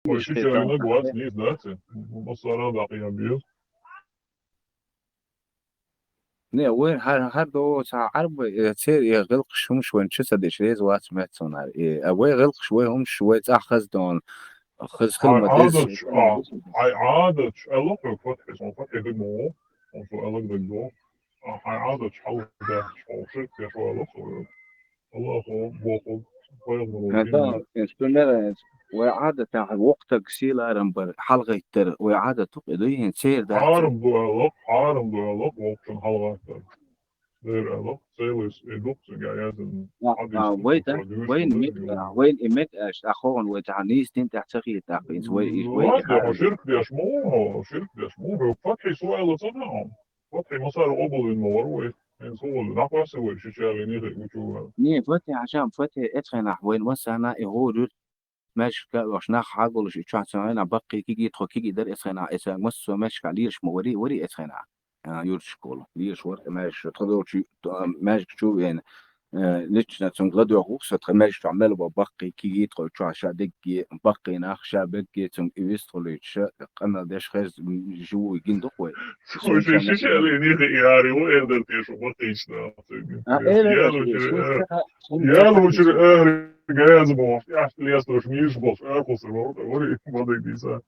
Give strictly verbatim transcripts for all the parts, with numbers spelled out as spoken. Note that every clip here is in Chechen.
Вай ши чаринаг вац нийса дац. Массара дакъа ям бир. Не, вай хьар, хьар до ца Ӏарб, э, цер, э, гӀилкхаш хӀумаш вайн чу ца деш, рез вац мецунар. Э, а вай гӀилкхаш, вай хӀумаш, вай цӀа хаза дон, хаза хӀай хилма дез. Ӏадаташ, а, хьай Ӏадаташ, алла хьо фатхьи, сон фатхьи даг мо, сон алла даг до. А, хьай Ӏадаташ хьал деш, хьо ширк деш вала, сон. Аллахо боху, пайгамбаро. Ата, инструмент, вай Ӏадатах вокхтаг сийларам бар, хьалгӀайттар, вай Ӏадат укх иду йин цер дац. Хьарам ду алла, хьарам ду алла, вокхчун хьалгӀайттар. Дер алла, целис и дух цунга язан. А, а, вай да, вай мек, а, вай и мек аш, а хоган вай та нийс дин тӀа ца хиет, а, инс вай, и вай. Ладно, хьо ширк деш мо, хьо ширк деш мо, хьо фатхьи суала ца даун. Фатхьи масара къобалвин ма вар вай. Эн сугъул, нахваса вай, ши чарли нихи гучуга. Не, фатхьи хьажам, фатхьи эцхенахь вайн масана и гӀур юр. Маьжка ош нах хьагулуш, и чохь ца вайна баккхи киги, тхо киги дар эцхенахь, эца массо маьжка лирш ма вари, вари эцхенахь. А, юрт школа. Лирш вар, маьж, тхо долчу, а, маьжка чу вен. Э, лична цунга ладоьгӀух со, тха маьжка чохь мел бо баккхи киги, тхо чохь ша дегги, баккхи нах ша бегги, цунга и вистхулуьйтуша, къамел деш хез, м, живу гин дукх вай. Слушай, ши чарли нихи и ари, во эрдер тешу, баккхична. А, эрдер тешу, ял учир, ял учир, эр, грязь бо, я лес тоже миш бо, эр хуср, вори, вори, диса.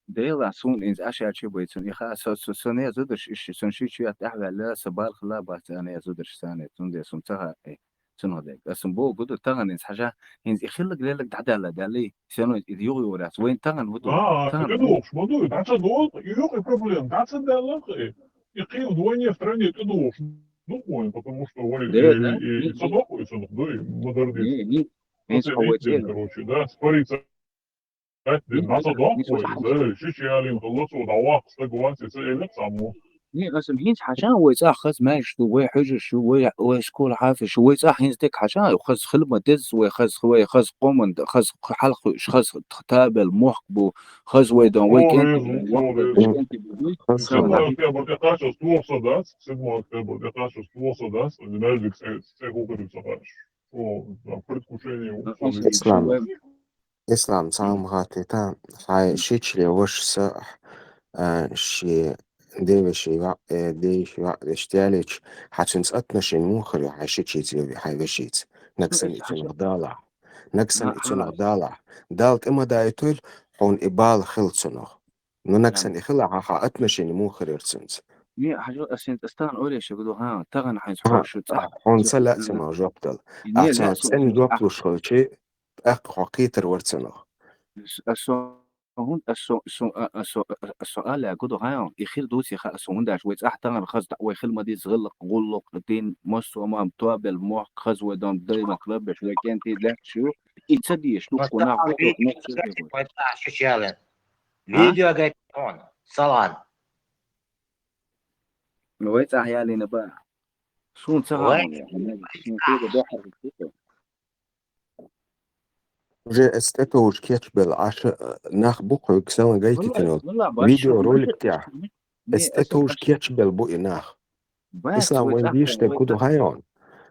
Дела, сун инз аша чи бой, цун иха, со, со, со не зудаш, иш, сон ши чу ят ахвала, са балхла бац, а не зудаш сане, цун де сун цаха, э, цун ходе. Асун бо гуду таган инз хажа, инз ихиллаг лелаг дадала дали, сено ид юг юрас, вайн таган вуду. А, таган. Кадуш, моду, даца дол, юг и проблем, даца дала, и кил вдвойне, втройне кадуш. Ну, вайн, потому что вайн, Дела, и, да? И, и, и садок, и садок, да, и модернизм. Не, не, не, короче, да, спарится. Ат дин, масса дохуй, да, ши чарли хуллацо дӀаваккха стаг вац, ца элира цхьаммо. Не, асам хӀинца хьажа вай цӀа хаза маьждиг ду, вай хьуьжарш ю, вай, вай школа хьафизш ю, вай цӀа хӀинца дерг хьажа, хаза хилма деза, вай хаза, вай хаза къоман, хаза хьалхуьш, хаза табел мохк бу, хаза вай дан, вай кӀентий бу, вай кӀентий бу, вай. Хаза хилма. Седьмое октябрь тӀе кхаччалц тохса дац, седьмое октябрь тӀе кхаччалц тохса дац, маьждиг цӀе, цӀе хӀу хир ца кхаччалц. О, да, предвкушение. Ислам. Ислам, цхьаъ хаттар, хьай шичли вашас, а, ши девеши ва-, э, девеши ва-, вештялич, хьа цуьнца отношени муха хир ю хьай шичица, хьай вешица? Нагсан и цунах далахь. Нагсан и цунах далахь. Дала тӀе ма дайтуьл, хьуна и бала хила цунах. Ну, нагсан и хила хьан, хьан отношени муха хир яр цуьнца? Не, хьажа, асин тӀе стан олеша гуду, ха, таган хьайс хьошу цӀа. Хьуна ца лаьа цунах жоп дала. Ахьа цӀен жоп луш хилчи, тӀаккха хьо кхетар вар цунах. Ас, ас со хӀун, ас со, со, а, ас со, а, ас со аьлла гуду хьайо, и хир дуци ха, ас хӀун даш, вай цӀахь тагӀар хаза, вай хила ма деза гӀиллакх, гӀуллакх, дин, массо а мам, тобел, мохк, хаза вай дом, даймах, лабеш, вай кӀентий лаьтташ ю, и ца деш, дукха нах, вай цӀахь шича яле. А? Видео гай он, салан. Вай цӀахь ялина ба. Сун ца хаун я. Уже эс тӀе товш кечбелла Ӏаша, э, нах бу хьоьга селан гайтитина йолу видеоролик тӀехь. Эс тӀе товш кечбелла бу и нах. Ислам, вайн дийшта куду хьайон.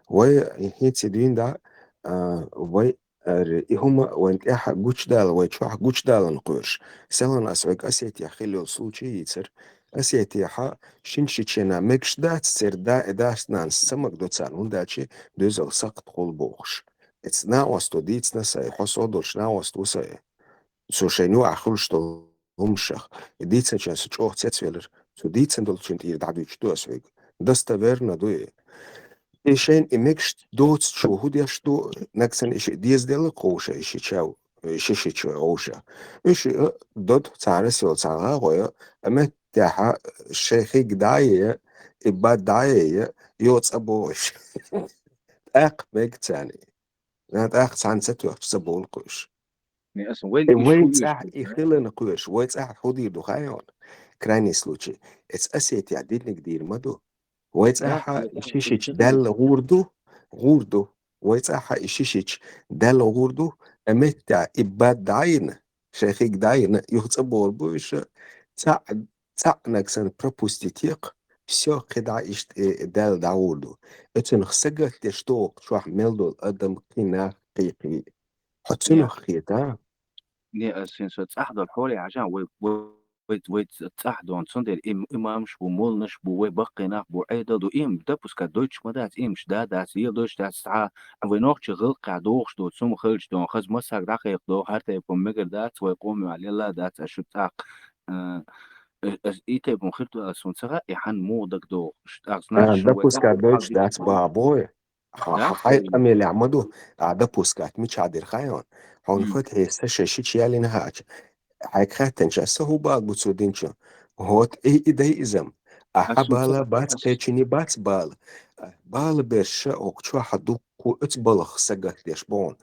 Вай хӀинца дуьйна да, а, вай, эр, и хӀума вайн тӀехь гучудала, вай чохь гучудалан кхоьруш. Селан ас вайга Осетия хилла йолу случай йийцар. Осетияхьа шин шичена мегаш дац, церан да, э, дас-нанас ца магадо царна, хӀунда аьлча доьзал сакхт хула бохуш. Эца накъосто дийцина сай, хьо со долуш накъост ву сай. Цо шайна юкъахь хуьлуш долу хӀуманашах. И дийцинчун сан чӀогӀа цецвелира. Цо дийцина долчун тӀера дӀадуьйцуш ду ас вайга. Достоверно ду и. И шайна и мегаш доцучо хӀун деш ду, нагсан и шиъ дезаделла кховша и ши чав, и ши шича вовша. Уьш, э, дод цхьа Россия йолу цхьа гӀа гӀой, а меттехьа шайн хиг дӀа а йе, и бад дӀа а йе, йо цӀа бохуш. ТӀаккха мега царна и. Нан тӀаккха цхьаьна ца тоьхча ца бовлу кхуьуш. И вай цӀахь и хиларна кхоьруш, вай цӀахь хӀун дийр ду хаьий хьуна? Крайний случай, эца Осетия динниг дийр ма ду. Вай цӀахьа и шишича даьлла гӀур ду, гӀур ду. Вай цӀахьа и шишича даьлла гӀур ду, а меттехь и бад дӀа а йина, шайн хиг дӀа а йина, юха цӀа бовлу бу уьш, цхьаъ, цхьаъ нагсан пропустить яккха, всё, кхидӀа иштта, э, даьлла дӀагӀур ду. Оцунах сагатдеш доху чохь мел долу адам, кхин нах, кхин, кхин. Хьо цунах хета? Не, ас хӀинца цӀахь долу хьоле хьажа, вай, вай, вай, вай цӀахь дон, цундела им-, имамаш бу, молланаш бу, вай баккхий нах бу, Ӏедал ду, им допускать дойтуш ма дац, имаш да дац, ел дойтуш дац, цхьа, вай нохчи гӀиллакхехь дохуш ду, цума хилча дон, хаза массаг дӀакхайкха доху, хӀара тайпа мегар дац, вай къоме лелла дац, ас шу цӀахь, а, ас и тайпа хир ду ас, суна ца хаьа, и хьан муха дага доху, ш-, тӀаккха, значит, шу вай допускать дойтуш дац бахьа бой. Хьо-, хьо-, хьайн къамелехь ма ду, а допускать мичахь дира хаьий хьуна? Хьуна фатхье са шай шича ялийна хаьча. Хьайга хаьттинча, аса хӀун бала бу цо динчу? ХӀота и, и дай иза-м. Ахьа бала бац, кхечуьнан бац бала. Бала берш ша хӀокху чохь дуккха оцу балхах сагатдеш бу хьуна.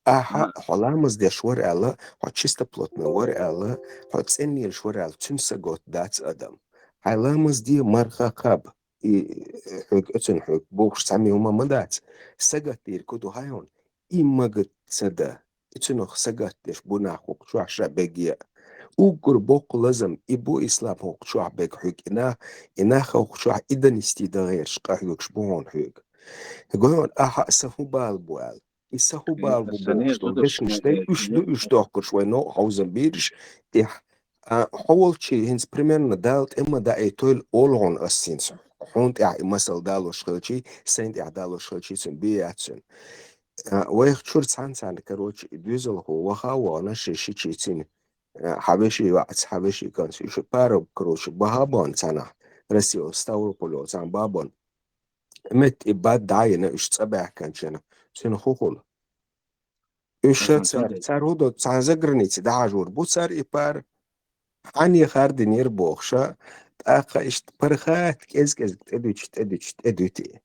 Ахьа хьо ламаз деш вара аьлла, хьо чистоплотный вара аьлла, хьо цӀена лелаш вара аьлла, цуьнан сагатдац адам. Хьайн ламаз де, марха кхаба. И, э, хьоьга, оцунна хьоьга бохуш цхьа мега хӀума ма дац. Сагатдийр ку ду хьайна, и мага ца да. И цунах сагатдеш бу нах хӀокху чохь ша бегге. Уггар боккха лазам и бу ислам хӀокху чохь бега хьоьга и нах, и нах хӀокху чохь и донести дан гӀерташ къахьоьгуш бу хьуна хьоьга. Гойон, ахьа а сан хӀун бала бу аьлла. И сан хӀун бала бу бохуш долу дешнаш дай, уьш ду, уьш дохкуш вай новкъа хьовзам бийраш, тӀехь. А, хьо волчий хӀинца примерно Дала тӀе ма даийтойла олу хьуна ас хӀинца. Хьуна тӀехь и масал далош хилчий, сайна тӀехь далош хилчий, цуьнан бен яц цуьнан. А, вайх чуьра цхьаьна царна, короче, и доьзалхо ваха а вахана, ши шичий цуьнан, а, хьан веший вац, хьан веший канц, уьш пару, короче, баха а бахана цхьанахь, Россия, Ставрополь цхьаьна бан. Метта и бад дӀа а йина, уьш цӀа баьхкинчу хенахь, цуьнан хӀун хуьлу? Уьш ша цара, цара хӀун до, цхьана заграница дӀахьажор бу цара и пара. Хьан яхар динера бохуша, тӀаккха иштта паргӀат кӀез-кӀезиг тӀедуьтуш, тӀедуьтуш, тӀедуьту.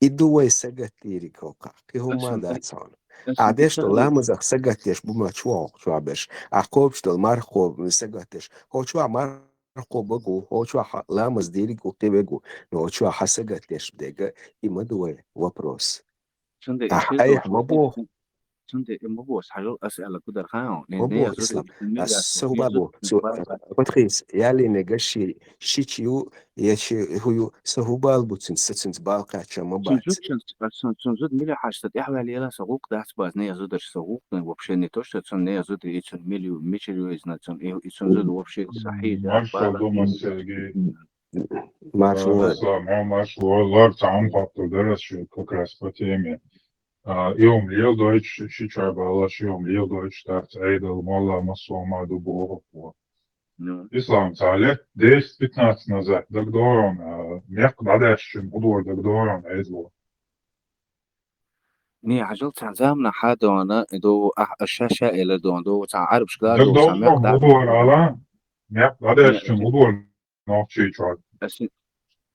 И ду вай сагатдийриг хӀокхахь, кхин хӀумма а дац хьуна. Ахьа деш долу ламазах сагатдеш бу ма чохь, чохь берш. Ахьа кхобуш долу марха кхоба сагатдеш. ХӀо чохь марха кхобаг ву, хӀо чохь ламаз дийриг ву, кхин вег ву. Но хӀо чохь хьан сагатдеш дега, и ма ду вай вопрос. Цундела ахьа айхьа ма боху. Цундела и ма боху, хьажал ас аьлла гудар хаьа. Ма боху, Ислам. Ас сан хӀун бала бу? Цу патхийс ялийнега ши, шича ю, я ши хӀу ю, сан хӀун бала бу цуьнца, сан цуьнца бала кхаьчча ма бац. Цуьнан зуда мила хьажа, сан тӀаьхьаваьлла ела, сан гӀуллакх дац база, не я зударш сан гӀуллакх, вообще не то, что цунна не я зуда, и цунна мила ю, мичара ю иза, цунна, и, и цунна зуда вообще сан хьийза. Маршал дома, Сергей. Маршал. Ислам, маршал, лар цхьа хӀума хоттур дара ас шуьга как раз по теме. А, и хӀума леладойтуш, ши чой баллаш, и хӀума леладойтуш дац, Ӏедал, молла, массо а ма ду боху. Ну. Ислам, цхьа лет десять-пятнадцать назад дагадогӀу хьуна, а, мекх дӀадаьшчун хӀун дора дагадогӀу хьуна, Ӏедало? Не, хьажал цхьана заманахь хьан дона, и до, ахь, ша-ша элар дона, до, цхьа Ӏарбашка дагадогӀу, цхьа мекх дӀа-, хӀун дора ала, мекх дӀадаьшчун хӀун дора нохчий чохь. Ас и-,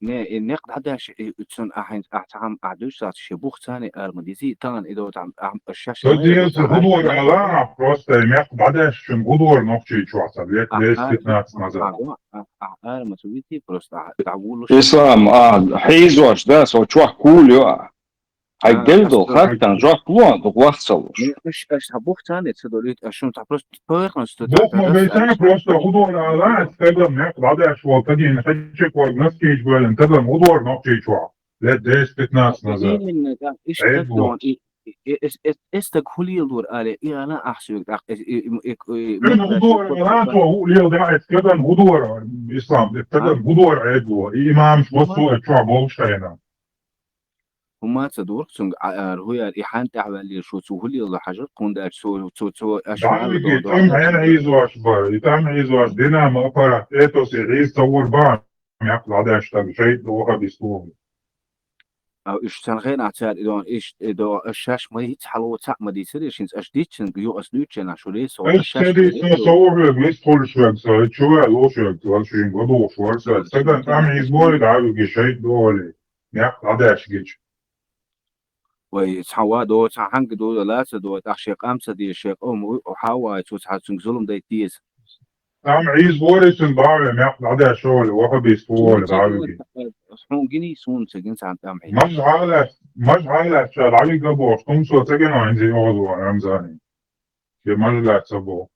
не, и некъ дӀадаьш, и, и цунна ахьа, ахьа цхьа хӀума ахьа дуьйцуш дац, шен бух царна ара ма дизий, тахана и до там, ахьа, ас шаьш. Ца деза, хӀун дора ала, ахьа просто и некъ дӀадаьшчун хӀун дора нохчий чохь, ца лет десять-пятнадцать назад. Ахьа ара ма ца витий, просто ахьа дӀавуллуш. Ислам, а, хьийзош, да, со чохь кул ю, а. Хьайга делла долу хаттарна жоп ло, дукха вахца луш. Аш, аш хьан бух царна ца долуьйту, аш шуна цхьа просто поверхность тут. Бух ма байтана, просто хӀун дора ала, стаган мекъ дӀадаьш волу, тагина хьечекорг наскийча гойлина, таган хӀун дора нохчий чохь? Лет десять-пятнадцать назад. Именно, да, иштта дон, и, и, и, эс, эс, эс стаг хӀу леладора али, и ала ахь соьга тӀаккха, и, и, и, и, хӀун дора ала, хӀу леладора, эс стаган хӀун дора, Ислам, эс стаган хӀун дора Ӏедало, и имамаш массо а чохь болуш хьайна. ХӀума ца дурх цунга, а, ара хӀу яра, и хьан тӀаьхьаваьллера шу, цу хӀу лело хьажар, кхунда аьлча цо, цо, цо, аш ДӀавиги, тӀам хьена хьийзош бара, и тӀам хьийзош, Динамо аппарат, Этос и хьийза ца вора бан, мекъ дӀадаьш стаг, шайта вахабист ву. А, уьш царна хенахь цара и дон, иш, и дон, аш шаьш ма йиц хьало, цхьаъ ма дийцаре, шинца аш дийцчинга, ю ас дуьйцученахь шу лесо, аш шаьш ма йиц. Со урвег, вист хуьлуш вег, со, чу ваьлла луш вег, вал шуьйга гӀо духуш вара, со, стаган тӀам хьийзабой, дӀавиги, шайта дохале. Мекъ дӀадаьш гича. Вай, цхьа ва до, цхьа хьанга до, лаца до, тӀаккха шен къам ца деза, шен къам у, хьан вай, цо цхьа цуьнга зулам дайта деза. ТӀам хьийзабора цуьнан бахьа, мекъ дӀадаьш вала, вахабист ву вала, дӀавиги. Хьуна гиний, суна ца гин цхьана тӀам хьийза. Маж хьалаьц, маж хьалаьц, ша дӀавига бохуш, тумсо ца гино, хӀинца йогӀу Рамзане. Шен маж лаьцна боху.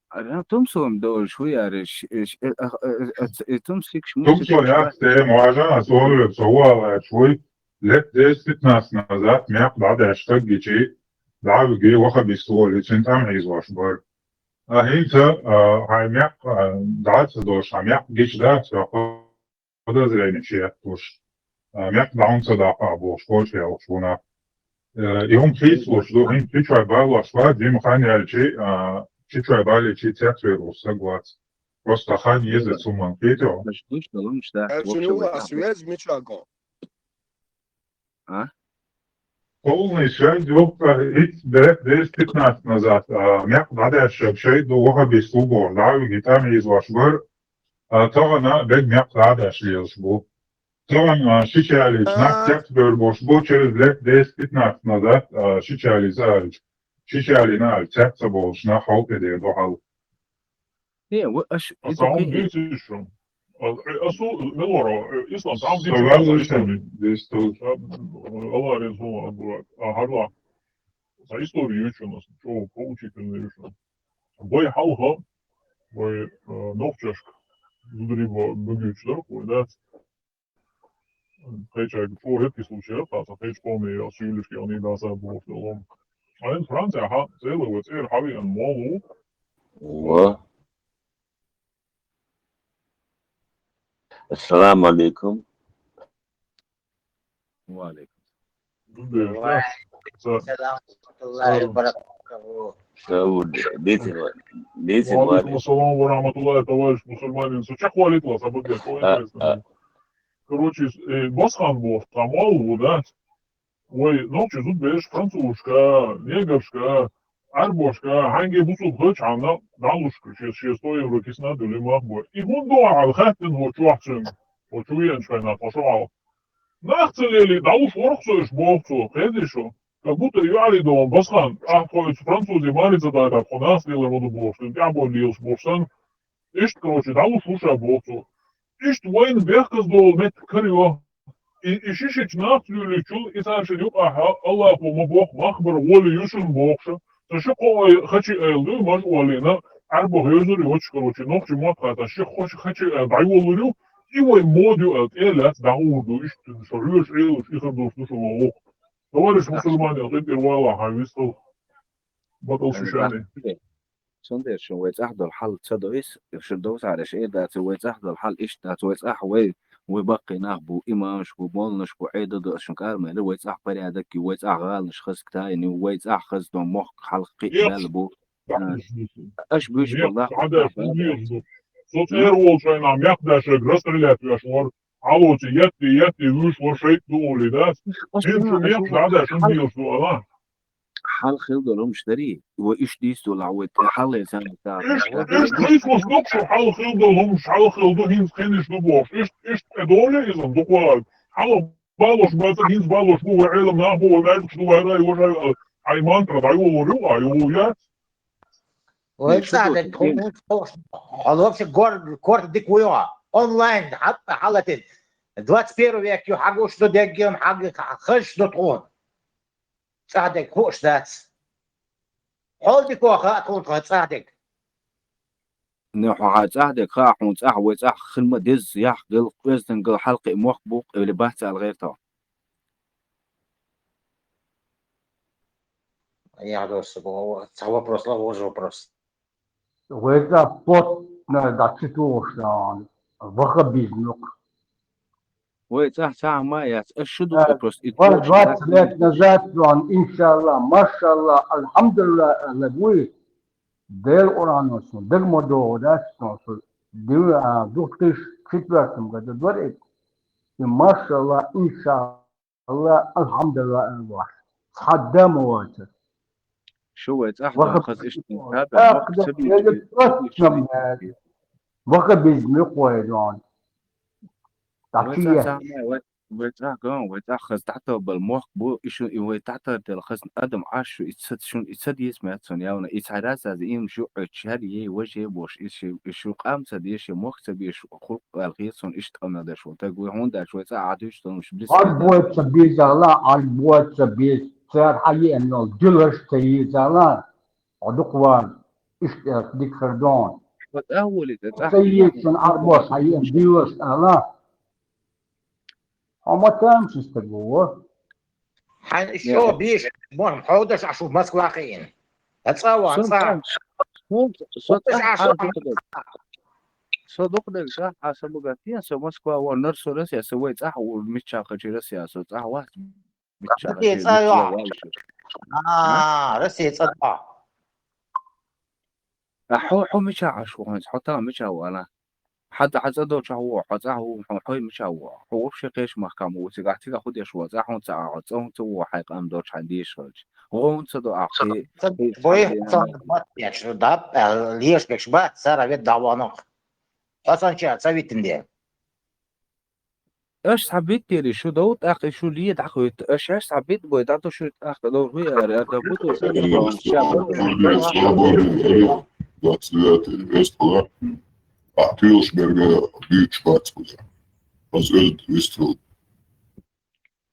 Ара, тумсо-м долуш хӀу яра, ш-, ш-, э, а, э, э, э, э, тумсикаш мусикаш. Тумсо яц те, важа, а, со валла, со валла, аьлча вуй, лет десять-пятнадцать назад мекъ дӀадаьш стаг гичи, дӀавиги, вахабист волу, и цуьнан тӀам хьийзош бара. А хӀинца, а, хьайн мекх, а, дӀа ца долуш, хьайн мекх гича дац, подозрени чу етталуш. А, мекх дӀа хӀунда ца даккха бохуш, коча яьллаш ву нах. Э, и хӀума хийцалуш ду, хӀинца чу чой балош вац, жима хан яьлчи, а, чу чой балийчи цецвер ву стаг вац. Просто хан еза цуман кхетий хьо? Аш гуш долу хӀумаш дац, Аш вообще ю вай ас тахьа. Вез мича гон? А? Полный связь йоккха, итт, десять, пятнадцать назад, а, мекх дӀадешшаг шайга ду вахабист ву боху, дӀа а виги тӀам йийзош бара, а, тахана бег мекх дӀадеш лелаш бу. Тахана, а, шича ялийча нах А. Текст бер бош бу, через лет десять-пятнадцать назад, а, шича ялийза аьлча. Шича ялийна аьлча, цец ца болуш нах хьал тӀе дер ду хьал. Не, ва-, аш, Аса иза хьуна кхин- дийци шу. А, э, асу, мелоро, э, ислам, там Са дийци валла аса ишан история. Дийци ту. А, м, Аллах реза хула, Абу, а, хьарла. Са история ю шуна, аса чо поучительный ю шуна. Вай хьалха, вай, э, нохчашка, зударий бо-, богючу дар, вай дац. Кхечаьрга чӀогӀа редкий случай, таса кхечу къоме йоцу юьйлашка яхний даса боху лом. Айн Францияхьа цӀела вай цӀера хьавеана молу. Ва. Ассаламу алейкум. Ва алейкум. Ва алейкум салам ва рахматуллахи ва баракатуху. Сауд, дитин ва, дитин ва. Ва алейкум ассалам ва рахматуллахи, товарищ мусульманин. Со чекхвалитла, событие, что А, интересно. А. Короче, э, Басхан боху, там мало, да? Вай нохчий зудберш французашка, неграшка, Ӏарбошка, хьаьнге бусулба хилчхьана, дӀалушка, шесть, шесть сто евро кисна дуьллий мах бой. И хӀунда дуьхьал хаьттина хӀо чохь цуьнга, хӀо чу веанчу хенахь тхо шо хьалха? Нах ца лелий, дӀалуш ворхӀ со уьш боху цо, кхезий шу? Как будто юьхьарий догӀун Басхан, ахь тхо оцу французий маре ца дайтар, тхо нах лелар ма ду бохуш, цуьнан тӀаьхьа бой лелаш бохуш санна, Иштта, короче, дӀалуш ву ша боху цо. Иштта вайна бехказа долу меттиг карайо. И, и шишачу нахаца луьйлуьйтучул, и цара шина юкъахьа, Аллахо ма боху, махбар гӀоле ю шуна бохуша. Ца ши кхо ой хачи айла дуй, маж оллина, Ӏарбах йозур йоцуш, короче, нохчи мотт хата, ши кхо ши хачи айла дӀайоллур ю, и вай мода ю аьлла, тӀе а лаьцна дӀагӀур ду, иштта, шо хьоьжуш Ӏелуш, и хир долуш ду шо вогӀу. Товарищ мусульманин, къинтӀера вала хьан вистхила, бакъал шу шани. Цундела шун вай цӀахь долу хьал ца до иза, шун довзахьара ша эр дац, вай цӀахь долу хьал иштта дац, вай цӀахь вай, вай баккхий нах бу, имамаш бу, молланаш бу, Ӏедал ду, аса шун кӀара ма элира, вай цӀахь порядок ю, вай цӀахь гӀаланаш хаза тайна ю, вай цӀахь хаза дон мохк хьалха кхиъ Эх, мел бу. Ах, аш буьйш бакъ лахь. Со цӀера волчу хенахь мехкдашерг расстрелять веш вара, хьалоци етти, етти вуьйш вара шайтӀа ду олий дац. ХӀинца шу мехкаш дӀадеш хӀун дийш ду ала? Хьалха хила долу хӀумаш дарий, вай уьш дийца долахь, вай тӀе хьалха санна тӀе. Иштта, иштта хӀинца ма стаг шу хьалха хила долу хӀумаш, хьалха хила ду, хӀинца кхиниш ду бохуш. Иштта, иштта тӀе долу иза дукха вала. Хьалха балош бац, хӀинца балош бу, вай Ӏелам нах бу, вай маьждигаш ду, вай рай, вай рай, хьайн мантра дӀайолор ю, а, ю, яц? Вай цӀа дерг хӀун хьо вообще гор-, корта дика вуй хьо? Онлайн хьатта хьалатин. Двадцать первый век ю, хьагуш ду деггем, хьаг-, хазаш ду тхуна. ЦӀахдерг хууш дац. Хьол дика хаьа тхуна тхан цӀахдерг. Не хьо хьан цӀахдерг хаьа, хьуна цӀахь, вай цӀахь хин ма деза, яхь гал, къоьздан гал, хьалкхиъ мохк бу, или бац аьлла гӀерта хьо. Я просто бо-, ца вопрос, ла вож вопрос. Вай цӀа плотно дӀа ца тухуш, а, ваха бизнух. Вай цӀахь цхьа а ма яц, аш шу ду, э, просто и двадцать лет назад, иншалла, машалла, алхьамдулилла, аьлла вуй. Дела Къуръано сун дага ма догӀу дац сун, шу див-, а, две тысячи четвёртом году дора и, и машалла, иншалла, алхьамдулилла, аьлла вац. Цхьа да ма вацара. Шу вай цӀахь ваха дон хаза иштта, ваха бизнух вай дон. Вай цӀахь цхьа а ма, вай, вай цӀахь ган, вай цӀахь хаза дӀаталбала мохк бу, и шу, и вай дӀатартелла хаза адам Ӏаш шу, и ца, шун, и ца дийца меттан явна, и цхьа раз аз иймаш ю Ӏоьттуш, хӀара ей, важа ей бохуш, и шу, и шу къам ца деш, я мохк ца беш, хӀу-, аьлла хета суна иштта къамел деш волу таг вуй, хӀунда аьлча вай цӀа Ӏадуьйцу долуш, Ӏарбойца беза, ала, Ӏарбойца беза, цара хьаеана йолу дилаш ца еза, ала, хьо дукха ван, иштта аьлла дика хир дон. Хьо цӀа а волий, цӀа ца еза, шуна Ӏарбош хьаеана дилаш, ала. Хьо ма тамашийна стаг ву, во. Хьан ишо бийш, мо-, хьо даш Ӏаш ву Москва хиъна. Ткъа цӀа ван, цӀа. Со цӀахь хьа дукха дерг. Со дукха дерг цӀахь хьа са бугатти, со Москва вон, нур со Россия, со вай цӀахь у мичча кхачи Россия, со цӀахь вац мичча Россия кхачи цӀа Россия йохь. Валуш. А, Россия цӀа йохь. А хьо, хьо мича Ӏаш ву хӀинца? Хьо тахана мича ву ала? Хьа, хьа цӀа долчохь ву, хьо цӀа ву, хьо, хьо мича ву? Хьо вообще кхечу махкахь ма ву цигахь, цигахь хӀун деш ву? ЦӀа хьуна ца Ӏа, хьо цӀа хӀунца ву, хьайн къам долчу хьайн дийш хилча? ГӀо хӀунца до ахь? Ца, ца, бой, ца, бат, я шу, да, а, леш, бекш, бат, цара вет дӀаванах. Хьо сан ча, ца витин де. Аша цхьа биттери шу дов, тӀаккха шу ле дӀахуьйту. Аша, аша цхьа битт бой, дӀа ду шу тӀаккха дов, хӀуй ари, ар дан бу ду. Свобода, свобода, двадцать девятый, вестала. Ахь туьйлаш берга дуьйцуш бац кхуза. Аз оьзда вистхила.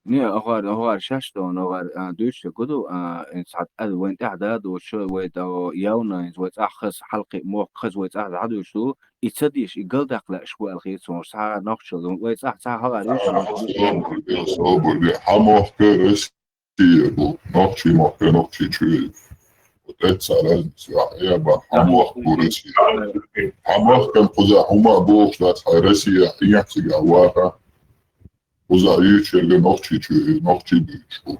Не, ахар, ахар шаш тон, ахар, а, дуьйцуш гу ду, а, ин цхьа тӀад вайн тӀехь да ду, шу вай тӀа явна, ин вай цӀахь хаза хьалкхи мохк хаза вай цӀахь дӀадуьйцуш ду, и ца дийш, и галдаккха лаьаш ву аьлла хеташ, ша нохчалла, вай цӀахь ца хала реш, Собар де, собар де. Хьан мохк Россия бу, нохчий мохк, нохчий чуьйра. Вот это цара разница, я, я ба, хьан мохк бу Россия. Хьан мохк кан кхуза, хьума бохуш дац, хьай Россия, хьан яхцига ваха. Кхуза юьйцуш ерга нохчий чуьйра, нохчий буьйцуш бу.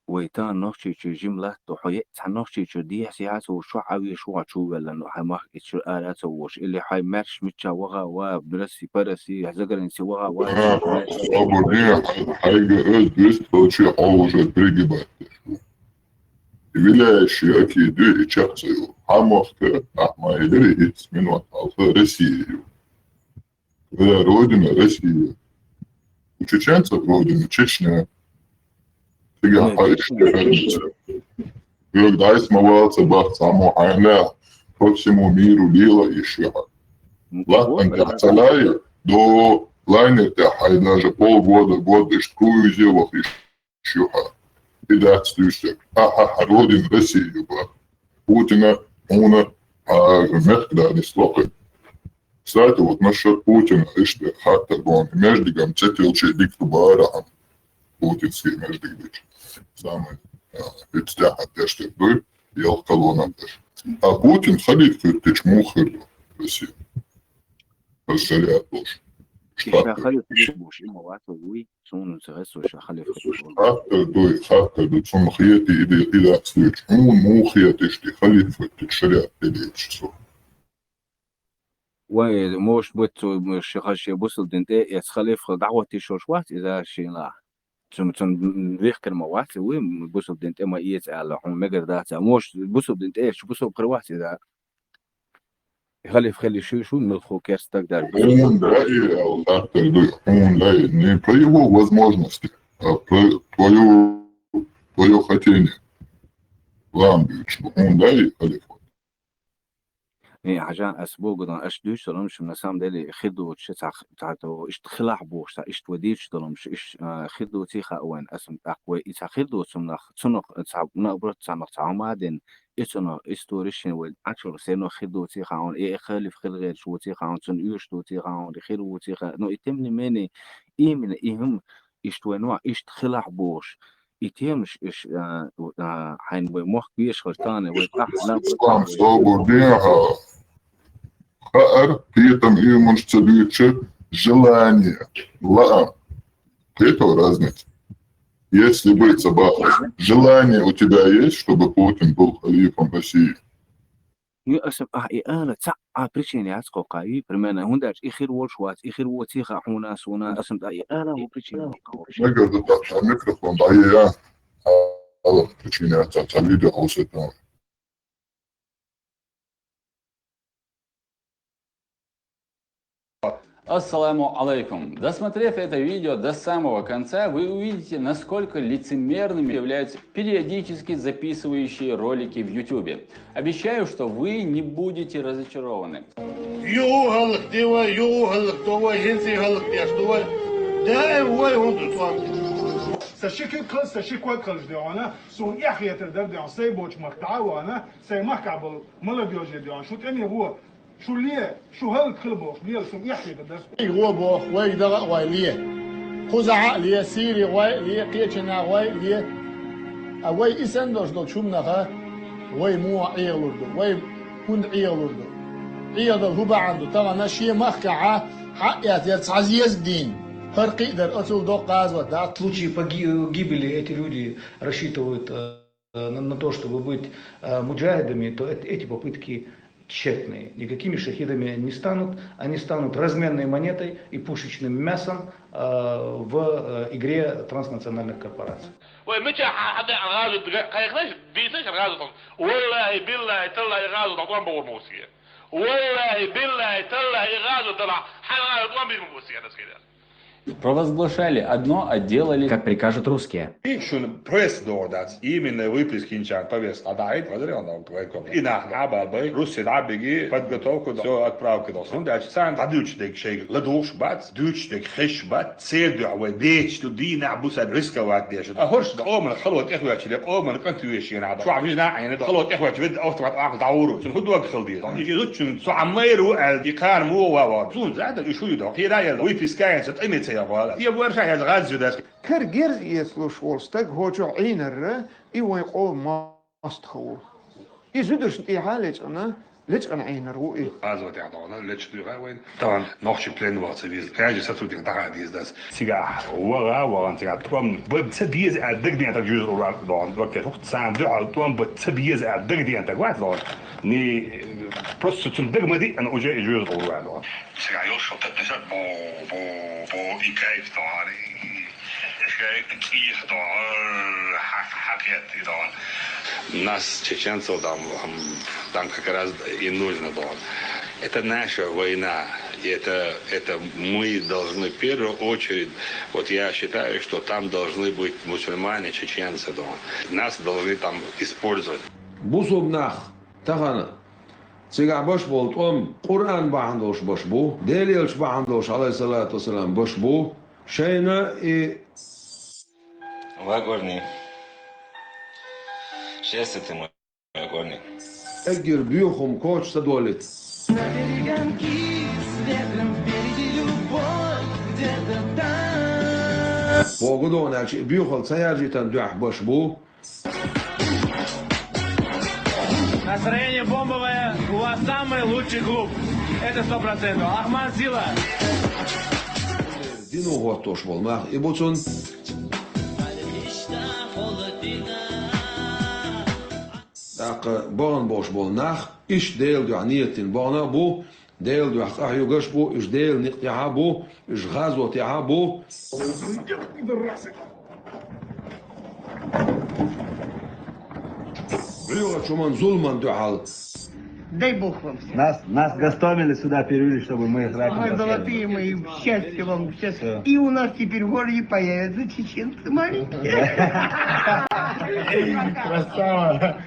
Вай тан нохчий чуьйра жим латто, хьо е цхьа нохчий чуьйра дехьа сехьа ца вуш, чохь Ӏа веш ву, хьо чу велла, ну, хьай мах и чуьра ара ца вуш. Или хьай маьрш мичча ваха ва, Росси, по Росси, заграницей ваха ва. А, собар де, хьай, хьайга оьзда вистхилчи хьо уже перегибать деш ву. Виляющий аки дуьй и чекх ца ю. Хьан мохк, ахь ма еларе итт минот хьалха Россия ю. Твоя родина Россия. У чеченцев родина Чечня. Цига хьа иштта. Хьоьга дӀайса ма валаца бац, амма хьайна по всему миру лела иш яхьа. Латтан тӀехь ца лай, до лайнер тӀехь хьай даже полгода, год иштта круизе ваха иш. Шу хьа. И дац дуьйцург. Ахьа, хьа родина Россия ю бах. Путина, хьуна, а, мехкадаьлла нисло кхин. Кстати, вот насчёт Путина, иштта хаттар боху, междигам цӀе тилчи дика ду бара хьан. Путинский междиг дича. Самый, а, итт тӀаьхьа тешдерг дуй, ялх колонна деш. А Путин халиф хӀуьттича муха хир ду Россия? Ас шариат болуш. И ша халиф хир бу, и ма вац вуй, суна ца гӀессо ша халиф хир бу. Хаттар дуй, хаттар ду, цунна хетий, и де, и дац дуьйцу. Хьуна муха хеташ, и халиф хӀуьттича шариат де дийцуш цо. Вай, может быть, цо, ши ха-, ши бусалба дин тӀе эца халиф хила дӀахӀоттийш йолуш вац иза шийла. Цун, цун вихкар ма вац, вуй, бусалба дин тӀе ма эца аьлла, хьуна мегар дац. Может, бусалба дин тӀе эцча бусалба хир вац иза. Халиф хила йиш ю, муьлхха керста стаг дара. Хьуна дай, аьлла, хаттар ду, хьуна дай. Не про его возможности, а про твою, твоё хотение. План дуьйцуш бу. Хьуна дай, халиф. Э, хьажа, ас боху дан, аш дуьйцу долу, на самом деле, хир доцуш цхьа, цхьа, то, иштта хилахь бохуш, цхьа, иштта вай дийцуш долу, иш, а, хир доций хаьа вайн, ас тӀаккха вай, и цхьа хир доцу хӀуманах, цунах, цхьа, наоборот, цхьанах цхьа хӀума а дина, и цунах история шен вай Ӏачура, сено хир доций хаьа вайн, и, и халиф хила гӀерташ воций хаьа вайн, цунна оьшуш доций хаьа вайн, и хир воций хаьа, но и тем не менее, именно и хӀума, иштта вай нохь, иштта хилахь бохуш, и темаш, иш, а, а, хьайна вай мохк вешахалаш тахана, вай тӀаьхьа нах ислам собар дехьа. Хаар, кхетам ийманаш ца дуьйцуш, желание, лаам. Кхето разница? Если бы ца бахаш, желание у тебя есть, чтобы Путин был халифом России? Ну, аса, а, и ала, цхьа, а, причина яц кхокхави, примерно, хӀунда аьлча и хир волуш вац, и хир воций хаьа хьуна, суна, аса, а, и ала, ву причина. Мегар ду тӀаккха микрофон дӀаяя, ала, причина яц, цхьа видео хьовсийта. Ассаламу алейкум. Досмотрев это видео до самого конца, вы увидите, насколько лицемерными являются периодически записывающие ролики в Ютубе. Обещаю, что вы не будете разочарованы. Юху хӀаллакдеш вай, юху хӀаллакдеш вай, хӀинца хӀаллакдеш ду вай. Даим вай хӀунда тӀом. Сан ши куьг хилла, сан ши ког хилча де хьуна, суна эхь хетар дара де хьуна, сайн боцчу махкахь а вахана, сайн махкахь болу молодёжь де хьуна, шу тӀе ма гӀо. Шу ле, шу хӀаллакьхила бохуш, лела, шуна эхь хетар дара. Вай гӀо боху, вайга дагӀа а гӀой ле. Кхузахь а ле, Сири гӀой а ле, кхечанхьа гӀой а ле. А вай и санна долуш долчу хӀуманаха, Вай муха Ӏехалур ду? Вай хӀунда Ӏехалур ду? Ӏехадала хӀун бахьана ду? Тахана шен махкахьа хьаэцар цхьа зеза дийна. ХӀара кхиъдар оцул доккха гӀазот дац. В случае поги-, гибели эти люди рассчитывают, э, на, на то, чтобы быть, э, муджахидами, то эт-, эти попытки тщетные. Никакими шахидами они не станут. Они станут разменной монетой и пушечным мясом, э, в, э, игре транснациональных корпораций. Вай мича хьа-, хьадаьӀан гӀазот га-, кхайкхаш, дийцаш гӀазот хьона. Валлахьи, биллахьи, таллахьи, гӀазот хьона тӀом богӀур ма ву цига. Валлахьи, биллахьи, таллахьи, гӀазот далахь, хьа гӀазот тӀом бийр ма бу цига, дас хилар. Провозглашали одно, а делали, как прикажут русские. И шуна пресса догӀу дац. Именно выпуск хӀинчарна повестка дӀадаьд, вазар он догӀу вай ком. И нах дӀабал бай, руссе дӀабиги, подготовка до, всё, отправка до. ХӀунда аьлча царна дӀадуьйцуш дерг шайга ладугӀуш бац, дуьйцуш дерг хезаш бац, церан дуьхьа вай бецаш ду, дийнахь бусалба рисковать деш. А хӀорш къоман хало тӀехвоьчули, къоман кӀант вешена, чохь вижна Ӏийна, хало тӀехвоьчу ведда автомат ахь дӀавур. Цун хӀун дог хила деза? И зудчун цу хьан майра ву аьлла, и кхана муха ва ва. Цун зада и шу ю доху. Хира яьлла, вуй пискаен ца тӀаме ца яхъу. И варша хьеза гӀаз ю дас. Кара герз эцалуш волу стаг хӀокху чохь Ӏийнарра, и вайн къоман мостагӀа ву. И зударшна тӀехьа а лечкъина, лечкъина Ӏийнар ву и. Азотехь догӀна, лечкъа дуьйхьа вайн. Тахана нохчий плен ваха ца веза. Хьаьжа сотрудник даха деза дас. Цигахь ваха, вахана цигахь тӀом бан ца беза аьлла дагадеана стаг жуьйзур ву догӀна. Ваккхий хӀух царна дуьхьал тӀом бан ца беза аьлла дагадеана стаг вац догӀна. Ни, просто цунна дага ма диъана уже и жуьйзур ву догӀна. Цигахь йолуш шо тӀе десят бо, бо, бо и кайф догӀна. Шайга кӀийх догӀу, хьа-, хьакхетта догӀу. Нас, чеченцев, там, м, там как раз и нужно догӀу. Это наша война. И это, это мы должны в первую очередь, вот я считаю, что там должны быть мусульмане, чеченцы догӀу. Нас должны там использовать. Бусулба нах тахана цигахь баш болу тӀом Къуръан бахьана долуш баш бу, Делан элча бахьана долуш, Ӏалайхиссалату вассалам, баш бу, шайна и Ва Горни. Счастье ты мой, Горни. Эггара боьха хӀума коча ца долийта. Богу догӀун аьлча, и боьхалла ца яржийтан дуьхьа баш бу. Настроение бомбовое, у вас самый лучший клуб. Это сто процентов. Ахмат, сила! Дино хӀоттош болу нах и бу цунна. ТӀаккха бахана болуш болу нах, иштта Делан дуьхьа нийятдина бахана а бу, Делан дуьхьа къахьоьгуш бу, уьш Делан некъа тӀехь а бу, уьш гӀазот тӀехь а бу. БӀоьгӀачу хӀуман зуламан дуьхьал. Дай Бог вам всем. Нас, нас Гостомеля сюда перевели, чтобы мы их раком Ой, золотые мои, счастья вам, счастья. Всё. И у нас теперь в городе появятся чеченцы маленькие. Эй, красава.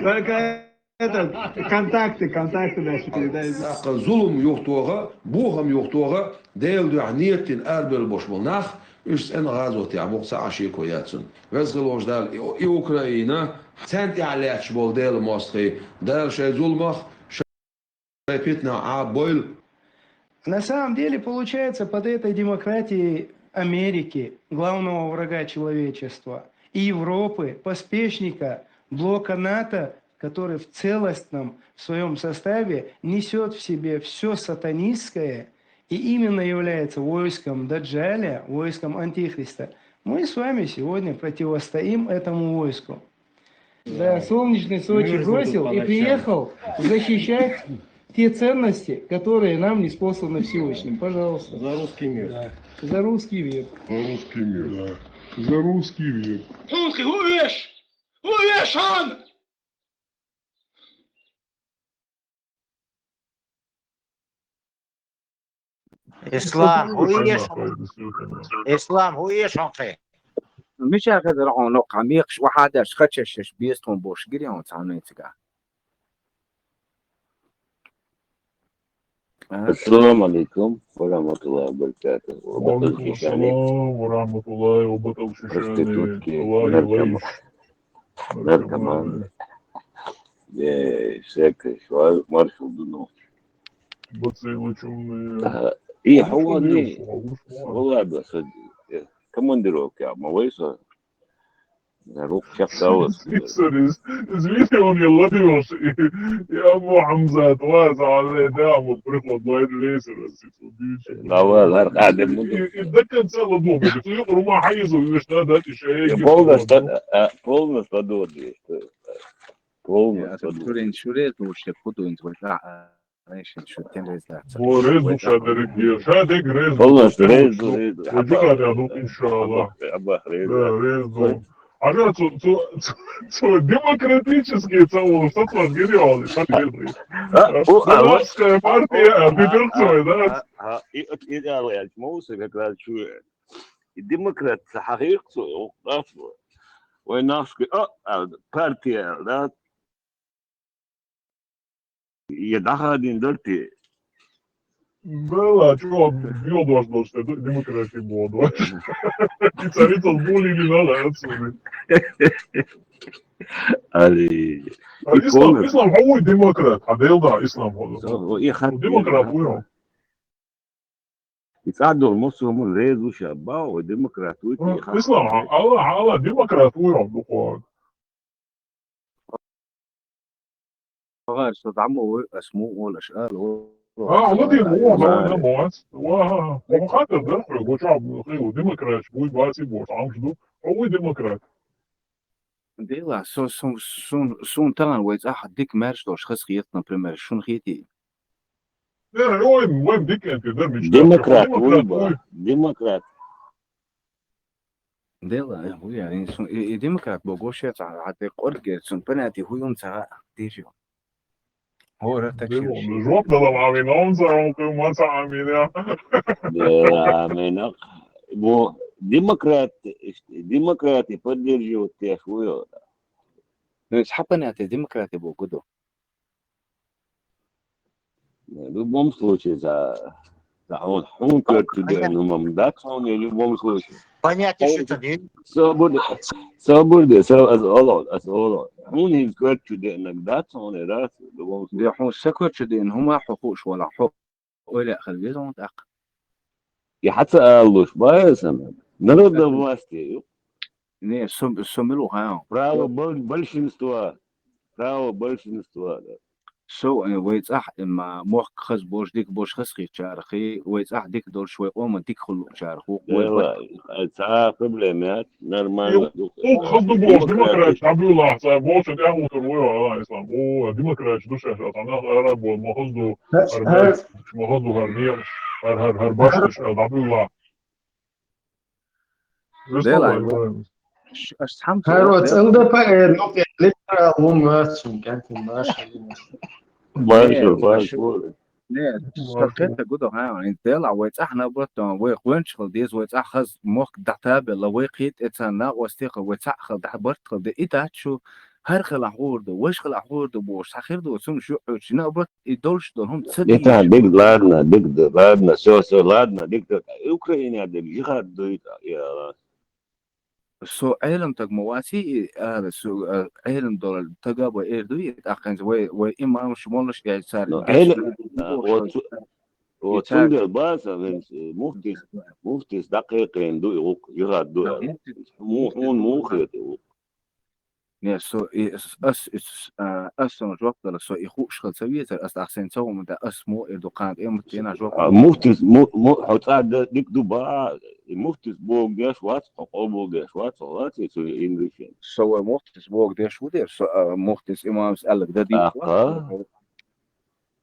Только Это, контакты, контакты наши передают. ТӀаккха зулам юхатоха, бохам юхатоха, Делан дуьхьа нийятдина арабевлла болуш болу нах, уьш цӀена гӀазотехь бу, цхьа а шеко яц цунна. Веза хилла волчу Дала и, и Украина, царна тӀехь лаьтташ болу Делан мостагӀий, Дала шайн зуламах, шайн питанах Ӏаббойла. На самом деле, получается, под этой демократией Америки, главного врага человечества, и Европы, поспешника, блока НАТО, который в целостном своём составе несёт в себе всё сатанистское и именно является войском Даджаля, войском Антихриста, мы с вами сегодня противостоим этому войску. Да, солнечный Сочи бросил и приехал защищать те ценности, которые нам ниспосланы Всевышним. Пожалуйста. За русский мир. Да. За русский мир. За русский мир. Да. За русский мир. Хьунхи, хӀун веш? ХӀун веш хьан? Ислам, хӀун еш хьуна? Ислам, хӀун еш хьуна кхин? Мичахь хезара хьуна, хьан мекхаш вахьа деш, хачешеш беза тхуна бохуш гире хьуна цхьанна цигахь? Ассаламу алейкум ва рахматуллахи ва баракатуху. Ва алейкум ассалам ва рахматуллахи ва баракатуху. Проститутки, наркома-, наркоманы. Э, всякое, маршал ду ночь. Бацайлачунные. Ага. И хьо ван, валлай, баса, э, командировка, ма вай со. Рукъ чекхдаллалц. Из, из, из видео йилла дийош. Я Абу Хьамзат, ва, за Ӏалай, да, Абу, приход лайд лесер, аз из удивлюсь. Давай, лар, хадим, ну. И, и до конца ладу, ты рума хайзу, видишь, да, да, ты шея. Я полностью, а, полностью ладу, видишь, полностью ладу. Шуре, шуре, то, что куда-нибудь, а, Ай, шин шу тен рез дац. О, рез ду шадерик, шадерик рез ду. Полностью рез ду, рез ду. Ваджи хада ду, иншаллах. Абах рез ду. Да, рез ду. Ага, цо, цо, цо, цо демократический, цо, что цо гениальный, что гениальный. А, о, а, Арабская партия, а, а, а, а, а, и, и, и, а, я, Моуса как раз чует. И демократ, хахир, цо, о, да, цо. Ой, нахуй, а, а, партия, да, Я дахадин дорти. Бела, чё, био дош дош, ты демократи бо дош. Ты царица були не надо отсюда. Али. А ислам, ислам, хавой демократ, а дел да, ислам, хавой. О, и хат-, демократ, я, уйо. И цадор мосо му резу шаба, о, демократ, уй, а, и хат-, ислам, а, ала, ала, демократ, уйо, духо. Гьар са дӀа ма вуй, ас мугӀ волаш ала, вуй. А, вадин, вуй, вуй, вуй, вуй. Ва, вуй, хатар дар хьо, гоча, хьо, демократ, вуй, баци, бош, амш ду, хьо, вуй, демократ. Дела, со, со, сун, сун таган вай цӀаха дик марш дош хас хиет, например, шун хити. Не, вуй, вуй, дик энти, да, мечта. Демократ, вуй, вуй, ба, вуй. Демократ. Дела, э, хуя, и сун, и, и демократ бо гошец, а, а те къорд герцун, понятие хуюм ца дижо. Хора так. Дела, ши. Жоп дала мамин, он за, он кы, ма ца амин, я. Да, амин. Бо демократ, демократы поддерживают тех, хуя. Ну, из понятие демократы бо гудо. В любом случае, за, за хьун, хьун керту де, ну, мам, да, хьун, в любом случае. Понятие что-то, не? Собур де, собур де, со-, аз оло, аз оло. Хьун из керту де, наг, да, хьун, раз, в любом случае. Де хьун са керту де, ну, ма хьу хуш вала, хьу ойла хал везон так. Я хьаца алуш, бая сана. Народа власти, ю. Не, сом-, сомилу, ха. Право бол-, большинства. Право большинства, да. Со, э, вай цӀаха, эма, мохк хаз бош, дик бош хаз хи чархи, вай цӀаха дик долш, вай къома дик хулу чарху, вай. Эва, бат- э, ца проблема, нормально. Э, о, хаз ду бош, демократ, абула, ца бош, я утур, вай, а, ислам. О, демократ, душа, ша, ана, арабо, мохаз ду, арбат, мохаз ду, арбиям, ар, ар, ар, баш, ша, абула. Дела, ш-, аш хам. Харо, дела. Ц Л Д П Р, ну, ке, литра лум, сум, кантин, баш. Баш, не, баш. Не, сакета гудо, ха, ин дела, вай цӀаха набрат, вай гъвенч хал дез, вай цӀаха хаз мохк дата бела, вай хит эца на, вай стеха, вай цӀаха хал да барт хал де, и дачу, хар хала хурду, ваш хала хурду, бош, хахирду, сум шу, чина, брат, и дольш дол, хум, ца. Это, диш. Биг, ладно, биг, ладно, всё, всё, ладно, биг, Украина, биг, жихад дует, я. Со Ӏелам таг ма васи, и, а, со, а, Ӏелам дола тага ба эр дуй, и, тӀаккха вай, вай имамаш, моллаш, я, цар. Ну, Ӏелам, а, вот, вот, цундел баса, вен, э, муфтис, муфтис дакъикъен дуй, ук, жихад дуй. Да, муфтис. Му-, хун мух это, ук. Не, со, и, с-, ас, и, с-, а, ас сон жоп дала, со и хуш хал ца везар, ас ахсен ца умда, ас мо, и дукан, и мут, и на жоп. А, муфтис, му-, му-, хо ца да, дик ду ба, и муфтис бог деш вац, хо, хо бог деш вац, хо вац, и цу инришен. Со вай муфтис бог деш вудер, со, а, муфтис имамс алг да дик. Аха.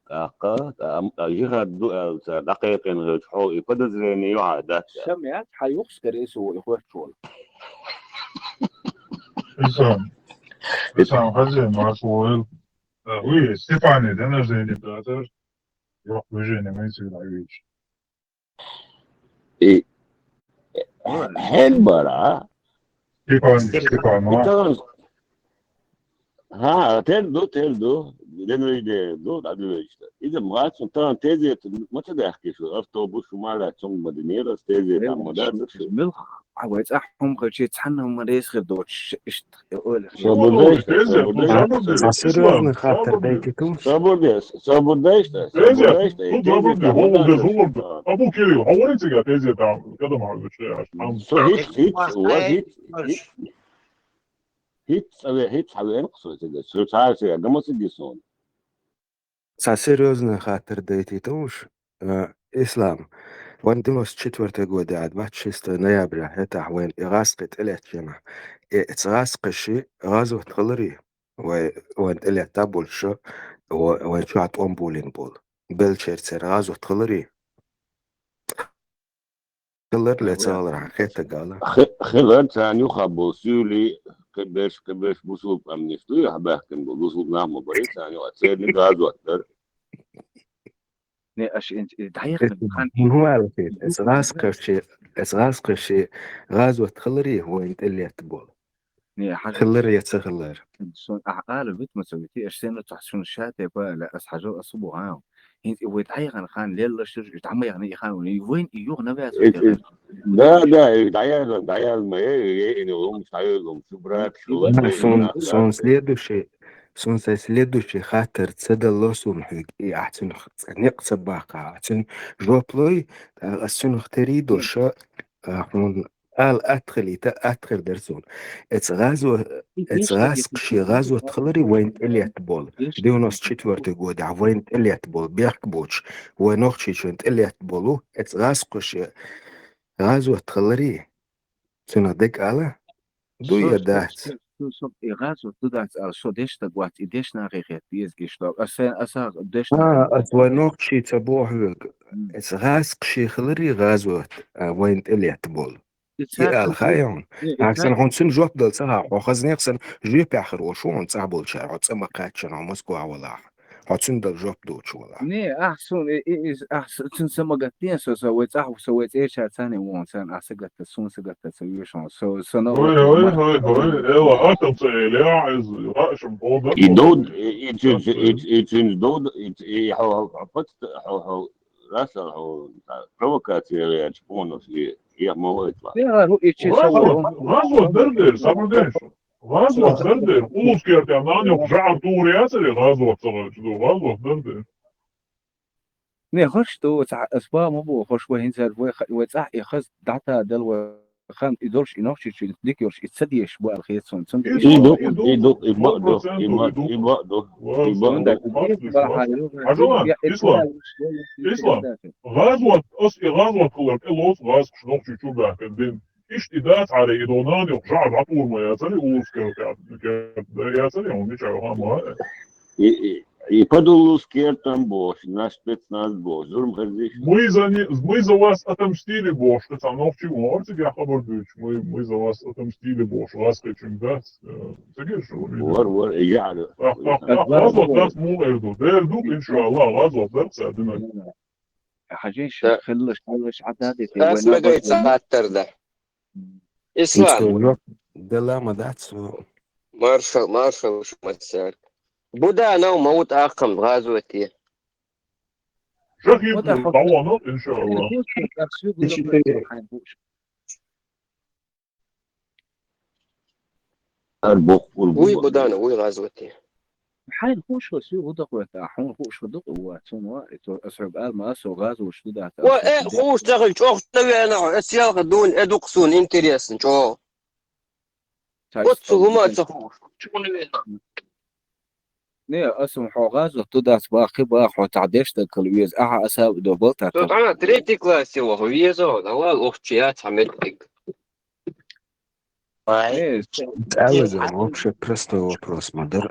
Аха, а, а, жихад ду, а, ца дакъикъен гъеч, хо, и подозрение юха да. Шамят, ха юхс каресу, и хуч чул. Исам. Исам, хазин, ма суэл. Э, уй, Степане день рождения, братан. Ёх, движение, мы всегда видишь. И, э, хел бара. Степан, Степан, ма. Итан, ха, тел ду, тел ду. День рождения ду, да, ду, ишта. Ида мгацун, тан тезет, ма ца дахки шу, автобус, шу мала, чонг мадинера, тезет, там, ма да, шу. Милх, а вай цӀа хум хачи, цхьанна ма рейс хир доч, ишт, э, ойла. Собур де, собур де. А серьёзный хаттар дайте ту. Собур де, собур де, ишта, собур де, ишта, тезет, тезет, там, ма да, шу. Абу Кирилл, говори цыга, тезет, там, когда мы, ишта, там. Со, ишт, ишт, у вас ишт, ишт. ХӀинцца ве-, хӀинцца хьавеана-кх со цига. Со цхьа а цига гамаца гиссон. Цхьа серьёзная хаттар дайтийта уж. Э, Ислам, вайн девяносто четвёртый годехь, двадцать шестое ноября, хӀетахь вайн и гӀазкхий тӀелеттачу хенахь, э, эца гӀазкхаший гӀазот хиларий? Вай, вайн тӀелетта болчу, ва-, вайн чохь тӀом болийна болу. Беллачеран церан гӀазот хиларий? Хилар ле ца хилар хьан хеттарг ала? Хи-, хилар царна юххе болу суьйлий, кхиберш, кхиберш бусулба къаьмнаш ду, юхьа баьхкина болу бусулба нах ма бара, царна юххе церан гӀазот дара. Не, аш ин, и дӀаяхна хан. Ну, ала хир, эца гӀазкхаший, эца гӀазкхаший гӀазот хиларий вайн тӀелетта болу? Не, хьажа. Хилар я ца хилар? Сон ахь ала вит ма ца вити, аш сенна цхьа шуна ша тӀе бала, ас хьажа, ас хӀу бу гӀан. ХӀинца и вай дӀаяхана хан леллаш, уж дӀа ма яхна и хан, и вайн и юха навязывать. Э, э, да, да, и дӀаяхна, дӀаяхна ма, э, э, э, э, лум, шайла лум, шу брат, шу ла, сон, э, сон следующий, сон сай следующий хаттар ца далло суна хьоьга, и ахь цунах ца, некъ ца баккха, ахь цунна жоп лой, а, ас цунах тери доша, а, хьуна Ала атта хилийта, атта хир дара суна. Эца гӀазо-, эца гӀазкхаший гӀазот хиларий вайн тӀелетта болу. Девяносто четвёртый годехь вайн тӀелетта болу, бехк боцуш, вайн Нохчийчоьнан тӀелетта болу, эца гӀазкхаший гӀазот хиларий? Цунах дерг ала? Ду я дац? Со, со, и гӀазот ду дац ала, со дешна вац, и дешна хи хетта беза гиш дог. Аса, аса дешна. А, аса вайн Нохчийчоьнан боху хьоьга. М. Эца гӀазкхаший хиларий гӀазот, а, вайн тӀелетта болу? И ала хаьа хьуна? Хьан санна хьуна цунна жоп дала ца хаьа, хьо хазнех санна жоьпехь хир волуш ву хьуна цӀахь болчара, хьо цӀа ма кхаьччина, хьо Москвахь валахь. Хьо цунна дала жоп доцуш валахь. Не, ахь суна, и, и, и, ахь с-, цунна са ма гатден со, со вай цӀахь, со вай цӀерачара царна вон, царна ахь са гатта, суна са гатта, ца вешан, со, со на. Ой, ой, ой, ой, эла хатам ца эля, из, ваашам, ода. И дод, и, и цуьнца, и, и цуьнца дод, и, и хьо, хьо, хьо, пац-, хьо, хьо, Расал, хьо, провокация яьлча бонус и, и ма вайтла. ГӀазот, гӀазот дар дер, сабрдеш. ГӀазот дар дер. Улус кертехь нана йоккха жаӀар тур яцаре, гӀазот ца гӀачу ду, гӀазот дар дер. Не, хӀорш ду, ца, ас ба ма бу, хӀорш вай хӀинца вай ха-, вай цӀахь и хаза дӀата дала вай хан и долуш, и Нохчийчу дика йолуш, и ца дезаш бу аьлла хета суна. Цундела и ду, и ду, и бакъ ду, и ма, и бакъ ду, и бакъ ду. Хьажал, Ислам, Ислам, гӀазот, ас и гӀазот хилар тӀелоцу гӀазкхаш Нохчийчу баьхкина дин. Иштта и дац хьара, и догӀу нана йоккха жаӀар дӀатур ма яцаре, улус кертехь, яцаре, хьуна мичахь хан ма хаьа. И, и, и подулус кертам бохуш, наш спецназ бохуш, зурма хезиш. Мы за не-, мы за вас отомстили бохуш, ткъа цхьа нохчи вон вара цигахь хабар дуьйцуш, мы, мы за вас отомстили бохуш, гӀазкхичуьнга дац, э, ца гира шу вара. Вара, вара, и яхьара. Ах, ах, ах, гӀазот дац муха эр ду? Дер ду, иншаллах, гӀазот дац, ца динарг. Хьажийша, хиллаш, хиллаш, Ӏададите, ас вай мегай наб-, ца хаттар да. Ислам. Дела ма дац ву. Маршал, маршал, шу мацар. Буданов ма ву тӀаккха гӀазот е. Шахид дӀавоно, иншаллах. Ар боху, ур бу. Вуй Буданов, вуй гӀазот е. Хьайна хууш ва соьга хӀу дакъоьтту, хьуна хууш ва дукъа ву, цунна ва, и то, ас хьоьга ала ма, со гӀазот ду дац. Ва, э, хууш ца хилча, чӀогӀа ца веана хьо, ас ялха дуна, э, дукха суна интересно, чӀогӀа. Оццу хӀума ца хууш. Чуна веана. Не, ас хьо гӀазот ду дац, баккхи баха, хьо цхьа деш даг кала веза, ахьа аса а до балтар. Со тӀана третий классе ваха веза, давал охчи яц хьан меттиг. Ай, э, цӀалаза вообще простой вопрос ма дара.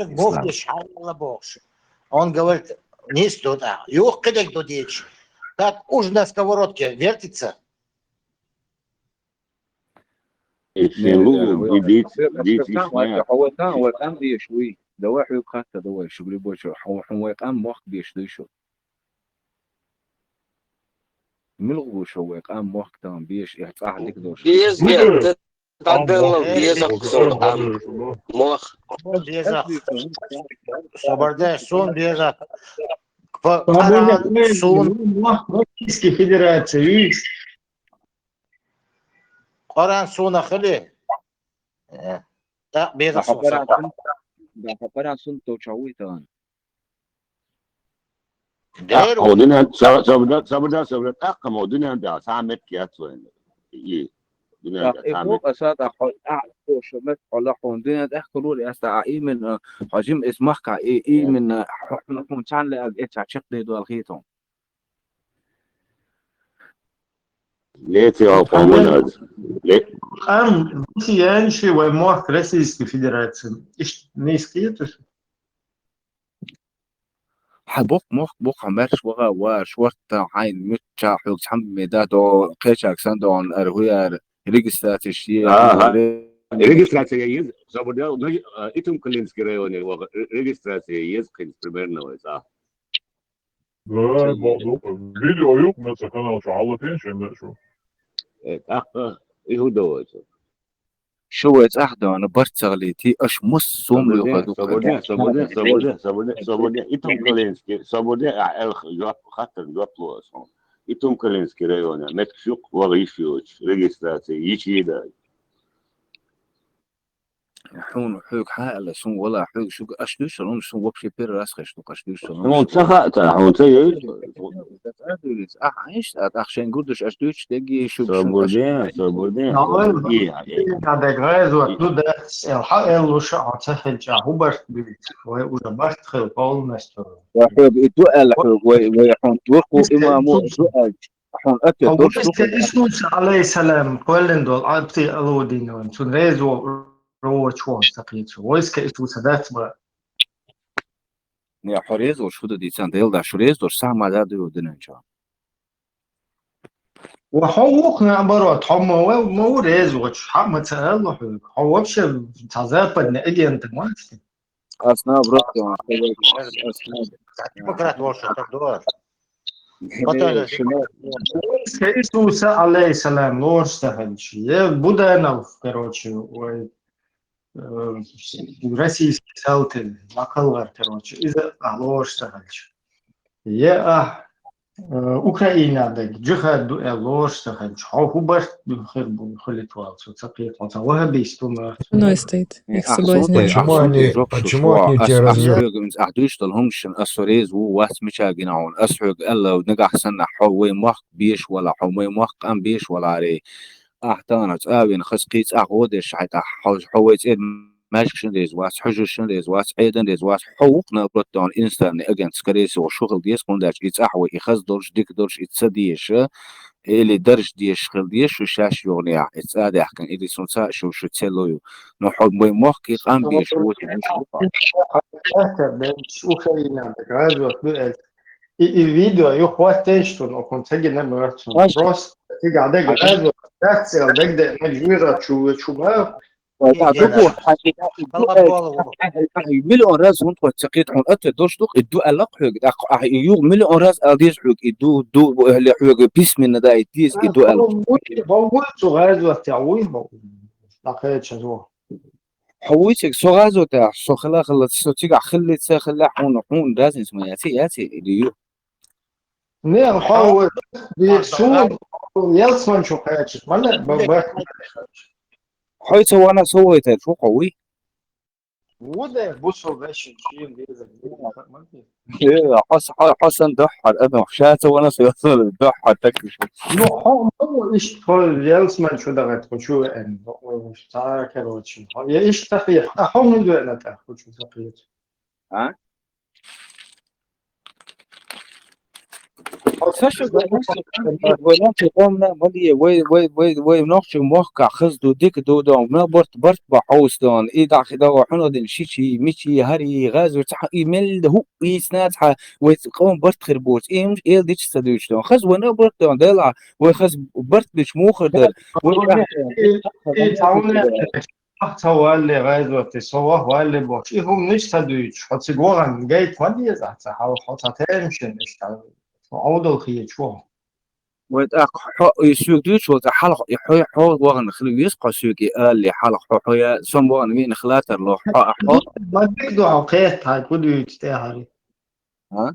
Бог Ислам. Деш, хьайла бохуш. Он говорит, не сто, да. Юхкъидег додичь. Как уж на сковородке вертится. Э, шен лугу, ди-, диц, диц, ишна. Хьо вай къам, вай къам деш вуй. Давай хьоьга хатта, давай, шу любой чо. Хьо, хьо вай къам мохк деш дуй шу. Муьлха ву шу вай къам мохк тан беш, эхь цӀахь дика долуш? Беза, дӀадалла беза кху къам мох. Беза. Собардай, сун беза. Къаран сун. Российский Федерация, видишь? Къаран суна хили. Э, тӀаккха беза сун. Да, хьо къаран сун товча вуй тан. Дер. Хьо дуьнен, са-, сабарда, сабарда, сабарда, тӀаккха мо дуьнен тӀехь цхьа а меттиг яц вайна. И. Дуьнен тӀаккха тӀа и цхьа боху меттиг. Аса тӀаккха хьо ахь боху меттиг хьо лахьун. Дуьнен тӀехь лур аса а именно хьо жим эс махка и именно хьо, хьо, хьо цхьаьна леаг эцхьа чекхдийр ду аьлла хета хьуна. Леце вал къоман аз. Ле- Ам, Россиян ши вай мохк Российской Федерации. Ишт нийса кхеташ? Хьан боккха мохк бу хьан маьрша ваха, ва шортта хьайн муьтча хьоьга цхьамма меда до, кхечаг сан догӀун ара хӀу яра, регистрацияш е, Ага. Регистрация еза, собордял, ну, а, Итум-Калинский районе ваха, ре-, регистрация еза, в принципе, примерно, вай, а. Да, бо-, бо-, видео юкъ, на ца канал, шу хьалатен, шен да, шу. Э, тӀаккха, и хӀу довайца? Шу вай цӀахь дона, барт ца гӀалийти, аша мус сум луьйхуьйту Собордян, кхетта. Собордян, Собордян, Собордян, Собордян, Итум-Калинский, Собордян, а, эл, жоп, хаттар жоп ло аса хьуна. Итум-Калинский районе, меттигаш юкъ, ваха йиш йоцуш, регистрация, йичий дай. Хьуна, хьоьга хьан аьлла, сун вала, хьоьга шуьга, аша дуьйцуш хӀума, сун вообще первый раз хезаш ду, аша дуьйцуш хӀума. Хьуна ца хаьа, ца, хьуна ца йойла. Ахьа, иштта, ахьа, шайн гурдаш аша дуьйцуш дегги, шуьга, шуьга аша. Собордян, Собордян, Собордян. Ай, ай. Ина деграйз вот, ну да, эл хьа, эл луша, хьо ца хилча, хӀу барт бийца, вай уже барт хил полностью. Ва хьоьга и ду аьлла хьоьга, вай, вай хьуна дурху имаму ду аьлла. Хьуна атта Хьо дош вайска ду хьуна. Исуса, алейхиссалам, кхоьллина долу Ӏабти Алудиновна, цунна реза волу рогӀачу вон ца кхийчу. Вайска Исуса дац ма. Не, хьо реза волуш хӀу ду дийцан, Делан Дала шу реза долуш, сахьма да ду динан чохь. Ва хьо вукху наоборот, хьо ма ва-, ма ву реза волуш, хьа ма ца аьлла хьоьга. Хьо вообще цхьа западный агент ма вац те. Ас наоборот, ас наоборот. Демократ волуш, так дора. Потом Исуса, алейхиссалам, лоруш ца хилча. Е Буданов, короче, ой, э, российский салтин, лакхалгӀар, короче, иза а лоруш ца хилча. Е а, э, Украина даг, джихад ду э лоруш ца хилча. Хьо хӀу барт хир бу, хилит вал, цо ца кхета, хьо ца вахабист ду ма. Мной стоит, их соблазняет. Почему они, почему они тебя развели? Ахь дуьйцуш долу хӀуманаш шуна аса со реза ву, вац мича гина хьуна. Аса хьоьга аьлла, нагахь санна хьо вай мохк беш вала, хьо вай мохк къам беш валаре. Ахь тахана цӀа а вина, хаза кхин цӀахь гӀо деш хьайтахь, хьо, хьо вай цӀера маьжгашна реза вац, хьуьжаршна реза вац, Ӏедана реза вац, хьо вукху наоборот тахана иностранный агент, скорее всего, шу хила деза, хӀунда аьлча и цӀахь вай, и хаза долуш, дика долуш, и ца дезаш, или дарж дезаш хила деза шу шаьш йогӀунехь, и цӀа а даьхкина, или сунца а шу, шу ца ло ю. Но хьо вай мохк и къам беш ву, Украина, гӀазот ду аьлла. И, и видео ю хӀоттийша шуна, окхунна ца гина моьтту суна. Просто цигахь дага хьажо, цецъяла дагадеана, жуьйра чу, чу ма. Ай, а, дугу, хьан и, и, и, и, миллион раз хӀунда хӀоьтту ца кхета хьуна, атта долуш ду-кх, и ду аьлла-кх хьоьга, тӀаккха ахьа и юха миллион раз ала деза хьоьга, и ду, ду, хьоьга письменно даийта деза, и ду аьлла. Бо вуй цу гӀазотехь, вуй бо. ДӀакхеча зо. Хьо вуй цига со гӀазотехь, со хила хилла, со цигахь хилли, ца хилла, хьуна, хьуна разница ма яций, яций, или ю? Не, хьо ву, суна, Ялсман чу кхачаш, ма ле, ба, ба. Хьой ца вана со вайтар, фу хьо вуй? Ву де, бу со вешин, шин веза, веза, ма де. Э, хьо с-, хьо, хьо сан доххьар, адам, ша ца вана со, со доххьар, так и шу. Ну, хьо, ну, ишт, хьо, Ялсман чу дагат, хьо чу веан, хьо, ца, короче, хьо, я ишт сахих, а хьо хӀун веана тӀаккха, хьо чу сахих? А? Ца шу вай нохчийн къомна ма ле, вай, вай, вай, вай нохчийн мохкахь хаза ду, дика ду, дон, ма барт, барт бан хьовса, дон, и дахьа хи дагӀо хьуна дина, шичий, мичий, хӀарий, гӀазо, цхьа, и мел да хӀуъ, и сна цхьа, вай къоман барт хир боцу, и хӀумаш эл дича ца дуьйцу, дон. Хаза вай на барт, дон, Дела, вай хаза барт бича мухар дара. Вай и, и, и, Ахь ца валле гӀайзоти, со ваха валле бохуш. И хӀуманаш ца дуьйцуш, хьо цига вахана гайта ма деза ахь ца хьал, хьо ца тайна шен иштта. Хьо Ӏовдал хеташ ву. Вай тӀаккха хьо и соьга дуьйцуш вац, хьалха и хьо, хьо вахана хила веза кхо соьга и алале, хьалха хьо, хьо я, со вахана веана хила тарло, хьо а хьо. Ма дика ду хьо кхетта, хьай ку дуьйцу тӀехьари. А?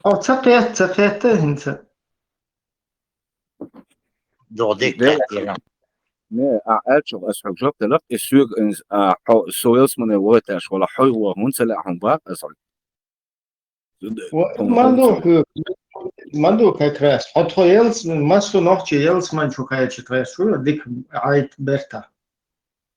Хьо ца кхетта, ца кхетта хӀинца. Догдик. Не, а, аьлча, ас хьоьга жоп делахь, и соьга, а, хьо, со велсмане вайташ вала, хьо ву, хӀунда ца лаьа хьуна бакъ ас хьоьга? Ва, ма ду хьоьга, ма ду как раз. Хьо тхо ялс-, массо нохчий ялсмани чу кхаьча тхо шу, дика Ӏайта берта.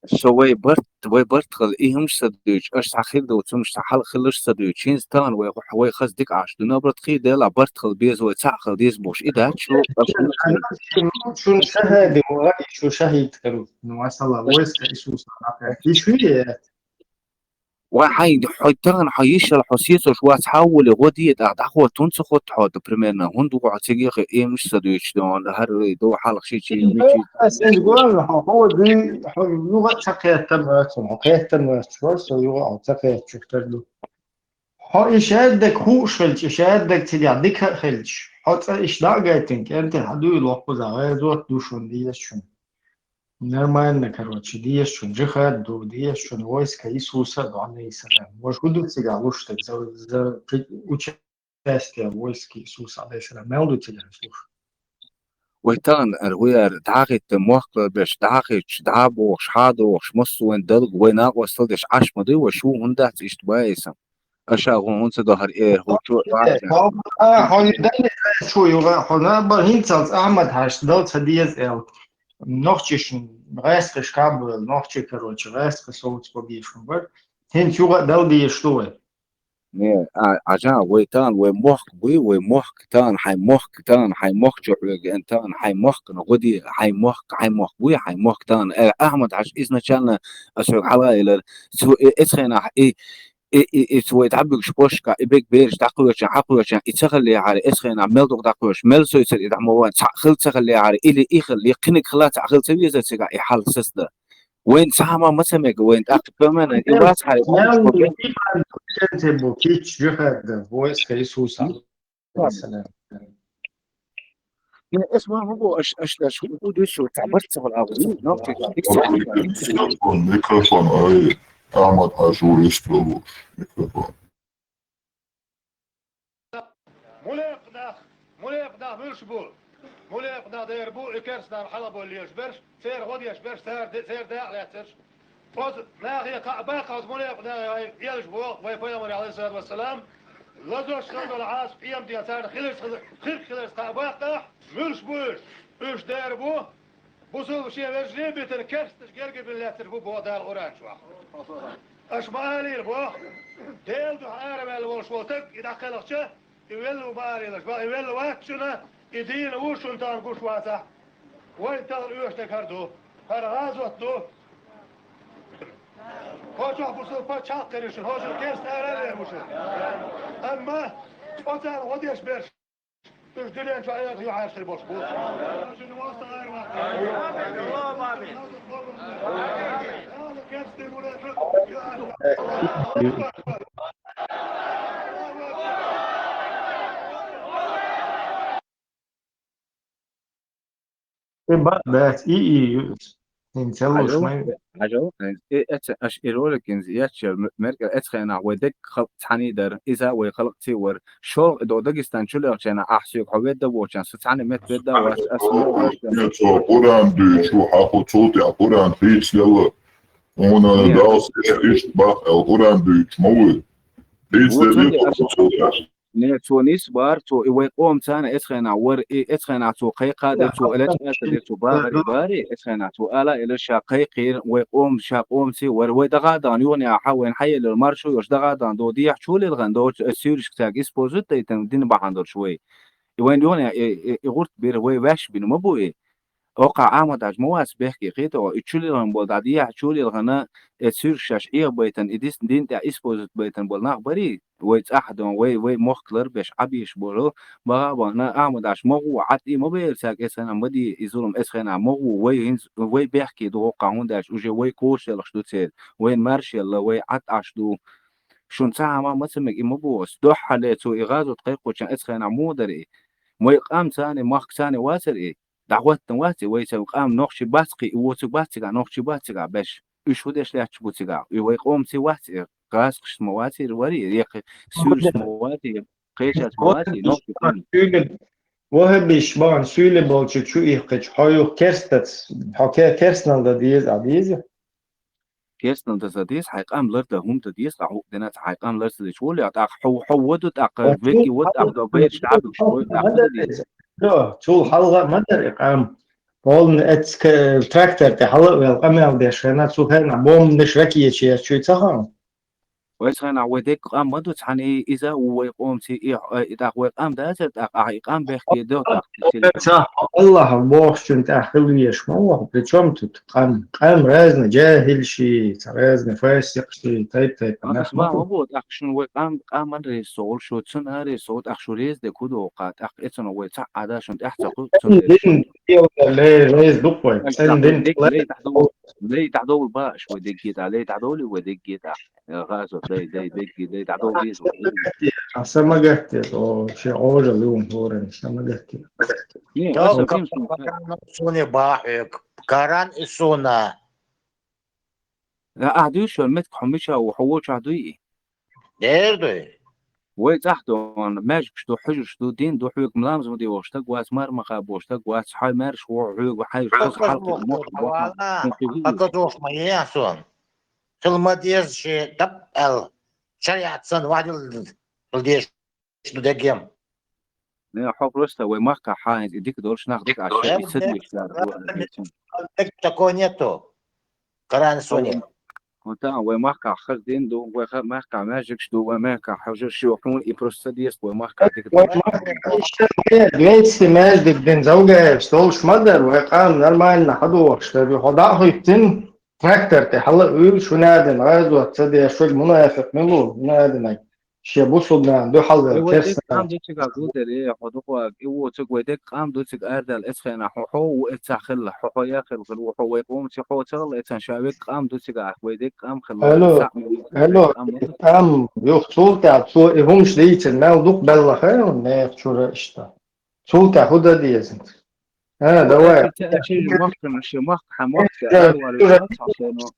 Со вай барт, вай барт хила, и хӀумаш ца дуьйцу, аша цхьа хир ду, цумаш цхьа хьал хиларш ца дуьйцу. ХӀинца тахана вай, вай хаза дика Ӏаш дуьйна, барт хир дела, барт хила беза вай, цхьаъ хила деза бохуш, и дац шу, шун шахади, ва, шу шахид кару. Ну, масала, войска Иисуса. И шу е. Ва хьайн, хьо тахана хьо йишал, хьо сецош вац, хьаввале, гӀо де тӀаккха, дӀахо тун ца хӀотта хьо, примерно, хӀунда ву хьо цига яхе, эмаш ца дуьйцу, дон, хӀара до хьалха ши чи, ми чи. Ас эс гуал, хьо, хьо дуй, хьо, ну, ва ца кхеттан вац, хьо кхеттан вац, чор со югӀа, хьо ца кхетчух тар ду. Хьо и шаьрдаг хууш хилча, и шаьрдаг цигахь дика а хилча, хьо цӀа иш дӀа а гайтина, кӀентий хьан дуй лохкуза, гӀазот ду шун, деза шун. Нормально, короче, деза шун, джихад ду, деза шун, войска Иисуса ду, алейхиссалам. Может, хӀун ду цигахь луш дерг, за, за, при-, участие войски Иисуса, алейхиссалам. Мел ду цигахь луш? Вай тахана ар, вай ар, дӀахӀитта, мохк лар берш, дӀахӀитташ, дӀабохуш, хьадохуш, массо вайн далга, вай накъостал деш Ӏаш ма дуй, вай шу хӀунда дац иштта баиса? Аша хӀун, хӀун ца дахар эр, хӀун чу вац? Хьо, а, хьо ю дали шу югӀа, хьо на ба хӀинцалц Ахьмад Хьаша дал ца деза эл. Нохчишна гӀаьскхиш каб, нохчи, короче, гӀаьскхи совц богишун бар. ХӀинца югӀа дал дезаш ду вай. Не, а, Ӏажа, вай тан, вай мохк буй, вай мохк тан, хьай мохк тан, хьай мохк чу хьоьга, эн тан, хьай мохк на гӀо де, хьай мохк, хьай мохк буй, хьай мохк тан. Э, Ахьмад Хьаша изначально ас хьоьга хьала илар, цу, э, эцхенахь, и, и, и, и, цу вай дӀабуьгуш бошка, и бег бераш дӀакхоьчан, хьакхоьчан, и ца хиллехьара, эцхенахь мел дукха дӀакхоьчу, мел сой цар и дӀа ма ван, цхьаъ хила ца хиллехьара, или и хила, и кхиниг хила, цхьаъ хила ца везар цигахь, и хьал саста. Вайн цхьа хӀума ма ца мега, вайн тӀаккха кхоьмана, и вац хьара, Мел иман кичча жихад да, войска Иисуса. Салам. Не, эс ма хӀун бу, аш, аш, аш, хӀун бу дуьйцу, цхьа барт ца хила агӀу, нах чу, дика ца хила. Микрофон, ай, Ахьмад Хьаша ву, эс ца луш, микрофон. Мунафикъ нах, мунафикъ нах муьлш бу? Мунафикъ нах дера бу, и керстанал хьалаболла лелаш берш, церан гӀо деш берш, церан де-, церан дакъа лаьцнарш. Оцу нахе кхаъ баккха оцу мунафикъ нахе вай элча боху, вай пайхамар, алейхиссалату вассалам, лазош хила долу Ӏазап къематдийнахь царна хиларца, хирг хиларца кхаъ баккха, муьлш бу уьш? Уьш дера бу, бусулба шен вежарий а битина, керстанаш герга бина лаьтташ бу боху Дала Къуръан чохь. Аша ма алийла боху, Делан дуьхьа араваьлла волуш волу стаг и дӀакхелхча, и велла ву ма алийлаш боху, и велла вац шуна, и дийна ву шуна тахана гуш вацахь. Вайн тахана оьшург хӀара ду, хӀара гӀазот ду. ХӀокху чохь бусулба пачхьалкх хир ю шуна, хӀокху чохь керста ара а вер ву шуна. Амма оцарна гӀо деш берш, уьш дуьнен чохь эха юьхьӀаьржа хир болуш бу. И бакъ дац, и, и, ю-, хӀинца луш Хьажал, май. Хьажал, э, э, эца, аша и ролик хӀинца еччара м-, меркӀал эцхенахь вай дерг халкъ цхьаьний дара, иза вай халкъ ци вара. ШолгӀа и до Дагестан чулехчена ахь соьга хьо ведда вочан, со цхьаьна мет ведда вац, ас ма вац. Нет, цо Къуръан дуьйцу, хьан ху цул тӀе Къуръан хийцаделла. Уна Нет. Далла иштта бакъ аьлла Къуръан дуьйцу ма вуй. Хийцаделла. Не, цо нисбар, цо и вай къоман царна эцхенахь вара, и эцхенахь цо кхайкха дара, цо элачкъаьста дара, цо бахари бари, эцхенахь цо ала элира ша кхайкхийра, вай къоман, ша къоманций вара, вай дагӀа а дахана юханехьа, вайна хьаеллера маршо йолуш дагӀа а дахана, до дехьа чулилгӀана доцу, ас суьйрашка цаьрга использовать дайтина дина бахьана долуш вай. И вайна юханехьа, и, и, и гӀурт бира, вай ваьш бина ма бу и. Оккха Ахьмад-Хьаьжа ма вац бехке кхета, и чулилгӀана болу дӀа дехьа, чулилгӀана, э, суьраш шаьш Ӏехабайтан, и дис-, дин тӀехь использовать байтан болу нах барий, вай цӀахь а дон, вай, вай мохк ларбеш, Ӏабийш болу, баха а бахана, Ахьмад-Хьаьжа ма гӀо, Ӏад и ма бер цаьрга, эцхьана ма дий, и зулам эцхьана ма гӀо, вай хӀинца, вай бехке ду оккха, хӀунда аьлча уже вай кочаллаш ду церан, вайн маршалла, вай Ӏад Ӏаш ду. Шун цхьа хӀума ма ца мега, и ма боху ас. Дуьххьале цо и гӀазот кхайкхочун эцхьана муха дара и? Вай къам царна, махка царна вацара и? ДӀахӀоттан вац и, вай сан къам нохчий бац кхин, и воцург бац цигахь, нохчий бац цигахь беш. Уьш хӀун деш лаьтташ бу цигахь? И вай къоманций вац и, гӀазкхашца ма вацара вари, я кхин суьрашца ма вацара, кхечаьрца ма вацара, нохчий къам. Суьйле, ваххабиш бахана суьйле болчу чу ихкхича, хьо юха керстац, хьо ке-, керстанал дан деза, а деза? керстанал дан ца деза, хьай къам лардан хӀума дан деза, тӀаккха хӀуъа дина ца хьай къам лар ца дечу волу, тӀаккха хьо, хьо воду, тӀаккха веки воду, тӀаккха до бераш дӀабуш, вой, тӀаккха хӀун дан деза? Цул хьалха ма дара и къам. Полный эцка трактор тӀе хьала а вел, къамел деш хенахь, цу хенахь бомбанаш, ракеташ еш чуьйца хан. Вай цхьанахь вай дегга къам ма ду, цхьаьна иза а ву вай къомаца, и, и тӀаккха вай къам дацара, тӀаккха ахьа и къам бехке до, тӀаккха. Ца Аллахьа бохучун тӀехь хила везаш ма ву, при чём тут къам? Къам разный, жахӀилши, ца разный, фасикъши, тайп-тайпана. Ас ма ма бу, тӀаккха шун вай къам, къам ма реза ца волу, шу цунна а реза ца волу, тӀаккха шу реза де ку доху, тӀаккха эцунах вай цхьаъ Ӏада шун тӀехь ца кху, цунна дин, ле, реза ду вай, цӀен дин. Лей тӀехь довла, лей тӀехь довла бааш вай дегге тӀа, лей тӀехь довли вай дегге тӀа. Э, гӀазот дай, дай, дегги, дай, дӀадовла деза вай. Сан ма гатде, о, шен Ӏожалла юун хӀоранна, сан ма гатде. Не, Йо, аса Капа, бим сум ка-, Каран суне бахьуьг. Каран и суна. Э, ахь дуьйш вара, метка хьо мича ву, хьо вочахь дуй и? Дер дуй. Вай цӀахь дон, маьжгаш ду, хьуьжарш ду, дин ду, хьоьга мламаз ма де вохуш стаг вац, мармаха бохуш стаг вац, хьай маьрша ву, хьоьга хьай хаза хьалкхи мо. Хаза вохуш ма е сон. Хила ма деза шен даб аьлла, шариӀат санна вахьдилла дезаш ду деггем. Не, хьо просто вай махкахь хьан и дика долуш нах дика Ӏаш, и ца дезаш лара. Такого нету. Коран суни. Вот там вай махкахь хаза дин ду, вай ха-, махкахь маьждигаш ду, вай махкахь хьожуш ю, хьуна и просто ца деза, вай махкахь дика долуш. Двести маьждиг дин Завгаевс долуш ма дара, вай къам нормально хьадохуш дара, хьо дӀа а хӀуьттина, трактор тӀе хьала а уьйла, шуна а дина, гӀазот ца деш, шуьга мунафикъ мила ву, шуна а дина. Шен бусулбанан дуьхьал вай дерг керстанан. Къам ду цига гулдер, э, хьо дукъаг, и ву цига вай дерг къам ду цига арадала эцхена, хьо, хьо ву эцхьа хилла, хьо, хьо я хилла, хилла ву хьо вай къомаца, хьо ца хилла эцхьа, ша вег къам ду цига, вай дерг къам хилла. Алло, алло, къам ду цига, алло, вай къам ду цига. Къам, юха цул тӀаьхьа цо и хӀумаш дийцина, мел дукха белла хье, нехан чура иштта. Цул тӀаьхьа хӀун дан деза? А, давай.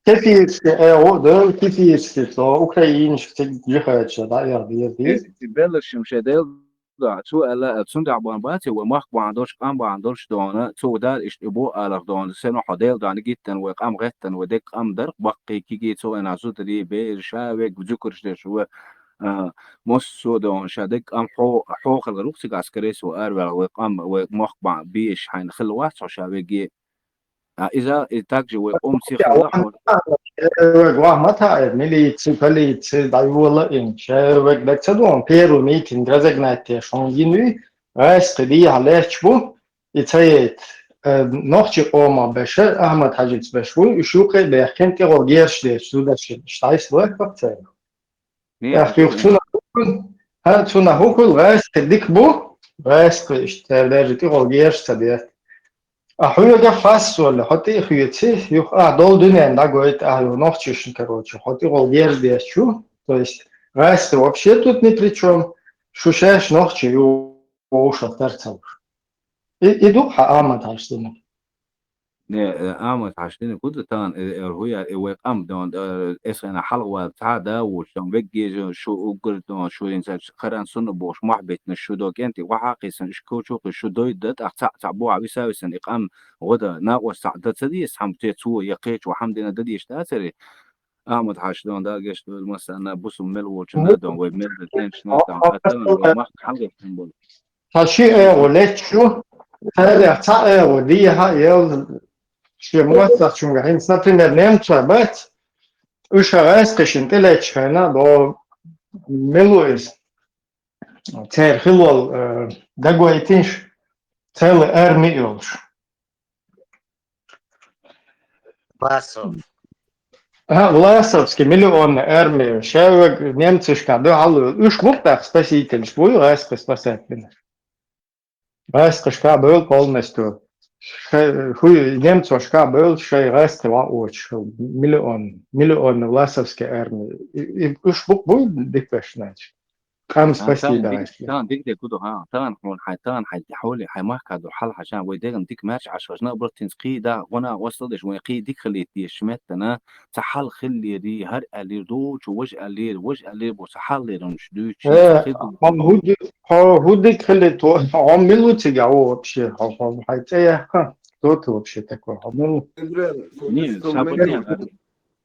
Кефирский, э, вот, да, кефирский, э, вот, Украинский, цига жихача, да, я, я, я. Беллашим ше Дела дуьхьа, цо аьлла, цундела бан бац, вай махка бан долуш, къам бан долуш дона, цо Дала иштта и бу алах дона, сено хьо Дела дуьхьа гиттан, вай къам гӀеттан, вай дерг къам дар, баккхий киги, цо вайна зударий, бер, ша вег, зуькарш деш, вай, а, массо а дона, ша дерг къам хьо, хьо хилла рух цига, скорее всего, араваьлла, вай къам, вай мохк бан, беш хьайна хилла вац хьо ша веги. А, иза, и так же вай къомаца хилла хьо. Вай гӀо ма таӀе, милици, полици, дӀайола ин, ша вег дерг ца дона, первый митинг разогнать деш, хьуна гинуй, гӀайс кхи дехьа лаьтташ бу, и ца яйта, э, нохчий къомах беша, Ахьмад-Хьаьжица беш ву, уьш юккъе а баьхкина, тӀехула герш деш, зударшна, иштта Ӏайса лоьхках царна. Не, тӀаккха юха цунах хӀу хуьлу, хӀа, цунах хӀу хуьлу, гӀайскхи дика бу, гӀайскхи иштта, цара даже тӀехула гераш ца дерг. А хьоьга хьассолла, хьо тӀе а хьоьций, юха ахьа долу дуьненна дӀагойта ахьа юха нохчашна, короче, хьо тӀехула гераш деш чу, то есть гӀайскхи вообще тут ни при чём, шу шаьш нохчий ю, вовшах тар ца луш. И, и ду хьан Ахьмад-Хьаьжас динарг? Не, э, Ахьмад-Хьаьжас динарг хӀун ду тахана, э, э, хӀу яр, э, вай къам дон, э, эс хьайна хьалха вала цхьа а да а волуш, дан веггежа шу уггар дон, шу инса харан сунна бохуш, мохь беттина шу до кӀентий, вахьа а кхийсан, уьш кочу а кхуьйсуш, шу дойда, тӀаккха цхьаъ, цхьаъ бохьа виса а висана, и къам гӀо дан, накъост цхьаъ дан ца деза, хьан те цо, я кхечо хьан дина дан дезаш дацаре. Ахьмад-Хьаьжас дон, Дала гечдойла массарна, бусулба мел волчунна а дон, вай мел дан кӀенташна а дон, а тахана вай махка хьалхаветтина болу. Цхьа ши эгӀо летчу, царех цхьа эгӀо дехьа а елла, шен моццахчуьнга хӀинца, например, немцой бац, уьш хьан гӀайскхишна тӀелетчу хенахь, бо, мила ву иза? Церан хилол, э, дагойтинаш, целый арми йолуш. Власов. А, Власовский миллионный арми, шаьвег немцашкахь дуьхьал а, уьш муха тӀаккха спасительш буй, гӀайскхи спасать бинарш? ГӀайскхашкахь бевлла полностью. Шай, хӀуй, немцошкахь бевлла шай гӀайскхи ваъ воцуш, миллион, миллионный Власовский арми. И, и уьш букъ буй дика беш, значит? Къам спасти дан. Тахана дика де куду, ха, тахана хьуна хьайн, тахана хьайн хьоли, хьайн махка ду хьал хьажан, вай дегӀан дика маьрша Ӏаш хьажна, обратинца кхий да, гӀуна остал деш, вай кхий дика хилийта дезаш меттана, ца хьал хиллери, хӀар аьллера, дочу, вож аьллера, вож аьллера, бо ца хьал лерунаш дуьйцу. Э, хьо хӀу ди-, хьо хӀу дика хилийта, хьо мила ву цига, хьо вообще, хьо, хьо, хьайн цӀе яхха, кто ты вообще такой, хьо мила ву? Не, сабар не,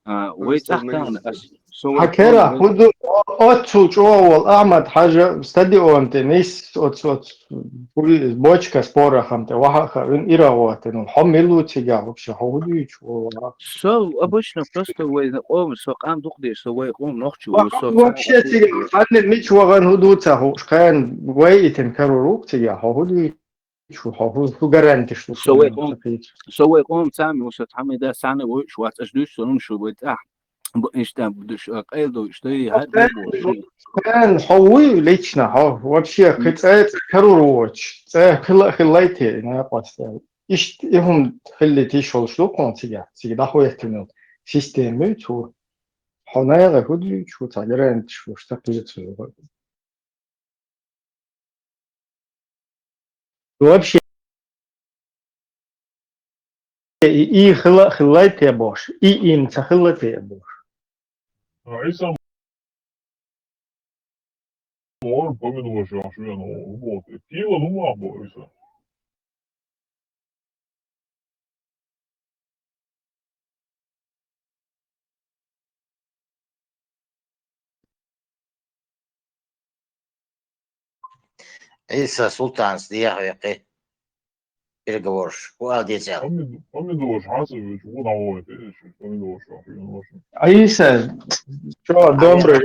а. А, вай цӀахь тахана ас. Со вай Хьан кара, хӀун ду, о-, оццул чӀогӀа волу Ахьмад-Хьажа стадион тӀе нисса, оцу, оцу, хӀун ю, бочка с порохом тӀе вахьа а хаийна, ира гӀоттина. Хьо мила ву цигахь вообще, хьо хӀун дуьйцуш ву? Со обычно просто вай къоман, со къам дукха деш, со вай къоман нохчо ву, со Вообще цигахь, цхьанне мича вахана хӀун ду ца хууш, кхана вай итина карор ву-кх цигахь, хьо хӀун дуьйцуш ву, хьо хӀун, хӀун гарантиш ду Со вай къоман, со вай къоман цхьаммо, со цхьаммо да санна вуьйцуш вац, аш дуьйцу со луш ву вай цӀахь. Бу-, иштта, душ, а, къайла ду, иштта, и хьа, хьа, бу, ши. Кхана хьо вуй лично, хьо вообще кхин цӀе, цӀе карор воцуш, цӀе хила, хилла те, накъостел. Иштта и хӀума хилла тийша йолуш ду кхуна цигахь, цига дӀахӀоьттина система ю цо. Хьо наха хӀун дуьйцуш ву, цхьа гарантиш ву, ша кхечу ву. Вообще, и, и хила, хилла те бохуш, и, им ца хилла те бохуш. Ӏийса, ор помидораш йохуш вена, хӀун боху? Кила хӀума боху Ӏийса? Ӏийса, Султанца дехьа векхи переговораш. ХӀун ала деза аьлла? Помидораш хьан ца вуьйцу, хӀун дӀавахийта, помидораш йохуш вена. Ӏийса, чё, добрый.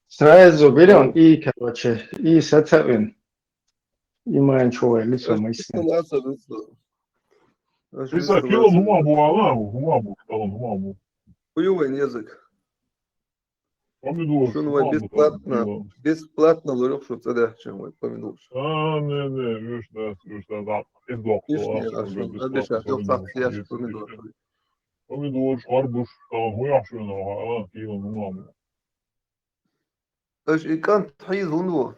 Сразу берём и, короче, и сацавин. И майн чё, лицо мы с ним. Ӏийса, кила хӀума бу ала, хӀума бу, кила хӀума бу. Хуёвый язык. Помидораш. Шуна вай бесплатно, бесплатно лурих шу цӀа даьхча вай помидораш. А, не, не, уьш да, уьш да, да, из дохло. Ишни, а шуна обещать, хьо сахьтеш помидораш. Помидораш, хьарбуш, там, хӀун йохуш вена, ала, кила хӀума бу. Аш и кӀант хьийза хӀунда ву?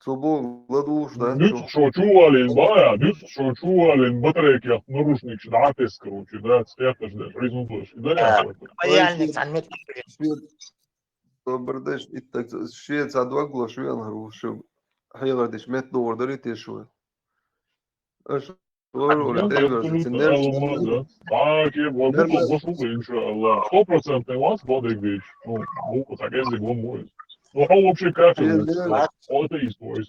Цо боху ладугӀуш дац. Дуьцкъ шо чу валийна бан, дуьцкъ шо чу валийна батарейкех наручникаш дӀа а тесна, короче, да, цхьаьтташ деш, хьийзун деш, и дан А, яхар. Паяльник цхьаьна меттиг. Швед, добрый день, и так, швед цхьа дог ло, швед лар ву, шу хьехар деш, метта догӀур дарий те шу? Аш лор, лор, тегар, цин дерш. Баки, вот, вот, вот, иншаллах. Стопроцентный вас, Владик Вич. Ну, ну, так если бы он мой. Ну, он вообще кафель. Швед лер. Вот это и твой.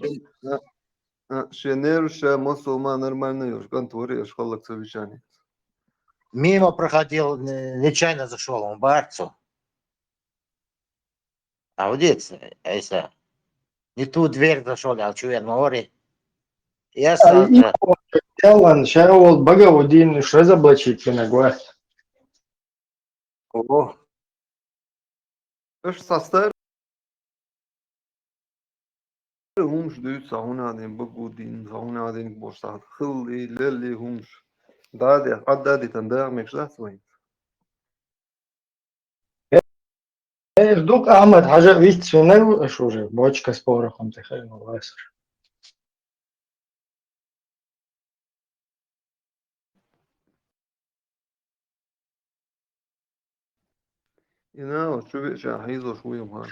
А, шен нерваш ша массо ма нормально йолуш, кӀант вари, аш халлак ца вичани. Мимо проходил, не- нечаянно зашел, он барцу. А вот здесь, Ӏийса. Не ту дверь зашел, а чу я мори. Я А сразу и же. Ялан, ша вол бага один уж разоблачить вина гвас. Ого. Аш састар хӀумаш дуьйцу, хьуна дин багу дин, хьуна дин бош сахьат хилли, лелли хӀумаш. Даде, хьад даде тан дагӀ мекш дац вайн. Эх, дукъ Ахьмад-Хьажа виц вина ву, аш уже бочка с порохом тӀе хайна васар. Инал, чу веша хьийзош вуй ма.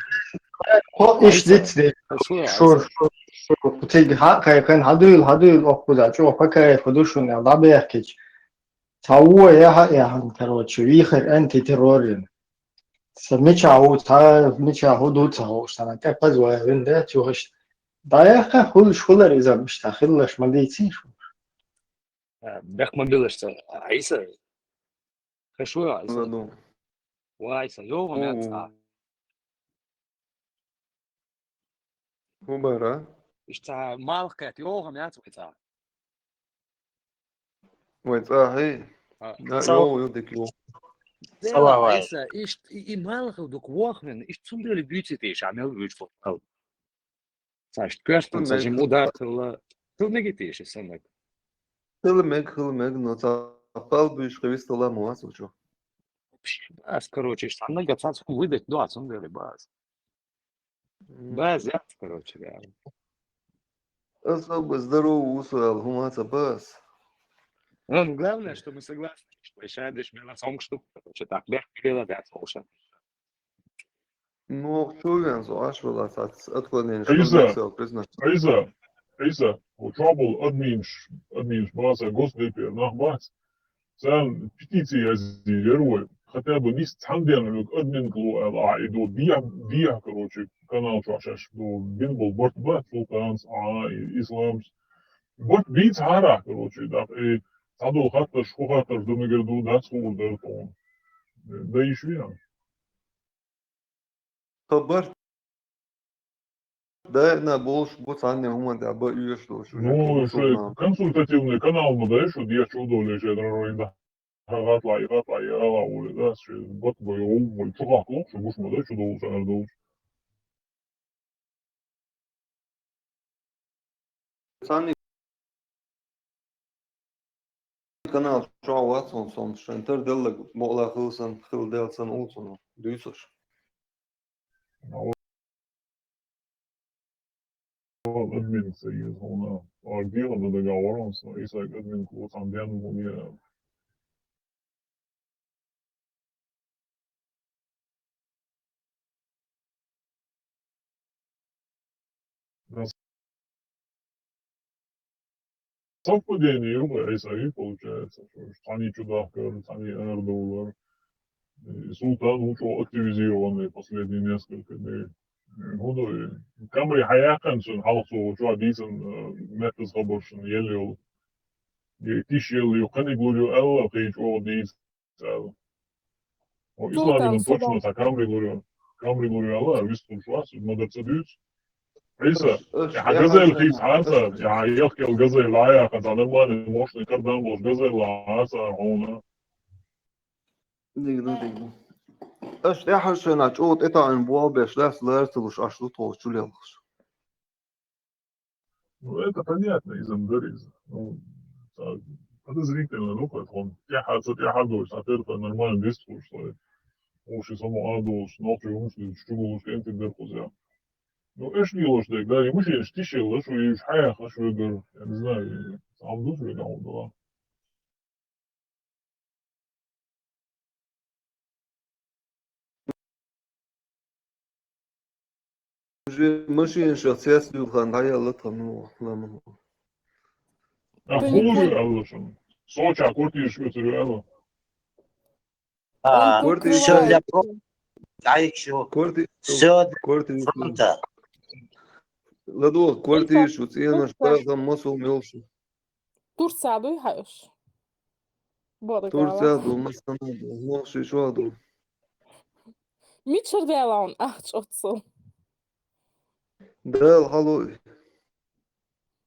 Хо иш диц де. Шу, шу, шу, шу, цига хьа, кхайкхайн, хьадуйла, хьадуйла, охкуда, чу, хакай, худу шуна, дӀабехкич. Цхьа вуо яхьа, яхьа, короче, вихар антитеррорин. Са мича ву, цхьа мича хӀу ду, цхьа хӀу, шана, тӀе паз вай, вин де, чу хаш. ДӀаяхха, хулаш, хулар иза, мишта, хиллаш, ма дийцин шу. А, бехк ма билаш ца. Ӏийса. Хашо Ӏийса. Ладу. Вай, са, йогӀу мяц. ХӀу бара? Иштта малх кхет, йогӀу мяц вай цӀа. Вай цӀа хьи? А. Да, Цау. йогӀу, ю дик йогӀу. Салавай. Ӏийса, ишт, и, и малх дукх вохвен, ишт цундели буьйцитеш, а мел вуьйч бохал. Цашт квестон, Мег. Цажим удар тылла. Тыл мегитеш, и санак. Хила мег, хила мег, но цхьа пал буьйш хивиста ла ма вац вучу. Бас, короче, ишт санак, цац выдать, да, цундели бас. Бас, я, короче, реально. Особо здоровый усал, хӀума ца бас. Ну, главное, что мы согласны, что ещё дальше мела сам штук, короче, так, бех, перела, да, слушай. Ну, чу вен со аш вела сац, отклонение, Ӏийса. Признать. Ӏийса, Ӏийса, вот чо бул админш, админш баса госдепер нах бац. Цан петиция язди лер вай. хотя бы нийсса цхьан дийнахьа хьоьга админка лу аьлла, ахьа и ду, дехьа, дехьа, короче, канал чохь шаьш ду, бина болу барт бац, Султанс, а, и Исламс. Барт бийца хьарахь, короче, даккха, и цхьадолу хаттарш, хӀун хаттарш ду мегар ду, дац хуур дара тхуна. Дан йиш веана. Хабар. Дайна болуш бу цхьанне хӀуманна тӀехь бан оьшуш долуш. Ну, шайн консультативный канал ма дай шу, дехьа чу долуш, я дрожжи, да. ХӀан, гӀатла, и гӀатла, и ала уле, да, шу бат бой, гӀув бой, чу хахкалуш, шу гуш ма дай, чу долуш, ара долуш. Цхьанне канал чохь вац хьуна, сон шайн тара деллаг бокъала хила сан, хила дел сан улцуна дуьйцуш. Админ ца еза хьуна. Ар дегӀан дан дагахь вара хьуна, сан Исаик админ клуб цхьана денна хӀума яра. Совпадение ю, Исаик, получается, что цхьаний чу дахкар, цхьаний ара довлар. И Султан ву чӀогӀа активизированный последние несколько дней. ХӀун ду и? Камри хьаяьккхина шуна хьалха цо чохь дийцина, э, меттаза хабаршна елла йолу. И тиш елла ю, кханиг лур ю аьлла, кхин чӀогӀа дийца. Цара. О, Султан, исламина точно са камри лур, камри лур яла, вистхуш вац, ма дар ца дуьйцу. Риса, я хьан газель хийца хьарца, я хьан ялх кел газель лаяханца, нормальный, мощный кардан болуш газель лахьарца хьуна. Дигна, дигна. Аша тӀаьхьаршина чӀогӀа тӀетаӀийна болх беш дац, лара ца луш, аш ду тхо чу лелхаш. Ну, это понятно, иза ма дара иза. Ну, ца-, подозрительно, ну, как он, тӀаьхьа, ца тӀаьхьа дойш, а тӀера нормально дистхуш, что ли. Уж и само адолш, нохчий умш, чугулуш, кенти дерхуз, я. Ну, эш лилош дек, да, и машинаш тишелла, что и уж хьаяха, что и дер, я не знаю, сам дус, что и там, да. Уже машина ша цец дуьлхан дӀаелла тхан, ну, ламан. А хулур аьлла шуна. Соча квартираш оьцур аьлла. А, квартира всё для про-, дай ещё. Квартира, всё для квартира фронта. Ладо, квартира шу, ценаш, Турция, пахам, масул мелшу. Турция дуй хьаьш? Турция ду, масана ду, мохши чуа ду. Мичара дела он ахча оццул? Дел халуй.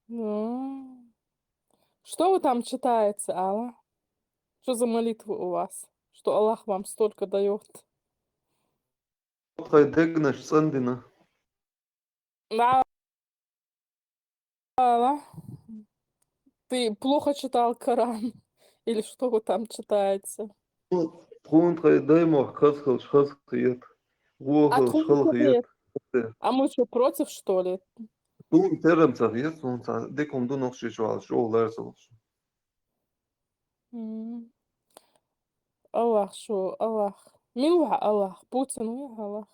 Ну. Что вы там читаете, Алла? Что за молитвы у вас? Что Аллах вам столько даёт? Хай дегнаш цӀандина. Да. Алла. Ты плохо читал Коран? Или что вы там читаете? Тхуна тхай даймох хазхалш хазхият. А вохалш тхуна халхият. А мы что, против, что ли? Тхуна терам ца хият, тхуна ца декум ду нохчи чуал, шо ларсалш. М. Аллах шу, Аллах. Мила ву хьан Аллах? Путин ву хьан Аллах?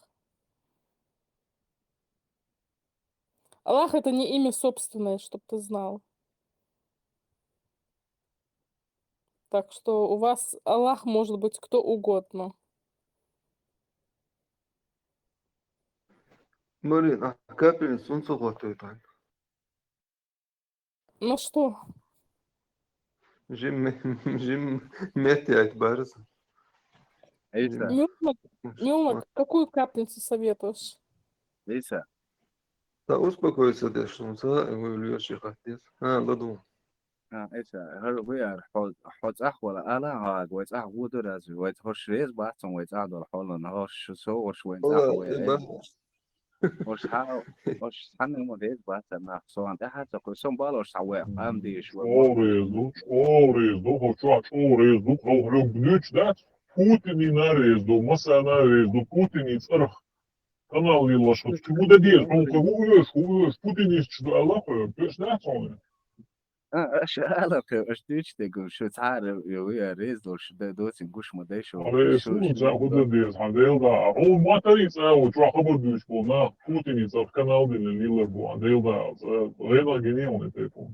Аллах — это не имя собственное, чтоб ты знал. Так что у вас Аллах может быть кто угодно. Блин, а капельницу он сухой, то это. Ну что? Жим, жим мет яйт барс. Иса. Милна, Милна, какую капельницу советуешь? Иса. Да успокойся, деш, он за, его лёши хатес. А, ладу. А, Иса, хар вияр, хо, хо цӀахь вала, ала, ха, вай цӀахь вуду раз, вай хош рез бацун, вай цӀахь дол холан, хош со, хош вай цӀахь вай. Хош хьа-, хош цхьанна ма веза бац нах, сон тӀаьхьа ца кхуьссун балош схьавеа, къам дийш вара. ЧӀогӀа веза ду, чӀогӀа веза ду, хӀо чохь чӀогӀа веза ду, хӀо хьоьга дуьйцуш дац, Путинина веза ду, массарна веза ду, Путинин цӀарах канал лелош хӀо, чу хӀу дан деза, хьуна кху хӀу оьшу, хӀу оьшу, путинисташ ду аьлла хьоьга, оьшу дац хьуна? А, аша ала кхе, аша дуьйцуш дерг, шу цхьа а ре-, ре-, реза долуш шу дай доцин гуш ма дай шу. Аре, шу, шу ца худа деза, хьан Дела да. Хьо ма тари цӀа ву, чохь хабар дуьйцуш болу нах, Путине цӀа канал дина лилар бу, хьан Дела да. Цӏа гӀена гине он тайпа.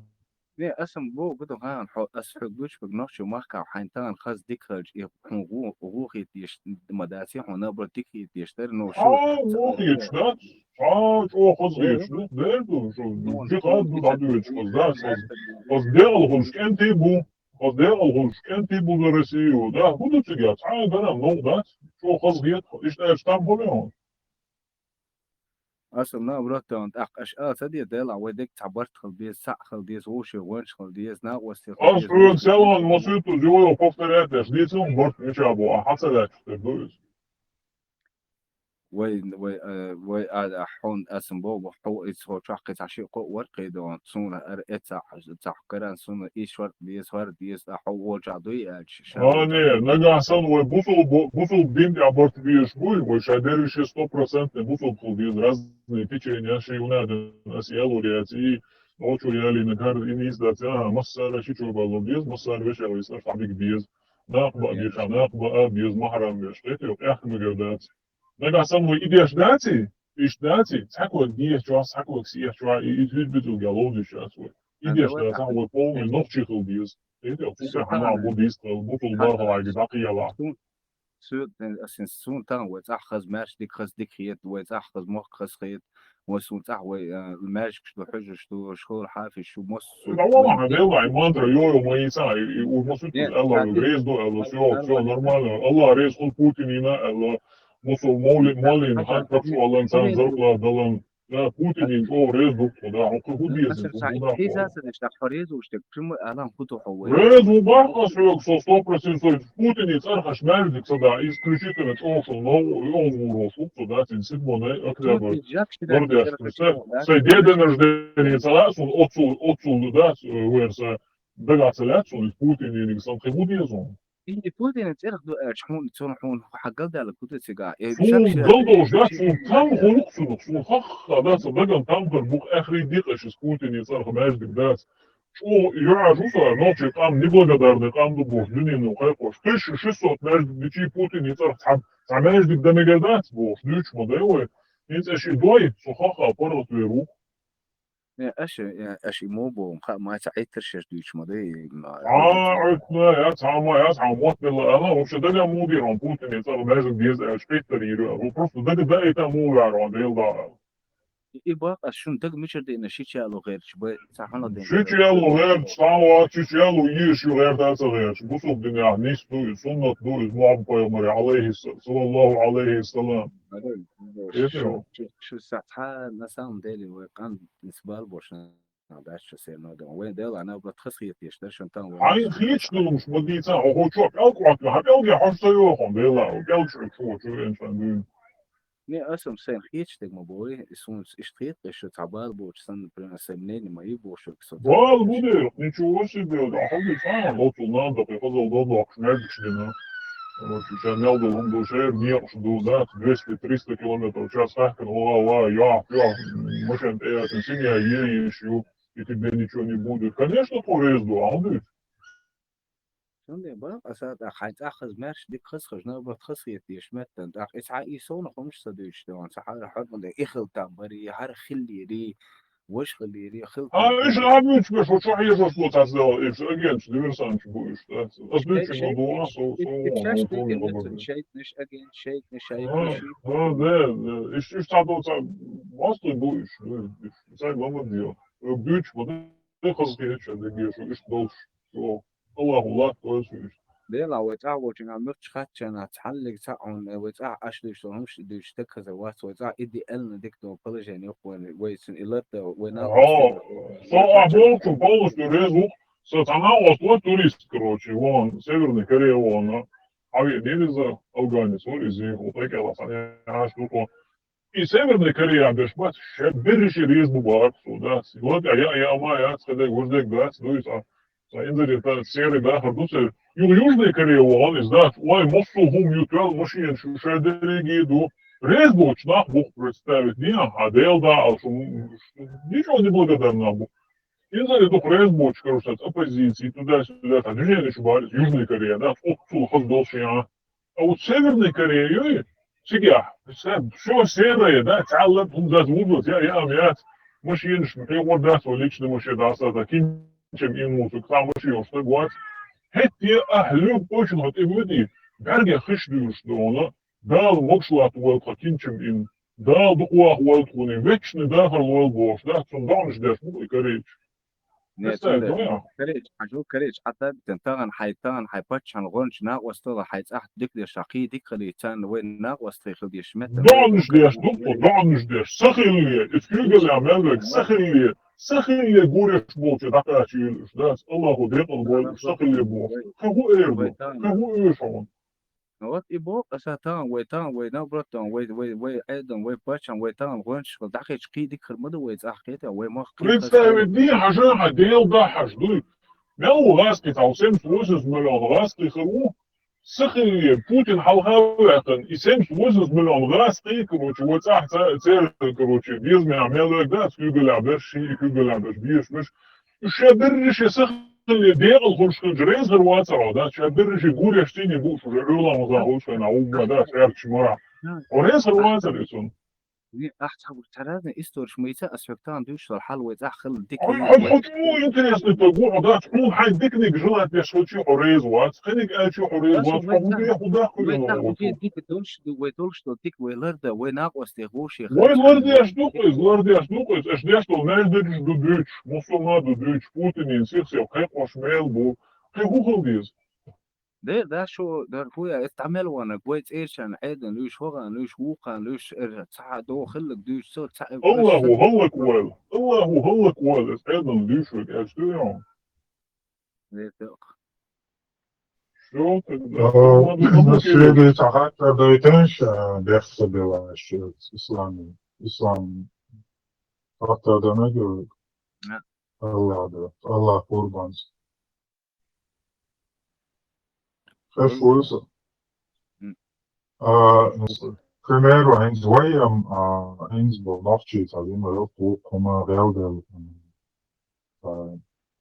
Не, аса-м боху, гуду хьан хьо, аса хьоьга гучбаг нохчо махкахь хьайн тахана хаза дика хилча, и хьуна гӀо-, гӀо хеташ ма дац, хьуна наоборот дика хеташ дара, но шу Хьо гӀо хеташ дац? Хьо чӀогӀа хаза хеташ ду, дер ду, шу дика ду, дӀадоьдуш хаза дац, хаза, хаза декъала хуьлуш кӀентий бу, хаза декъала хуьлуш кӀентий бу за Россию, да, хӀун ду цига, цхьа а гана новкъа дац, чӀогӀа хаза хета, иштта аьлча там хуьлу хьуна. Аса наоборот, тӀаккха аша ала ца де, Делахь, вай дерг цхьа барт хила беза, цхьаъ хила деза, вовшийн гӀоьнча хила деза, накъостий хила Ас деза, хьоьга вовшийн селхан масуьйту зиойл повторять деш дийцал барт мича бу, а хьан ца лаьтташ дерг ду иза. Вай, вай, э, вай, а, а, хьуна аса-м боху, хьо иза хьо чохь кхин цхьа шиъ кхоъ вара кхийдо, суна ара эцахь, цхьа каран суна иш вара деза, хӀара деза, а хьо волчохь дуй аьлча, ша А, не, нагахь санна вай бусул бу-, бусул дин тӀехь барт безаш буй, вай ша дерриш сто процентный бусул хила деза, разные течения, ши юнадин ас ялур яц, и ночу ялина гар, и нийс дац, а, массара ши чо балло беза, массара вешал и сар фабик беза. Нах ба а беза, нах ба а беза, махрам веш, кхетий, къехка мегар дац. Нагахь санна вай и деш даций, иштта даций, цхьа ког дехча, цхьа ког сехча, и, и хӀуьз бицул геловдуьш яц вай. И деш дацахь вай полный нохчий хила деза. Кхетий, цу тӀехь хьан бу дийца хила, бу тул бархалгӀа дӀакхиялахь. Су-, ас-, суна тахана вай цӀахь хаза маьрша дика, хаза дика хета, вай цӀахь хаза мохк хаза хета, вай суна цӀахь вай, а, маьждигаш ду, хьуьжарш ду, школа хьафизаш ду, массо а Ва вай хьан Делла, и мантра йо-йо ма йийца, и, и уж массо а Нет, аьлла, реза ду аьлла, всё, всё нормально. Аллах реза хуьлда Путинна аьлла, массо а молли-, моллина, хан капшу Аллан царна зарплата далан. Да, Путинна чӀогӀа реза ду, да, хьо кхы хӀун деза, хӀун деза? Хьо реза ву баккха соьга, со сто процентов Путинна цӀархаш маьждиг ца да, исключительно чӀогӀа шун новкъа, йогӀу вуро шух ца да, цин седьмой октябрь. Гордяш, са, са день рождения ца лаьа сун, оццул, оццул, да, вер са, дага ца лаьа сун, Путинниг сан кхы хӀун деза? И Путинна цӀерах ду аьлча, хьуна, цунна хьуна хьан галдала кута цига. Сун галдолуш да, сун там хулух сунах, сун хахха да, ца даган там хар бух эхри дикъаш из Путинна цӀарах маьждиг дац. ЧӀогӀа юьхьӀаьржа ву со, нохчий къам неблагодарный къам ду бохуш, дуьненан кхайкхош. Тысяча шестьсот маьждиг дичий Путинна цӀарах цхьа, цхьа маьждиг дан мегар дац бохуш, дуьйцуш ма дай вай. ХӀинца аша и дой, со хахха паргӀат вер ву. Не, аша, э, аша и мо боху, хаа ма ца Ӏиттар шаьш дуьйцуш ма дай, и ма, А, Ӏуьттна, я цхьа ма, я цхьа мотт белла, ала, вообще дага мо бийр хьуна Путинна цӀарах маьждиг деза аьлча, Ӏиттар йир, просто дага даита мо вер хьуна, Дела дагӀа. И бакъ ас шун даг мичара деъна шича ялу гӀерташ бай, ца хьана деъна. Шича ялу гӀерташ, цхьа вац, шича ялу йиш ю гӀерта а ца гӀерташ. Бусулба динехь нис ду иза, суннат ду иза, Мухьаммад пайхамаре, алейхи с-, саллаллаху алейхи ва саллам. Шу, шу, шу са цхьа, на самом деле, вай къан нисбал бошна, дач шу сер но дан. Вай Дела, ана, брат, хас хиет еш, да, шун тан вай. Хьайн хиеташ ду луш, ма дийца, хьо, хьо чо, пӀелг къотта, хьан пӀелге хьо ша йохун, Дела, пӀелг шу чо, чо, эн чан дуьйн. Не, ас-м сайна хеташ дерг ма бой, и суна иштта хета, шу цхьа бала боцуш санна, например, сайн мнение ма ю бохуш верг со. Бала бу дерг, ничего себе, да, хьо ду цхьа, оцул нана дакъе хазал дан доккхуш маьждигаш дина. Короче, ша мел ду, хӀума ду, шер, некъаш ду, да, двести-триста километров в час хахкана, ва, ва, я, я, машен тӀе яцина, семья е, еш ю, и тебе ничего не будет. Конечно, тхо реза ду, а хӀун дуьйцу? Цундела бакъ аса тӀаккха хьайн цӀахь хаза маьрша дика хаза хаза, наоборот, хаза хета дезаш меттан. ТӀаккха и цхьа и совнах хӀумаш ца дуьйцуш деван, ца хьара хьоьгӀан де, и хила там бари, хьара хиллири, ваш хиллири, хила А, там иш бари. А буьйцуш беш, вачу хьежаш бу цац дала, иш агенташ, диверсанташ бу иш, да? Ас дуьйцуш ма ду, а, со, со, со, шайтнаш, агент, шайтнаш, шайтнаш, А, а, да, да. Иш, иш цхьа ду, цхьа, маслы бу иш, иш, цхьа гамма дио. Дуьйцуш ма ду, хаза хеташ, дегеш, иш долуш. Со. Аллаху латт ойсуьйш. Дела, вай цӀахь волчуьнга муьлххачу хатчана цхьаллиг ца Ӏун, вай цӀахь аш дуьйш, хӀумаш дуьйш, стаг хаза вац, вай цӀахь идеально дика долу положение юкъа вайн, вай цун и ларда, вай Хьо, со а болчу полностью реза ву, со цхьа накъост ван турист, короче, вон, Северная Корея вон, хьавеа дерриза афганец вара, иза, хӀу тӀекӀела цхьа яхьаш ду, И Северная Корея беш бац, шаьш берриш а реза бу бахара цо, дац. Лага я, я ма яц, хедай, важдег дац, дуй, цхьа, цхьа инзаре та серый дахар ду церан. Юха Южная Корея вахана иза дац. Ой, массо а хӀума ю, тоьлла машенаш ю, шаьш дерриге а ду. Реза боцуш нах бух представить, не, а Дела дӀаала шу, ничего не благодарна бу. Инзаре дукха реза боцуш, короче, оппозиция, туда-сюда, та движение шу бахара иза, Южная Корея, дац, оццул хаза долуш ян. А вот Северная Корея, цигахь, всё серое, да, цхьалла хӀума дац, вузац, я, я, ам яц, машинаш, хьехор дац, вай личный машина дац, а Ким Кинчем ин ву цу цхьа машен йолуш стаг вац. ХӀетте ахьа луьгу кхочун хьо тӀе вуьтий, бӀаьргех хиш дуьйлуш ду хьуна, Дала могуш латта войла тхо кинчем ин, Дала дукха ваха войла тхуна, вечный дахар лойла бохуш, да, цунна доӀанаш деш бу и корейцаш. Не, Представь, цунна да, корейцаш, хьажал, корейцаш, Ӏа тагтен, тахана хьайн, тахана хьайн паччахьан гӀоьнча накъостала хьайн цӀахь дика деш, хьан кхин дика хилий, царна вай накъостий хила дезаш меттан. ДоӀанаш деш ду тхо, доӀанаш деш, са хилале, иза куьйгаллехь мел верг, са хилале, са хилале гуреш болчу дӀакхачийла уьш, дац, Аллахо декъал бойла уьш, са хилале бохуш. Кхин хӀун эр ду? Кхин хӀун оьшу хьуна? Вот и боху аса тахана, вай тахана, вай наоборот тахана, вай, вай, вай Ӏедална, вай паччахьна, вай тахана гӀоьнчашкахула дӀахӀиттича кхин дика хир ма ду вай цӀахь кхетий, вай мах кхин хир. Представить ди хьажа хьан Дела дахьаш дуй. Мел ву гӀазкхий, цхьа семьдесят восемьдесят миллион гӀазкхий хир ву. Са хилале, Путин хьалха а ваьккхина, и семьдесят восемьдесят миллион гӀазкхий, короче, вай цӀахь ца-, церан, короче, безамехь мел верг дац, куьйгаллехь берш, ши и куьйгаллехь берш, безаш берш. Уьш ша берриш са хилале декъала хуьлуш хилча, реза хир вацара хьо, дац, ша берриш гуреш цӀийне бууш уже, Ӏуьйранна ваха хуьлуш хилча, хӀумма дац, аьрча мара. Хьо реза хир вацара и цунна? Не, ахь цхьа, цхьа разный историш ма йица, ас хьоьга тахана дуьйцуш долу хьал вай цӀахь хилла дика. Хьо, хьо, хьо чӀогӀа интересный дог ву хьо, дац, хьуна хьайн диканиг желать деш хилча хьо реза вац, кхиниг аьлча хьо реза вац, хьо хӀун де, хӀун даккха вай хилла цӀахь ву хӀун де дика долуш ду, вай долуш долу дика вай ларда, вай накъостех вовшех. Вай лардеш ду-кх иза, лардеш ду-кх иза, аша деш долу маьждигаш ду дуьйцуш, мусулман ду дуьйцуш, Путинан сих-сих кхайкхош мел бу, кхин хӀун хила деза? Де, да, шу, дар хӀун я, эцу дӀа мел ваннаг, вай цӀерачарна Ӏедална луьйш, хӀогӀана луьйш, вукхана луьйш, эр цхьа а догӀа хилларг дуьйш, цо цхьа а Аллаху хӀаллаквойла, Аллаху хӀаллаквойла, эцу Ӏедална луьйш верг аьлча дуй хьуна? Де, де. Всё, тогда. А, Швеция цхьа хаттар дойтанаш, а, бехса белаш, ислам, ислам хаттар дан мегар? Аллах да, Аллах къурбанс. Хеш вуйса. А, к примеру, хӀинца вай, ам, а, хӀинца бо нохчий цхьа жимма йоккха ву хӀума гӀелделла. А,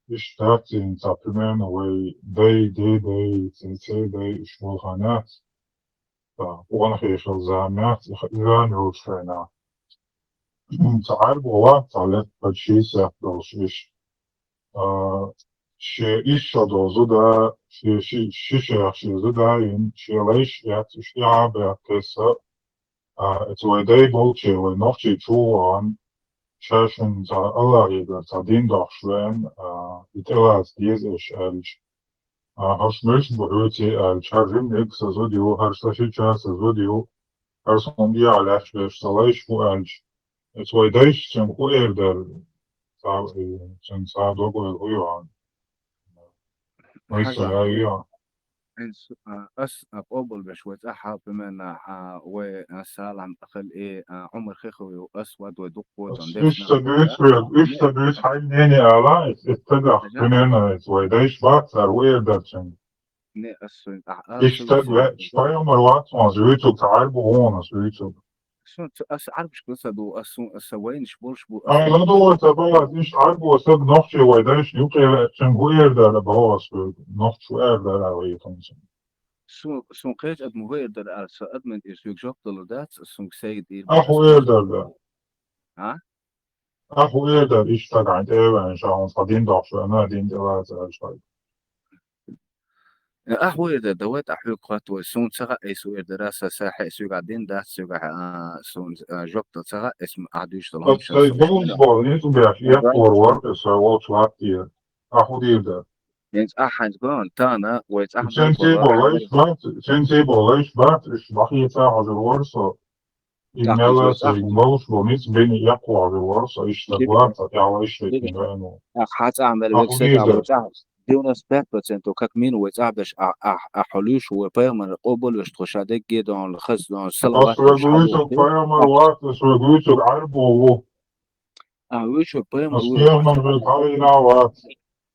иштта дац хӀинца, примерно, вай дай, дай, дай, цей, цей дай, уьш болу хан яц. Ткъа къонахий хила зама яц, и ха-, и зама йолчу хенахь. Цхьа Ӏаьрбо вац, цхьа лет паччийсех долуш иштта. А, шен исс шо долу зуда, шен ши-, ши шех шен зуда йина, шен лайш а эцна, уьш тӀаьхьа а баьккхина, а, эца вай дай болче, вай нохчий чу а вахана, ша шуна цхьа Аллахьегара цхьа дин дохуш веана, а, и тӀелаца деза аша аьлча. А, хӀорш муьлш бу хьоьца аьлча, хӀара жиманиг сан зуда ю, хӀара сан шича сан зуда ю, хӀара суна дехьа лаьтташ берш сан лайш бу аьлча, эца вай дайшцунна хӀун эр дара? Цхьа, э, цуьнан цхьа дог ойла хӀун ю хьуна? Вай Хьажа, сан ай ю хьуна? Ас, а, ас, а, къобалбеш вай цӀахь хьал, примерно, а, вай, а, салам хила и, а, Ӏумар хихуьйту, ас вад вай дуккха Ас вотан, деш иштта нах дуьйцу вай, иштта дуьйцу хьайн мнение ала, эс, эс стагах, Хьажа? Примерно, эс вай дайш бац, цара хӀун эр дара цуьнга? Не, ас суна, а, а, Иштта суна стаг веача пайхамар вац хьуна, ас вуьйцург ца Ӏаьрбо ву хьуна, ас вуьйцург. Сун ц-, ас Ӏарбашка ца ду, ас сун, ас сан вайнаш болуш бу, ас Ай, ладугӀа ца бала, иштта Ӏаьрбо стаг нохчий вай дайшна юкъе веача, цуьнга хӀун эр дара, боху ас хьоьга, нохчо хӀун эр дара вай тхуна цуьнга? Сун, сун кхечу адамо хӀун эр дара аьлла, сан адаман тӀера соьга жоп далур дац, ас сунга сайга дийр Ахьа бу, хӀун эр дара? А? Ахьа хӀун эр дара, иштта стаг хьайна тӀе а веана, ша хьуна цхьа дин дохуш веана, дин тӀелаца аьлла шайга? Ахьа хӀун эр дара, давай тӀаккха хьоьга хатта вай, суна ца хаьа, айса хӀун эр дара, сан, сан хье соьгахь дин дац, соьгахь, а, суна, а, жоп дала ца хаьа, айса ма ахьа дуьйцуш долу хӀума Ас сайн болуш боху, ницкъ беш, эккхор вара, аса волчу латтийра. Ахьа хӀун дийр дара? ХӀинца ахьа хьайнца гон, тана, вай цӀахь Цуьнан цӀий болу лайш бац, цуьнан цӀий болу лайш бац, уьш бахийца хьожур вара со. И мелла сайга болуш бу, ницкъ бина эккхор вара со, иштта гуам ца тӀехь вайша векин веана. Ахьа хьан цӀахь мел векса тӀехь вай цӀахь девяносто пять процентов как минимум вай цӀахь берш а, а, а, хьо луьйш ву, вай пайхамар къобалвеш тхо ша дегге дон, хаз дон, салават Ас вай гуьйцург пайхамар вац, ас вай гуьйцург Ӏаьрбо ву. А, вуьйцург пайхамар ву. Ас пайхамар вай хьалийна вац.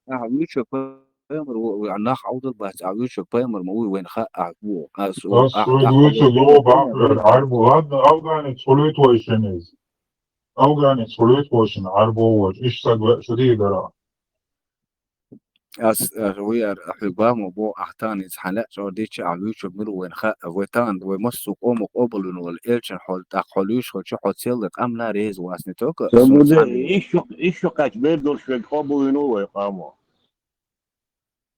Ахьа вуьйцург пайхамар ву, нах Ӏовдал бац, ахьа вуьйцург пайхамар ма вуй, вайна хаьа, ахьа ву. Ас, Ас ахьа, вуьйцург йо бахвер, Ӏаьрбо. Ладно, афганец хуьлуьйту вай шен иза. Афганец хуьлуьйту вай шен, Ӏаьрбо вай, иштта стаг веа шу дийр дара. Ас, ас вуй ар, ахьа вуй бахмо бо, ахьа тахана иза хьан лаьа чӀор дича, ахьа вуьйцург мила вайна хаьа, вай тахана, вай массо а къомо къобалвина волу, элчан хьол, тӀаккха хьо луьйш хьо чу, хьо целла къам на реза вац, не только Сан суна муде, цхьаьна. Иш шу, иш шу кхаьча бер долуш верг къобалвина вай къамо.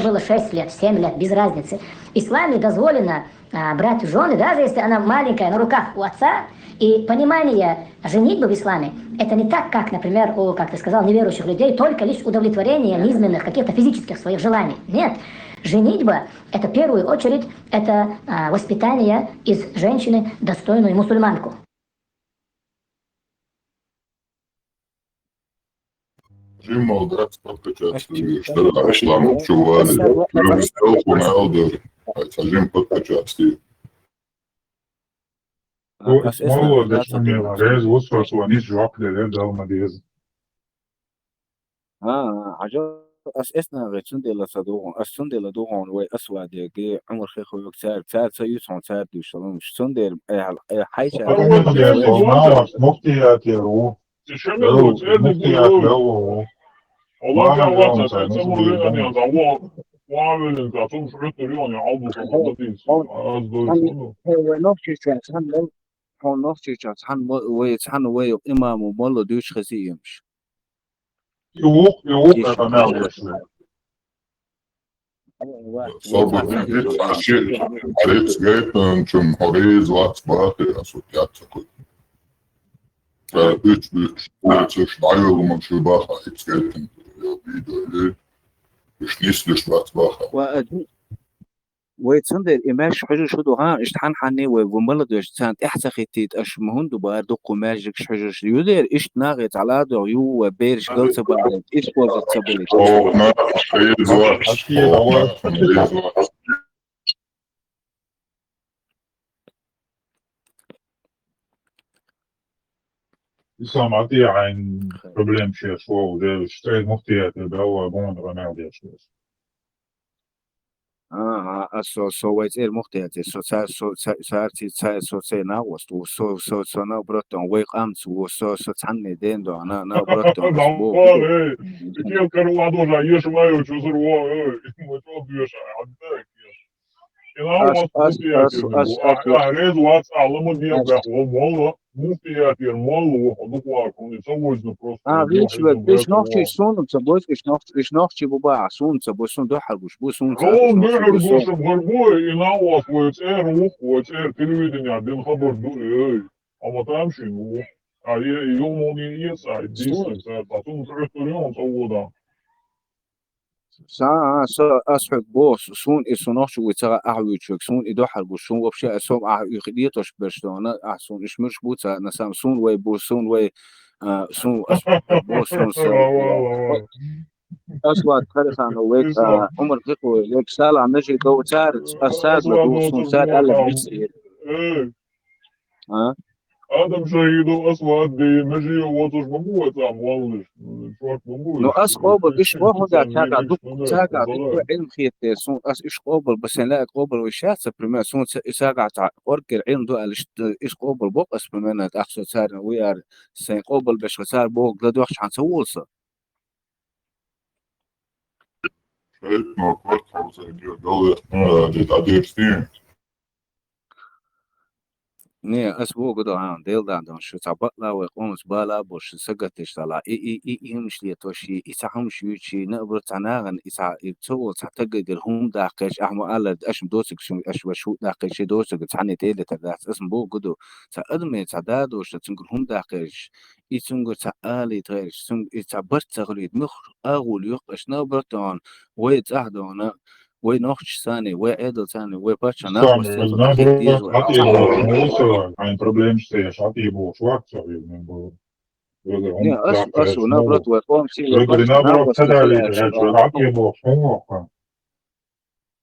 это было шесть лет, семь лет, без разницы. В исламе дозволено а, брать в жены, даже если она маленькая, на руках у отца. И понимание женитьбы в исламе, это не так, как, например, у, как ты сказал, неверующих людей, только лишь удовлетворение низменных каких-то физических своих желаний. Нет. Женитьба, это в первую очередь, это а, воспитание из женщины достойную мусульманку. Жим мал дракс подкачаться, что ли, Аслан, чували, прям сделал, хунаялды, а жим подкачаться. Молодец, рез усвашла, не жвак, да, дал, молодец. А, ажа ас эсна гыцун дела садугун, ас сун дела дугун, вай ас вадеги, амр хе хуюк цар, цар са юсон цар душалым, сун дер, э, хайча. Муфтият яру. Муфтият яру. Олан кавлаца, це мули ани азаво, вавилин катум шрутури ани албу кавлатин. Аз дойсуну. Венов чисен, сан лен. хьуна Нохчийчохь цхьана мо-, вай цхьана вай имамо молла дуьйцуш хезий емаш. Юх, юх, это мягче. Собаки, а ши, а рецепт, чем хорез, вац, бахи, а сутят такой. Э, уьч, уьч, уьч, уьч, даю, думаю, что баха, рецепт, видео, или уьш нислуш вац баха. Вай цундела и маьрша хьуьжуш хӀу ду, хьан, иштта хьан-хьанне вай гу мала доьш, царна тӀаьхьа ца хӀиттийта, аша ма хӀунда бара дуккха маьждигаш хьуьжуш ю дера, иштта нахе цхьа ладогӀа ю, вай бераш гал ца бахийта, иштта боза ца бахийта. О, нах, хьуьжуш вац, о, нах, хьуьжуш вац. Ислам, а ти хьайн проблем шеш вогӀу дераш, цӀе мухтият, да, ва гон рамел деш. ХӀан, хӀан, ас со, со вай цӀера мухтият, со ца, со ца, царци ца, со цӀе нагӀост ву, со, со, со наоборот, вай къамца ву, со, со цхьанне ден до, на, наоборот, ас бу. Эй, икел карла дожа, еш ваю, чузур во, эй, ма чо душа, а так. Ас, ас, ас, ас, ас, ас, рез вац, а лама ден, да, во, во, во. Муфтиятера молла ву хьо дукха вар, хьуна ца вожна просто. А, вич век, иш нохчий суна ца бойс, иш нохч-, иш нохчий бу баха, суна ца бой, суна дуьхьал гуш бу, суна ца Рон дуьхьал гуш бу, гуш бу, и на вас, вай цӀер вух, вай цӀер телевидение, дин хабар ду, эй. Ама там шин ву. А е, ё мони ец, а, дис, ца, потом трёх трёх, ца вода. Са, а, са, ас хьоьга боху, су-, суна и су нохчо вуй ца гӀа ахьа вуьйчуьга, суна и дуьхьал гуш, суна вообще, а, со ахьа уьйхи детош берш дона, а, суна иш муьрш бу ца, на сам, суна вай бу, суна вай, а, суна ас хьоьга боху, суна са. Ас ват Хариханов вай, а, Умар Хихо вай, вай Салах Нажи дов цар, ас садла ду, суна сад аьлла бисир. А? Адам шахидов ас вац де, меже воцуш ма бу вай цӀа моллиш, шорт ма бу. Ну, ас къобал, иш вахуда цаьрга дукха, цаьрга дукха Ӏилм хетте, сун, ас иш къобал, ба сайн лаьа къобал вай шаца, пример, сун ца, и сага цхьа къоркер Ӏилм ду аьлла, иш, иш къобал бокъ ас, примерно, тӀаккха со царна вуй ар, сайн къобал беш ха цар боху ладоьгӀча хьан ца волса. Шайтно, квартал, галвех, а, дед, а дед, Не, ас боху ду, а, Делан дӀа дан шу цхьа бакъла вай къомаца бала а болуш, сагатдеш дала. И, и, и, и хӀумаш летош, и, и цхьа хӀумаш юьйцуш, и наоборот цхьа нахана, и цхьа, и ца волу цхьа тагагара хӀума даккхеш, ахьа ма аллара, аша ма доцург шун, аша ваша хӀуъа даккхеш, ши доцург цхьанне тӀе а летар дац. Ас ма боху ду, цхьа адаме цхьа да а долуш, цуьнгара хӀума даккхеш, и цуьнгара цхьа алий тхаьш, цуьнга и цхьа барт ца хуьлийта, муьлхха агӀула юккъаш, наоборот, вай цӀахь дона, Вай нохчашцани, вай Ӏедалцани, вай паччахьна нах вац, наоборот, хӀун ву со, хьайн проблемаш ца еш, хьан тӀе бохуш вац со, хьуна бу. Не, ас, ас, наоборот, вай къомаца, вай паччахьна нах вац, хьан тӀе бохуш, хьун воккха?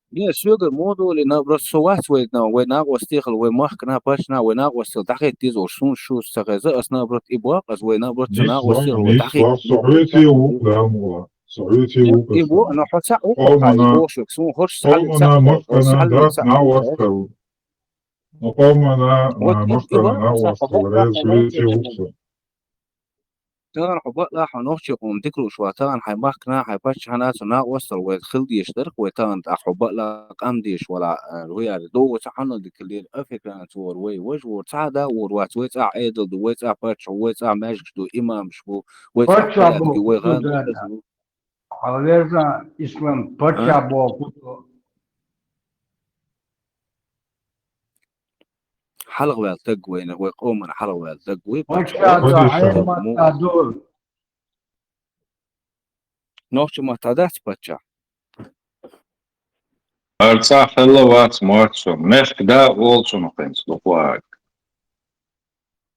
Не, соьгара мо доли, наоборот, со вац вай, вай накъостехала, вай махкана, паччахьна, вай накъостехала дӀахетта деза, суна шу ца хеза, ас, наоборот, и боху, ас вай, наоборот, ца накъостехала, вай дӀахетта. Со хьоьций ву, да, мула. Со хьоьций ву. И бо, но хьо ца укхо хьай бохуш, суна хӀорш цхьалле ца хьо, хӀорш цхьалле ца хьо. Но къомана, вот, и, и накъостал, бо, ца хьо бо, рез накъостал, хьоьций ву со. Тахана хьо бакъла хьо нохчий къоман дика лууш вац, тахана хьайн махкана, хьайн паччахьна цу накъостал вай хила дезаш дара, вай тахана тӀаккха хьо бакъла къам дезаш вала, а, вай аьлла, догӀу ца хьанал дика лера, африканец вора, вай важа вора, цхьа а да вора вац, вай цӀа Ӏедал ду, вай цӀа паччахь, вай цӀа маьждигаш ду, имамаш бу, вай цӀа порядок ю, вай гӀан ду. Хьалавеза, Ислам, паччахь боху. Хьалхаваьлла таг вайна, вай къомана хьалхаваьлла таг вай, паччахь. Паччахь ду, хьайн маттахь ду. Нохча маттахь дац паччахь? Ар цӀа хилла вац, моьтту со. Мехкда олу цунах хӀинца, дукха вахарг.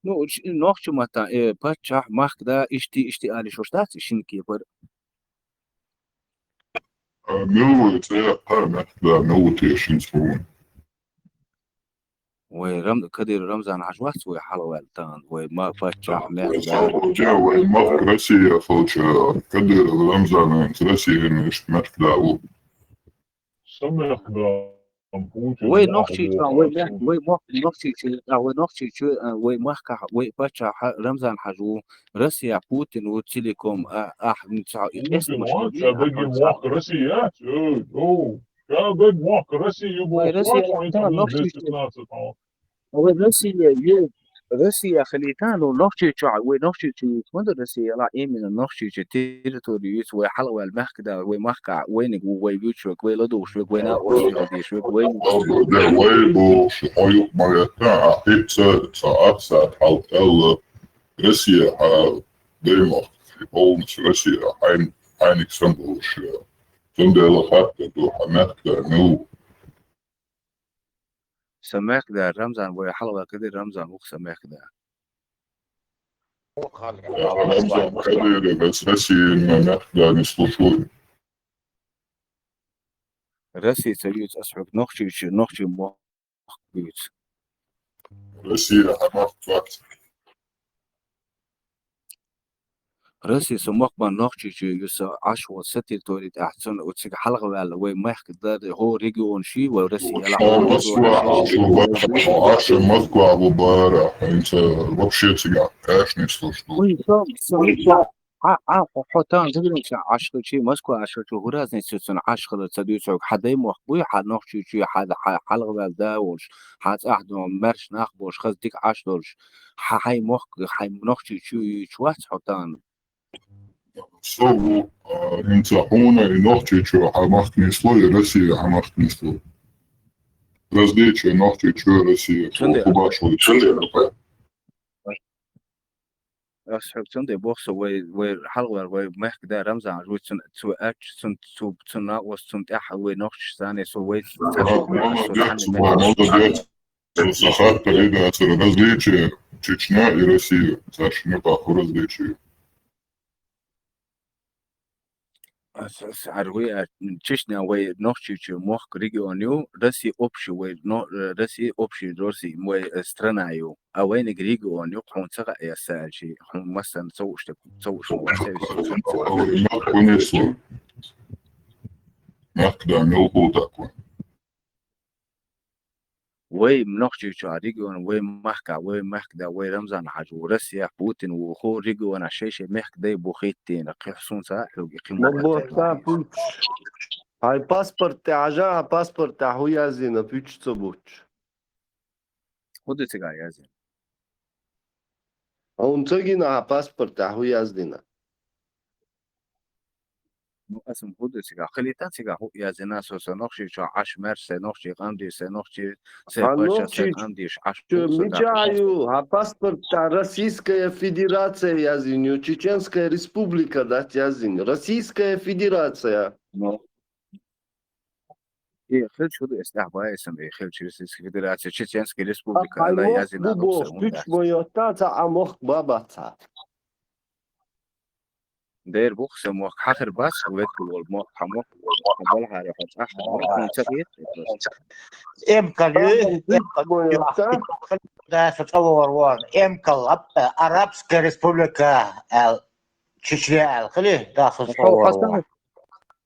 Ну, нохча маттахь, э, паччахь, махкда, ишти, ишти али шуш дац, шин кепара. А мила вай цӀе яккха, мехкда, мила ву те шин цхьа ву? Вай Рам-, Кадыров Рамзан хьажа вац вай хьалаваьлла тахана, вай ма-, паччахь, мехкда. Вай махка Россия хилча, Кадыров Рамзан Россия мехкда ву. Са мехкда. Вай нохчийчоьнан, вай мех-, вай мох-, нохчийчоь-, а, вай нохчийчоь-, а, вай махкахь, вай паччахь Рамзан хьажа ву, Россия Путин ву целиком, а, ахь, м, ца, и Путин, ва, ца даги мохк Россия, э, о, ца даги мохк Россия, вай Россия, да, нохчийчоь. Вай Россия, ю, Россия хилийтан, ну, Нохчийчохь, вай Нохчийчу юьйцу ма ду Россия, ала именно Нохчийчу территори юьйцу, вай хьалхаваьлла мехкда, вай махкахь, вайниг ву, вай вуьйцуш верг, вай ладугӀуш верг, вай накъостий хила дезаш верг, вай... Да, вай бу, хьо юкъ ма веттан, а хӀинца, ца ахса, хьал кхелла, Россия, а, даймахк, полностью Россия, хьайн, хьайниг санбулуш, цундела хаттар ду, хьан мехкда, ну, Сан мехкда Рамзан, вай хьалхаваьлла кхидӀа Рамзан ву-кх сан мехкда. Рамзан Кадыров, ас Россиян мехкда нислуш ву. Россия ца юьйцу ас хьоьга, Нохчийчу, Нохчий мохк юьйцу. Россия хьан мохк вац. Россия со мохк бан Нохчийчу ю, со Ӏаш ву, сан территори тӀехь, цунна цига хьалхаваьлла вай мехкда, хӀо регион ший вай Россия, Москва, Ӏаш ву бара, хӀинца вообще цига кхаьчнис луш ду. Уй, со, со, Ӏа, Ӏа, хьо, хьо тан зугринча Ӏаш хилчи, Москва Ӏаш хилчи, хӀун разница цунна Ӏаш хилар ца дуьйцу хьоьга, хьан дай мохк буй, хьан Нохчийчу, хьан, хьан хьалхаваьлла да волуш, хьан цӀахь дон маьрша нах болуш, хаза дика Ӏаш долуш, хьан хьайн мохк, хьайн Нохчийчу юьйцуш вац хьо тан? Со ву, а, хӀинца хьуна и Нохчийчоь хьан махка нисло, и Россия хьан махка нисло. Различие Нохчийчоь, Россия, Цундела. Ху-, ху башхалла, цундела. Ас хьоьга цундела боху со, вай, вай хьалхаваьлла, вай мехкда Рамзан вуй, цун, цу аьлча, цун, цу, цун накъост, цун тӀаьхьа вай нохчаш санна, со вай... Молодец, молодец. Со сан хаттар и дацара, различие Чечня и Россия. Царш муьтӀахь хӀун различие? Ас, ас, хӀара вуй, а, Чечня вай Нохчийчу мохк, регион ю, Россия общий вай, но, э, Россия общий, Россия вай, э, страна ю. А вайниг регион ю, хьуна ца хаьа ас аьлчи, хьуна массарна ца хууш дерг, ца хууш ма вац, ца вуьсу, ца вуьсу. Махка ву нисло. Махка да мел хул такой. Вай Нохчийчохь регион, вай махкахь, вай мехкда, вай Рамзан-Хьаьжа ву, Россияхь Путин ву, хӀора регионахь шай-шай мехкдай бу хӀиттийна, кхин хӀун ца а хьоьга, кхин ма боху, ца пуьчча. Хьайн паспорт тӀе хьажа, хьан паспорт тӀехь хӀун яздина, пуьчча ца буттуш? ХӀун ду цигахь яздина? Хьуна ца гина хьан паспорт тӀехь хӀун яздина? Ну, аса хӀун ду цигахь? Хилийтан цигахь хӀун яздина, со, со Нохчийчохь Ӏаш маьрша, сайн нохчий къам дийша, сайн нохчий, сайн паччахь, сайн къам дийша Ӏаш. Мичахь ю, хьан паспорт тӀехь Российская Федерация яздина ю, Чеченская Республика дац яздина. Российская Федерация. Ну. И хилча хӀун ду, эс тӀехь баьйсам, и хилча Российская Федерация, Чеченская Республика, ала яздина бу боху, пуьчча ма йотта, цхьа а мохк бан бац хьан. Дера бу-кх сан мохк, хьан хир бац, векал волу мохк, хьан мохк, хьан балхьара хьо цӀахь, хьан мохк, хьуна ца хета? Эмкал ю, эмкал ю, да, со цӀа вогӀур ву, эмкал, а, Арабская Республика аьлла, Чечня аьлла, хили, да, со цӀа вогӀур ву. Хьо саннаш,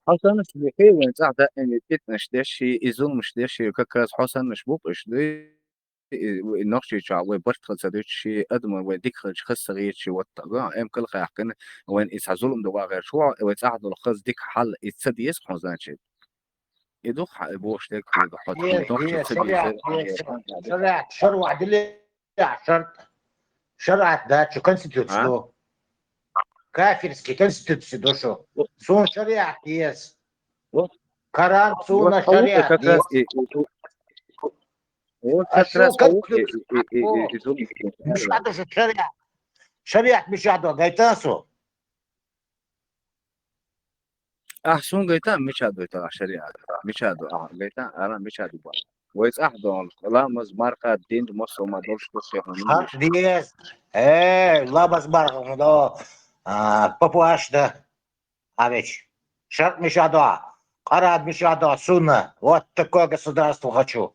хьо саннаш ву хи, вайн цӀахь даима и питанаш деш, и, и зуламаш деш, и как раз хьо саннаш бу-кх уьш, дуй, и, и Нохчийчохь вай барт хила ца дуьтуш, и адаман вай дика хилча хаза ца гӀерташ, и вот, эмкал хаьхкина, вайн и цхьа зулам дан вагӀерчу ву, вай цӀахь долу хаза дика хьал и ца деза хьуна, значит. И ду-кх хьан и бохуш дерг хьоьга, хьо тхуна дохча ца дезара. Шариат, шариат, шариат, шариат дац, конституция ду. Кафирский конституция ду шу. Суна шариат деза. Коран, сунна, шариат деза. Вот как раз и, и, и, и, и, и, и, и, и, мичахь ду шу шариат? Шариат мичахь ду, гайтан су? Ахь суна гайтан, мичахь ду тагӀа шариат? Мичахь ду ахь гайтан, ала мичахь ду бан? Вай цӀахь долу ламаз, марха, дин, массо ма долуш ду хехам. Шарт деза. Э, ламаз, марха ма до. А, папуаш да. А веч. Шарт мичахь до? Къаран мичахь до? Сунна. Вот такое государство хочу.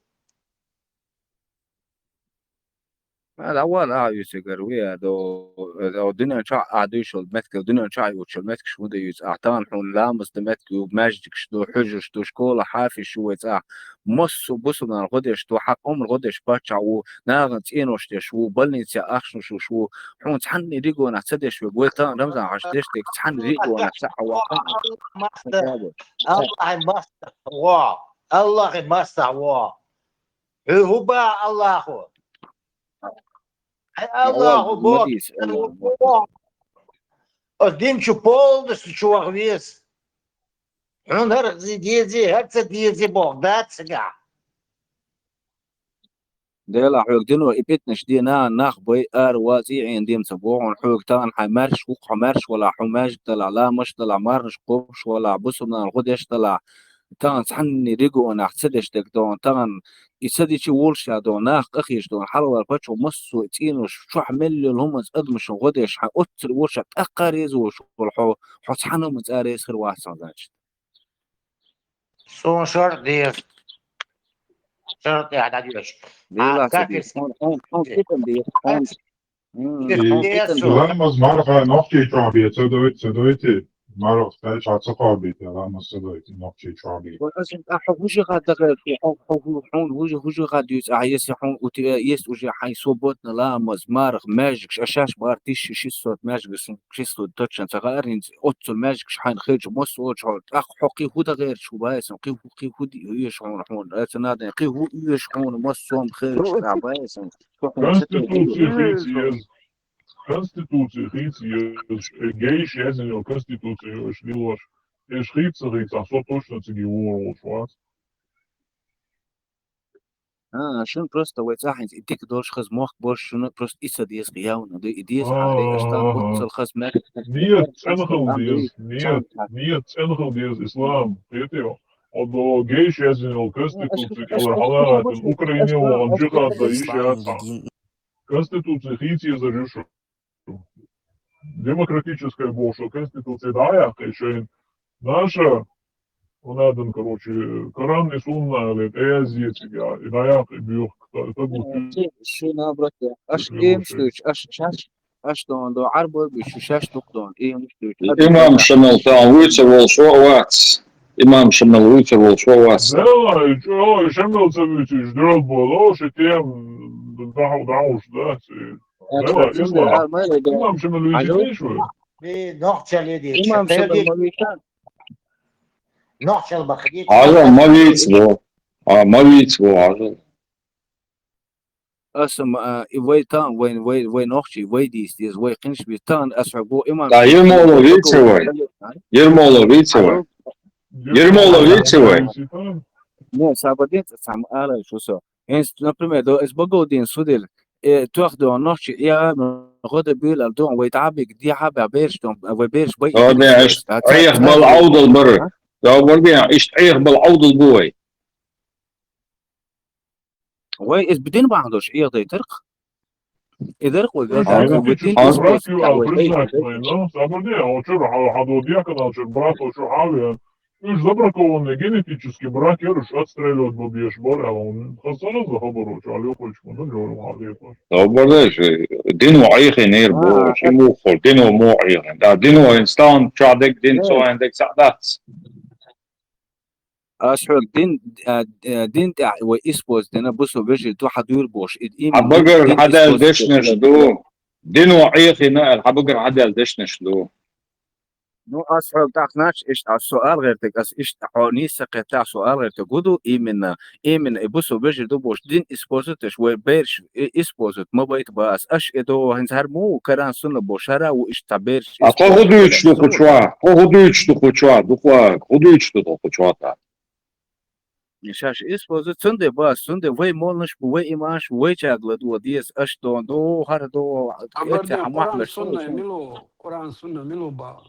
Ма, дӀавала ахьа юьсигара, вуй а до, до дуьнен чохь ахьа дуьйцуш йолу меттиг, дуьнен чохь юьйцуш йолу меттигаш хӀун ду юьйцу ахьа? Тахана хьуна ламаз дан меттиг ю, маьждигаш ду, хьуьжарш ду, школа, хьафизаш ю вай цӀахь. Массо а бусулба нахана гӀо деш ду, хьан къоман гӀо деш паччахь ву, нахана цӀенош деш ву, больницехь ахчанаш луш ву. Хьуна цхьанна регионахь ца деш верг, вай тахана Рамзан-Хьаьжа деш дерг цхьанна регионахь ца Ӏа ваккха. Аллахьан мастагӀа ву. Аллахьан мастагӀа ву. Хьуьн хӀун бан Аллахо? Аллаху Бог, Аллаху Бог. Оцу дин чу полностью чу ваха веза. Хьуна хӀара дезий, хӀара ца дезий боху дац цигахь. Делахь хьоьга дино и питанаш де нахана нах бай, ара вац, и Ӏийна дема ца боху хьуна, хьоьга тахана хьайн маьрша ву-кх, хьо маьрша валахь, хьуна маьждиг далахь, ламазаш далахь, марханаш кхобуш валахь, бусулба нахана гӀо деш далахь, тахана цхьанне регионехь ца деш дерг доху, тахана и ца дичи волуш а доху, нах къахеташ доху, хьалхара паччахьо массо а цӀенош чохь мел йолу хӀуманца адамашна гӀо деш, хьан оццул волуш а тӀаккха реза волуш волу хьо, хьо цхьана хӀуманца а реза хир вац хьуна, значит. Суна шарт деза. Шарт тӀехь дӀадоьшу. Делахь ца деза. Хьуна, хьуна, хьуна кхетам деза. Хьуна, хьуна кхетам деза. Ламаз марха нохчий чохь бен ца дойту, ца дойту. Марха тай чохь ца кхобийта, ламаз ца дойту, нохчий чохь бен. Вай, аса, а хьо хӀужа хадда гӀерта, хьо, хьо, хьо, хьуна хӀужа, хӀужа хадда юьйцу, а если хьуна у тебя есть уже хьайн свободный ламаз, марха, маьждигаш, а шаьш бара тысяча шестьсот маьждигаш, шестьсот точно ца хаьара, хӀинца оццул маьждигаш хьайна хилча, массо а чохь, тӀаккха хьо кхин хӀу дан гӀерташ ву, баьсам, кхин хӀу, кхин хӀу ди-, оьшу хьуна, хьуна, аса надо, кхин хӀу оьшу хьуна, массо а хилча, тӀаккха баьсам. Конституция хийца еза. Конституция хийца еза. Гейша яздина йолу конституция ю аша лелош. Аша хийца ца хийцахь, со точно цига вогӀур волуш вац. А, шуна просто вай цӀахь хӀинца и дика долуш хаза мохк болуш, шуна просто и ца деза явна ду, и деза хьан, аша тахана оццул хаза мер. Нет, цӀена хила деза, нет, нет, цӀена хила деза, ислам, кхетий? Оцу гейша яздина йолу конституция кӀелара хьалаахӀиттина, Украине вахана джихад дан йиш яц хьан. Конституция хийца езар ю шу. Демократическая бохуш конституция дӀаяьккхи шайна. Наша, вон адан, короче, Коран и Сунна аьлла, тӀеязъе цига, и дӀаяккхи боьха, тагу. Ши, ши наоборот, аша эмсуьйчу, аша шаьш, аша дон, дон, Ӏарбой бу шу шаьш дукха дон, эмсуьйчу. Имам Шамал тахана вуьйцур волуш вац. Имам Шамал вуьйцур волуш вац. Делай, чӀо, Шамал ца вуьйцуш, дерал болу, ши тем, даху, дахуш, да, ци. Имам Шамал вуьйцуш вай? Э, нохчалла дийца. Имам Шамал ма вуьйцу? Нохчалла баха дийца. Хьажал, ма вийца бо. А, ма вийца бо, хьажал. Аса ма, а, и вай тан, вай, вай, вай нохчий, вай дийца деза, вай кхинш бийца тан, аса хьо бо имам. Да, Ермолов вийца вай. Ермолов вийца вай. Ермолов вийца вай. Не, саба дийца сам ара шу со. Эс, например, до эс баго дин судил, э, тох до нохчи, я, гӀо де буьйлал дон, вай дӀабиг, дехьа баьхна бераш дон, вай бераш бай. О, де, аш, а, ца, Ӏех ца, бал ца, Ӏовдал бар. А? Да, бар бен, ишт Ӏех бал Ӏовдал бу вай. Вай эс бу дин бахьана долуш Ӏех дайтарх. И дарх вай ган, а, вай дин а, братью, а, признать вай, ну, сабар де, а, чур, а, а, до дьякона, чур, брат, а, чур, а, вен. Уьш забракованный генетически брак яр, уьш отстреливать бан безаш бара, а он хаза ца хаза хабар, чу алёхуьйтуш ма дан, жора ма хьалехуш. Собар деш, дино Ӏехийнера бохуш, и муххур, дино мо Ӏехийна. Да, дино инстан чу дег, дин цо айн дег саъ дац. Ас хьоьга дин, а, а, дин тӀехь вай использовать дина, бусу вежарий ду хьан дуьйр бохуш. Хьан багара хьан даьлла дешнаш ду. Дино Ӏехийна аьлла, хьан багара хьан даьлла дешнаш ду. Ну, ас хьоьга тӀаккха нача иштта, ас со ала гӀертарг, ас иштта хьо нийса ца кхетта, со ала гӀертарг хӀу ду, именно, именно и бусу вежарий ду бохуш, дин использовать деш, вай бераш и-, использовать ма байта бац. Аш и до, хӀинца хӀара ма ву, Коран Сунна бохуш, хӀара ву иштта бераш. А кхо хӀу дуьйцуш ду кху чохь? Кхо хӀу дуьйцуш ду кху чохь? Дукха, хӀу дуьйцуш ду кху чохь тӀаккха? Шаьш использовать, цундела бац, цундела вай молланаш бу, вай имамаш бу, вайчаьрга ладогӀа деза, аш дон, до, хӀара до, Абарда эццехь Коран махмаш Сунна мила ву, Коран Сунна мила ву баху.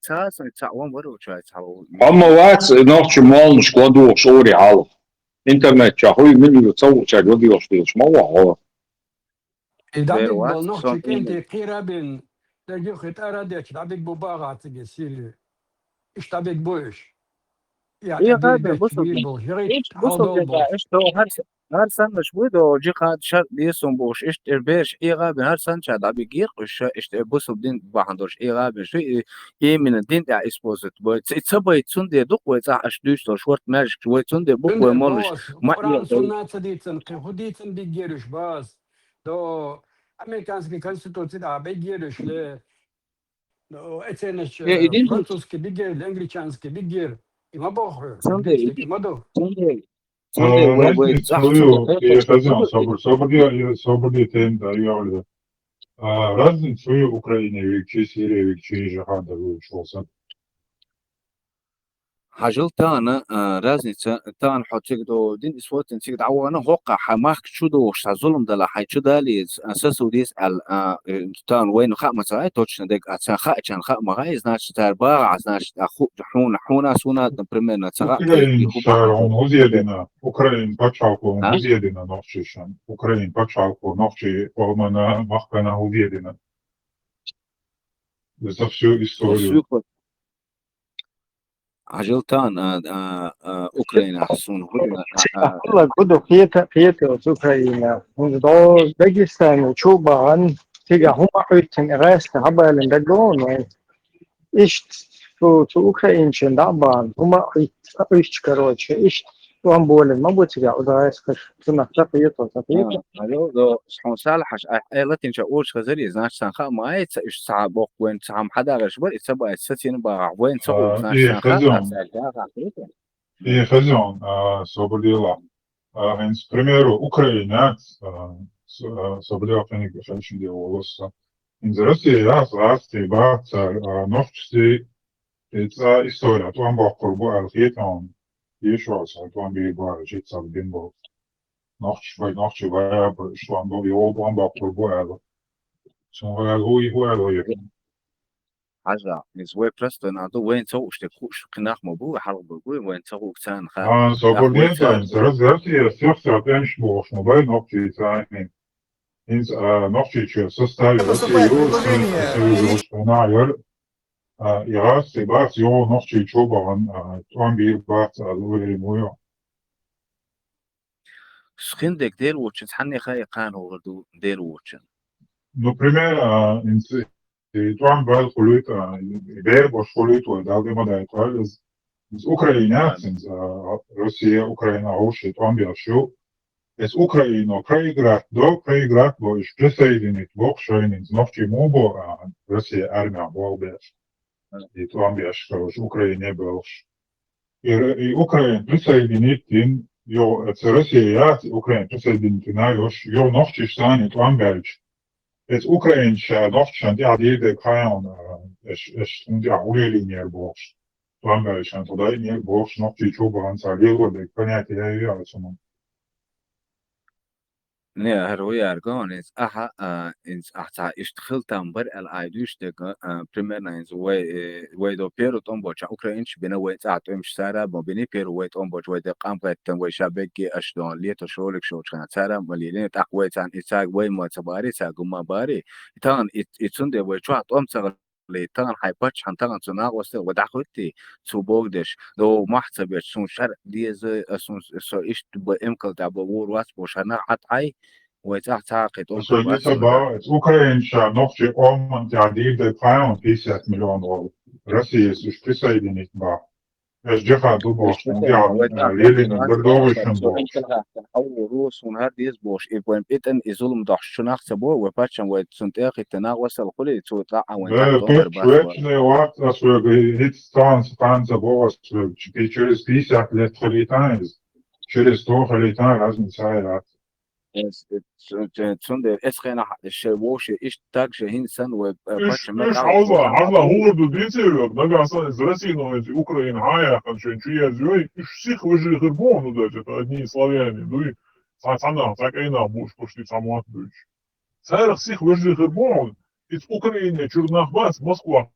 Цхьа а сан цхьаъ ван варо чай цхьа ву. Амма вац, нохчи молланашка ладугӀуш ури хьалха. Интернет чохь хуй мила ю ца вучаьрга ладугӀуш дуьйлуш ма вахьо. И дӀабиг бал нохчи кӀентий кхера бен, дерг юххе тӀара дечу дӀабиг бу бахьа цига сири. Иш дӀабиг бу иш. Я, дӀабиг бу, бу, бу, иш бу, бу, иш до хӀар с-, хӀар саннаш вуй до, джихад шарт десун бу, иш тӀе бераш Ӏегабин, хӀар санча дӀабиг геркъ уьш, иш тӀе бусул дин бахьана долуш Ӏегабин, шу и именно дин тӀехь использовать бой. Ца, ца бай цундела дукъ вай цӀахь аш дуьйцу долуш, ворт маьждигаш вай цундела букъ вай моллаш. Ма Коран Сунна ца дийцан, кхин хӀу дийцан биггериш баз. До американский конституция да биггериш ле. До эценаш, э, французский биггер, англичанский биггер. И ма боху. Цундела, и ма до. Цундела. Цундела вай, вай цӀахь цундела хӀекхача, собар, собар, собар тема да, я говорю. А, разница у Украины векчи, Сирии векчи, жахада вучвалса. Хьажал тана, а, разница, тана хьо цига до, дин исвотин цига дӀавана, хӀокха хьа махка чу дохуш, хьа зулам дала, хьай чу дализ, а, сасудиз ал, а, э, тана вайна хаа ма ца гӀай, точно дег, а, ца хаачан хаа ма гӀай, значит, цар багӀа, значит, а, ху-, хьуна, хьуна, суна, примерно, ца гӀа, Украин ху шар багӀа. Он узедина, Украин пачалку он А? Узедина нохчишан, Украин пачалку нохчи, Омана, Махкана узедина. За всю историю. Хьажал тана, а, а, а, Украина хьсун хӀуна, а, а, Алла гуду хета, хета оцу Украина. ХӀунда до Дагестан чу баан, цига хӀума Ӏуьттина гӀаьста хьабалин дагон вай. Ишт цу, цу Украинчен дӀа баан, хӀума Ӏуьт-, Ӏуьтташ, короче, ишт тӀом болин ма бу цига, удагӀаьскаш, цунах ца хета, ца хета. А, алло, до, хьун салхьаш, а, э, латинча урч хазари, значит, сан хаа ма ай, ца, иш ца боккх вайн, ца хьам хьадагӀаш бар, и ца бай, ца цин багӀа, вайн ца А, гӀуг, значит, и сан хаа, хазон. Ца дагӀа хета. И хазон, а, собалила. А, хӀинца, к примеру, Украинац, а, с-, а, собалила хиниг шайшин де волосса. ХӀинца Россия яс, гӀасти бац, а, нохчси, и цӀа история, тӀом боккхур бу аьлла хетон. Ишо, ца тӀом бийр бара, жит ца бин бу. Нохчи бай, нохчи бай, а, бу, иш тӀом бу, йо, тӀом боккхур бу аьлла. Цун аьлла, хӀу, хӀу аьлла, хӀу. Хьажа, из вай простой нах ду, вайн ца гӀуш де куш, кхинах ма бу, хьалха бу, вайн ца гӀук царна ха. А, со Ах, вай бурден ца царна, раз, раз, я всех ца пенш бохш, ма бай нохчи царни. Инц, а, нохчи чу составе, Это Россия, создает Россия, предложение. Союз, Россия, Наир. А, и раз, и бац, йо, нохчи чу баган, а, тӀом бийр бац, а, лури муйо. Схин дег дер вочун, цхьанне хай кхана гӀур ду дер вочун. Ну, пример, а, инц, и тӀом бал хулуйт, а, и бер бош хулуйт, ва далде ма дай квализ. Из Украина, Да. Синц, а, Россия, Украина, Орши, тӀом бял шу. Из Украина, проиграть, до проиграть, бо иш присоединить, бо шайнинц, нохчи му бо, а, Россия армия бол беш. И тӀом бяш, короче, Украине болш. И Р-, и Украин присоединить ин, йо, эц Россия яц, Украин присоединить ина, йош, йо нохчиш сани тӀом бялч. Эц Украин ша нохчан тӀа дир де кхайон, а, эш, эш, ун тӀа улели нер бохш. ТӀом бялчан тӀа дай нер бохш, нохчи чу баган ца лело де понятие я, я, цуну. Не, хӀара ву яр гон, инц ахьа, а, инц ахь цхьа иштта хила там бар аьлла ай дуьйш дерг, а, примерно инц вай, э, вай до первый тӀом боча, украинчу бина вай цӀа тӀемаш цара бо бини, первый вай тӀом боч, вай де къам гӀеттан, вай ша бегги аш дон, лето шолик шоч хана цара ма лилин, тӀаккха вай цан и цаг вай ма ца бари, ца гума бари. Тан и, и цунде вай чу тӀом ца ле, тахана хьайн паччахьан, тахана цу накъостал ва дӀахӀуьттий, цу богдеш, до махь ца беш, сун шар деза, а сун с-, со иштта ба эмкал тӀа ба вур вац бо шарна Ӏат Ӏай, вай цӀахь цхьа кхе тӀом Аса кхе вац ниса сун ба, да. Украин ша нохчи Оман тӀа дир де пхайон пятьдесят миллион вол. Россия уж присоединить ба. Эш джаха ду бохш, Ишта джаха, вай тӀа лелина, вай бардовый тӀа шун бохш. Хьаву рус, сун хӀар деза бохш, и вайн пӀитӀан и зулум дохш чу нах ца бо, вай паччан вай цун тӀехиттина гӀосал хули, цу тӀа а вайн Э, тӀа томар печ бац вар. Вечный вакт, а свой, говорит, станция, станция бо, а свой, через пятьдесят лет халитан, через сто халитан разница яц. Эс, э, ц-, ц-, цунде эс хенахь шей вовше иштта так же хӀинца санна вай, э, Уж, паччахьан уж меттала хьалла, хьалла хӀур ду дийцевлаг, нагахь санна из Россия, но из Украина хьаяххан шен чу язйой, уж сих вежарий хир бу, ну, даже это одни славяне, дуй, цхьа, цхьа нах, цхьа кӀай нах буш, почти цхьа мотт дуйш. Царах сих вежарий хир бу, из Украине чуьра нах бац, Москва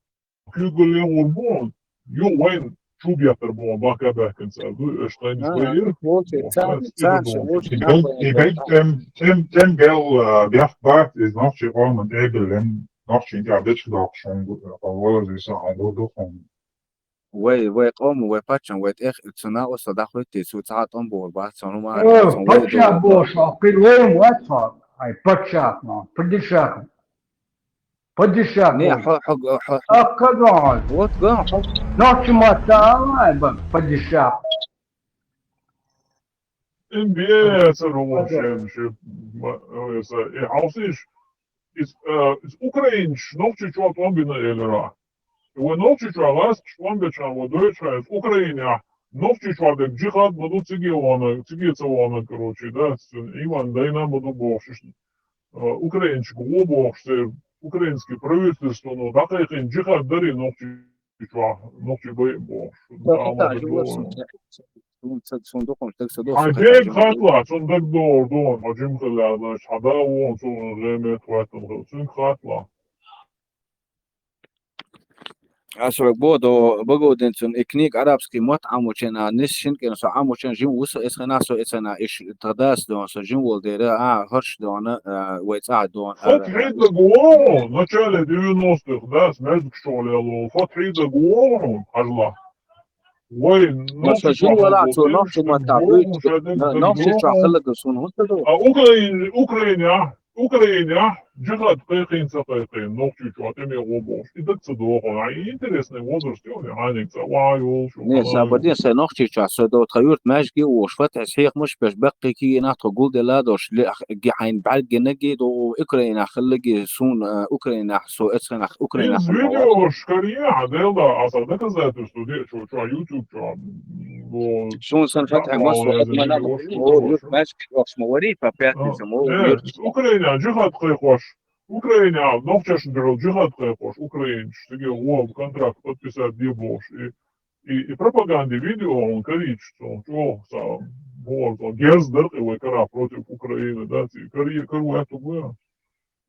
куьйгалле гӀур бу, ю вайн чу беттар бу, бахка баьхкан цар ду, уж тайнаш А, вайир. Вовче, Вовче, царна, царна шу вовче И бел, и бел тем, тем, тем бел, а, бяхк бац, из нохчи къоман эбелен, нохчи тӀа дечк докшун, а, вала зиса а гӀур ду хун. Вай, вай къоман, вай паччан, вай тӀех, цу накъоста дӀахӀуьттий, цу цхьа тӀом бохур бац, цунна ма Э, аьлла, цун вай паччахь догӀу бохуш, бохур. Ахкир вай ма вац, ай, паччахь ма, падишах. Падишах Не, ма. Хьо, хьо, хьо, хьо. Ахка гон. Вот гон, хьо. Нохчи ма та, ай, ба, падишах. Ин бе, ца ровон шен, ше, ма, ой, са, э, хьаусиш, из, э, из Украинаш нохчи чу тӀом бина элира. Вай нохчи чу гӀаскаш тӀом беча, вай дойча, из Украина, Нохчийчохь дерг джихад ма ду, циге вахана, циге ца вахана, короче, да, цуьнан Ӏиман дайна ма ду бохуш, иштта, а, украинчиг гӀо бохуш, церан украинский правительствоно дӀакхайкхина джихад дарий Нохчийчохь, нохчий байа бохуш. Цунна ца, цунна дукхунаш даг ца дохуш. Хьайн дега хатла, цунна даг догӀур ду, хьан жима хила аьлла, хьан да вон, цунна гӀемет хӀоьттина хила, цуьнга хатла. Ас вайга боху, до Баговдин цунна и книга арабский мотт Ӏамочина, нис шин кӀен со Ӏамочина, жима ву со, эцхена со, эцхена иш тха дас дона, со жима волу дера, а, хӀорш дона, а, вай цӀа дона. Фат хьийда гуо, начале девяностых, дас, между чолело, фат хьийда гуо, хьажла. Вай, ну, со жима вала, цо нохчи мотта буьйцу, нохчи чохь хилла ду суна, хӀунда ду? А Украин, Украина, Украинехь джихад кхайкхина, ца кхайкхина, Нохчийчохь тӀеме гӀо бохуш. И даг ца доху, а, и интересный возраст ю, хьаниг ца ван йолуш. Не, сабадин, сайн Нохчийчохь, со до тхан юрт маьжге а вуш, фатхьес хьехамаш беш, баккхий кийна тхо гулделла а долуш, хьайн бӀаьргинаг а ду, Украинахь хиллаги, суна, а, Украинахь, со эцхенахь Украинахь. Из видеош каре, а, делла, аса доказательство де, чо, чо, YouTube чо. Суна сан фатхье масо, ма наб, о, юрт маьжге вахаш ма варий, по пятницам, о, юрт. Украинехь джихад кхайкхош. Украинехь нохчашна дуьхьал джихад кхайкхош, украинцаш, цига гӀо контракт подписать де бохуш. И, и, и пропаганди видео хьуна карийча, цо чӀогӀа ца бохур, цо герз дар кхин вай кара против Украины, да, ци каре, каро аьтту бу.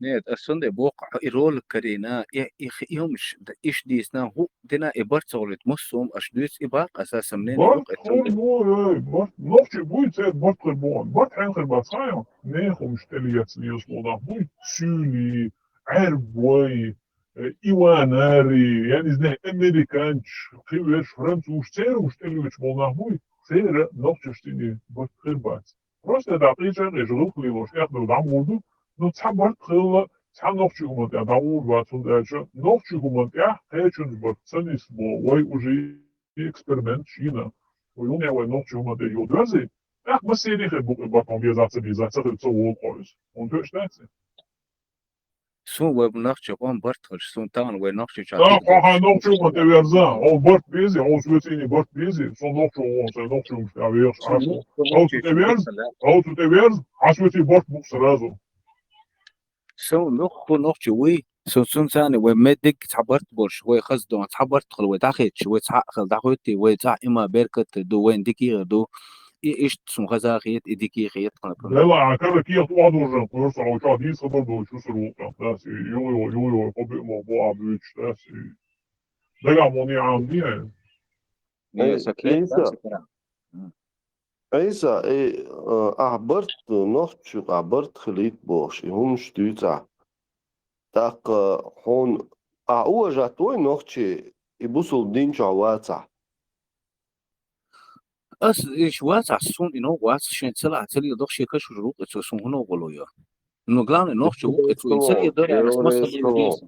Нет, ас цундела боху, и ролик карийна, и, и, и хӀумаш, иш дийцина, хӀу дина, и барт ца гӀолуьйту, массо а аш дуьйцу, и бакъ аса сам нен барт хир бу, эй, барт, нохчи буй, церан барт хир бу, барт хьен хир бац, хьайна, нехан хӀумаш тӀелецна, еза нах буй, суьйли, Ӏаьрбой, э, иванари, я не знаю, американчаш, кхин верш, французаш, церан уж тӀелоьцуш болу нах буй, церан нохчаш цӀийне барт хир бац. Просто дӀакъийча а къийча, гӀуллакх лелош, тӀех ду дӀа ма гӀур ду, ну, цхьа барт хилла, цхьа нохчи хӀума тӀехь дӀа гӀур бац, хӀунда аьлча нохчи хӀума тӀехь кхечунца барт ца нисбо, вай уже эксперимент йина. Вай юне вай нохчи хӀума тӀе йо доьзий, тӀаккха массерий хир бу кхин барт хьуна беза, ца беза, ца хир ца волу кхо иза. ХӀунда тоьаш дац? Суна вай нохчи къом барт хилча, суна тахана вай нохчи чохь. Да, хьо хьайн нохчи хӀума тӀеверза, хьо барт безий, хьо соьцийний барт безий, со нохчо вон, сайн нохчи хӀумаш тӀехь вехаш Ӏаш ву. Хьо цу тӀеверза, хьо цу тӀеверза, хьан соьций барт бу сразу. Суна нух хӀу нохчи вуй, со цунна царна вай меддиг цхьа барт болуш, вай хаза дон цхьа барт хила, вай дӀахецча, вай цхьаъ хила дӀахӀуьттий, вай цхьаъ има беркат ду, вайна дикий а ду. И иштта суна хаза хета, и дикий хета, например. Дела, а кара кехат охьадожан кхоьру со, хьо чохь дийца хабар долчу сур ву кхаьб, да, си, йо, йо, йо, йо, хӀо беа мо бо а буьйцуш, да, си. Дагахь мо не Ӏам дийхьа. Не, Эй, са кехат, Ӏийса. Да, са кара. М. Ӏийса, эй, а, ахь барт, нохчи юкъахь барт хилийта бохуш, и хӀумаш дуьйцу ахь. ТӀаккха хьуна ахь уважать вой нохчи, и бусулба дин чохь вацахь? Ас иш вацахь, суна и новкъа вац, шен ца лахь, ца лела доху шен каш уже вукъе цо, суна хӀун новкъа ло йо. Ну, главное, нохчо вукъе цо, и ца лела дара, ас мостагӀаллина деза.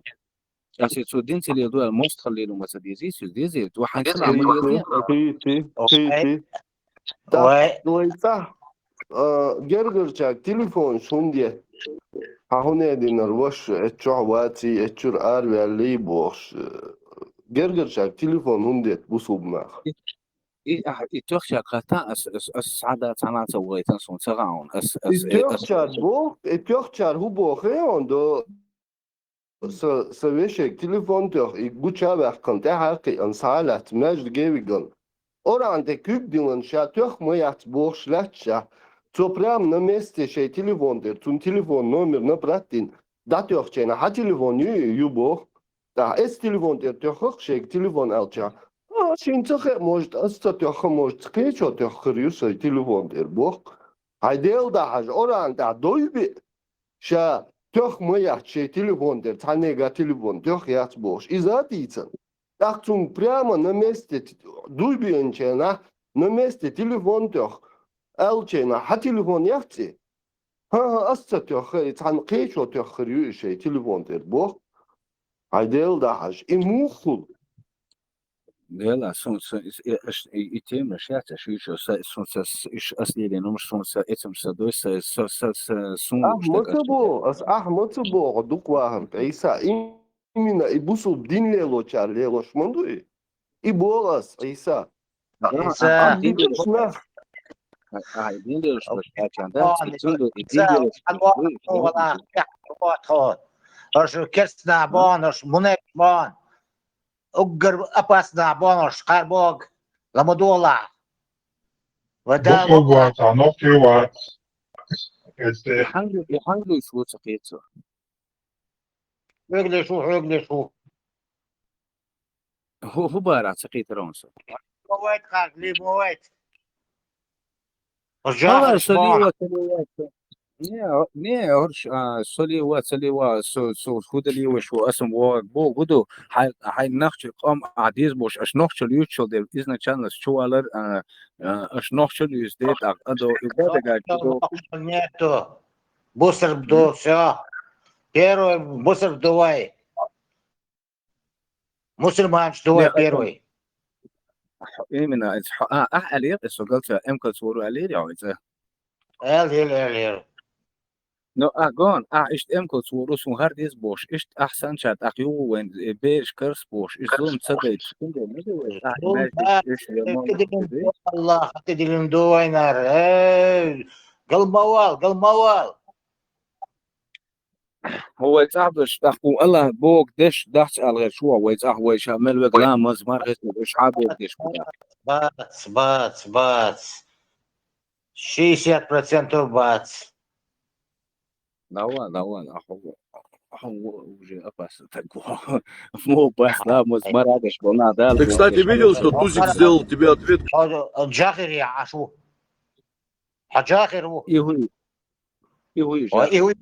Ас и цо дин ца лела ду, ас мостагӀаллина ма ца дезий, цо дезий, ва хьайн ца лахь ма лела. Кхийти, кхийти. Вай. Вай цӀа, а, гергарчаьрга телефонаш хӀунда де? Хьан хӀун а динара ваша, эцчохь ваций, эцчуьра араваьллий бохуш, э, гергарчаьрга телефон хӀунда де бусулба нах? И, и, а, и тоьхчаьрга хатта ас, ас, ас схьа да цхьана а ца вахийтина суна ца хаьа хьуна. Ас, ас, и э, ас тоьхчара боху, и тоьхчара хӀун боху хьуна до? Сан, сан вешега телефон тоьхна, и гуча а ваьккхина, тӀаьхьа а кхиъна, схьа а лаьцна, маьждиге а вигна. Орана тӀе куьг диллина, ша тоьхна ма яц бохуш лаьтташехь, цо прямо на месте шайн телефон тӀера, цунна телефон номер набрать дина, дӀатоьхча, хьан телефон ю, ю боху. ТӀаккха эцу телефон тӀера тоьххахьа шайга телефон аьлча, а, шена ца хаьа, может, ас ца тоьххи, может, кхечо тоьхна хир ю сайн телефон тӀера боху. Хьайн Дела дӀахьажа, орана тӀехь дой биъ, ша тоьхна ма яц шайн телефон тӀера, цхьаннега телефон тоьхна яц бохуш, иза а дийцина. ТӀаккха цунна прямо на месте т-, дуй биъначарна, на месте телефон тоьхна, аьллачарна, хьан телефон яц и? ХӀан-хӀа, ас ца тоьххи, и цхьана кхечо тоьхна хир ю и шайн телефон тӀера боху. Хьайн Дела дӀахьажа, и муха хуьлу? Дела, сон, сон, и, и, и, и тема шаьц, аш вуьйцу, са, сон, са, с-, иш, ас лелийна хӀумаш, сон, са, эцамаш, са, дой, са, са, са, са, сон, ахь ма ца боху, ас ахь ма ца боху, дукха вахарг, Ӏийса, именно и бусулба дин лелочара лелош ма ду и. И боху ас, Ӏийса. Иса. Ахьа дин дерш лош, Ӏа дин дерш лош, Ӏачан, да? Бон, Иса, цунду и дин дерш лош, Бон, Бон, Бон, Бон. Аша керстна Бон, аша мунек Бон. Уггар опасна Бон, аша кхар Бог. Ламадола. Ва да Буква ваца, нохчи вац. Эсте. Хьанга, хьанга шу ца кхийцу? Хьогле шу, хьогле шу. Ху-, ху бара ца кхийтрон со. Мовайт, хагли, мовайт. Ожа Хавар со Бон. Лива, со лива, со. Не, не, орш, а, со лива, со лива, со, со худа лива, шу асам вог, бо, гуду, хай, хай нахчи къом адиз бош, аш нохчи лючул дев, изначально с чувалар, а, а, аш нохчи люз де, так, адо, и бадага, гуду. Нету. Бусар бду, всё. Первый бусар бдувай. Мусульманч бдувай первый. Именно, а, а, алир, эсо галца, эм калцуру алир, я, это. Эл, эл, эл, эл. Но, а, гон, а, ишт эм калцуру, сун хар диз бош, ишт, а, санчат, а, ювен, э, берш, карс бош, ишт зум цадайт, шкунде, не делает, а, Зум, знаешь, да, ишт, я могу, это дилин, Аллах, это дилин дувайнар, э, галмавал, галмавал. Хьо вай цӀахдеш, тӀаккха Аллах Бог деш дахьаш алгӀе шу, вай цӀах вай ша мел вег ламаз маргӀес, уж хьа Бог деш куда. Бац, бац, бац. Шестьдесят процентов бац. Давай, давай, а хьо, хьо уже опасно так. Мо бас ламаз маргӀадеш, бо на дал. Ты, кстати, видел, что Тузик сделал тебе ответ? Хьо, Джахир я, ашу. Хьо Джахир ву. И хуй. И хуй, Ой, Джахир. И хуй.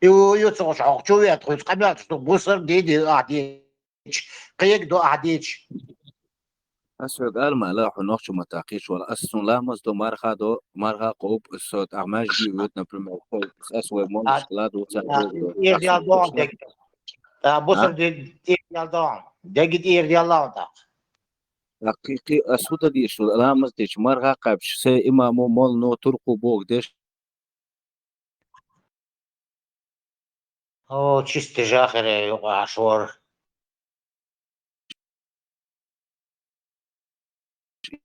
И хуй, ю цо шо, чу вет, хуй, къамят, что бусар диди, а, ди. Кхег до, а, дич. Ас вег алма ла хьо нохчу ма такиш вала. Ас сун ламаз до, марха до, марха къоб, со, а, мажги вет, например, хо, ас вай мон А, шкла до, ца а, до, до, ир ас ял вай дон, шкла. Дег. А, бусар А? Ди, ир ял дон. Дег ир ял дон, так. Хьакъикъи асуда диш, ламаз диш, марха къабш, се имаму молну турку Бог деш. О, чисто Джахире юкъа ашвар.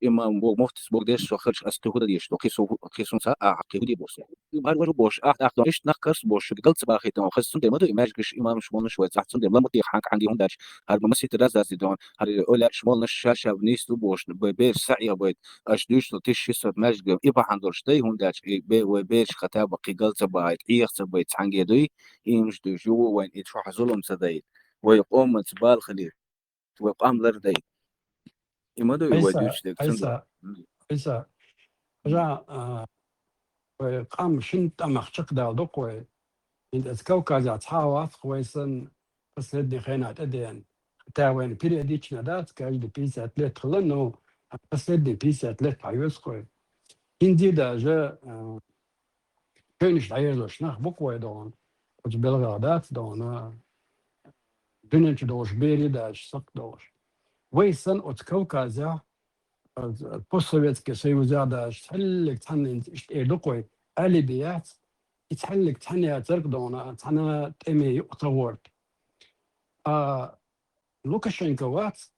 Имам Бог, муфтис Бог деш, со херш ас кихуда диш, то кису, кисун са, а, кихуди бос. Бар бар бош, а, а, то иш нах карс бош, галц бахитон, хасун дема до, имаж гиш имам шмонуш вай, цахцун дем, ламути ханк ханги хундач, хар масит раз дас дон, хар оля шмонуш шаша вниз ту бош, бе, бе, са я бе, аш дюш то тиш шисот маж гем, и пахан дорш, тай хундач, и бе, вай беш хата ба, ки галц бахит, и яхц бахит, цанге дуй, имш дуй, жу вайн, и шо хазулум садай, вай къомац бал хали. Вай къам лардай. Има дуй вай Айса, дуьйцу дерг, цундур. Айса, М. Айса. Жа, а, вай къам шин тӀамах чакхдал дукх вай. Инт аз Кавказе цхьа вац вай сан последний хена тӀадеян. Хата вайн периодично дац, каждый пятьдесят лет хила, но последний пятьдесят лет хьайвес вай. Инди даже, а, Кхуьнаш дӀаерзош нах бу-кх вай догӀун, оцу белгӀал дац догӀун, дуьнен чу долуш бери дац, сакх долуш. Вай санна оцу Кавказехь, постсоветский союзехь дац, цхьаьллиг цхьанна иштта эр ду-кх вай, алиби яц, и цхьаьллиг цхьаьна яцарг догӀун, цхьана тӀеме юкъа ца гӀорта. А Лукашенко вац,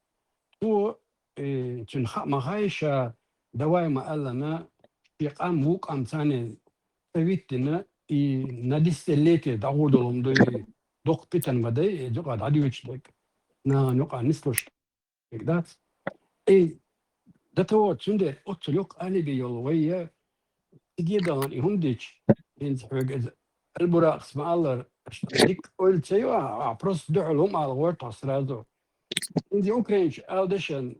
цо, э, цуьнан хаа ма хаьа ша, давай ма аьллана, шен къам вукъам царна ца виттина, и на десятилетие дӀагӀур долу хӀума ду, и доккха питана ма дай, и юкъа дӀадуьйцуш дерг. Нахана юкъа нислуш дерг дац. И до того, цундела оццул йоккха алиби йолу вай я, циге а дахана и хӀума дича, хӀинца хьоьга иза Аль-Буракъас ма-аллара, аша дика ойла ца йо, ахьа просто дуьхьал хӀума ала гӀорта хьо сразу. ХӀинца украинчу ала дешан,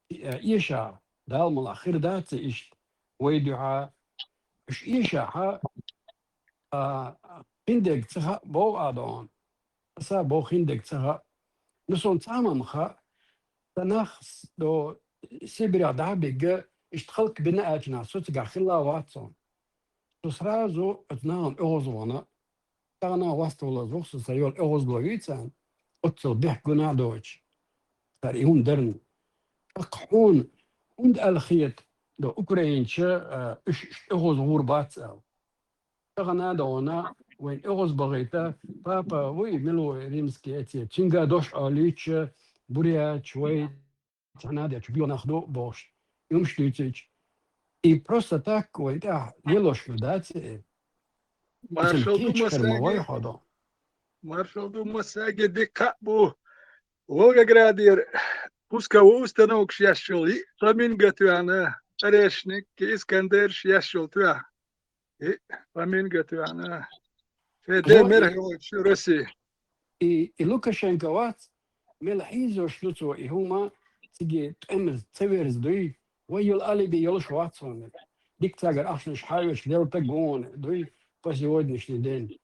э, эша, Дала мукъ лахь, хир дац иштта вай дуьхьа. Уьш эшахьа, а, хиндерг ца хаьа боху а догӀун. Аса боху хиндерг ца хаьа. Ну, суна цхьа а ма хаьа, сан нах с-, до Сибирехь дӀа а бигга, иштта халкъ бина аьлча нах, со цигахь хилла вац суна. Со сразу оцу нахана оьгӀаз вахана, тахана васт волаза ву со, сан йолу оьгӀазло вийцарна, оццул бехк гуна а доцуш, цара и хӀума дарна. ТӀаккха хьуна хӀунда аьлла хета, до украинча, а, уьш иштта оьгӀаз гӀур бац аьлла. Тахана а догӀана, вайн оьгӀаз бахийта, папа вуй, мила ву римский эти, цуьнга дош олуьйтуш, буряч вай, цхьанадечу бегӀнах ду бохуш, юмаш дуьйцуьйтуш. И просто так вайн тӀехь лелош ма дац и. Маршалла ду массаьрга. Маршалла ду массаьрга, дика кхаъ бу. Волгоградера пусковой установкаш еш йолу йиъ фламинго тоьхна, орешник, искандерш еш йолу тоьхна. И фламинго тоьхна. Шен ден мера хьоьгуш ю Россия. И, и Лукашенко вац, мел хьийзош ду цо и хӀума, цига тӀемаза ца верза дуй, вай йолу алиби йолуш вац хьуна. Дика цаьргара ахчанаш хьаоьцуш лелла стаг ву хьуна дуй по сегодняшний день.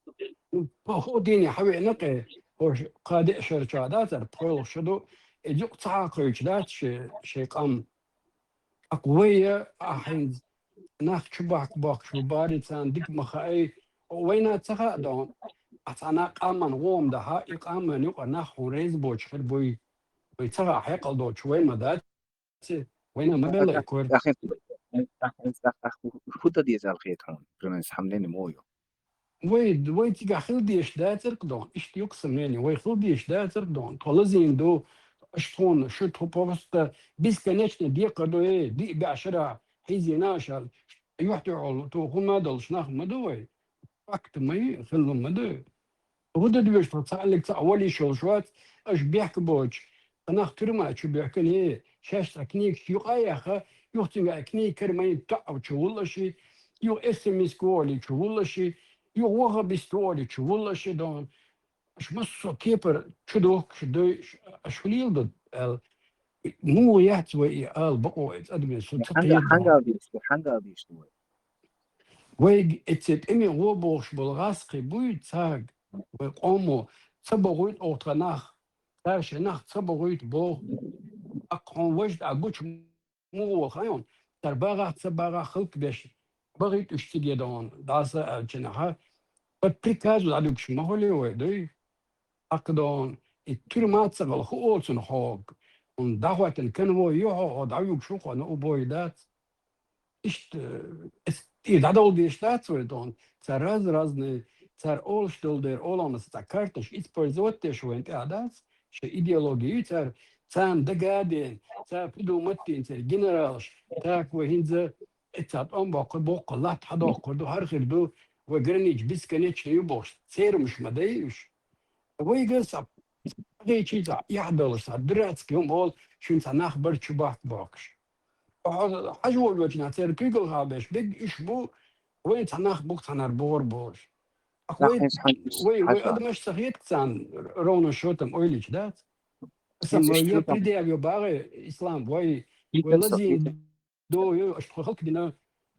Ну, по хӀокху хьавеана кхе, хӀорш кхаа-деа шарчохь дацара, пхоьалгӀа шу ду, и юкъа ца хьакхуьйтуш дац шен, шен къам. ТӀаккха вай а хӀинца нах чу бахка бохкуш бу барий, царна дика ма хаьий, вайна ца хаьа доху, а цхьана къаман гӀо ма дахьа, и къаман юкъа нах хьуна реза боцуш хир буй, вай ца хаьа хьекъал доцуш вай ма дац, вайна ма белла и кор. ХӀун дан деза аьлла хета хьуна, примерно, хьан мнение муха ю? Вай, вай цигахь хила дезаш дацара-кх доху, иштта ю-кх сан мнение, вай хила дезаш дацара-кх доху, тхо лазийна ду, аша тхуна, шу тхо просто бесконечно декхар ду, э, диъ бӀе шарахь хьийзийна аша, юьхь-дуьхьал тхо хӀума а долуш нах ма ду вай, факт ма ю, хилла ма ду. ХӀун дан деза, тхо цхьаьнниг цхьаъ вала йиш йолуш вац, аша бехк боцуш, цхьа нах туьрма чу бехкина, шаьш цхьа книгаш юкъа а яьхна, юха цуьнга книга кара ма йина тоьӀчу вуллаши, юха эсэмист ву олий чу вуллаши, юха ваххабист ву олий чу вуллаши доху. Аша массо а кепара чу дохкуш дуй, аша хӀун леладо аьлла. Муха яц вай и ала бакъо, и цӀа адамийн со ца кхета. Хьангал дийш ду, хьангал дийш ду вай? Вайга эцци тӀеман гӀо бохуш болу гӀазкхий буй цаьрга, вай къомо ца бохуьйту оха тхан нах, цара шайн нах ца бохуьйту боху. ТӀаккха хьуна важа тӀе гучу муха ваха хьайна, цара багахь а ца багахь а халкъ беш, бахийта уьш циге доху, дӀаса аьллачунахьа, под приказом дӀадуьгуш ма хуьлий вай, дуй? ТӀаккха доху, и туьрма а ца хилла, хӀун олу цунах хьо, хӀунда дӀахӀоьттина конвой ю хьо, хьо дӀавуьгуш ву хьо, но убой дац. Иштта, э, эс, и дӀадовла дезаш дац вай доху, цара раз-разный, цара олуш долу дера олахьа цхьа карташ использовать деш вайна тӀехь дац, шайн идеология ю цара, царна дага а деана, цара придумать дина церан генералаш, так вай хӀинца, эццахь тӀом боккхур, боккха латта хьадоккхур ду, хӀара хир ду, вай граница бесконечно ю бохуш, церан уьш ма дай уьш. Вайга схьа хьагӀийчий цхьа эхь долуш, цхьа дурацкий хӀума олу, шуьнан цхьа нах бара чу бахка бохкуш. Хьо хьажа волавелча церан куьйгалхьа беш, бегга уьш бу, вайн цхьа нах бу-кх цхьанхьара бохур болуш. Ах вай, вай, вай адамаш ца хета царна ровно счётом ойла йича, дац? Аса ма я предъявлю багӀе, Ислам, вай, вай лазийна ду, ю, аша тхо халкъ дина,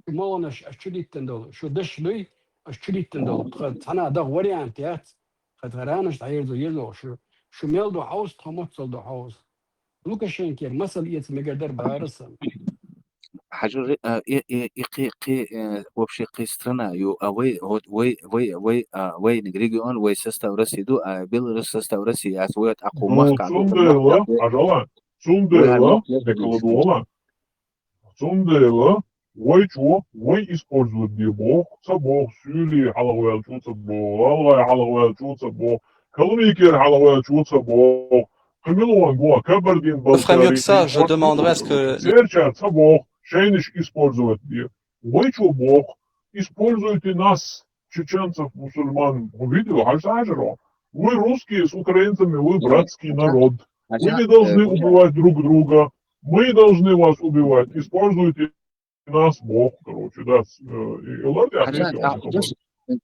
шу молханаш аша чу диттина долу, шу даш дуй, аша чу диттина долу, тхан цхьана а даха вариант яц, тхан тхан ранаш дӀаерзо езо, шу, шу мел ду хьовса, тхо моццал ду хьовса. Лукашенкера масал эца мегар дара бара сан. Хьажур, а, и, и, и кхи, кхи, э, вообще кхи страна ю, а вай, вот, вай, вай, вай, а, вайниг регион, вай состав России ду, а Беларусь состав России яц, вай вот акху махка. Цундела, хьажала, цундела, декала дола. Цундела вайчо вай использовать де боху, ца боху, суьйли хьалхаваьллачо ца боху, гӀалгӀай хьалхаваьллачо ца боху, калмыкера хьалхаваьллачо ца боху, кхин мила ван го, Кабардин-Балкари, Френк Йокса, je demande est-ce que церчара ца боху, шайнаш использовать де. Вайчо боху, используйте нас, чеченцев, мусульман, видео, хьажа хьажаро. Вы русские с украинцами, вы братский народ. Вы не должны убивать друг друга. Мы должны вас убивать. Используйте нас, боху, короче, да, с-, э, и, и ладно, я ответил на вопрос.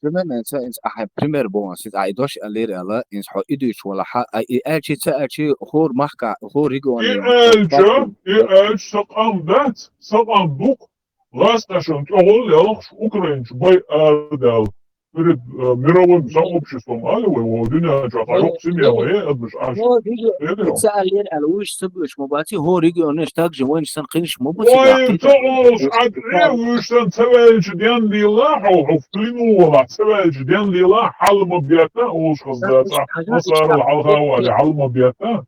Примерно, ца, ца, ахьа, пример боху, сиз, а, и дош аллер ала, инс хьо идуьйш вала, хьа, а, и аьлчи, ца аьлчи, хор махка, хор регион. И аьлча, и аьлча, сакъам дац, сакъам дук, лас ташан тӀехула ялхаш украинч бай ардал. Перед, э, мировым сообществом, али вай, во, дуьнен чохь, хьо юкъ симе вай, э, адамаш аш. Эдиро. Ца аллер ала, уьш ца буьш ма баци, хо регионаш также вайнаш сан кхинаш ма баци. Вай, ца олуш, а, э, уьш сан ца ваьлча ден дийла, хьо, хьо в плену вала, ца ваьлча ден дийла, хьал ма бетта, олуш хаздаца, масарал хьалха вали, хьал ма бетта.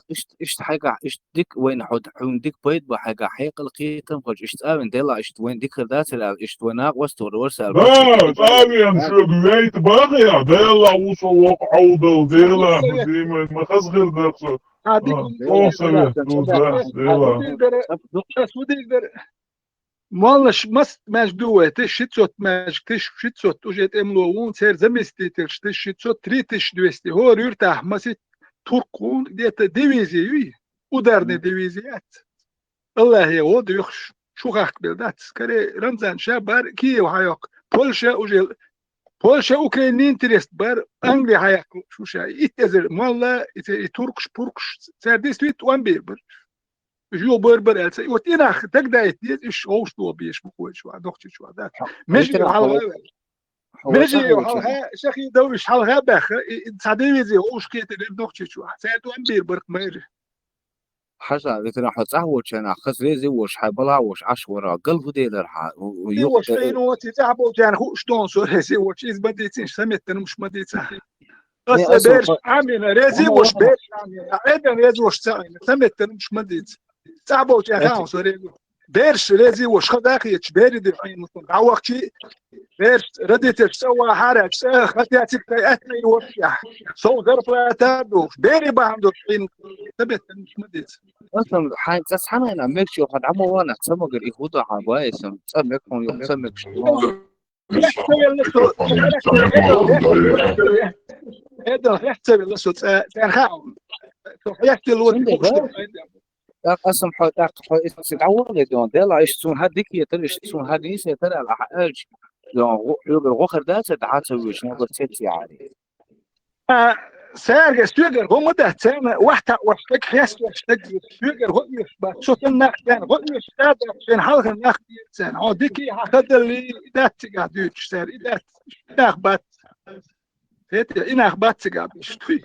Иштта, иштта хьайгахь, иштта дика вайна хьо, хьуна дика пайда бу хьайгахь, хьекъал кхетам хуьлуш, иштта цӀа вина делахь, иштта вайна дика хир дацара аьлла, иштта вай накъост вара варса аьлла. Да, цӀа вина шуьга вейта бахьа, Дела ву со воккха Ӏовдал, Дела, ма дийман, ма хаза хир дара со, А, дика. О, совет, ну, да, да. Моллаш массо маьждиг ду вай, тысяча шестьсот маьждиг, тысяча шестьсот уже тӀемло ву, церан заместительш тысяча шестьсот, три тысячи двести. ХӀора юьртахь масийтта турк ву, где-то дивизи юй, ударни дивизи яц. Аллахье гӀо доьхуш, шу хахкабелла дац. Скорее, Рамзан ша бар Киев хьайоккху. Польша уже, Польша Украина интерес бар, Англи хьайоккху шу ша. Итт эзар молла, и, и туркаш, пуркаш, цара действительно тӀом бийр бара. Уьш юха бер бара аьлла ца. И вот и нах дагадайта деза, уьш гӀовш дола беш бу кхочу ван, дохчучу ван, да. Меже хьалха ваьлла. Меже хьалха, шахи дов уьш хьалха баьхха, и, и цхьа дивизи гӀовш кхетар дохчучу ван. Цаьрга тӀом бийр барх майра. Хьажа, ветеран, хьо цӀахь волчу хенахь, хаза рези а волуш, хьайн бала а волуш, Ӏаш вара, гал хӀу делара хьан? И юха волуш, э, хьайна воций цӀахь болчарна хууш доху со, рези а волуш, иза ма дийцинаш, сан меттан хӀумаш ма дийца. Аса берш Ӏамина, рези а волуш берш Ӏамина. Ӏедан рези а волуш ца Ӏина, сан меттан хӀумаш ма дийца. ЦӀахь болчарна хаьа со рези. Берш рези а волуш, хаза а хеташ, бери дира хьайна мутун. ДӀавахчий, берш родительш цӀа вахьара, цӀа хатециг тай аьттӀий воцчехь. Сов зарплата а дохуш, бери бахьана долуш хьийна, сан меттан хӀумаш ма дийца. Аса хьайн цӀа схьанайна мегаш йолу хьан дӀа ма ванах, ца магар и хӀу до хьан баьсам, цӀа мег хьуна йолу, ца мегаш. Хьех ца велла со, Эдал, хьех ца велла со, цӀа, цӀа хаьа. Со хьех тилла вот. ТӀаккха аса хьо, тӀаккха хьо иза дӀаволлий дон, дела, иштта суна хьан дика хетара, иштта суна хьан нийса хетара аьлла, ахьа аьлча, дон, гӀо-, хьоьгара гӀо хир дац, дӀа ца вуьйш, нагахь цецъяхьарий. А, цаьрга, соьгара гӀо ма дац, царна вахьта ош стаг, хьеста ош стаг, соьгара гӀо оьшуш бац, со сан нах царна гӀо оьшуш ца дац, шайн хьалхара нах дийр царна. Хьо дика хьан хадалли, и дац цигахь дуьйцуш цара, и дац, и нах бац. Хетий, и нах бац цигахь беш, туй.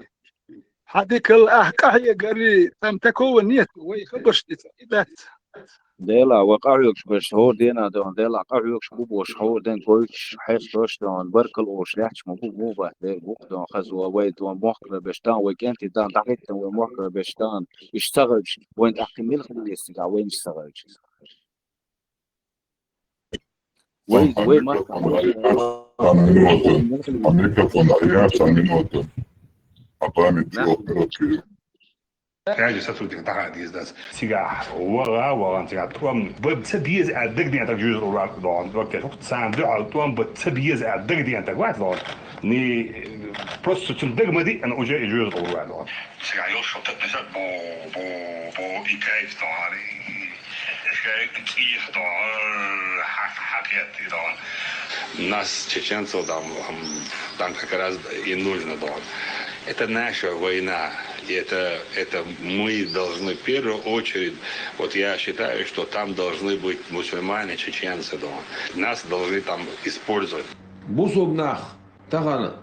Хьан дикал ахь къахьегарий, там такого нет, вай хабарш дица, и дац. Дела, ва къахьоьгуш берш хӀора дена дон, дела, къахьоьгуш бу бош хӀора ден гойтуш, хьесташ дон, баркал ош лаьтташ ма бу, муха бац, дера бу дон, хаза вай дон, мохкара берш дан, вай кӀентий дан, дӀахӀиттан вай мохкара берш дан, иштта ца гӀевча, вайн тӀаккхи мила хила веза цигахь, вайнаш ца гӀевча. Вай, вай, Марк, а микрофон, а микрофон, а я, а минута. А память чего короткий. Кхаьжа сотрудник дахьа дийза дац. Цигахь ваха, вахана цигахь тӀом бан ца беза аьлла дагадеана таг жуьжа ур вац дохана. Ваке, царна дуьхьал тӀом бан ца беза аьлла дагадеана таг вац дохана. Ни, просто цуьнан дага ма диъана уже и жуьжа ур вац дохана. Цигахь йолуш шо тат нисат бо, бо, бо и кайф дохана. И, и, и кайф цӀийх дохана. Хьа-, хьакхетта и дохана. Нас, чеченцев, там, там как раз и нужно дохана. Это наша война. И это, это мы должны в первую очередь, вот я считаю, что там должны быть мусульмане, чеченцы дома. Нас должны там использовать. Бусулба нах тахана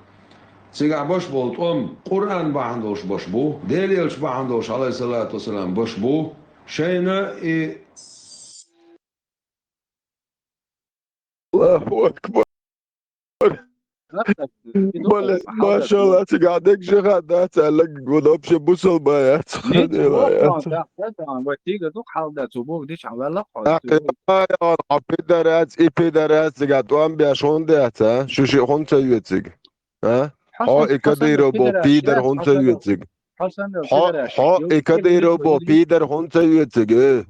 цигахь баш болу тӀом Къуръан бахьана долуш баш бу, Делан элча бахьана долуш, алейхиссалату вассалам, баш бу, шайна и Аллаху акбар. Бале, машалла, цигахь дегжа хаддац аьлла, гу вообще бусалба яц. Ницкъ хадела боху яц. Дан, дан, вай тига ду хьалда, цу боху дича валла хьо. Ахи, ай, ай, хьо пидар яц, и пидар яц, цигахь тӀом беш хӀунда яц, а? Шу шиъ хӀунда ца йоьциг? А? Хьо и Кадыров бо пидар хӀунда ца йоьциг? Хьо, хьо и Кадыров бо пидар хӀунда ца йоьциг, э?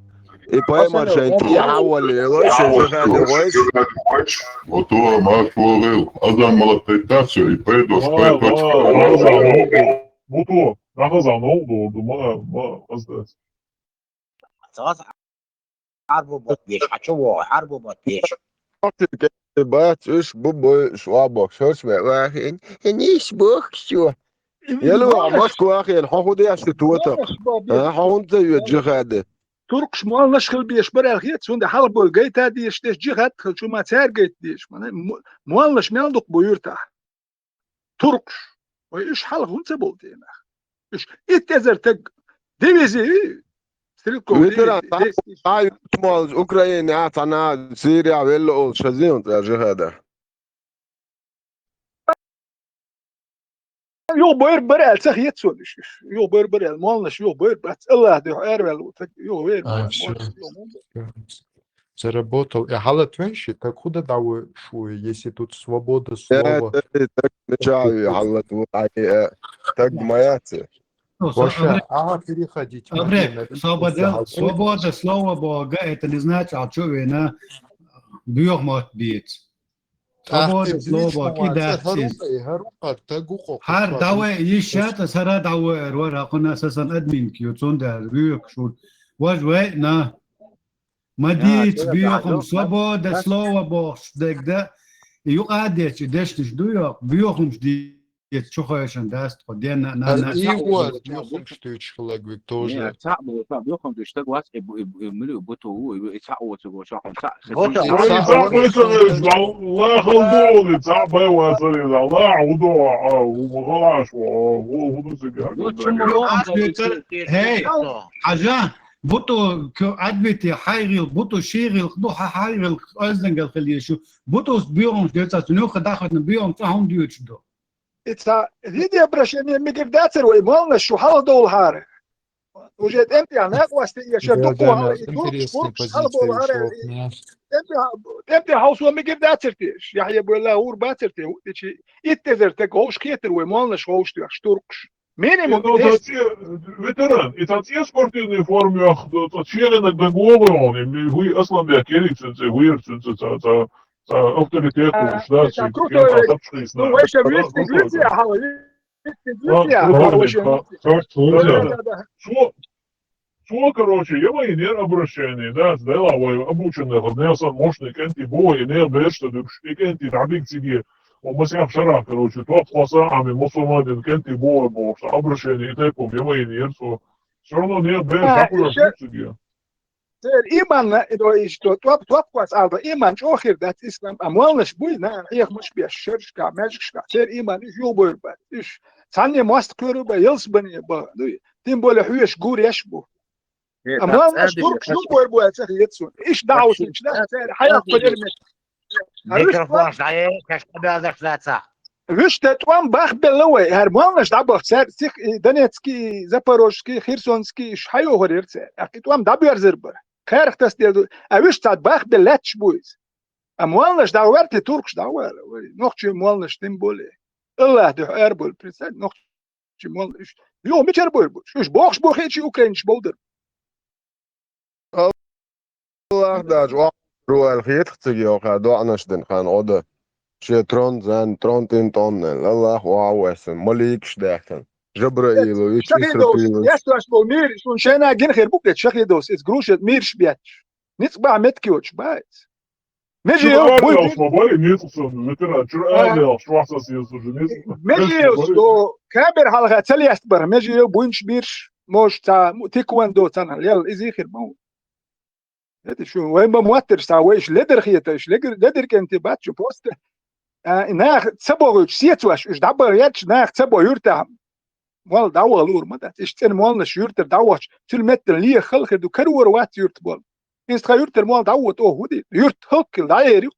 И паймар шайн тӀехьа валле, вай шайн шахади вайш. Ото, марш вогӀел, азан малат тайттар шо, и пайдош, пайдош. Муто, нахаза нову дорду, ма, ма, аза. Хьарбу бат беш, хьан чу вогӀу, хьарбу бат беш. Бац уьш, бу бой, шуа боху, шош бе, вахин, хин иш боху, чу. Яла ваха Москва хин, хьо хӀун деш шу тотах? А, хьо хӀунда ца йоьду жихаде? Туркш молнаш хила беш бара аьлла хета, цунда хьалха бой гайта деш, деш жихад хила, чу ма цаьрга гайта деш. Ма, мо-, молнаш мел дукха бу юьртахь. Туркш. Вай уьш хьалха хӀунда ца болу дена? Уьш итт эзар таг дивизи, стрелковый дивизи, десять тысяч. Украина, цхьана Сирия велла олуш хазин цара жихада. Юха бер бер аьлла ца хета цунна уьш. Юха бер бер аьлла, молнаш юха бер бац. Аллах дуьхьа араваьлла ву таг, юха вер бац. Заработал. Э, хьалат вен ши, так худа дӀаву шу, если тут свобода слова. Э, так мечаю, хьалат ву, ай, э, так моя цель. Ну, со-, Вообще, Абрек, ага, переходить. Абрек, Мадина, свобода, просто свобода слова Бога, это не значит, а чё вы на бьёх мот бить. Свобода слова, кидать сиз. Хар давай, ещё это сара давай, эр вар, хакуна сасан админки, ю цунда, вюк, шут. Вож вай, на. Мадиц, бьёхум, свобода слова Бог, дегда. Юкъа дечи, дешниш ду ёк, бьёхум шди. Ит чухайшан даст, хо ден на, на, Ар на, и саъ вот, бьёхум штучка лагвик тоже. Не, саъ бу, саъ бьёхум штучка вац, и бу, и бу, и мили бу ту, и, и саъ вот, и бу, саъ, саъ, Бо саъ, саъ, саъ, саъ, саъ, саъ, Аллах алдоли, саъ бай вацари, Аллах удо, а, у махалаш, у, у, у, у, Ну, чему он, Эй, Хажа, буту, кё, адвити, хайгил, буту, шигил, ну, ха-, хайгил, озденгел хил ешу, буту, бьёхум штучка, ну, хадахат, бьёхум, саъ, хум дьючдо. Ица видео обращение мигир дацар вай, молна шу хала дол хара. Уже темпе ана квасти я ша Дядя, духу хара, и интересная духу позиция хала дол хара. Ушёл, понимаешь? Темпе, темпе хаус ва мигир дацар тиш. Яхья бойла ур бацар ти, ичи. Иттезер тек хоуш кетер вай, молна шу хоуш тюх, штуркш. Минимум. И то, то, ветеран, и то те спортивные формы, ах, то, то, члены на головы он, и вы аслам бя керик, ценце, вы, ценце, ца, ца, Ца авторитет, а, да, это круто, круто, ну, вообще, вести друзья, хава, вести друзья, хава, вообще. Да, да, да. Цо, цо, короче, я мои не обращение, да, сделал, вай, обученный, вот, не сам мощный, кенти бой, не бешта, дюкш, и кенти, да, биг циги. Он масяк шара, короче, тот хваса, а мы мусульманин, кенти бой, бо, обращение, и так, я мои не, цо. Всё равно не беш, А, такой ещё обращение. Цер иман, то есть, то, топ, топ квас алда, иман чохир дац ислам, а молнаш буй, на, эх муш беш, шершка, мешкшка, цер иман иш юбур ба, иш, цанне мост куру ба, елс бане ба, ну, тем более хуеш гур еш бу. А молнаш гур юбур ба, цер ецу. Иш даус, иш да, цер, хая кодер меш. Микрофон шае, кашка бязаш лаца. Вишта тӀом бахбелла вай, хӀара молнаш дӀабахчар, цих и Донецкий, и Запорожский, и Херсонский, иш хьайохар яр цар. Ахки тӀом дӀаберзар бар. Кхарах тас дел ду. А виш цад бахбелла лаьтташ бу иза. А молнаш дӀаварти туркш дӀавар. Вай, нохчий молнаш тем более. Аллах дуьхьа эр бул, представь, нохчий молнаш. Йо, мичар бу бу? Шуш бохш бохи чи украинч болдур. Аллах даже, о, руал хетх циги, оха, доанаш дин хан, ода. Ше трон, зан, трон, тин, тон, нел. Аллах, о, авесан, маликш дахтан. Жабраилу, ич Шахидовс, Исрафилу. Яс ваш бо мир, сун шена гин хер букет, Шахидовс, из грушет мир шбяч. Ниц ба меткиоч, байц. Межи Чур йо, буй армиялс ма бари, ниц сон, ветеран, чур А. армиялс, швахсас йос уже, ниц. Межи йо, сто камер халха цалияст бар, межи йо, буйнш бирш, мож ца, му-, тиквандо цана, лел, из ихир мау. Это шу, вай ма муаттер са, вай иш ледер хиета, иш ледер, ледер кенти бачу, просто. А, и нах цабогуч, сецваш, иш дабар яч, нах цабо юрта. Мол, дава лур ма дац. Иш цен молнаш юртер давач, цул меттен лия халхер ду, каруар вац юрт бол. Инстха юртер мол дава то худи, юрт халкил да эрик.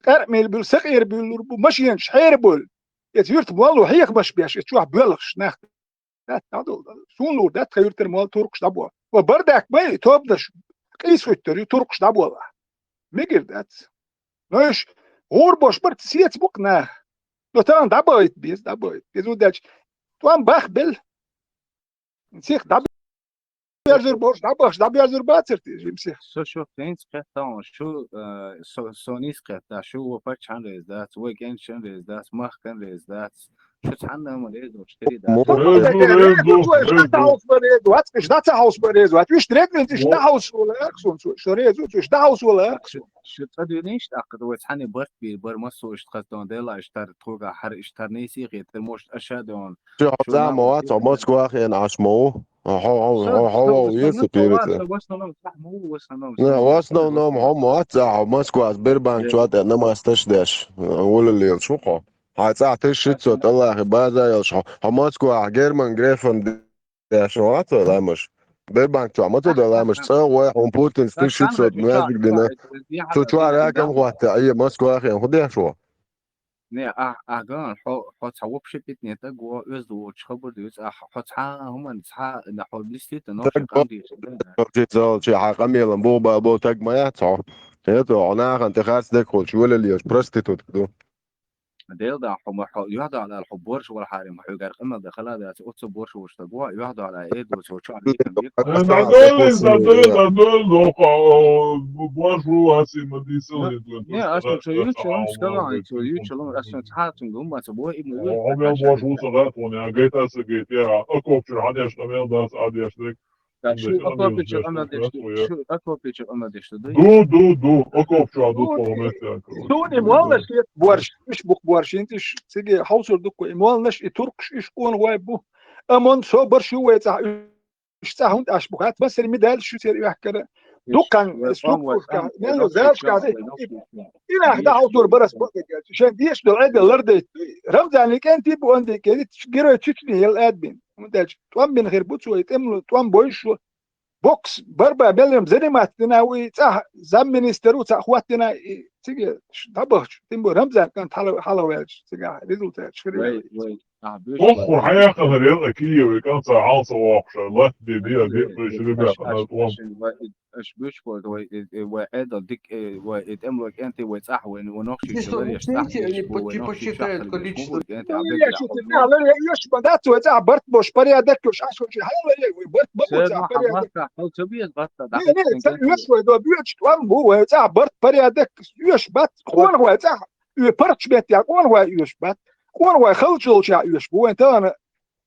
Къармел бул, сакъер бул, лур бу, машин шхер бул. Эц юрт мол, хих маш бяш, эц чух бөлхш, нах. Дат, дадул, дадул. Сун лур, дат, ха юртер мол, туркш дабо. Ва бардак май, тобнаш, къис хуттер, ю туркш дабо. Мегер дац. Но иш, гур бош бар, сец бук нах. Но тан дабайт, без, дабайт. Без удач. Туан бах бел. Сих даб Бязур бош, дабаш, дабязур бацар ти, жим сих. Со шо фенц кхетта, шо, э, со, сонис кхетта, шо вопа чан рез дац, вой кен чан рез дац, мах кен рез дац. Шо цхьанна ма рез дош, тери дац. Мо- Резу, резу, резу. Ждаца хаус ба рез, вац, ждаца хаус ба рез, вац. Виш ред мен, жда хаус вала, аксун, шо, шо резу, жда хаус вала, аксун. Шо цадуьнеш, акъд вой цхьани барт бир, бар масо ишт хаздан дела, иштар тхога, хар иштар неси, хетер мошт аша дон. Чи хьо Шо цӀа нах ма вац, хьо Москва хен Ӏаш ма ву. Хьо, хьо, хьо, хьо, хьо, хьо, ву, ирса пирит. Не, в основном хьо ма вац, а хьо Москва Сбербанк чуа тӀе намаз таш деш. Уллил шу хьо. Хьа цӀа таш шит со тӀалахи база йолш хьо. Хьо Москва герман грефан деш вац ламаш. Сбербанк чуа ма цо да ламаш. ЦӀа гой хьо Путин стиш шит со нафиг дина. Цу чуа ракам хватта, ая Москва хен ху деш ву. Не, а, а, ган, хьо, хьо цхьа вообще питнета го, оьзда волчу хабар дуьйцу, а, хьо цхьа а хӀуман, цхьа а, на хьо листита, но Так, ши къам дийша, да. Вообще зал, чи хьа къамелан бу ба, бу таг ма яц хьо. Это, хьо нахан тӀе харц дек хулч, валал еш, проститутка ду. Дела да, хьо ма хьо, юхьа дала, хьо борш вала хьарим, хьо гар къамел да хала да, оцо борш вуш да гуа, юхьа дала, э, до цо чо. Надолин, надолин, надолин, борш ву аси ма дисел. Не, аш цо ю чолом, сказал, цо ю чолом, аш цо цхьа цун гум, ма цо бо, и ма ю. Хьо мел борш ву сага, хьо не, а гайта са гайта, а копчур, хьадеш, къамел да, а деш, так. Так, шу окопичи къамел деш, шу окопичи къамел деш, да? Ду, ду, ду, окопчу, а ду, полностью. Суни молла шет борш, иш бух борш, интиш, циге, хьаусур дукку, и молла наш, и туркш, иш къон гъой бу. Амон со борш ю вай цӀа, иш цӀа хӀунт аш бух, хат басри медаль шу сер яхкара. Дуккан, структурка, мело, залшка, и нах да хьаусур барас бу. Шен деш до, эде лардей. Рамзан кенти бу, онди кенти, герой Чечни, ел адбин. Мудач, тӀом бин хир бу цо, и тӀемлу, тӀом бой шу. Бокс, барба, белем заниматься дина, уй цӀа замминистр у цӀа хват дина, и циге, ш-, дабахч, тем более Рамзан кан хала, хала велч, цига результат, шхири. Вай, вай, а, бюш. Ох, хьаяхал рел, а Киеве, кан цӀа хьалса вахша, лат де, де, де, то есть, ребята, на том. Аш бюш кол, вай, э, э, вай, эдал, дик, э, вай, э, тем лок, энти, вай, цӀа, вай, вай, нохши, Если шалари, вы хотите, они по-, типа нохши, считают шахли, количество. вай, энти, Ну, абек, я я, что-то хобби. знал, я, я что-то, да, цо, цӀа барт бош, порядок, кёш, аш, очень, хала, я, вай, барт, барт, Сэр, цӀа, ну, порядок. хамаска, хал, цо биет, батта, да, Не, не, цӀа, я свой, да, бьёч, там, бу, вай, цӀа барт, порядок, еш бат, къон гъой, цӀа, э, парч бет, я, къон гъой, еш бат, къон гъой, халчул, ча, еш, бу, вай, тана,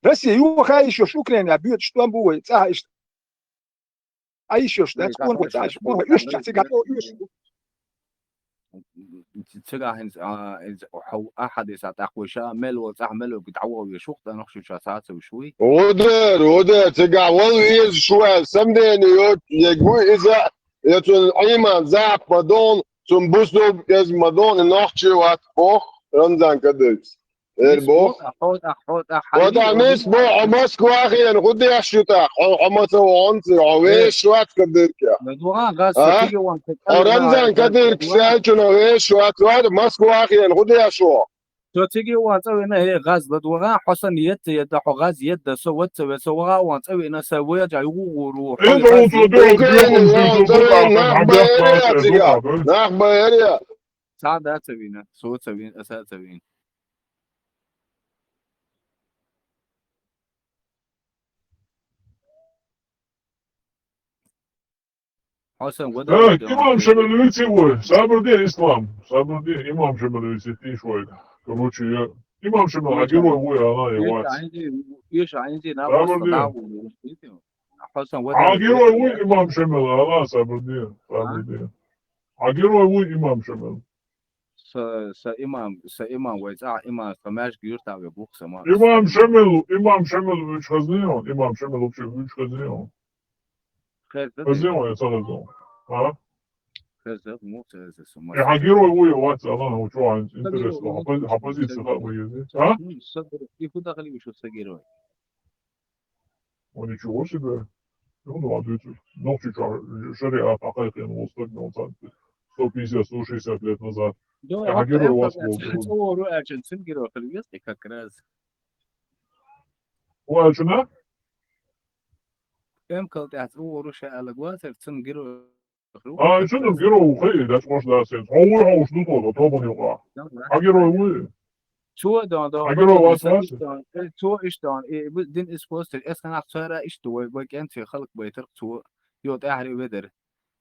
Россия, ю, ха, ещё, Украина, бьёч, там, бу, вай, цӀа, иш, а ещё, да, Ой, къон гъой, да, цӀа, иш, къон гъой, еш, цӀа, цӀа, еш. Цигахин, а, из, хау, ахадис, а, тахвиша, мел, вал, цӀа, мел, вал, гитаво, вешух, да, нохши, ча, цӀа, цӀа, вешуй. Удар, удар, цигахь вал веза шуа, самдени йо, егу иза, я цун Ӏиман зап ма дон, цун бусуб кӀез ма дон, и нохчи вац бох, Рамзан Кадырс. Эр бох. Хьо да, хьо да, хьо да, Хьо да, мис бо, хьо Москва хен, хӀу деш ю тах, хьо, хьо ма ца вонци, хьо веш вац Кадырка. Ма дугӀан газ, А? циги ван, Хьо Рамзан Кадырка сел чуна веш вац, вац Москва хен, хӀу деш ю. Со циги ван цӀа вена, хӀе, газ, ладугӀан, хьо сан етта, етта, хьо газ, етта, со вац, ве, со ваха ван цӀа вена, са вежа, югу гуру. Ин дӀу цу дӀу Украина, дӀу я, цу Украина, дӀу нах байрия, цига, нах байрия. Ца да ца вина, со ца вин, а са ца вин. Хьо сан года. Так, имам Шамилович вуй, сабр де, Ислам, сабр де, имам Шамилович тиш вуй. Короче, я, имам Шамил, а герой вуй, она и вац. Иш айнзи на Сабр просто де. да ву. Хьо сан года. А герой вуй, имам Шамил, она сабр де, сабр де. А герой вуй, имам Шамил. Са, са имам, са имам вай цӀа имам, са маж гюрта ве бух са ма. Имам Шамил, имам Шамил уч хазнион, имам Шамил вообще уч хазнион. Хер да. Хазнион, я ца хазнион. А? Хер да, му хер да са ма. Я герой вуй, вац, она, ну, чё, интересно, а пози-, а позиция как бы есть, а? И куда хали вышел са герой? О, ничего себе. Ну, ну, ответил. Ну, чё, чё, шариат, а как я, ну, сто пятьдесят, сто шестьдесят лет назад. Да, Я герой вас был. Цо ру ачин цин герой хали вес, и как раз. Ой, а чё, на? Эм кал тяц у ру ша алагуа сер цин герой. А, чё там герой ухай, да, что ж, да, сен. А ой, а уж тут, а то был юга. А герой вы. Цо дан, дан, А герой вас, вас? Цо иштан, и дин использует, эс ханах цара ишт, вай, вай кенце халк байтар цо, йо тахри ведер.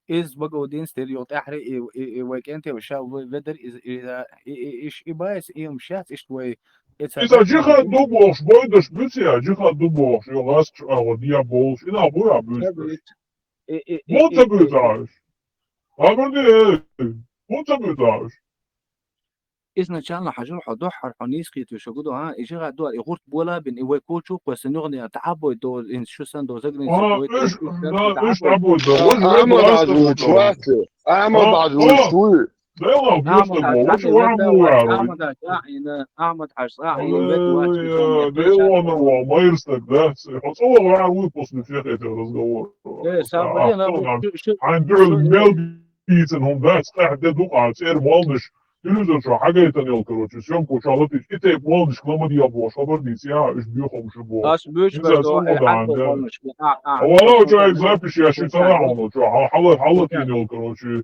Из баго дин стер йо тахри, и, и, и вай кенте ва ша ве-, ведер, из, и, и, иш, и байс, и ум шац, ишт вай, и ца- Из а джихад дубош, бойдаш бюция, джихад дубош, йо гас, а вот я болш, и на буя бюц. И, и, и, Вот и, ты бюцаешь. А вот ты, вот ты бюцаешь. Изначально хьажул хьо духьар хьо нийсхийт веша гудо, а, и жига дуар, и гурт буала бин, и вай кочу, квеса нюгъни, а, тахабой до, ин шусан до, загни, А, вай иш, кочу, да, иш тахабой. Абу Дауд, Ахмад вай Хажи, Дауд. учвахте. Ахмад А, Хажи, а. учвахте. Да ладно, Ахмад просто Хажи, вот, Хажи, вот, Ахмад вот, Хажи, вот. Ахмад Хажи, Ахмад Хажи, Ахмад Хажи, Ахмад Хажи, Э, да и он его, Майерстаг, да? Хотел выпуск всех этих разговоров. Э, А, Сабрина, кто ну, там? шу-, шу-, Андрею шу-, Мел Пиццин, он, да, стах, да, духа, цер молниш. Телевизор шо, хагайтан ел, короче, съемку шо, латиш, и тейп молниш, кламад я бо, хабар дис, я, иш бьёхом шо бо. Аш бюш Ин башто, башто, зато э, чемодан, хатто да. молниш, а, а, А вала хатто у человек молниш. запись, я ши цара, он, чё, ха-, хала, хала тинел, короче.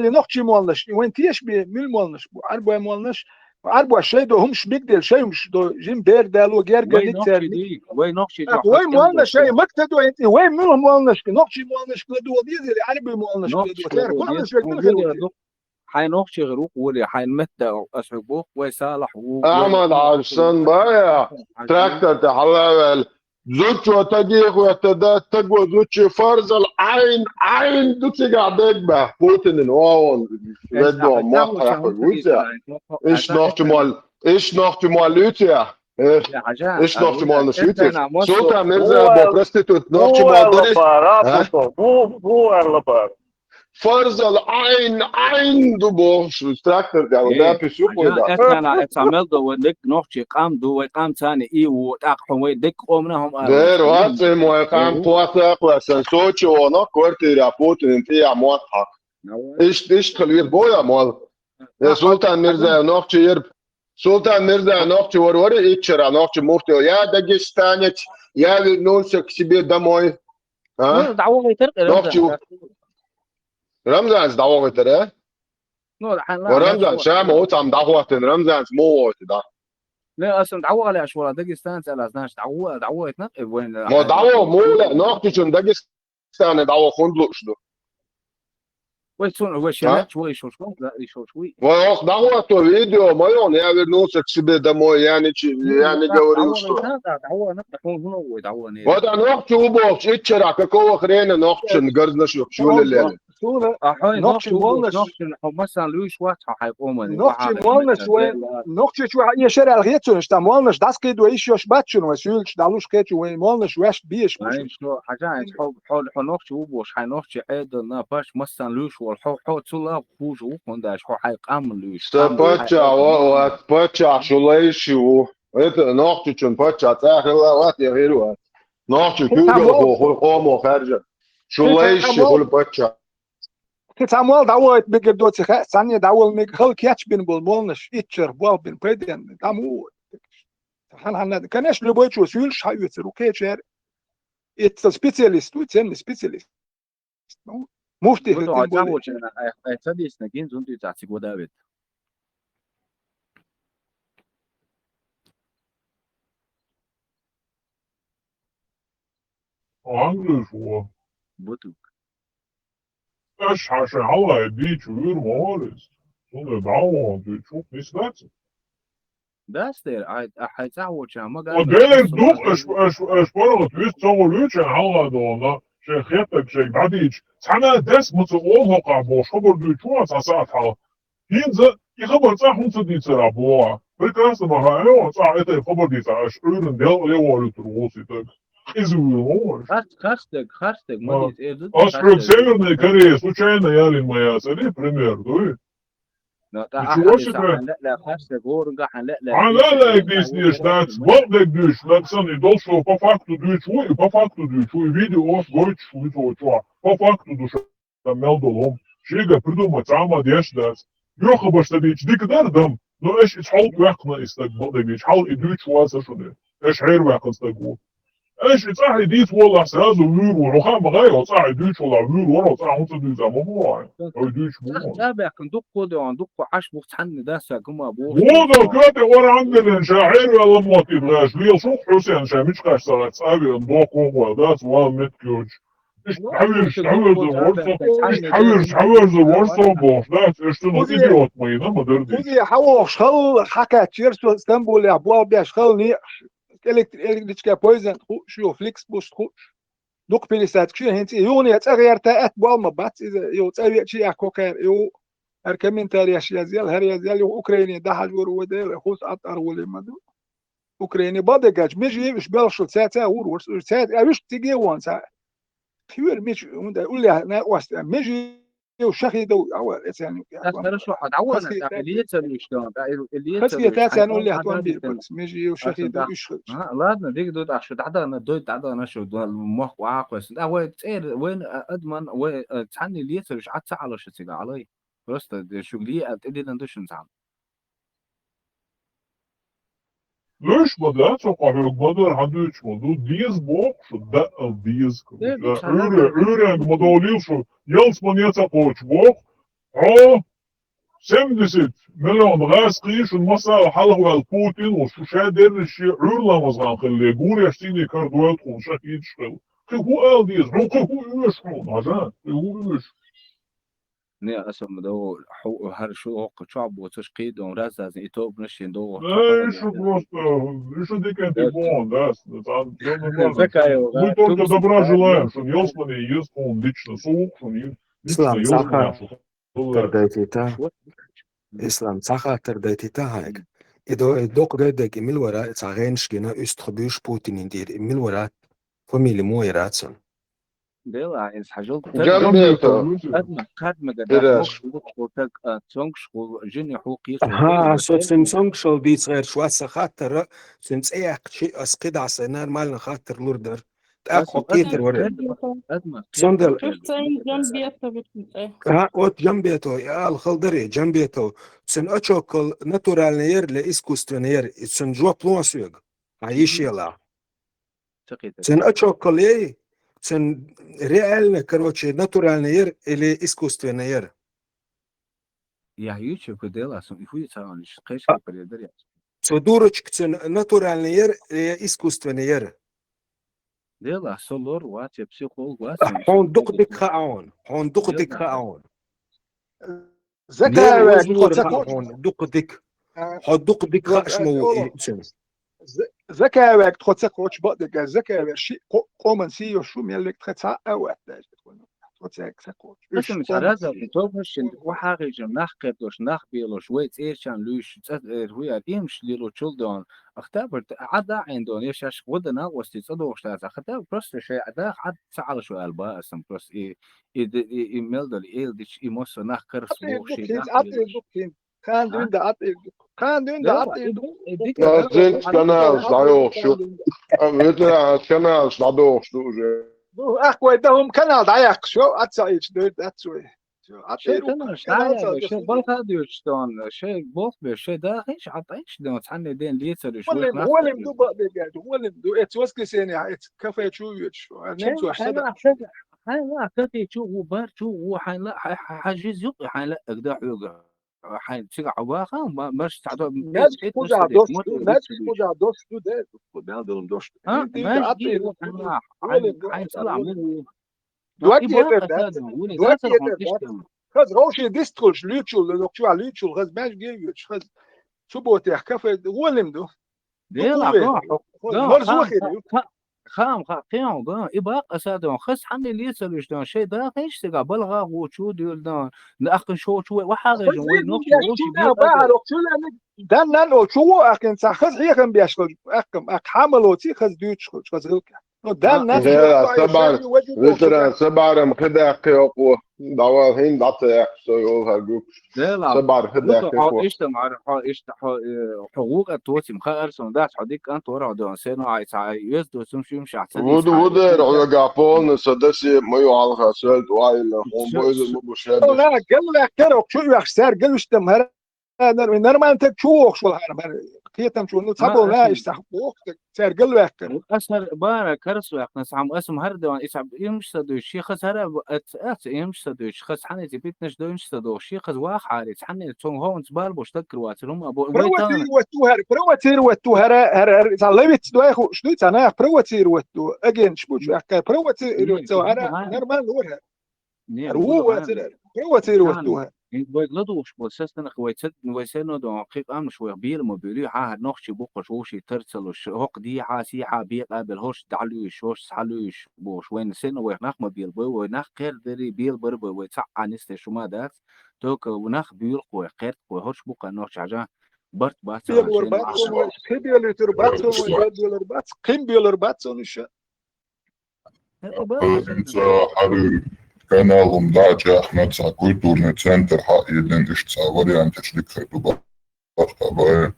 или нохчий молнаш, вайн тешаш бе, муьлха молнаш бу, Ӏарбой молнаш, Ӏарбош шай до хӀумаш бигдел, шай хӀумаш до, жим бер дало, герга Вай ницер нохчий дий, вай нохчий ТӀаккха вай молнаш, шай макта до, вай муьлха молнаш, нохчий молнаш кладу дезили, Ӏарбий молнаш кладу, цар молнаш век муьлха хӀу Хьайн нохчий гӀир ву-кх, вури, хьайн метта ас хьоьга боху, вай Салахь ву, вай Ахьмад Хьажа сан бая, трактор тӀа хьалаваьлла. Зудчо тагехветтада, таго зудчи фарзал Ӏайн, Ӏайн ду цигахь дегба. Путинин вон, веддо, мотт хьаькхур вуьйця. Иш нохчи мол, иш нохчи мол вуьйця. Иш нохчи молнаш вуьйця. Султан Мирзаев бо проститут нохчи мол дарис. Бу, бу, бу, Фарзал Ӏайн, Ӏайн ду бохуш, трактор дала, да, пишу кхуьйда. Эцана, эца мел до вай дерг нохчий къам ду, вай къам цани и ву, тӀаккха хьо вай дерг къомана хӀума ала. Дер вац, вай къам кхоса а кхоьссина, Сочи воно, квартира Путинин тӀе а мотт хьакха. Иштта, иштта хила вир боя мол. Я Султан Мирзаев нохчи ерб. Султан Мирзаев нохчи вар вари иччара, нохчи муфти. Я дагестанец, я вернулся к себе домой. А? Ну, дӀавахийтар, Нохчи Рамзан. Рамзанца дӀавахийтар, а? Ну, хьан Ва Рамзан, ша ма ву цхьамма дӀахӀоттина, Рамзанца муха вахийта, да? Не, аса дӀавахалеш вала Дагестанца ала, значит, дӀавахала, дӀавахийтина, э, вайн Мо дӀаваха, муха ле, нохчичун Дагестане дӀаваха хӀунда лууш ду? Вай цунна, вай шен А? лаьтташ вай шош, вай шош вуй. Вай оха дӀахӀотто видео ма йолу, я вернулся к себе домой, я не чи-, я не говорил, что. ДӀавахана, дӀавахана, хьуна хӀун вай дӀавахана. Вот а нохчи ву бохуш, иччара какого хрена нохчичун гарзнаш ю, чулеллера? Суна А хьо нохчи нохчи ву бохуш, молнаш, нохчичун хьо массан луьйш вац хьо хьайн къоман. Нохчи молнаш вай, нохчичу хьан эшар аьлла хецунаш, та молнаш дӀаскхийдо йиш йош бац шуна вай суьйлаш дӀалуш кхечу вай молнаш ваьшна беш бу Ай, шуна. Хьо, хьажа, хьо, хьо, хьо нохчи ву бохуш, хьайн нохчи Ӏедална паш массан луьйш волу, хьо, хьо цу лав хужа ву, хӀунда аьлча хьо хьайн къам луьйш, Сан къам луьйш, паччахь хьайн ва, къам. Вац, паччахь шу лайши ву. Это нохчичун паччахь цӀа хилла вац, я хир вац. Нохчи куьйгалхо хуьлу къомо хаьржа. Шу лайши хуьлу паччахь. Кхин цхьа мол дӀавахийта мегар доций хаьа, цхьанне дӀавала мега хала кечбина болу молнаш, иччарх болх бина пайденна, дӀа муха ву. Хьан-хьанна, конечно, любой чо суьйлаш хьаоьцур ву кхечара. Иза специалист ву, ценный специалист. Ну, муфти хӀуьттина болу. Ай, ай, ца дийцина, гин зун дуьйцахь цига вада вет. Ангуьш ву. Бутук. Аша хьан шайн хьалхай дийчу вуьйр ма вара иза. Цунна дӀа а вахана дуьйцуш ву, нисдаций? Дац дера, ай, а хьайн цӀахь волча ма О, гана, дер ду, аша, аша, аша паргӀат вист ца гӀо луьйча хьалха догӀна, шайн хеттарг шайга дӀадийча, цхьана а дес ма ца олу хӀокхахь бохуш хабар дуьйцуш ву цхьа сахьт хьалха. ХӀинца и хабар цӀахь хӀунда ца дийцара боху ахь? Прекрасно ма хаьа, цӀахь и тайпа хабар дийцахь, аша Ӏуьйранна делкъа ле волуьйтур ву цу тайпа. Къиза вуьйр ма вара. Харц, харц дерг, харц дерг, ма дийца, эр ду, Ас харц хьоьга дерг. Северная Корея случайно ялийна ма яцара, пример, дуй? Но, тӀаккха ахьа дийца, хьан лаьа-лаьа харц дерг, хӀоранга хьан лаьа-лаьа Хьан лаьа-лаьа дийцинеш дац, бакъдерг дуьйцуш, нагахь санна и долуш по факту дуьйцуш ву, и по факту дуьйцуш ву, и видеош гойтуш ву цо чохь. По факту ду ша мел долу хӀума. Шега придумать цхьа а ма деш дац. Йохабаш ца дийча дика дара дам, но аша иза хьалха ваьккхина и стаг бакъдерг дийцича, хьалха и дуьйцуш вац шуна. Аша хьераваьккхина стаг ву. Аша и цӀахь и дийца волахь сразу вуьйр ву. Хьо хаа ма гӀай, хьо цӀахь и дуьйцу волахь вуьйр вара, хьо цӀахь хӀунда ца дуьйцу ма боху. Хьо и дуьйцуш бу. ЦӀахь чӀа баьккхина дуккха ко де ван, дуккха Ӏаш бу цхьанна даса гума боху. Вон а коьте ора Ӏандилина ша хьерваьлла мотт и бгӀаьш, лела шух Хьусен ша мича кхаьчна ца гӀаьтта цӀа а веана боху кхуо, дац ван меттиг йоцуш. Иштта хьаверза, хьаверза вор со, иштта хьаверза, хьаверза вор со бохуш, дац, аша цунах идиот ма йина, ма дара дийца. Кхуза хьан вохуш хала хьакхаьччера со Стамбулехь болх беш хала некъаш. Электри-, электричка поездана хууш ю, фликс буст хууш. Дукха пересадка ю, хӀинца и юхане цӀа гӀерта атта болх ма бац иза, ю цӀа веачи а кокхар, ю хӀара комментареш язъял, хӀара язъял, ю Украине дахьаш вара вай дела, хус атта аргӀуле ма ду. Украине бадагача, меже уьш белхаш, цаьрца а гӀур вара, цаьрца а уьш циге вон ца. Кхиора мича, хӀунда уллехь накъост, меже ю шахидов, а, ва, эцен ю, я, Так, тон. Хорошо, а давай, Хасхи так, тя-, Илья Царевич, да, да, Иль-, Илья Хасхи Царевич, тя-, а, ну, ну, ле, а, тон да, би, да, бокс, межи ю а, шахидов да. Иш хыч. А, ладно, диг ду, а, что, да, да, на, дой, да, да, на, что, да, мох, ва, квес. Да, вай, цер, вай, а, адман, вай, а, цани Илья Царевич, а, ца, ала, что, цига, алай. Просто, да, шу ли, а, ты, ди, дан, душин, цан. Луш ма да, цо къахьуг ма дар, хьан дуьйцуш ма ду, деза боху шу, да, а, деза. Э, Да, деза, Ӏуьйре, хьан Ӏуьйренга ма довлийла шу, ялс ма неца кхочу боху, хьо, семьдесят миллион гӀаз кхийшун масала хьалхаваьлла Путин ву, шу ша дерриш шен Ӏуьйра ламазгӀан хилла, гуреш цӀийне кара дойла тхуна, шахидаш хилла. Кхин хӀун ала деза, хьо кхин хӀун оьшу хьуна, хьажа, кхин хӀун оьшу? Не, аса ма догӀу, хьо, хӀара шу хӀокху чохь боцуш кхийдон, разазна и тобанаш шен догӀу. Э, и шу просто, и шу диканти Э, бон, да, с-, там, всё нормально. Закаева, Мы только Тумс добра Закаева. Желаем, шун ялсмани еза хьуна лично, сов шун лично Ислам, еза хьуна цхьа шун. Хаттар дайтийта. Ислам, цхьа хаттар дайтийта хьайга. И до-, и доккха гайдайг и мила вара, и цхьа гӀенаш гина, уьстагӀа буьйш Путинин тӀера, и мила вара, фамили мо яра цун? Дела, а, инс хьажал. Джамбетов. Адма, кадмага Пираш. Даш, мокш, мокш, так, а, цонгш, ху, жини, ху, кийх, Ха, ху, со цун цонгшал дийца гӀерш вац сан хаттара, цун цӀе яккхачи, ас кхидӀа сайн нормально хаттар лур дар. ТӀаккха Аса, хьо кхетар вара. Адма, Адма, Сондел. Кхетар. Цун цӀе Джамбетов, цун цӀе. Ха, от Джамбетов, я ал халдари, Джамбетов. Цун очоккал натуральный яр, ле искусственный яр, и цун жоп лон соьга. Хьан йиш Мгм. ела. Ца кхетар. Цун очоккал яй, цун реально, короче, натуральный яр или искусственный яр? Я ючу кудела, сум и хуй цаун, иш кхеш А. кепер ядар я. Цу дурочка цун натуральный яр, э, искусственный яр? Дела, со лор вац, я психолог вац, А, я хьон дукха дика хаьа хьуна, хьон дукха дика хаьа хьуна. Закаеваг тхо ца кхочу. Дукха дика. А, Хьо дукха дика хаьаш ма ву и цун. З-, Закаеваг тхо ца кхочу бакъдерг, Закаеваг ши къо-, къоман сий йо шу мел век тха цхьа а вац даже. Тхо ца, ца кхочу. Уьш Аса мича къоман раза сий. Тобхаш шин, ва хьагӀижа нах кхетош, нах белош, вай цӀерчан луьйш, цӀа, э, хуяр, имаш лило чул дон. Ахтабар, Ӏада Ӏин дон, я шаш гӀуда накъости цӀа дохуш дац. Ахтабар просто шай Ӏада Ӏад ца Ӏалашо аьлла ба аса просто и, и, и, и мел дали, и эл дич, и мосо нах карас Ӏатир вохши, дукхин, нах Ӏатир белош. Дукхин. Кхана дуьйна даӀа тӀе ду. Кхана дуьйна даӀа тӀе ду. Яззинчу каналаш дӀайохуш ю. Ветеранаш каналаш дӀадохуш ду уже. Ну, ахь вай дан хӀума канал дӀаяьккхаш йо, а ца Ӏийча дойр дац вай. Шей каналаш дӀаяьккхаш, шей балха а дуьйцуш дон, шей болх беш, шей даха Ӏатайш дон, цхьанне ден лецар уьш. Гьолим, гьолим ду бакъдерг, гьолим ду, эц воскресенье, эц кафе чу йоьдуш. Шей хьайна, хьайна, кафе чу ву, бар чу ву, хьайна, хьай, хьай, хьай жизнь юкъе хьайна лаьгда хьоьга. Хьайн цига Ӏа ваха, ма-, марш цхьа до-, Маьждиг кхуза дош ду, маьждиг кхуза дош ду, де, ду, мел дилан дош ду. А, ди, ди, маьждиг атӀир ду, хьайн, хьайн, хьайн цӀа ла ма ву. Дуьг и етар дац, дуьг етар дац. Хаза гӀовший дистхуьлуш, луьйчул, локху чу луьйчул, хаза маьждиг йоьдуш, хаза цу ботех кафе, гӀолим ду. Дела, Дукха ган, вехар. Хо-, ган, марзо хан, хир ю. Ха-, хаам, ха, кхин ган, и бакъ аса дон, хас хьанна лецалуьш дон, шей даха иш сега, балгӀа гӀу чу дуьл дон, на ахкан шоу чу вай, ва хьагӀа жан, вай нох чу, вай чу бахар, чу лани, дан нан о, чу во ахкан ца, хас хьехам беш хилча, ахкам, ах хьамало ци, хас дуьйцуш хилча, хас гӀилка. Ну, дан нан, Дела, сабар, ветеран, сабарам хи даккхи окъу, давал хин дата яхаш, со йол хар гук. Дела, Сабар хи даккхи хо. Иштта мар, хо, иштта, хо, э, хо гук а тоцим, ха арсон дац, хо дик ан тора дон, сено ай ца, ай, ез доцум шим шахца. Вуд, вуд, рога полна, со даси, мою алха, сел, дуайла, хо, бойза, мубушер. Гел вехкер, ок, чу вех, сер, гел виштам, хар Э, нар-, нормально таг чу вохуш вала хьара, хьара кхетам чу, ну, ца болу наиш цхьа вохуш таг, цаьрга гал ваьккхира. Аса бара карас ваьккхина, цхьа аса хӀара деван, и цхьа имаш са дуьйш, ши хаза хӀара, ац, ац, имаш са дуьйш, хаза хьанийца питнаш дуьйш са дохуш, ши хаза ваха хьари, цхьанне цунга хӀонца бал бош даккар вац, рума бо, Провоцировать ду хӀара, провоцировать ду хӀара, хӀара, хӀара, цхьа ловец ду, ай хууш дуй, цхьа нах провоцировать ду, агенташ бу чу ваьккхай, провоцировать цо хӀара, нормально вара хӀара. Не, хӀара ву вацара, провоцировать ду хӀара. Вай ладугӀуш бо састанах вай ца, вай сено дон, кхин къамаш вай бийла ма буьлий, хьан хӀара нохчий буккхаш вовший тар ца луш, хӀокху дийхьа, сийхьа, бекъа бел, хӀорш дӀалуьйш, хӀорш схьалуьйш бохуш, вайна сено вайх нах ма бийла бой, вай нах кхер дарий, бийла бар бой, вай цхьаъ Ӏанисте шу ма дац, только нах буьйлакх вай, кхертакх вай, хӀорш буккха нохчий хьажа, барт бац. Белор бац, кхин белуьйтур бац, кхин белуьйтур бац, кхин белур бац, уьш. ХӀинца хьарир. канал хӀума дӀа а чӀехна, цхьа культурный центр хьаийдина, иштта цхьа варианташ дика хир ду бахьа бай.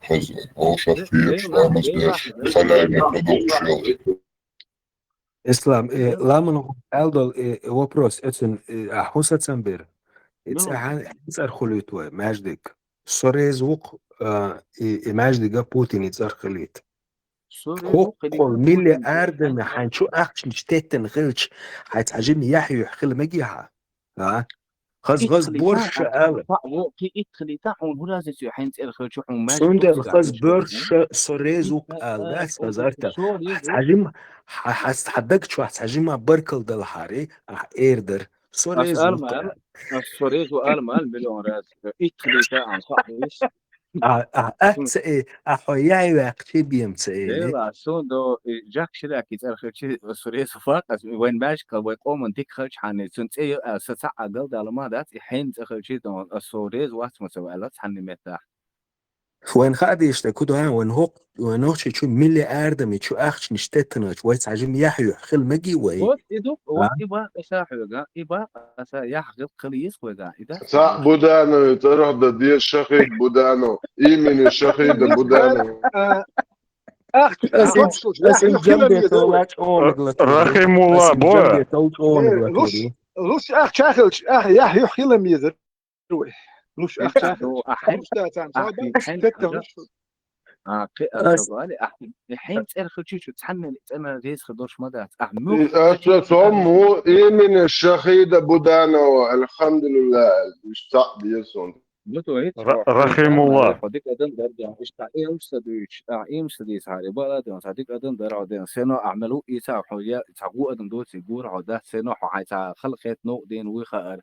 Хаза, вовшах Де-, феш, Дела, ламаз Дела, беш, Дела, халайна Дела. Продукт шел. Ислам, э, Дела. Ламан гӀу-, аьлдал, э, вопрос, эцун, э, а хӀун сацам бер? Э, Ну. ЦӀа хьан-, хьан цӀар хулуьйту вай, маьждиг? Со реза вукх, а, и, и маьждига Путине цӀар хилийта. Со реза вукх, хӀоккхул хилийта миллиардами Путине цӀар. Хьайн чу ахчанаш теттина хилча, хьай цхьа жима яхь юьхь хила мегий хьа? А? Хаз, Итт хаз хилийта, борша а, ала. Цхьа во, кхи итт хилийта, хьуна хӀун разница ю, хьайн цӀера хилча, хьуна маьждиг Цундела хилча, хаз цӀа борша хилча. Со реза вукх Итт, ала, а, дац, хаз арта. Со реза Хьа вукх. Цхьа жима, хьа, хьа, хьа даг чохь цхьа жима баркалла дала хьари, ахь эр дар. Со Ас реза ала вукх ма ала, ала. Ас со реза ву ала ма ала, миллион раз. Итт хилийта, а, цхьа хилийта. А, а, а, Сун- ца э, а хьо яй ваьккхи бем ца э. Дела, сун до, и, Жак Шираки цӀархачи, сурес факъас, вайн башка, вай къоман дик халч хьани, сун цӀе, а, са цаӀ а галдала ма дац, и хьен цӀахачи, дон, а, сурез вац ма ца валац хьани меттах. Вайн хадиш да куда, вайн хок, вайн нохчи чу миллиардами чу ахчанаш теттанач, вай цхьа жим яхь юхь, хил маги вай. Вот, и ду, вот, А? И ба, эса хьога, и ба, эса яхь гыл, хил йис хьога, и да. Ца Буданови цӀарах да деш Шахид Буданов, имени Шахида Буданова. Ах, Ас ах, ин-, слушай, ас ах, ин ах, Джамбетов ах, лач онг латури. Рахимулла, Ас ин бо. Джамбетов онг Э, латури. Луш, луш, ах, чахилч, ах, ях, юх, хила мезер. Луш, ах, Ах, чахилч. Ах, Ах, хен-, луш, да, цан, ах, цан, хен-, цан, хен-, цан, А, кхи-, а, Ас- чавали, а, хӀин цӀерхачи чу цхьаннен цӀена реза хадош ма дац. А, мух И аса цом му имени Шахида Буданова, алхамдулилла, иштта дезун. Буту гӀит Ра-, ва-, Рахимулла. Хо дик адам дар дян, иштта имса дуйч, а, имса дис хари, бала дян, са дик адам дар дян, сено амалу иса хо я, са гу адам доци гур хо да, сено хо хай са халхет но ден ви хаар.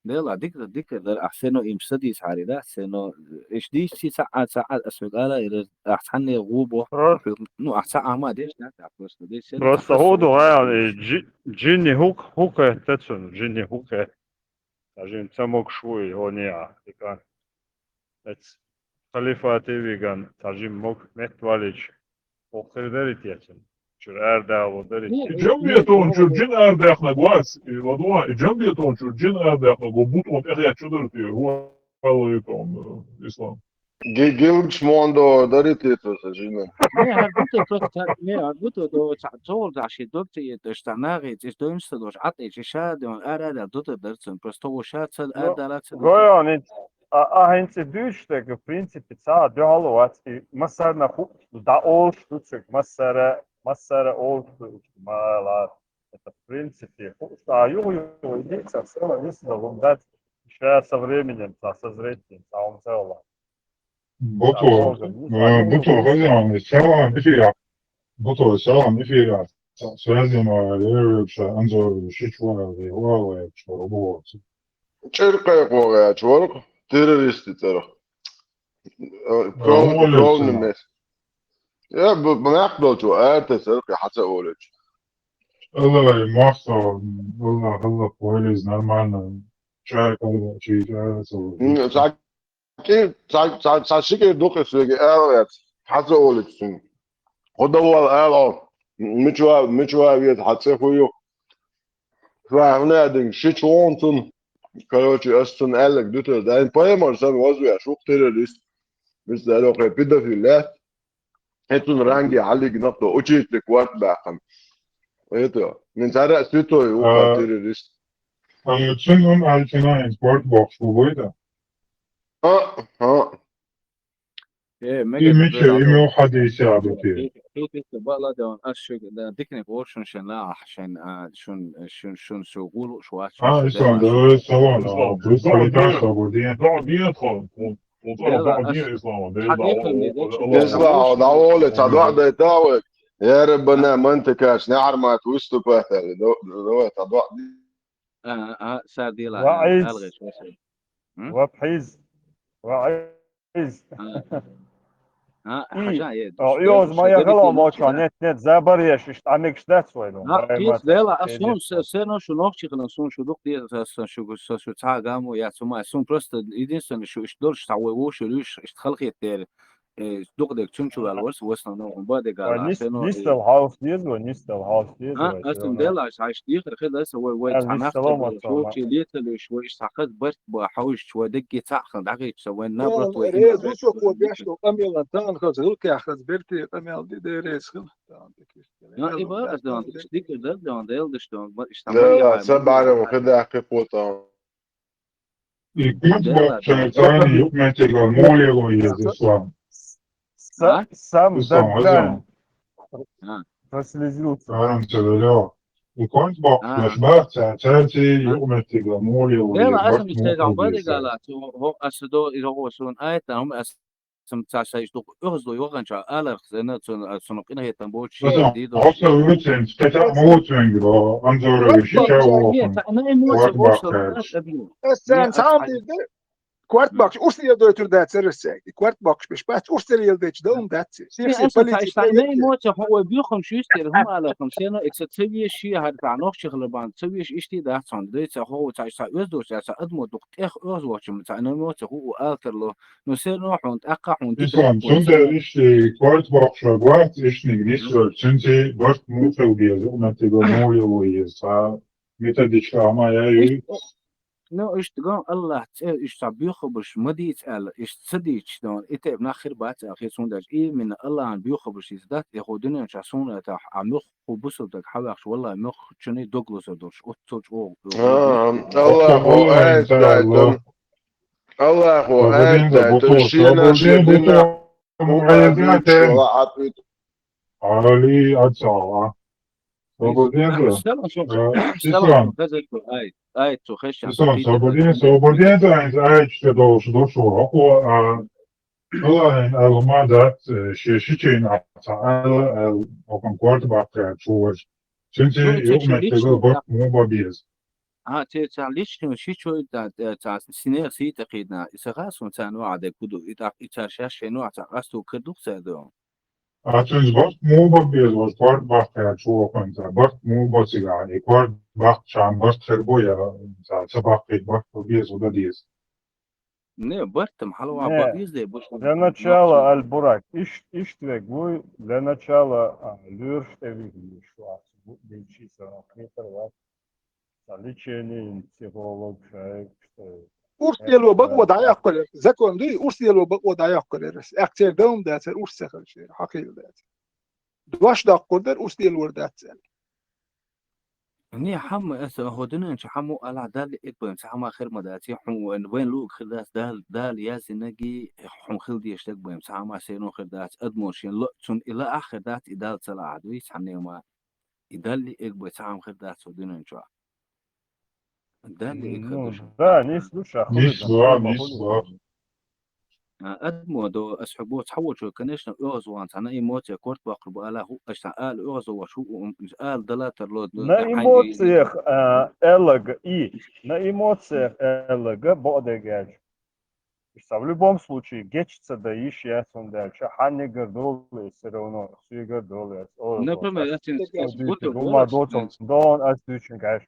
Дела, дика, дика дар, ахь сено им садис хьари, да, сено, иш дийшчи ца а, ца а, ас хьуьгара, ира, ахь цхьанне гӀу бо, Ра-, хьуьг-, ну, ахь ца а ма деш, да, да, просто деш, сено Просто ахь хӀу ду сено гӀаял, хьари. Э, джи-, джинни хӀук-, хӀукхетта цун, джинни хӀукхетта. Цхьа жим ца могуш ву и, хӀо неа, и кан. Эц халифати виган, цхьа жим мог меттвалич, охир дарит яцун. Чур ардало дарит. Ну, яцун. Джамбетон чур джин ардаьхнаг вац, и ладуа, и Джамбетон чур джин ардаьхнаг, бутон тӀехья чу дарит, и хӀу аллайтон, э, Ислам. Ги-, гилгч мондо дарит, и то са жина. Не, хьар буту просто, не, хьар буту до ца-, цовал даши, докти, это, что нагы, здесь до инста дош, а ты, ша, дон, ара, да, дуту дарцун, просто во ша, ца, Ну, ардала, ца, дуту. Гойон, ин-, А, а хӀинца дуьйцуш дерг, в принципе, цхьа а дуьхьал вац, и массарна хууш ду, дӀаолуш ду цига, массара, массара олуш ду, ма ла, это, в принципе, хууш ду, а юха-юха идея ца села, висла хӀума дац, ша со временем, ца созреть, ца хӀума ца вала. Бото, Ца хӀума э, ца Бото, хӀума. Хозяин, салам, эфира. Бото, салам, эфира. Связь ма, э, вообще, Анзор, Шичуа, э, Уа, э, чё, вот. ЧӀиркъе къогӀачу варх террористи цӀарах. Э, Кровный, кровный месть. Я б-, б-, нах долчу, а, это цӀарах, я хьаца олечу. Аллах, махса, Аллах, Аллах, полис, нормально. Чай, колба, чай, чай, М, ца-, Ки-, ца-, ца-, ца шиге дукха соьга ала вац, хьаза олуьйту цуьнга. Хьо давал ала, мичава, мичава веза хьан цӀе хӀу ю? Ша хӀуна динг ши чу вон цун. Короче, ас цун аьлларг дуьтур даим пайхамар санна вазвеш, вух террорист. Мисла, аьлла, кхе педофил лаьтта. Хье цун ранге хьаллигнах до, учительник варт баьккхам. Это, мин цара святой вуха А. Террорист. А, цун он альтина спорт бокс бу бойда? А, а. Э, И мега мича, дора, и мё хадиса абути. Тут это бала да он аш шо да дикне гор шун шен ла ах шен, а, шун, шун, шун, шо гулу шо аш А, шо Ислам, да. Да, салам, Ислам, а, бус да, алита да. Сабурдин. Да, да, хон, хон, хон, Бела, да, аш, да, Ислам, да, да, хьакъикъа да, ме, да, да, да, Ислам, да, да, да, да, да, Я Раббана, ман такаш, не армат выступать, да, да, да, да. А, а, сар дила, Ваиз. Алгъеш, ваиз. М? Вапхиз. Ваиз. А. А, И, хажа, е, о, душ, иоз душ, ма душ, ягала душ, моча, душ. Нет, нет, забар еш, иш тамекш дац вай, ну, А, вай кис мат, дела, а, сун, нет, се, нет. Се, но, шу нохчи хилан, сун, шу дух, ди, са, са, шу, са, шу ца гаму, я, цума, сун просто единственный, шу, иш дольш, са, вай, воши, рюш, иш халхи тер. э, дукха дег цун чу ваьлла вар со, в основном, бадега Вай ала нис-, сено, э, нисдала хьовса деза вай, нисдала хьовса деза А, вай, аса сено. Делаш, хьайш дехар хила аса, вай, вай Ас цхьа нисдала нахтар ма бала, ца шо ма. Чи леталуш, вай иш сахаз барт ба хьовш, вай дагги цаххан дагичса, вай набрат, вай Резу шо ко беш, то къамелан тан хаз, гилкя хаз, берти къамел ди, де рез хил. Тан декиш. Я, и ба, ас дан, иш дикер да, дан, дел диш дан, ба, иш Да, таман да, я, са ба, бара, хай. Хада хи потан. И кунт Да, бакча да. Цани юкметига молело ез ислам. Са-, А? Сам Ислам, даган. Ислам. А. Прослезился. Карам цевелё. И кунт бакча А. Бакча царти А. Юкметига молело Дела ез асам бакча истегам молело ез. Бадигала, цу, хо, асдо, и хо, сун, айта, хум, ас, сам, ца, са, иш, дук, угзло, йоганча, алар, зена, цун, а, сун, къина хетам, бочи, Ислам, дидо. Хо, са, уцен, кета, молоцен, гро, анзора, Кварт шича, бакча, вохун. Нет, на эмоции, Кварт бакча. Ас сан Не, сам ас, дидо. Кварт бакча, урс я дойтур да цересек. И кварт бакча беш, бац, урс я ел деч, да ум дац. Не, Сирси ас, полиция, ца, ца, на эмоция, хо, ой, бюхам, шустер, хум, алахам, сено, экса, цевеш, ши, хар, та, нох, чихле, бан, цевеш, ишти, да, сон, да, ца, хо, ца, ца, уздош, ца, адмо, дук, тех, уз, вочим, ца, на эмоция, хо, алтерло, но сено, хун, акка, хун, Ислам, дикер, сунда, ишти, кварт бакча, гварт, ишни, гнисо, сунти, барт, мутел, без, уматига, молело, ез, а, методичка, ама, я, и, Ну, иш даган Аллах цӀе, иш ца буьйхабаш ма дийца аьлла, иш ца дийцача даган, и тайпа нах хир бац аьлла, хи цундаьш. Именно Аллахьан буьйхабаш дийца дац, и хӀу дуьнен чу суна тӀехь а муьх хӀу бусалба даг хьаваьккхаш, валлахӀи, муьх чуний дог лазар долуш, оццул чӀогӀа. А, Аллахьо аят дайтам. Аллахьо аят дайтам, шена шен динна муъаззин чула Ӏатвит. Али, ацала. Свободен да? Салам, салам, Э, салам, Ислам. Хазар, ай, ай, цу хеша, Ислам, пита, свободен, ай, свободен да, ай, ай, что должен, должен, а, а, Аллахьан алма дат, э, ши, шичейн а, а, а, окон кварт баккха, чуваш. Синти, Ну, цу юг, чу меттега, лично, бак, да. Му бабиез. А, те, ца, лично, шичой, да, э, ца, синер, сита, кидна, и саха, сун, ца, ну, а, де, куду, и так, и ца, шаш, ну, а, ца, асту, кирдух, ца, да. А цуьнца барт муха бан беза, ваш барт баккхаьча вохуьнца, барт муха бан цигахь, и барт баккхачарна барт хир бу, я ца, ца баккхийта барт бан беза, хӀун дан деза? Не, барт-м хьалаван Не, бан беза, де, бу шуна. Для начала, Аль-Бурак, иш-, иштта вег вуй, для начала, а, лоьраш тӀе вихна шу ахча, бу-, бу-, чийса, хетар вац. Ца лечение, психолог, шайк, что Урс лело бакъо дӀаяккхалера. Закон дуй, урс лело бакъо дӀаяккхалера. Акцер даум дацар, урс ца хилчера, хьакхийла дацар. Дош доккхур дара, урс лелор дац аьлла. Не, хьамма аса хӀу дуьнен чу хьаммо Аллахь Далла эгбайм, ца хьама хир ма дац, хьун вайн, вайн луг хир дац, Дал-, Дала яздинаги, хьун хила деш дагбайм, ца хьама сено хир дац, адамо шен ло-, цун и лаахь хир дац, и Дала ца лаахь дуй, цхьанне ма. И Далли эгбай ца хьам хир дац хӀу дуьнен чохь. Далли эгбай Ну, ца да, хьам. Нис ду ша, Нис хули ду, ва, хули нис ду. Ва. А, адамо до, ас хьо бо цхьа вочо, конечно, оьгӀаз ван цхьана эмоция корт баккхар бу, ала хӀу, аш цхьа ала оьгӀаз вач хӀу, ум, ала дала тарло, На хьайн эмоциях, а, элага и, на эмоциях элага бо дегаж. Иш ца в любом случае геч ца да йиш яц, хӀунда аьлча хьаннигар долу, и всё равно, суьгар долу яц. О, Например, вот, ас ин, ас ас буту дуьйцу, гума доцун, дон ас дуьйцун гаш.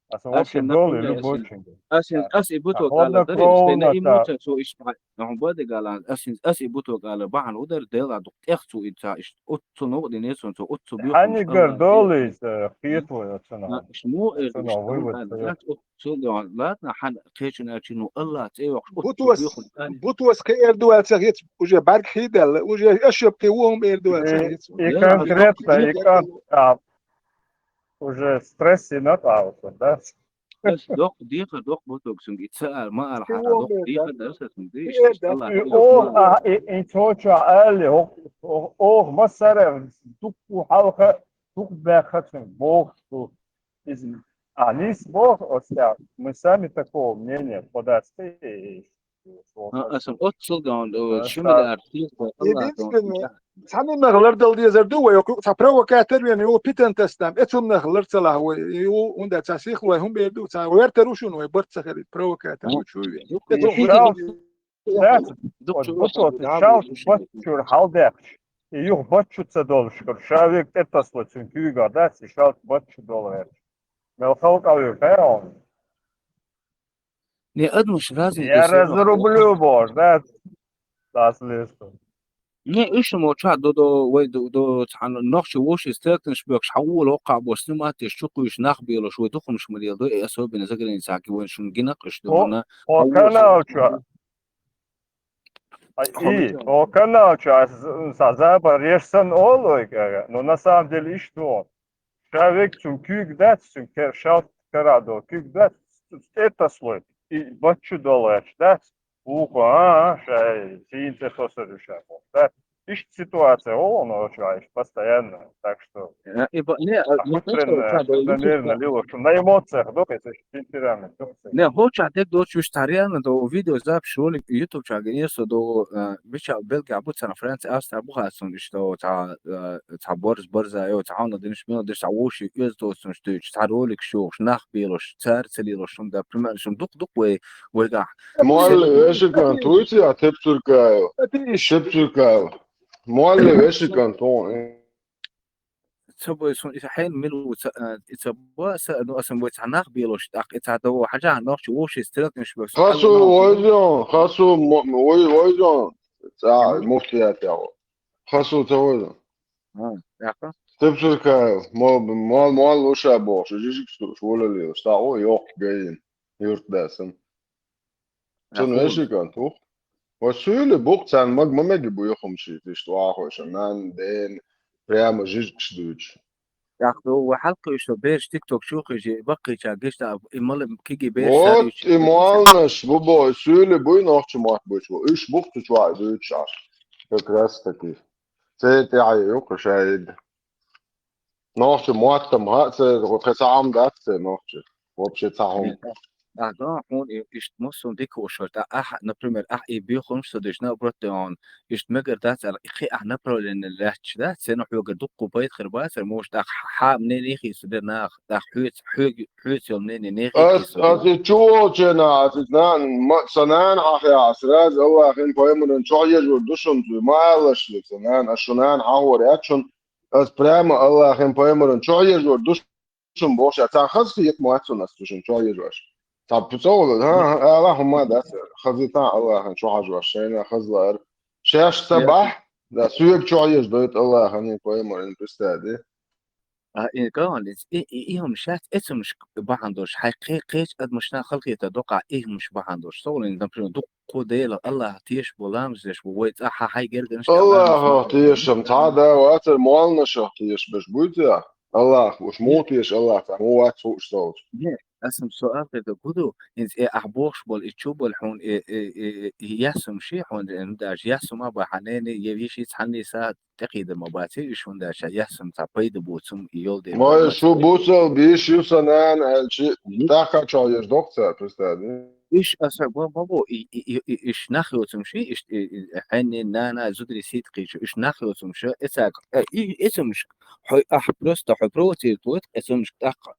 Аса вообще долу, любой чинга. Ас ин, ас и буту гала дари, иш тайна эмоция цо иш бахьан. Нахьун баде гала, ас ин, ас и буту гала бахьан удар дела ду тӀех цу и ца иш, оццу ногу дин эцун цу, оццу бихун Хьаннигар долу, иш, э, хетвой оццу нахьун. Иш мо эр ду, иш тайна вывод. Цул догӀан, ладно, хьан кхечун аьлчи, ну, Аллах цӀе йоккхуш, Бутос, бутос кхиэр ду аьлла ца хеташ, уже бӀарг хий даьлла, уже ошибки вон эр ду аьлла ца хеташ. И конкретно, и кон-, а, уже стресс и напал, да? Ас доккха дехар, доккха буток цунга, и ца ала, ма ала хьара, доккха дехар дар са цунга, диш, Аллах, И ох, а, и, и цо чу али, ох, ох, ох, массара, дукку хьалха, дукку баьхха цунга, боху, иза. А, нис боху, остя, мы сами такого мнения, подасты, А, аса оццул дан, о, шимала артист, Аллах дан. Единственное, цхьаннах лардала дезар ду вай, ца провокатор вен, ю питан тестам, эцуннах лар ца лахь вай, ю, унда ца сих вай, хӀун бер ду, ца вертер ушун вай, барт ца хилит, провокатор вай, чу вен. Дац, оцу бутоти шалт бат чуьра хьалдехча, и юха бат чу ца долуш кара, ша вега тӀетасло цуьнан куьйга дац, и шалт бат чу долу гӀерташ. Мел халкъ а вуьйху, хьа? Не, адамаш разный. Я разрублю, боже, да? Дац лесту. Не, иштта мо чохь до, до, вай до, до, цхьана нохчи вовший стрелкнаш бехаш, хьан вула хӀокхахь бо снимать деш, чу кхуьйсуш нах белош, вай дукхамаш ма лела ду, и особенно за границей вайн шуна гинакъ иштта ду, хӀунда, хьо канал чу, а, и, хьо канал чу, а, з-, са забар еш сан олу, ну, на самом деле, иштта вон. Ша век цу куьйг дац, цу кер-, шалт кара до куьйг дац, цу тӀе таслой, и баччу долу аьлча дац, вукху, а, а, ша, сийна тӀе тосар ю ша, боху, да? Иштта ситуация, о, ну, чу, а, иштта постоянно, так что, э, и ба-, не, а, а, ну, хӀуттаренна, конечно, да, наверное, лило, что на эмоциях, да, это же темперамент, да, это. Не, хӀокху чохь дерг доцуш, цхьа реально до видеозапись ролик YouTube чохь гинера со до, э, мичахь Бельгехь бу, царна Франция, Австрия бу хацун, иштта цхьа, э, цхьа борз, борза, йо, цхьа хьуна динаш, мила динаш, цхьа вовший оьзда доцунаш дуьйцуш, цхьа ролик шухуш, нах белош, цара ца лелош, хӀунда, примерно, шун дукха-дукха вай, вайгахь. Молли вешикан туйци а Тепцуркаев. Тепцуркаев. Молли вешикан ту. Ца бой сон, иза хьенан мила ву ца, а, и ца ба, са, ну, асан вай цхьа нах белош, тӀаккха и цхьа дов хьажахьа нохчи вовший стрелкнаш бехаш. Хасу войзон, хасу мо-, вой-, войзон. Ца, муфтият яво. Хасу ца войзон. А, яха. Тепсуркаев, мо-, мо-, молли уша бохуш, жижиг стуш, волале, ста, о, йоккха гайин, юрт дасан. Цунна вешикан тух. Ва суьйли букъ царна маг ма меги бу юхамшийта иштта вахоша, нан, ден, прямо жижигаш дуьйцуш. ТӀаккха ду, ва хьалкхуьйсу бераш TikTok чу хиже, баккхийча гешта, и мала киги бераш. Вот, сарича и молнаш, бу бо, суьйли буй нохча мотт буч бу. Уьш букъ цу чохь дуьйцуш Ӏаш. Как раз таки. Церан тӀаьхье ю кху шайга. Нохча мотт-м хаьа церан, кхин цхьа Ӏам дац церан нохча. Вообще цхьа хӀума. Ага, хьуна и-, иштта массо а дика хууш вара. ТӀа ахьа, например, ахьа и бехамаш ца деш, наоборот, де хьуна, иштта мегар дац аьлла, кхин ахьа направление лаьтташ дац, церан хьоьгара дуккха пайда хир бацара, муш тӀаккха хьа-, хьа-, мнение хийцалур дара наха, тӀаккха хьоьца, хьоьга, хьоьца йолу мнение не хийцалур дара. Ас, ас и чу волчу нахаца, ас нана, ма, сан нана хьан хьехьа, сразу Аллахин пайхамаран чохь ежур ду шуна, ма аллаш, сан нана, ас шун нана хьан хӀора яц шуна, ас прямо Аллахин пайхамаран чохь ежур ду шуна бохуш, цхьа хаза хета ма вац цунна ас цу шуна чохь ежош. Цхьа пу-, цӀа волу, хӀа, хӀа, ала хӀума дац, хаза тан Аллахьан чу хьажош, шайна хаза лаар. Шаьш ца бахь, да, соьга чохь ежа дойту Аллахьан и пайхамаран пристади. А, и каван, и, и, и хӀума шаьц эцамаш бахьана долуш, хьайн кхе-, кхечу адамашна халахета доккхахь и хӀумаш бахьана долуш. Со волу, например, дуккха Кху Дела, Аллахьах тешаш бу, ламаз деш бу, вай цӀа хьан хьайн гергарнаш тӀе Аллахьах тешам, цхьа а да вацара, молнашах тешаш буй те? Аллахьах уьш муха теша Аллахьах, цхьа муха вац хууш цо волчу? Не, аса-м со ахирда гу ду, хӀинца э ахь бохуш болу, и чу болу хьуна, э, э, э, э, ясум ши хьуна, э, ну, даже ясум а бан хьан нене, я вешица хьанний са тӀекхийда ма баций, уьш хӀунда аьлча ясум цхьа пайда боцум и йолу дела. Ма шу бусал бийш ю сан нана аьлчи, тӀаккха чохь еш доккха цара, представь. Иш аса ма, ма бо, и, и, и, и, иш нах йоцумаш, иш, и, и, хьеннен нана зударий сийта кхийчу, иш нах йоцумаш, эцаг, э, и, эцумаш, хьой, ахь просто хьой провоцировать войт, эцумаш тӀаккха.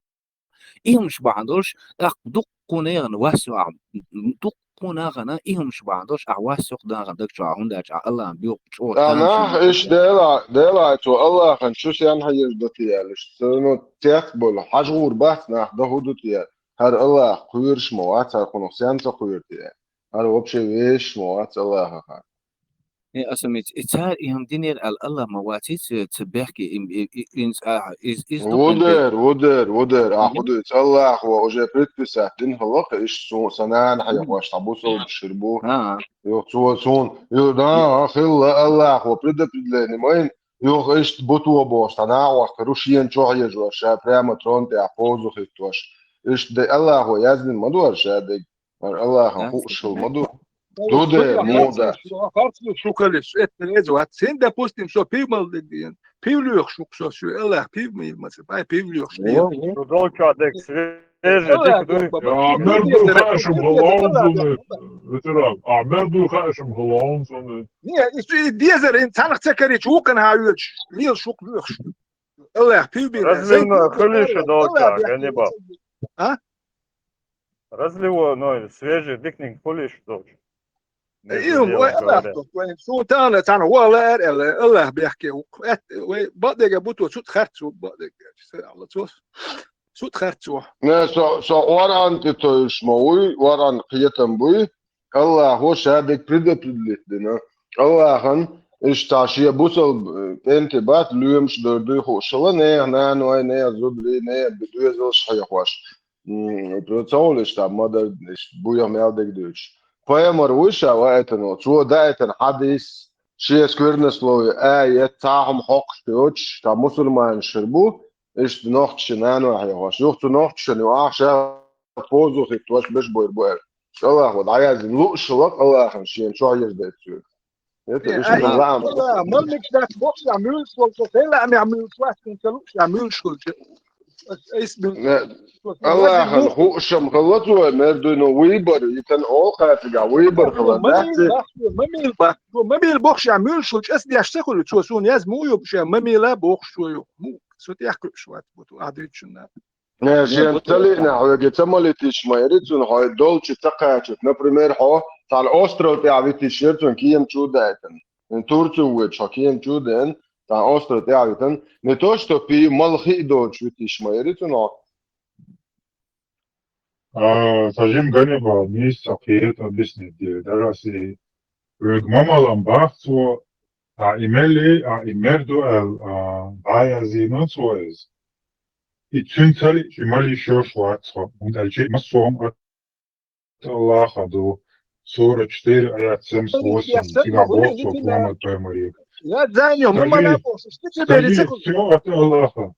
И хӀумаш бахьана долуш, тӀаккха дуккху нахана вас ю ахь, дуккху нахана и хӀумаш бахьана долуш, ахь вас ю нахана даг чу, ахь хӀунда аьлча, ахь Аллахьан боьху чӀогӀа. Ткъа нах иш Дела, Дела, цо Аллахьан чу сенна хьежа ду те аьлла, иш, ну, цец болу, хьажа гӀур бац нах, дан хӀу ду те аьлла. ХӀара Аллахь кхоьруш ма вац, хӀара кхунах сенна ца кхоьру те. ХӀара вообще вешаш ма вац Аллахьах. Э, аса миц, и цара и хӀума динера аьлла Аллахь ма ваций, ца, ца бехке, им, и, и, инц, а, из, из дукха Вудер, вудер, вудер, а, хӀу дуьйцу Аллахьо уже предписать дина хӀаллакха, иш су-, сан нана хьехош, цхьа бусалба шир бу. Йо, цо, цун, йо, да, а, хилла Аллахьо предопределение майна, йо, иштта буто бохуш, цхьа накъост кару шена чохь ежош, ша прямо трон тӀехь позу хӀиттош. Иштта де Аллахьо яздина ма дора ша дег. Мара Аллахьан хууш хила ма ду. Ду де, муха дац. Харц ду шу калиш, это реза вац. Сен, допустим, со пив мал дегдиен. Пив лоьхуш ву со шу, Аллахь пив мийр ма ца, бай пив лоьхуш. Шу долча дег свежий дика дуй. Ахмер ду хаашам халаун суна, ветеран. Ахмер ду хаашам халаун суна. Не, и дезар, ин цанах ца карич, вукан хьа оьч, лел шук лоьхуш. Аллахь пив бийр. Разве хилиша долча, ганибал? А? Разливной, свежий дикниг хуьлуш долчу. Между делом говоря. Шу тана, тана, вала эр, эр, Аллахь бехке, вай бадега буту, цу харцу бадега, цу харцу. Не, со, со Къуръан тӀе тойуш ма вуй, Къуръан кхетам буй, Аллахьо ша дерг предопределить дина. Аллахьан Иштта шен бусалба, э, кӀентий бац, лоьмаш дер дуй хууш хилла, нехан наной, нехан зударий, нехан доьзалш хьехош. М, цо хьулийча, ма-дарра, иштта буйнах мел дегадойтуш. Пайхамар вуй ша ваийтина, цо даийтина хьадис, шен сквернословие, аят, цхьа хӀума хьокхуш йоцуш, ша мусульманаш хир бу, иштта нохчашна наной хьехош. Юха цу нохчашна ю ахча, ша позу хӀиттош беш бер бу аьлла. АллахӀа дӀаяздина лууш хилла, АллахӀана шена чохь еза дайта цуьнга. Это Э, иштта ай, лаам. АллахӀа, мел мегаш дац бохуш, муьлш волчу, хӀела а мегаш муьлш вац, хӀинца лууш, муьлш волчу. Айс муьлш. Не, АллахӀана хууш-м хилла цо, мер дуй, ну, выбор, и тан олу кхачигахь выбор хилла, ма дац мийла ци? Бах, ма мийла бах, ма мийла бохуш, муьлш волчу, ас деш ца хуьлу, цо суна яз муха ю, ша ма мийла бохуш цо ю. Муха, со тӀехь кхуьуш вац, бу ту, ахь дуьйцучунна. Э, шен ца лиъна хьоьга ца малийтиш ма яри цунна, хьо долчу ца кхачийта. Например, хьо цхьана остров тӀехь витиш яра цунна кема чу даийтина. Турци вуьйцу хьо кема чу деана, цхьана остров тӀехь витина. Не то, что пи, мала хи а доцуш витиш ма яри цунна хьо. А, скажи, Ганнибал, нийса кхета объяснить де, дараси, вуьйга ма мала бах цо, а и мел, а и мер ду аьлла, а, дӀаяздина цо иза. И цуьнан ца лиъча, ма лийша йош вац хьо, хӀунда аьлча массо а хӀума АллахӀа ду. Сура четыре, аят семьдесят восемь, цигахь боху цо Мухьаммад пайхамаре. Скажи, всё от АллахӀа.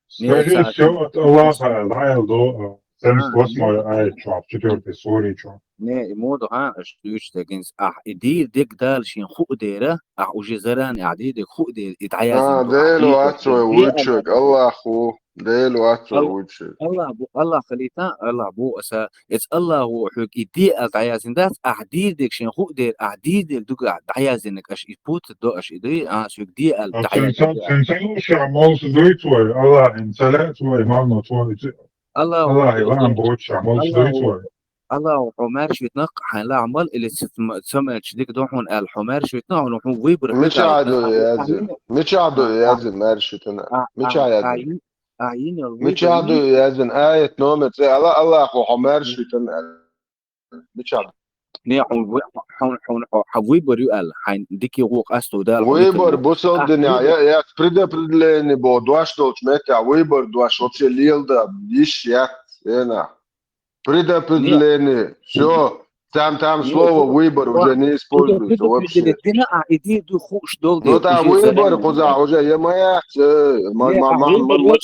Скажи, всё от АллахӀа, дӀаяздо, а, семьдесят восьмой аят чохь, четвёртой сури чохь. Не, и муха ду хьан аша дуьйцу дегинца, ахь и дийр дерг Дала шен хуу дера, ахь уже зарани ахь дийр дерг хуу дера, и дӀаяздина ду, ахь Дела дийр дерг вац вай вуьйцург, АллахӀ ву, Дела вац вай вуьйцург. АллахӀ бу, АллахӀ хилийта, АллахӀ бу аса, эца АллахӀ ву хьоьга и де аьлла дӀаяздина дац, ахь дийр дерг шен хуу дера, ахь дийр дерг дуга дӀаяздина аша и путать до аша и дуй, а, соьга де аьлла дӀаяздина. Цуьнан ца лууш молуш дуй цо, АллахӀана ца лаьа цо, мал но цо, АллахӀа лаам боцуш молуш дуй цо. АллахӀа хьо маьрша витина, хьайн лаам мала или ца, ца мелча дика ду хьуна аьлла, хьо маьрша витина, хьуна хьуна выбор хир. Мичахь ду язйина? Мичахь ду язйина маьрша витина? Мичахь язйина? Мичахь ду язйина? Аят номер цӀе ала, АллахӀа хьо маьрша витина аьлла. Мичахь ду? Не, хьуна вы-, хьуна, хьуна, хьо, хьан выбор ю аьлла, хьайн дикий гӀо къасто Дала хьо выбор дика бу. Бусалба динехь, я, я предопределение бо, дош долчу меттехь выбор дош вообще леладан йиш яц, эна. Предопределение. Всё. Там, там слово выбор уже не используется вообще. Дина а иди ду хууш долу. Ну, там выбор кхузахь уже я ма яц, э, ма, ма, ма, ма, ма,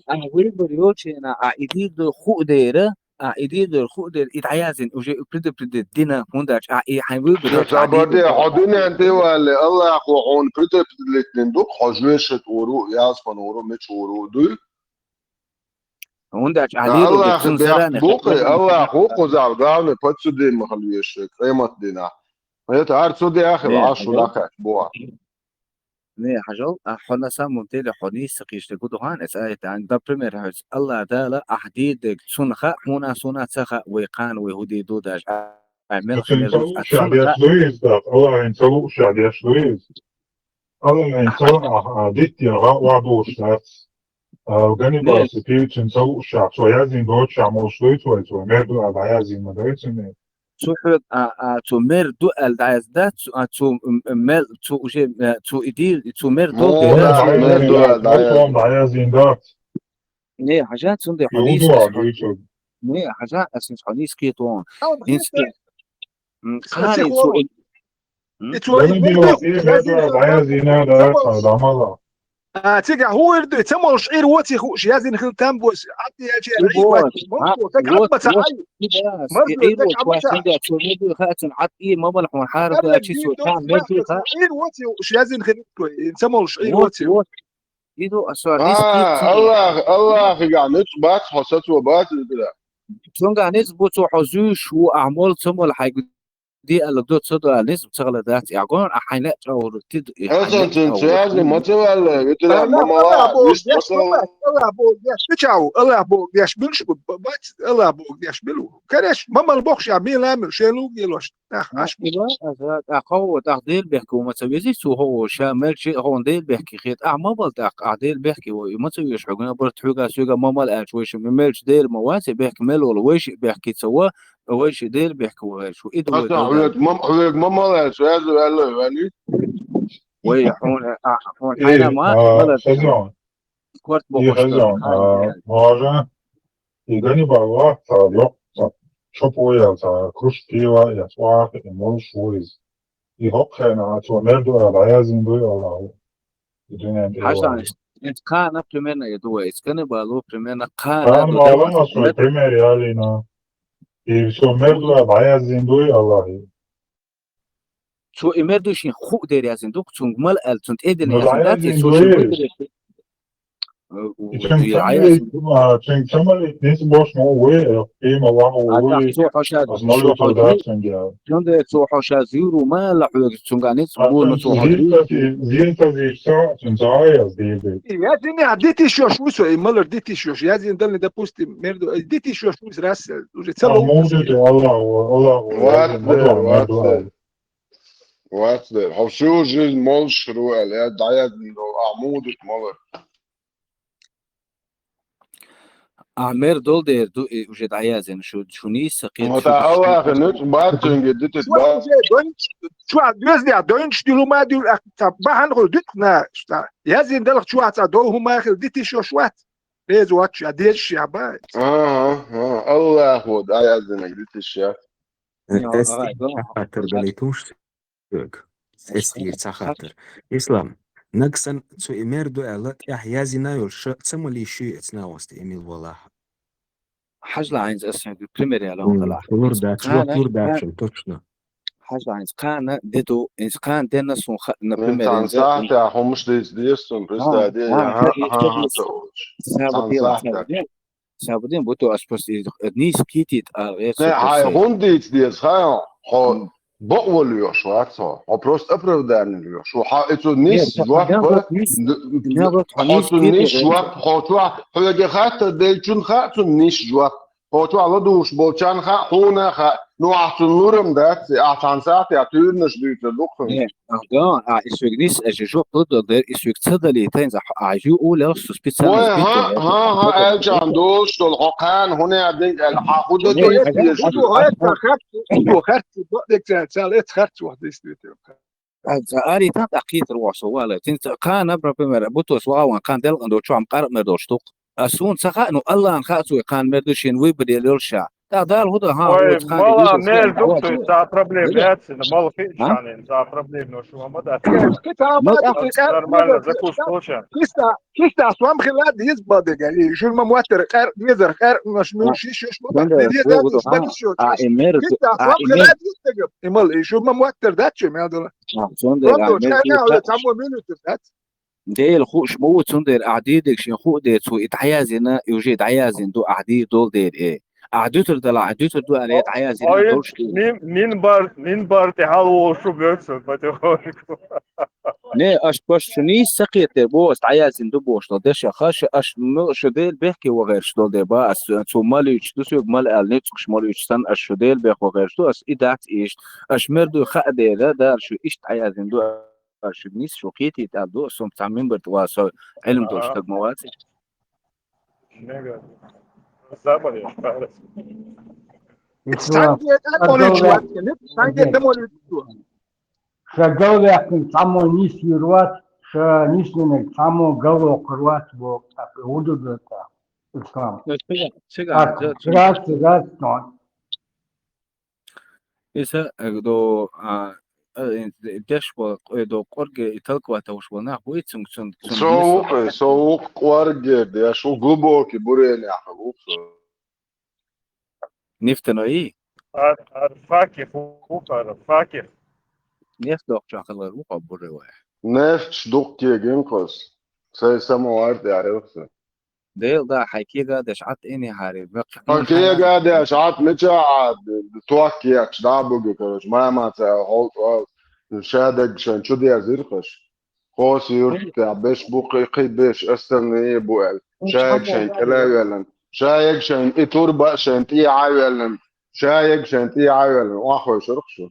а выбор йолчу хенахь, а иди ду хуу дера, а иди ду хуу дера, и дӀаяздина, уже предупредить дина, хӀунда аьлча, а и хьайн выбор йолчу, а Сабаде, хьо дуьнен тӀе валле, АллахӀа хьуна предупредить дина ду-кх, хьо жоьшат ур ву, ялсман ур ву, мича ур ву, дуй? ХӀунда аьлча, а, АллахӀа бехк бу-кх, АллахӀ ву кхузахь главный подсудимый хила везаш, къемат динахь. Это хӀара цу де а хила, Ӏаш ву дӀакхаьчча боху. Не, хьажал, а, хьо на самом деле, хьо нийса ца кхийча дерг гу ду хьан, эца аят, например, хьоьца АллахӀ Дала, ахь дийр дерг цунна хаьа, хьуна а суна а ца хаьа, вай кхана, вай хӀун дийр ду даже, а, мел хилар ду, а цунна хаьа. АллахӀана ца лууш а деш ду иза. АллахӀана ца лаахь, а, диттера гӀа охьадолуш дац. А, Ганнибал, цу певцина ца лууш а, цо яздина доцуш а молуш дуй цо, цо мер ду а дӀаяздина ма дай цуьнан. Цу хьоьга, а, а, цу мер ду аьлла дӀаяздина дац, цу, а, цу, м, м, мел, цу уже, а, цу и дийр, цу мер ду. Муха дӀаяздина дац, мер ду аьлла дӀаяздина. ДӀаяздина дац. Не, хьажа, цундела хьо нийса кхета вон. Не, хьажа, ас хӀинца хьо нийса кхета вон. ХӀинца и, м, кхана и цу, и, м? А, цигахь хӀун эр ду, ца молуш Ӏийр воций хууш, яздина хила там бос, Ӏад яьлча, Ӏийр вац, молуш ву, так Ӏад ма ца Ӏай. Марзо, так Ӏад ма ца Ӏай. Цо мер ду хаьа, цунна Ӏад Ӏийр ма мала хьуна, хьарам ду аьлча, цо там мер ду хаьа. Ӏийр воций хууш, яздина хила, ца молуш Ӏийр воций. И ду, а, со нийса кхета цундела. АллахӀ, АллахӀигахь ницкъ бац, хьо сацо бац иза дера. Цунгахь ницкъ бу, цо хьо зуьйш ву, ахь молу ца молу хьайга де аьлла ду, ца ду аьлла ницкъ ца хила дац, и гӀон, а хьайна а чӀагӀур тида, и хьайна а чӀагӀур. Ма ца ваьлла, витина ма ма АллахӀ боху деш, АллахӀ боху деш, мича ву, АллахӀ боху деш, мила шу бу, бац, АллахӀ боху деш, мила ву. Кареш, ма мала бохуш, я мила мила, шен луг елош. тӀаккха Ӏаш. Ила, аса, тӀаккха хӀо, тӀаккха Дела бехке ва ма ца везий цо хӀо, ша мел чи хӀо Дела бехке хет, ахьа ма бал тӀаккха, ахьа Дела бехке ва, и ма ца везаш хьога, набар тхьуьга соьга ма мал аьлча, вай ши мел чи Дела ма вац, бехке мел вола, вай ши бехке ца ва, вай ши Дела бехке ва, гӀершу, и ду вай Аса Дела. Хьоьга ма, хьоьга ма мал аьлча, яз ваьлла, ваьлли? Вай, хьуна, а, хьуна, Э, хьайна ма, а, мала Хезон, корт и бохуш Хезон, дар. А, може, и Ганнибал вац, а, йокъ, а, чоп ваял, а, круш пива, я свах, и молш вуиз. И хӀокхуьнан а цо мер ду аьлла, дӀаяздина дуй Аллахо? И дуьнен тӀе Хьажа, ваьлла. Эц кхана примерно и ду вай, эц Ганнибало примерно кхана Кхана ду, ма дагахь алама цо мер пример ялийна. И цо мер ду аьлла, дӀаяздина дуй Аллахо? Цо и мер ду шен ху дер яздина ду, цунга мал аьлла, цунна тӀедина Ну, яздина дац, и дӀаяздина цо шен дуй. Ху дер. Э, у-, И цуьнга и ца дӀаяздина ду. Мали, а, цуьнга ца малийта низ бош ма ву вай, э, къемат ваха ву А, вай, тӀаккха цо хьожа, ас цо молитва хьожа, дац цуьнга. Цундела цо хьожа зуьйр ву ма аьлла хьоьга, цуьнга низ А ву, ну цуьнга цо хьожа зуьйр. Зиртази, зиртази цо Ӏаяз дийр ду. И яздина, а, дитиш йош ву со, и малар дитиш йош. Яздина дални, допустим, мер ду, э, дитиш йош ву из раз, э, уже А, целый муду опыт. Аллахо, Аллахо, Вац Аллахо, дер, Аллахо, вац Аллахо. Дер. Вац дер. Хьо всю жизнь молш ру аьлла, я дӀаяздина ду, а муду малар. А мер дол дер ду, и уже дӀаяздина шу, шу нийса кхета. Ма шу та диш Аллахо шу нуьцкъ бац цуьнга дитит Чу бац. Уже дойнч, чу а доьзде, дойнч дилу ма дил, а, ца бахьан хул дитна, ста. Яздина далх чу а ца дол хӀума хил дитиш йош вац. Беза вац, я дезаш я ба. Ага, ага. Аллахо дӀаяздина дитиш я. Э, Йо, эс ага, тӀера йо. Цхьа хаттар далийтуш соьга. Эс тӀера цхьа хаттар. Ислам, нагахь санна цо и мер ду аьлла, тӀехь яздина йолуш ша ца малийша ю эцна васта, Эмил валахь. Хьажла хьайнца аса хьоьга пример яла М, хӀума хала. Лур дац, Кхана, жоп лур дац кхана, шуна, точно. Хьажла хьайнца кхана де ду, хьайнца кхана денна сун ха-, например, Цхьана хьайнца, сахьтехь хӀумаш дийца деза цунна, ХӀа, представь, хӀа, ха, ха, ха, ха, ца олуш. Цхьана сахьтехь. Сабадин бу ту ас просто из, э, нийса кхетийта ала гӀерта Не, со хьай просто. ХӀунда дийца деза, хьай хьо М. бакъо лоьхуш вац хьо. Хьо просто оправдание лоьхуш ву. Хьо и цу Не, нисса ца жоп, дан вот нийса, д-, дан вот хьо хьо нийса цу кхетий нисса гӀерта. Жоп, хьо чохь, хьоьга хаттар деллачун хаьа цунна нисса жоп. Хьо чохь ладугӀуш болчарна хаьа, хьуна хаьа. Ну, ахь цунна лурам дац, ахь цхьана сахьтехь туьйранаш дуьйцур ду-кх хьуна. Не, Ага, а, и соьга нис, аша жоп лур дер, и соьга ца далийта, хӀинца а, а, ю уллехь со специально Вай, сбитта хӀа, вер. ХӀа, хӀа, аьлча, долуш долу хьо кхана хӀун яздинг аьлла, хьан хӀун дан Не, деза аша, деза аша, ду? Аша, аша, харц, ду, харц, ду, дек ца, ца, эц харц вахь, действительно. Аша, аша, аритан тӀаккхийтар вохь со, вала. Тинца кхана, например, бутос вахаван кхана делкъан долчу хьан къаркъмер долуш ду-кх. А суна ца хаьа, ну, Аллахьна хаьа цо и кхана мер ду шен выбор елла йолуша. ТӀаккха Дала хӀун дан, хьан Ой, оцу хана мала, вижа мер ду, хьан цуьнан цхьа проблема Мала? яц, мала хиъча Хьа? Хьанна, цхьа проблема, ну, шу ма дац. Кхин цхьа Мала мала тӀаккха ду, кхин цхьа Нормально, мала закус получаем. Кхин цхьа, кхин цхьа сом хила деза бадига, и шуна ма моттара, къар-, дезар, къар-, маш, ну, Хьа? шиш, шиш, ма Цундела бадига, деза, шуьга ду, шиш, хьа? Бадига, шиш, А, шиш. И мер ду, Кхин цхьа а, сом и мер хила деза, и мала, и шу ма моттара дац, чу, мел дала. Хьа, цундела Ром а, и долчу, мер ду, хьайна хьала, хьа? Цхьаммо минута дац. Дела хууш ма ву, цундела ахьа дийр дерг шен хуу дер, цо и дӀаяздина, и уже дӀаяздина ду, ахьа дийр долу дера, э. Ахьа дуьтур дала, ахьа дуьтур ду аьлла, О, дӀаяздина ой, долуш ду. Мин-, минбар, минбар тӀе хьалаволуш шу боьрцу, потихоньку. Не, аш баш шу нийса ца кхетар, бо ас дӀаяздина ду бохуш долу дешаха, аш, аш, ну, шу Дела бехке вахарш долу де, ба ас, цо малуьйтуш ду, соьга мала аьлла, ницкъаш малуьйтуш санна, аш шу Дела бех вахарш ду, ас и дац иштта. Аш мер ду хаа дела, Дала шу иштта дӀаяздина ду. Аш нис шу кхетийта аьлла ду, ас хӀума цхьа минбар тӀе ван со Ӏилма долуш стаг ма вац. Мега. Заболел. Ислам, Санге тӀаккха молуьйтуш вац, санге тӀе молуьйтуш вац. Ша галваьккхина цхьаммо нис йир вац, ша нисвинарг цхьаммо галвоккхур вац, боху тӀаккха, хӀун ду дан тӀаккха, Ислам? Ну, цига, цига, цига, цига, цига, цига. Иза, э, до, а, э, деш бо, э, до къорге и талква тавуш бо нах буй цунг, цунг, цунг Со мисо. Вукъ, со вукъ къорге деш, у глубокий буренях вукъ со. Нефтяной? Ар, ар факих вукъ, ар факих. Нефть доккхачохь хилар вукъа буре вай. Нефть дуккхегин кхос. Сай самовар тӀе аьлла со. Дела да, хьайн кега а деш Ӏад эни хьари, веккхи Хьо эни хьари. Кега а деш Ӏад мича Ӏад, ток кеча, дӀа а буги, короче, мама ца хьол, ша даг шайн чу дезира кхаш. Кхоса юртахь беш бу кхи, кхи беш, остальные бу аьлла. Ша эг шайн кӀела а веллан. Ша эг шайн и турба а шайн тӀе а веллан. Ша эг шайн тӀе а веллан. Охьахойшура кху шу.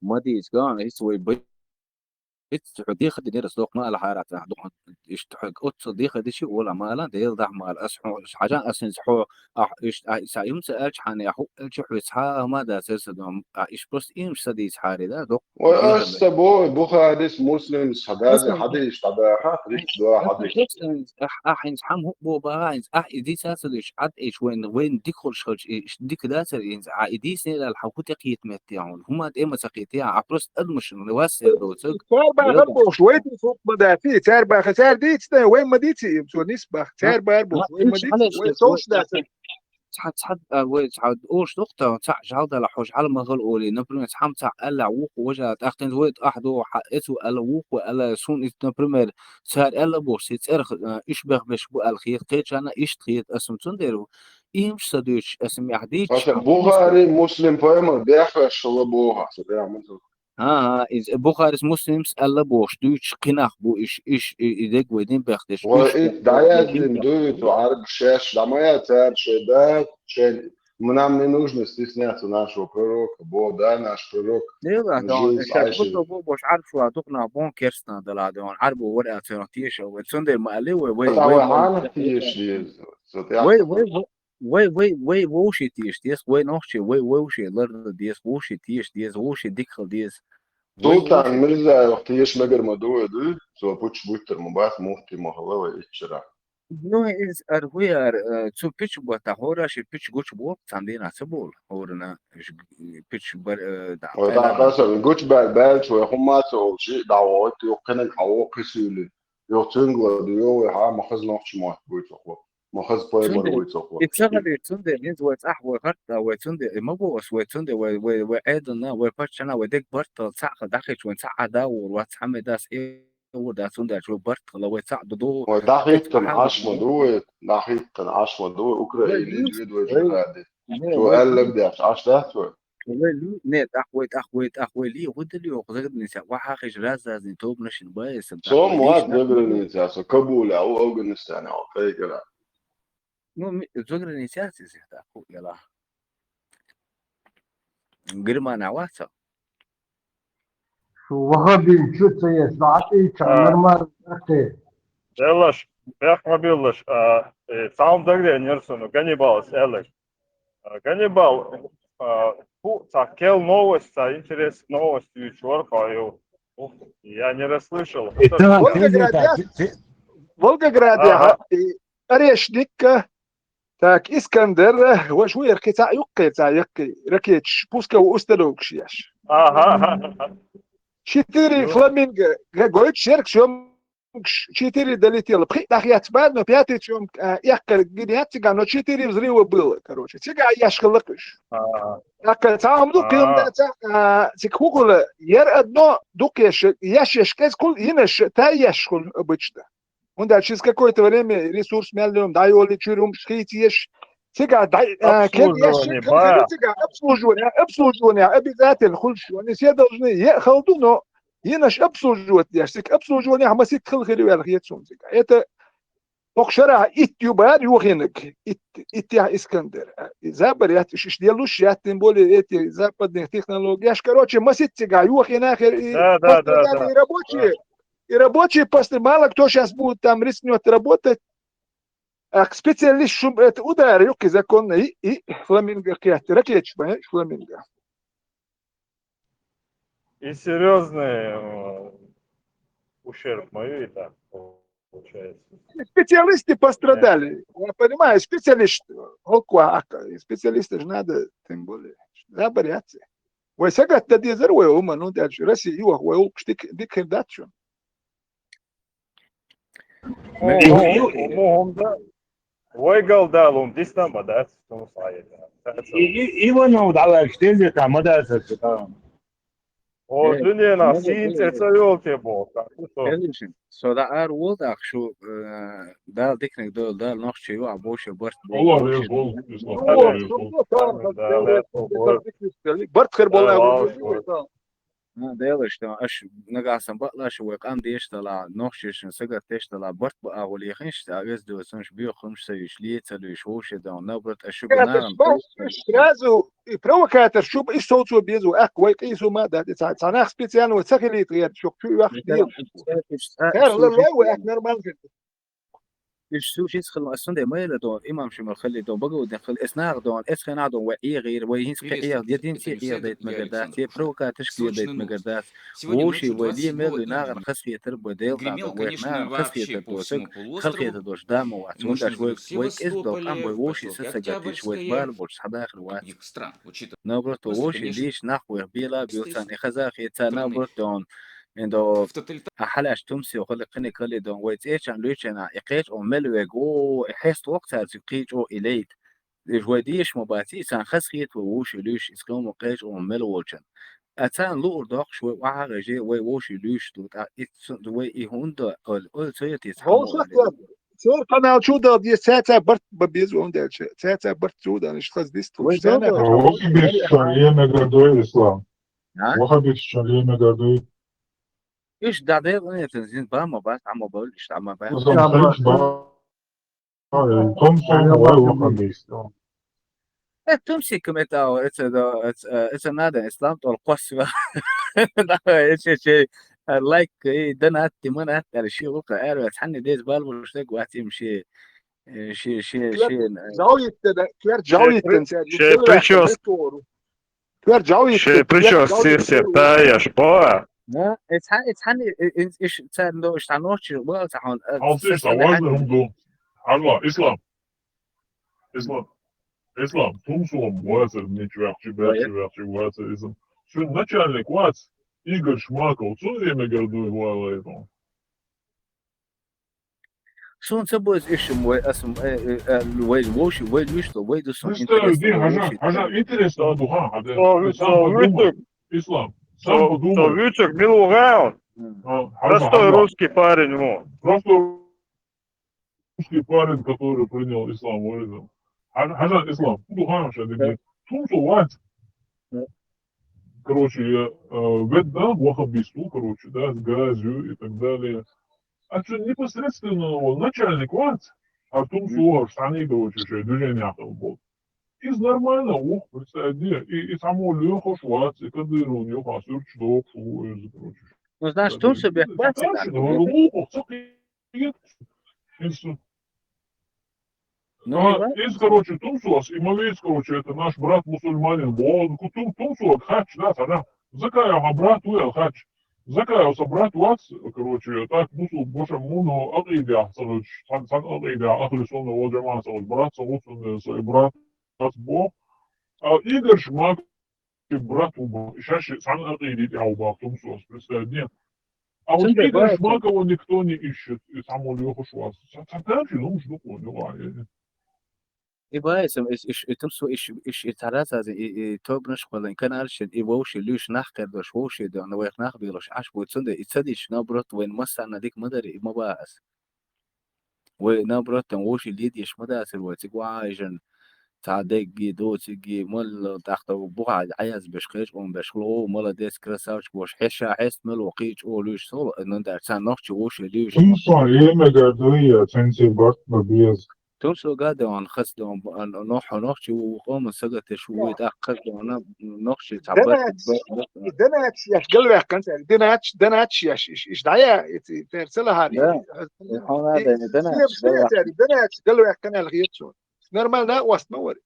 Ма дийца, гана, хӀинца вай бай-, хӀинца хьо дехар динера, ас дохк ма ала хьарат, нах дохк, иштта хьо оццул дехар дичи, ола мала, Дела дахьа мала, ас хьо, хьажан, ас хӀинца хьо, ахь, иштта, ахь, са юм ца аьлча хьан, я хӀу аьлча хьо цхьа а ма дац, аса дом, а, иш просто имш са дийца хьари, да, дохк, Вай, дехар ас дай. Ца бой, Бухарис, Муслимс, хьадаза, Аса, хьадийш, хьадахьа, рич, дуа, аса, хьадиш. Ахь, ахь, ахь, хӀинца хьам хӀу бо багӀа, хӀинца ахь, и дийца ца диш, Ӏад эч вайн, вайн дика хуш халч, и, иш дика дацар, хӀинца, а, и дийсне лал хьа хӀу тӀе кхетаметтехьун, хӀума тӀе ма ца кхетехьа, а просто адамашна вас сер доцаг. Цар бахар Дела бохуш, вай ди фук ма дафи, цар баха, цар дийцтай, вай ма дийци им, цо нис бах, цар бар бохуш, вай ма дийци, вай сош дац. Цхьа, цхьа, а, вай цхьа ош дохта, цхьа жал дала, хьо жал ма гал оли, например, цхьам цхьа аьлла, вуху важа, тӀаккха вай ахь до, хьа, эцу аьлла, вуху аьлла, сун ит, например, цар аьлла боху, се цӀерах, а, иш бех беш бу аьлла хет, кхечана ишт хет, асум цундер, имш са дуьйч, асум яхь дийч. Аса Бухари, Муслим пайма бехаш шала боху, аса прямо. ХӀан, хӀан, из Бухарис, Муслимс аьлла бохуш дуьйцуш кхинах бу иш, иш, и, и дег вай дин бехдеш, Ва иш ит бехдеш, дӀаяздина дуй, цу Ӏарб шеш дӀамая цара шоай да, шоай, нам не нужно стесняться нашего пророка, бо да наш пророк. Дела, да, жил ша айши. Бу бо бош Ӏарб шуа дукна бон керстна дала, да, Ӏарбу вар а церон тешал, вай цунде ма алли, вай, вай, Ата вай вай хана тешал. Вай, вай, вай, Вай, вай, вай вовший теш деза, вай нохчий, вай вовший ларна деза, вовший теш деза, вовший дикхал деза. Вай Султан вовший Мирзаев теш мегар ма ду вай ду, цо пуч буттар ма бац, муфти ма хала вай иччара. Ну, из ар хуяр, э, цу пич бата хора ши пич гуч бо, цандина ца бол, хорна, ш-, пич бар, э, да, Ой, да, айла. Каса, гуч бал, балч вай хумма ца ол ши, да вот, ю кхенен хаво кисули. Ю цунгла ду, ю вай ха, ма хаз нохчи ма буй цохло. Ма хаз пой мар Цунде, буй цохло. И цагали цунде, низ вай цах вай харта, вай цунде, и ма бо ас вай цунде, вай, вай, вай айдана, вай пачана, вай дег бартал, цах дахич, вай цах ада, вай цах медас, и вай да цунде, вай бартала, вай цах ду ду. Вай дахиттан ашма ду, вай дахиттан ашма ду, Украина, Вай лю, вид вай вай жихади. Не, Цо вай аьллар деш, аш дац вай? Вай лу-, не, тӀаккха вай, тӀаккха вай, тӀаккха вай лий, гӀудали йоккха заграница, вахьа хиш раз-разни тобнашин баэсаб, тӀаккха Сом вай вац лийшна. Заграница, со Кабуле, а у Афганистане, а у Кайгара. Ну, ми-, заграница яц иза, тӀаккха хӀу яла. Германия вац а? Шу вахабин чу ца еш, шу хьатӀийча А. Нормально, окей. Делаш, бехк ма биллаш, а, э, цхьа хӀума дагадеънера суна, Ганнибалас аьлларг. А, Ганнибал, а, фу, цхьа кел новость, цхьа интересная новость юьйцуш вара хьо ю. Ух, я не расслышал. Э, да, Волгоград тезета, яц? Те-, те- Волгоград Ага. я, и Орешникка, так, Искандер, ваш вуер кхин цхьа юккхе цхьа яккхий ракеташ, пусковой установкаш еш. Ага, ага, ага. Четыре Ну. Фламинго, га-, гойту шерк съёмкаш, четыре долетело. Пхи дахьяц бан, но пятый съёмка, а, эккхар гинеяц циган, но четыре взрыва было, короче. Цига яш хилакхаш. Ага. Так, цхьа хӀума ду, Ага. кхин даца, а, циг хӀу хула, яр одно дукхеш, яш еш кӀез кхул, йинаш та яш хул обычно. ХӀунда аьлча через какое-то время ресурс мел йом, дӀайоли чуьрумаш хийца еш. Цига дӀай-, а, кед еш, Обслуживание, кед ба. Цига обслуживание, обслуживание обязательно хуьлуш. Они все должны, е хала ду, но йинаш обслуживать деш. Цига обслуживание масит хила хир ваьлла хеташ цунна цига. Это ХӀокху шарахь итт ю бара юхинарг, итт, итт яхь Искандер. И забар яц, уьш, уьш делуш яц, тем более эти западные технологии. Короче, масит цигахь юхина хир, и Да, да, да, пострадали да. И рабочие, Да. И рабочие посты, мало кто щас будет там рискнёт работать. А к специалист, шум, это удар, юкки законно, и, и фламинго кхетта, ракеташ бан, фламинго. И серьёзный, э, ущерб мою и так получается. Специалисты пострадали. Э. Я понимаю, специалист, оква, а, специалисты же надо, тем более. Да, боряться. Вай сагатта дезар вай, ума, ну, дальше. Россия, юах, вай улкш дик, дик хир дац шун. О, Мегий о, вуй? О, мо хӀума да. Вай галдалун дисна ма дац, тумус Ӏайда. И, и, Иванов дӀалаьлча, тезета ма дац аьлча, тӀаккха. О, Э, дуьненахь мегий сийна цӀе ца йолу те боху, тӀаккха шу со. Элишин, со дӀа ара волу тӀаккха шу, э, Дала диканиг дойла, Дала нохчий юкъахь бовше барт бо. Аллах реза волу, Аллах реза волу. Барт хир болу. Аллах реза волу. А, Делаш, да, аш нагахь сан бакълаш вай къам деш дала, нохчешна сагат деш дала, барт ба агӀу лехинш, а вез досунш, биохумш саюш, лецалуш, вовше да, наоборот, аш шуга наган. Сразу и провокатор, шуба и соцо безу, ак, вай къису ма да, ца, ца нах специально вай цахилит гер, шук чу вах дел. Хер ла лай вай ак нормально. Иш су шис хил ма сунде майла дон, имам шимал хили дон, багу ден хил, эс нах дон, эс хена дон, вай игир, вай хинс ке ир, дедин се ир дейт мегер да, се провокатор шки дейт мегер да. Воши вай ли мел наган хас хетер бо дел да, вай наган хас хетер досук, хал хетер дош да ма ва. Цундаш вай, вай эс дон, ам вай воши са сагатиш, вай бар бош садахр ва. Наоборот, воши лиш нах вай била, билсан, и хазах, и ца, наоборот, дон. Эндо а хьалаш тумси хали къини кали дон, вай цӀечан луьйчана, и кхечӀ он мел вег, о, и хьест вокцар цу кхечӀ о и лейт. Иш вай деш ма баци, и сан хас хет вай вуш и луьйш, и скам кхечӀ он мел волчан. А цан луур дохш вай ваха гъеже, вай вуш и луьйш ду, та и цу-, вай и хунда, ол, ол цоят и цхьа Вовшах мо, я, сер канал чу да, я цаца барт ба безу он дальше. Цаца барт чу да, иш хас дис ту. Вай Цена да. А, вот тебе что, время гордой, Ислам. А? Вахабит, что время гордой. Иш да дел, не, это зин ба ма ба, ама ба, иш ама ба. Ислам, Ислам, Ислам, ба. А, э, том, том, Ислам, ой, Ислам. Вахабит. Э, тумси кем это, это, да, это, э, это надо, Ислам, тол косва. Да, это, это, э, лайк, э, донат, ты манат, э, ши лука, э, вот, ханни дез бал, вот, что, гватим, ши, э, ши, ши, ши, э. Жауит, да, квер жауит, Ши, да, ши, да, причёс-, да, Квер жауит, ши, квер причёс-, жауит, сир, сир, квер. Та, я шпа. Да, это, это, это, э, э, иш, это, ну, что, ночью, было, это, он, э, Алсиш, это, та, это, важно, это, хумду. Алло, Ислам. Ислам. Ислам, тумсом вацар, нич вяхчи, бяхчи, Ой. Вяхчи вацар, Ислам. Сюн начальник вац, Игорь Шмаков, цун время гордуй вала это. Сун ца боз ишим вай асм, э, э, э, вай воши, вай мишто, вай да сун. Представь, интересно, ди, хажа, воши. Хажа, интересно, а духа, а да. Со-, Ты сам со-, подумай, вычек. Ислам, сам Со-, подумай. Со-, вычек, мил угаун. М. А, хажа, Простой хажа. Русский парень, во. Просто русский парень, который принял ислам, вырезал. А, хажа, Ислам, духа, хажа, Да. Тумсо вац. Да. Короче, я, э, ведь, да, вахабисту, короче, да, с грязью и так далее. А что непосредственно он начальник вац, а тумсо, Мгм. Штаны, короче, что движение был. Из нормально, ох, представь, где. И, и само Лёха Шварц, и Кадыров, Лёха, Сюрч, Док, Шу, э, короче. Ну, знаешь, Кадыров. Тумсо бех вац, Дальше, да. Говорю, ох, ох, ох, и всё. Ну, А, и ладно. Из, короче, тумсос, и молись, короче, это наш брат мусульманин, вот, ку-, тум-, тумсос, хач, да, да. Закая, а брат, уя, хач. Закая, а брат, вац, короче, так, мусул, боже, муно, акъида, сагыч, сан, сан акъида, ахли сунна, вал джамаа, сагыч, брат, сагыч, сунна, сагыч, брат, вац, бо. А Игорь Шмак, брат, уба, шаши, сан акъида, я, уба, тумсос, представь, нет. А вот Игорь Шмакова никто не ищет, и сам он Лёха Шварц. Ца-, ца-, там же, ну, что такое, ну, а, я, я. И баэсэм, иш, иш, и тумсо, иш, иш, и таразазе, и, и тобнаш хвалэн, каналшин, и вовши, луш нах кэрдош, вовши, да, на вэх нах билош, аш буцунде, и цадиш, наоборот, вэн масса на дик мадари, и мабаас. Вай, наоборот, там воши лидиш мадасыр вай, цик вай жан, та дэгги, до цигги, мал, тахта, буха, аяз беш, хеш, он беш, хло, молодец, красавчик, бош, хеша, хест, мел, вакич, о, луш, сол, нандар, ца нохчи, воши, луш. Тумсо, эме, гадуя, ценси барт, бабиез. Тумсо гаде он хас дон, ан-, нох-, нохчи у-, у-, къом сагатеш у-, Да. Уйт ах хас дон, а, нохчи цабар, Данач, ба-, ба-, данач яш галвяхкан цари, данач, данач яш, иш, иш дая, эти, перцела хари. Да. Э, хона И, да, и данач, всем, всем галвяхкан. Цари, данач галвяхкан ал гиет шо. Нормально, уаст ма вари.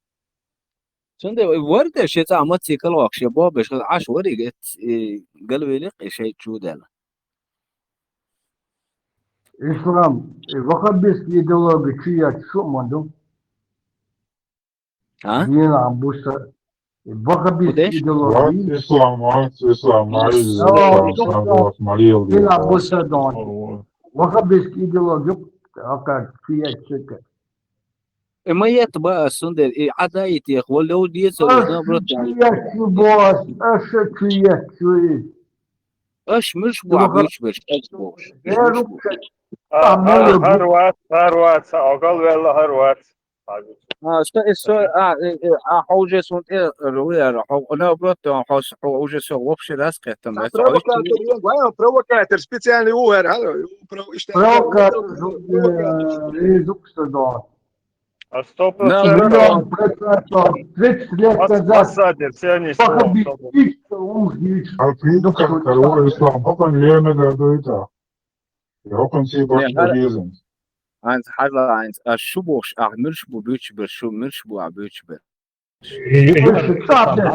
Цунде варде шеца амат цикл вахше бо беш аш вари гет, э, галвелик, э, шей чудел. Ислам, э, ваххабистский идеология чия чу манду? А? Дин ам буса, э, ваххабистский Кудеш? Идеология. Вац ислам, вац ислам, маиз А, ислам, ну, сан вац, маиз Дин ам ислам. Буса дон. О, о. Ваххабистский идеология, ака, чия чека. Э, маят ба, сундер, э, адаит ях, валлау диеца, А, наоборот, чия чу бос, а, ша чия чу. Аш муш бу, Духа. Муш беш, аш бу. Э, Муш руб бу. Чек. А, А, мало а, бу. Хар вац, хар вац, агал велла хар вац. А, что, и что, а, и, и, а, хьо уже сон тӀе, э, руяра, хьо, наоборот, хьо, хьо, хьо уже всё вообще раскрыто, Сан это провокатор, хьо ю, вай, провокатор, специальный угар, алло, про-, ишта Провокатор, провокатор. Э, и зуб что да. А сто процентов. Миллион процентов. Тридцать лет назад. Массадер, сионист, Похабить, что он здесь. А ты, ну, как, второй ислам, как он время гордуется? Я, как он себе Не, больше хара- Хьанз хьажа хьанз, а шу бохуш, ахь муьлш бу буьйцуш бер, шу муьлш бу ахь буьйцуш бер. Слушай, цапля.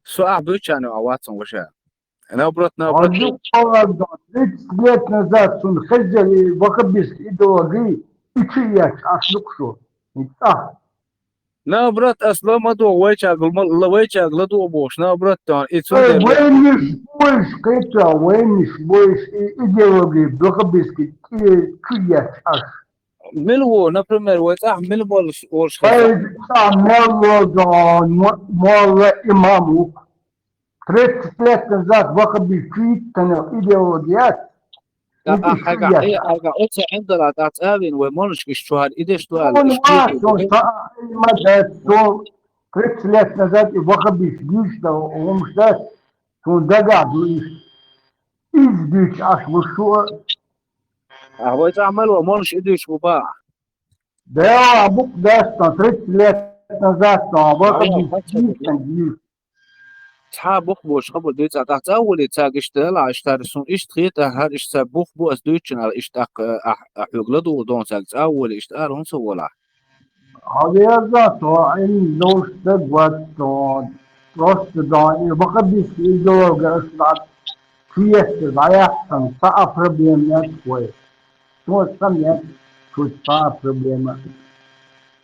Со ахь буьйцуш а вацан ваша. Наоборот, наоборот. Тридцать лет назад сон хезер и вахабистский идеологии, и чу яц, аш лукшу. И цӀа. Наоборот, ас ла ма дугӀу вайчаргал, ма ла вайчаргал ла дугӀу бохуш, наоборот, тахана и цундела Ой, вайнаш бойш, кхетя, вайнаш бойш, и идеология, вахабистский, и чу яц аш. Мила ву, например, вай цӀахь мила молуш, олуш хеза? Вай цӀахь мел волу, мо-, молла имам ву. Тридцать лет назад вахабистский идеология яц. ТӀаккха хьайгахь, хьайгахь оцу Ӏиндала тӀаккха цӀа а вина, вай моллашка иштта чу хӀара и деш ду аьлла, иштта ма дац, со тридцать лет назад и вахабистский дуьйцуш дан хӀумаш дац, суна дагахь ду иштта. Иза дуьйцуш Ӏаш ву шу а. Ахьа вай цӀахь мала ван, моллаш и дуьйцуш ву бахьа? Да, букъ дац, тридцать лет назад, вахабистский дуьйцуш. Цхьа а бухбош хабар дуьйцу, тӀаккха цӀа а волий, цаьрга иштта дала, иштта хӀара суна иштта хета, хӀара иштта цхьа бух бу ас дуьйцучун аьлла, иштта тӀаккха, ахь, ахь хьоьга ладугӀу дон цаьрга цӀа а волий, иштта ара хӀунда ца волахь? Хьан веза, со Ӏилма долуш стаг вац, со просто дан, и вахабистский идеология аша дӀа чуэцча дӀаяхьа санна, цхьа а проблема яц вай. Со ца меца, шуьца цхьа а проблема.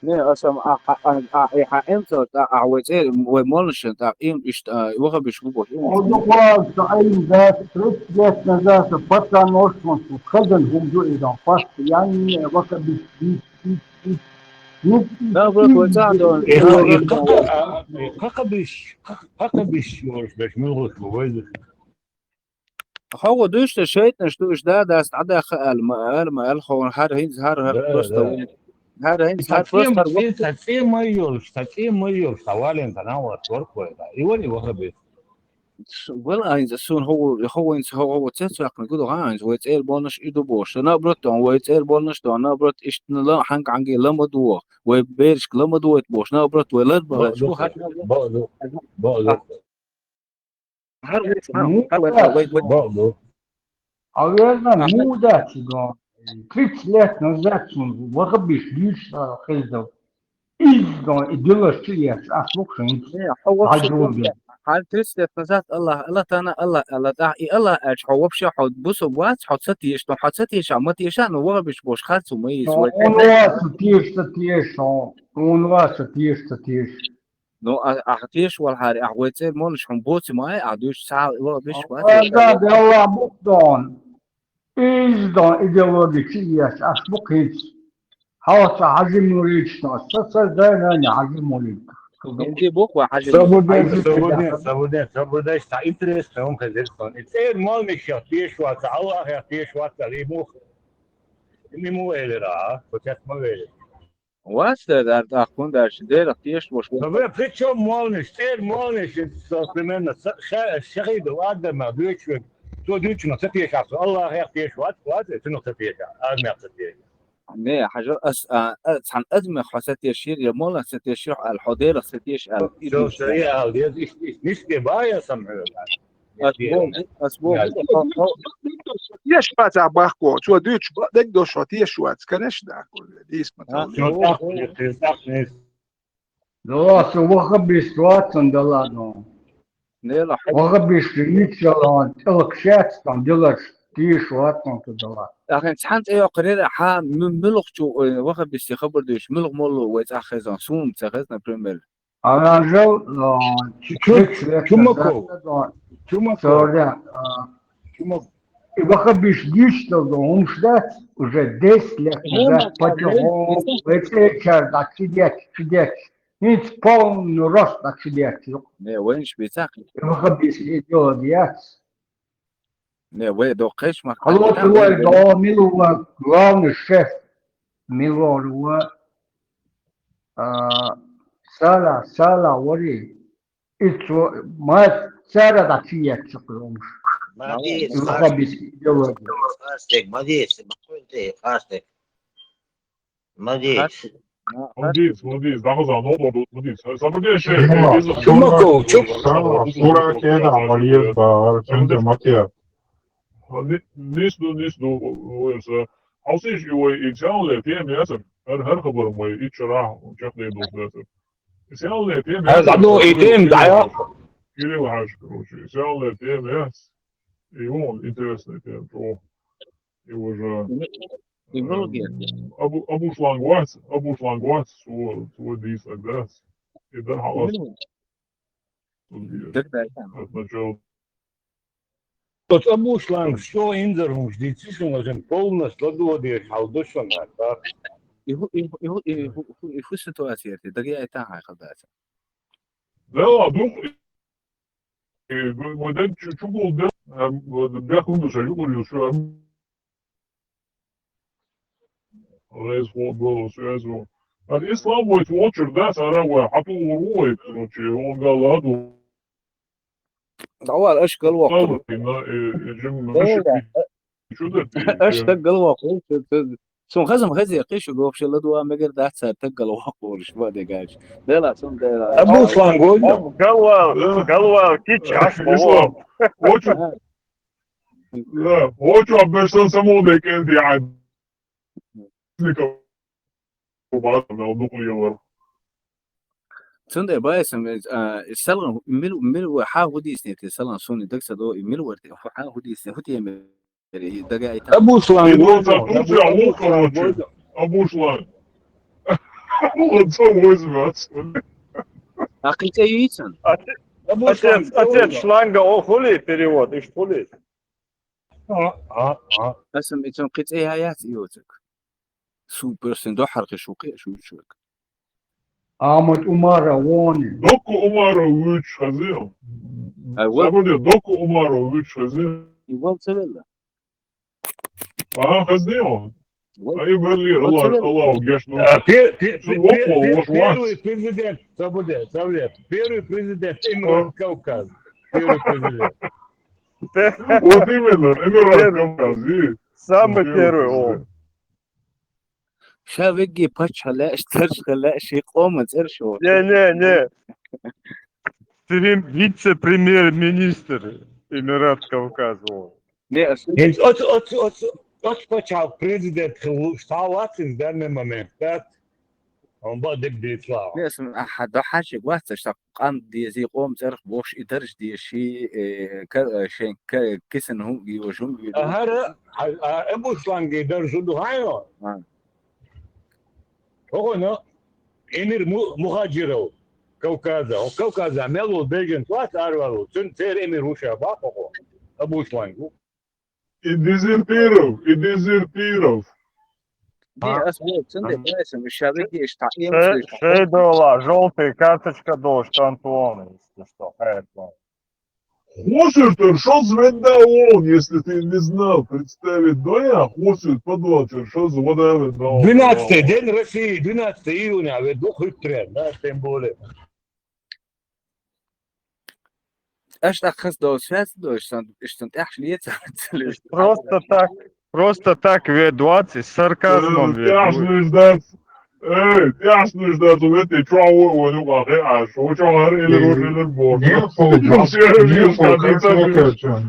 Не, аса а, а, а, а, и хьан эмца, а, а, вай цӀе-, вай моллашна, а, им иштта, а, вахабиш губош, им. Оду кхоалца Ӏилма дац, тридцать лет назад, а, пацан ошман, хазан хӀума ду и дан, постоянно вахабиш, бис, бис, бис. Да, брат, вай цӀа а дан. Э, э, хакъа-, а, э, хакъабиш, хакъ-, хакъабиш йолуш берш муьлхуш бу вайза? Хьо гӀо дуьйцуш шайтӀанаш ду, уьш да-дас дӀадаха аьлла, ма аьлла, ма аьлла, хьо хӀара хӀинца, хӀара, хӀара Да, просто да. ву. ХӀара хӀинца, Сан хӀара просто цӀе, хӀара ву. Сан цӀе ма йолуш, сан цӀе ма йолуш, сан вален сан нагӀа торг вай, да. И вали вахабиш. Вала хӀинца, суна хьо ву, хьо ву хӀинца, хьо, хьо ву цецваьккхина гу ду, хӀа, хӀинца вай цӀера болнаш и ду бохуш. Наоборот, вай цӀера болнаш ду, наоборот, иштта ла-, хьанга-хьанге ла ма дугӀу, вай берашка ла ма дугӀу бохуш. Наоборот, вай лар бахар чу хӀара. Бо-, бо-, бо-, бо-, ХӀара ву, хӀара, Ну, хӀара вай, вай, вай. Бо-, бо-, Наверное, Ага. Ну да, чего. Тридцать лет назад сон вахабиш дуьйцуш хезна. Иза и делаш чу еш, ас лукшин. Не, хьо вообще Хьажа ву. Хьан тридцать лет назад Аллах, Аллах Тана, Аллах, Аллах, тӀаккха и Аллах аьлча, хьо вообще хьо бусу вац, хьо ца теша, хьо ца теша, ма теша, ну вахабиш бош харцу ма йис, вай. Он вац, теша, теша, он вац, теша, теша. Ну, а, ахь теша валахьара, ахь вай цӀера моллаш хьуна боци ма ай, ахь дуьйцу цхьа а вахабиш вац. Ага, Аллах букдон. Иза дон идеология чу еш, аш бу кхийца. Хьалха Хьажи Муридаш, аса ца дайна Хьажи Мурид. Инди буква Хьажи Мурид. Свободен, свободен, свободен, свободен, ста интересно, он хезер сон. И цӀера моллаш теша вац, Аллах теша вац, и мух. И ми му велира, а? Кочет ма велира. Вац дар, дар тӀаккха хӀунда аьлча, Делах теша бош ву. Ва, при чём моллаш, цӀера моллаш, со, примерно, са-, ша-, шахидов Адама дуьйцу вег, цо дуьйцу ма ца теша, со Аллахах теша вац, вац, цунах ца теша, армех ца теша. Не, хьажа, ас, а, а, цхьана адамех хьо ца тешийра, я моллах ца тешийра, аьлла, хьо Делах ца теша, аьлла, и Всё, дуьйцу. Всё, я, я, я, иш, иш, ниш де бая сам, Ас боху, ас боху, Я. хо-, хо-, Теша вац а бахко, цо дуьйцуш ба-, дегдош хьо теша вац, конечно, дийс ма А? ца. Всё, так, всё, так, не. Ну, а со вахабист вацан дала, ну. Нела, хьо- Вахабист ничалан, тӀелак шац, там, делаш, теша вацан ца дала. Ахин цхьан цӀе йоккхарера, хьа, му-, муьлха чу, ой, вахабисте хабар дуьйш, муьлха молло вай цӀа хезан, суна ца хез, например. Анажал, а, Чу-, Чумаков. Чумаков. Соря, а, Чумаков. И вахабиш гиштал до, хӀумаш дац, уже десять лет назад, потихоньку, вецӀечар дӀа чидец, чидец. ХӀинца полный рост дӀа чидец, юкъ. Не, вайнаш бицахъ. И вахабиш идеология яц. Не, вай до кхечмах. Алло, вай до, милула, главный шеф. Милор ва, а, Сала, Сала вари. Ицо, ма, цара да чият чакълумш. Молодец, Лука бис идеология. Хасик, молодец, молодец, Хасик. Молодец. Молодец, молодец, да, да, ну, ну, молодец. Сабрдеши, Чумако, Чумако. Сура кеда, молодец, да, Арсен Матья. Нис, ну, нис, ну, хасиш, ой, ичале, пем ясар. Гьар, гьар хабар мой, ичара, чакъ не дус ясар. Исянле тем Аз яц, одну и тем, да, я. Кирилл Хаш, короче, исянле тем яц. И он интересный тем, что и уже, И вроде. Эм, Абу, Абуш Лангвац, Абуш Лангвац, су, су дис агдац. И дар халас. Именно. Тогда это. От начала. Тот Абуш Ланг, что Индер, он ждите, что он полностью ладуадеш, халдуш он, да? И ху-, и ху-, и ху-, и ху-, и ху-, и ху ситуация, это, так я это, ай, халдуш. Да, дух, э, мы, мы, да, чу-, чугул, да, эм, вот, бяхун душа, югур, юша, эм, рейс, вот, было, связь, вот. А ислам, вот, вот, чур, да, сара, вот, а то, вот, короче, он галад, вот. Давай, аш галвахъ. Галвахъ, и на, э, э, джим, Да, мешек, да. Чудо ты, Аш э. Так галвахъ, чу-, чу-, сун хазам хазе, киш, вообще ладуа мегер да цар так галвахъ, ш ва дегаш. Дела, сун дела. Абуш Ланг, он. Галва, Да. Галва, кич, аш Ислам. Очень, А. Да, очень обещал саму декенди, а. Нико. Бат, мел духлиевар. Цунде байсам, а, салган, мил, мил ва ха худисне те, салган суни дакса до, мил варте, ха худисне, хутиеме, дага айта. Абуш Ланг, Иду он, ца Абуш Ланг, Турция, он, лук, короче. Абуш Ланг. Он ца возьмёт. А кытай яйцан? Отец, Абуш Ланг, отец, он. Отец шланга, о, хули перевод, иш хули? А, а, а. Асам ицун кытай яйц иоцек. Супер сен до хархи шуки, шу чук. Амат Умара вони. Доку Умара вуч хазил. А вот. Сабуде, Доку Умара вуч хазил. И вот цевелла. А, хазил. Вот. А и вали, Вот Аллах, цевелла. Аллах, гешну. А, пе-, пе-, Су пе-, воку, пе-, вош вас. Первый президент, сабуде, сабуде. Первый президент Эмират А. Кавказ. Первый президент. Вот именно, Эмират Первый. Кавказ, и Самый Первый первый, о. президент. Ша вегги пача леш, тарш леш, и къома цершо. Не, не, не. Прем-, вице-премьер-министр Эмират Кавказ, о. Не, а что Генц оц, оц, оц, оц пача президент хилу, сталацин в данный момент, да? Он ба деб дитла. Не, см-, аха, да хачи гваца, что къам дези, къом церх бош и тарш деши, э, ка-, э, шен, ка-, кисен ху-, гио жум гио. Ахара, а, а, Абуш Ланги даржу духайо. А. Ого, но, эмир му-, мухаджиров Кавказа. О, Кавказа, мелу бежен класс арвалу. Цун цер эмир уша ба, ого. Абуш Лангу. И дезертиров, и дезертиров. Не, А? Ас вот, цунде, А? Знаешь, мы ща выйдешь, так, и Ше-, вот, шей дола, жёлтая карточка дош, Антон, если что, хай, Антон. Хосер тер, шо звезда он, если ты не знал, представить, да я, хосер подвал, тер, шо звезда он. Двенадцатый, День России, двенадцатое июня, а ведь дух хитрен, да, тем более. Аш тахас дол связь дол, что, что тяж лет. Просто так, просто так ведь двадцать, с сарказмом Э, ведь тяж двадцать. Не ждать. Э, тяж не ждать, в этой чё, о, о, ну, как, э, а что, чё, говорит, или Э, уже, или бог. Не, Фу, не, Фу, как, как, как, как. Чё, чё, чё.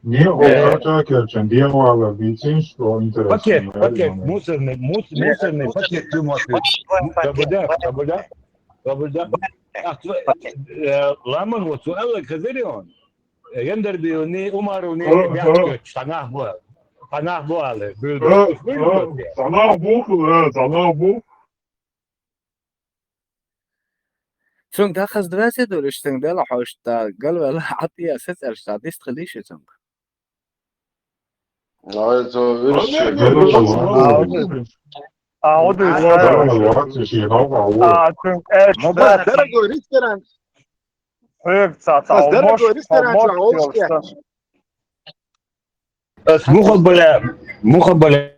Не, Э. Олжа Чакерчен, дьявола, бицин, что интересно, Пакет, я пакет, думаю. Мусорный, мус-, Э, мусорный пакет, ты можешь. Пакет, пакет, Кабыда, пакет. Кабыда, кабыда. А, тв-, э, ламан вот, суэлла казарион. Э, Яндер бил, не, Умару, не, Э, не, э. Танах бу. Танах бу але, бил, Э, бил, э, бил. Танах бу, э, танах бу. Цунг дахаз двадцать дуриш, цунг дала хошта, галвала атия сецаршта, дистхилиши цунг. А это А, видишь, не, не, ну, А, ну, а, вот и А, всё. Да, вот и всё. А, цунг, э, Моба, да. Дорогой ресторан. Э, ца-, ца-, Дорогой ресторан, помощь, ца-, помощь, Э, муха, бля, муха, бля.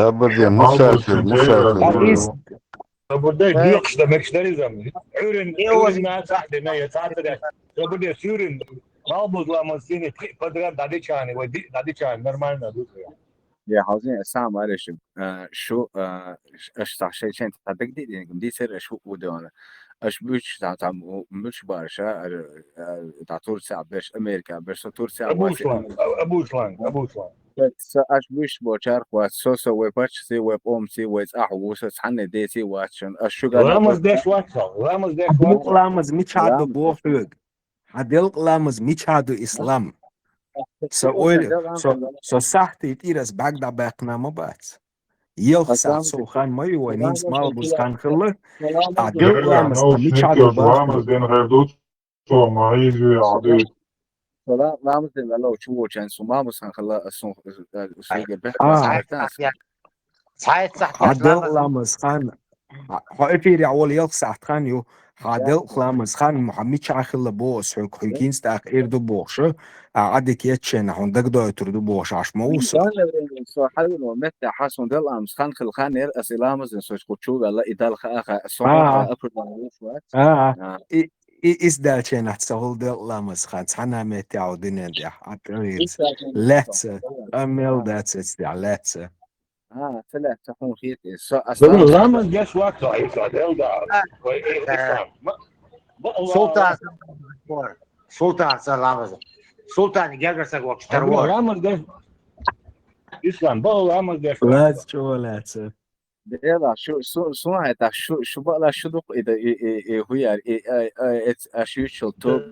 Хабарде, мусафир, мусафир. Хьа из. Хабарде, декъаш да, мекаш да иза. Уьрин, уьрин на цхьаъ де, на я цхьаъ де. Хабарде, уьрин, малбуз ламаз сини, пхи подряд дӀадичани, вай ди-, дӀадичани, нормально ду. Я хьалзин, сам ариш, а, шу, а, ш-, аш сах шей чен та даг ди, ди, ди сер аш ху удона. Аш буч, та, та, му-, муч барша, а, а, та Турция беш, Америка беш, со Турция Абушлан, а-, Абушлан, Абушлан. Са аш буш бочар хват, со, со вай пач си, вай пом си, вай цӀа ху, со цхьанне де си вачан. Аш шу гана Ламаз деш вачал, ламаз деш Хьа делкъ вачал. Ламаз мича ду Ламаз. Бохуг? Хьа делкъ ламаз мича ду ислам? Са ойла, со, со сахьти тӀирас бӀаг дӀабаьккхина ма бац. Елх сахьт со хан ма ю, вай нинц малбуз хан хилла. Хьа делкъ ламаз мича ду бохуг? Ламаз ден хер ду, со ма изви аду. Сала-, ламаз ден вала чу вочан, су малбуз хан хилла, су, су гер бехк А. Сахьт, сахьт. Цхьайтта сахьт Хьа делкъ ламаз. Ламаз хан, хьо эфире вол елх сахьт хан ю. Хьа делкъ ламаз хан, Мухьаммад чахилла боху, хьо хӀинца тӀаккха эр ду бохуш, а Ӏадик еччена хьуна дагадойтур ду бохуш, аш ма ву со. Со хьалвин ва метта хьа сун делкъ ламаз хан хил хан ер, ас и ламазин со кху чу ваьлла, и дал хаа ха, со А. Ма апур ламаз вац. А. А. И, и, ис даьлченахь ца хул делкъ ламаз хан, цхьана метте а ву динен тӀехь, а тӀавийца. Лаьца, а мел дац эцдехь, лаьца. А, ца лаьца хьуна хетий. Со, а, Ламаз деш вац, а, иш а, делда. А. Ой, э, э, Ислам. Ма, ма, Аллах. Султан, Султан, салам. Султан, гергар саг вокчу тарвор. Ламаз деш. Ислам, ба ламаз деш вац. Лаьца, чу лаьца. Дела, шу, су, су хьайта, шу, шу бала, шу дукъ, и да, и, и, и, хуяр, и, а, а, эц, а, шу чул ту.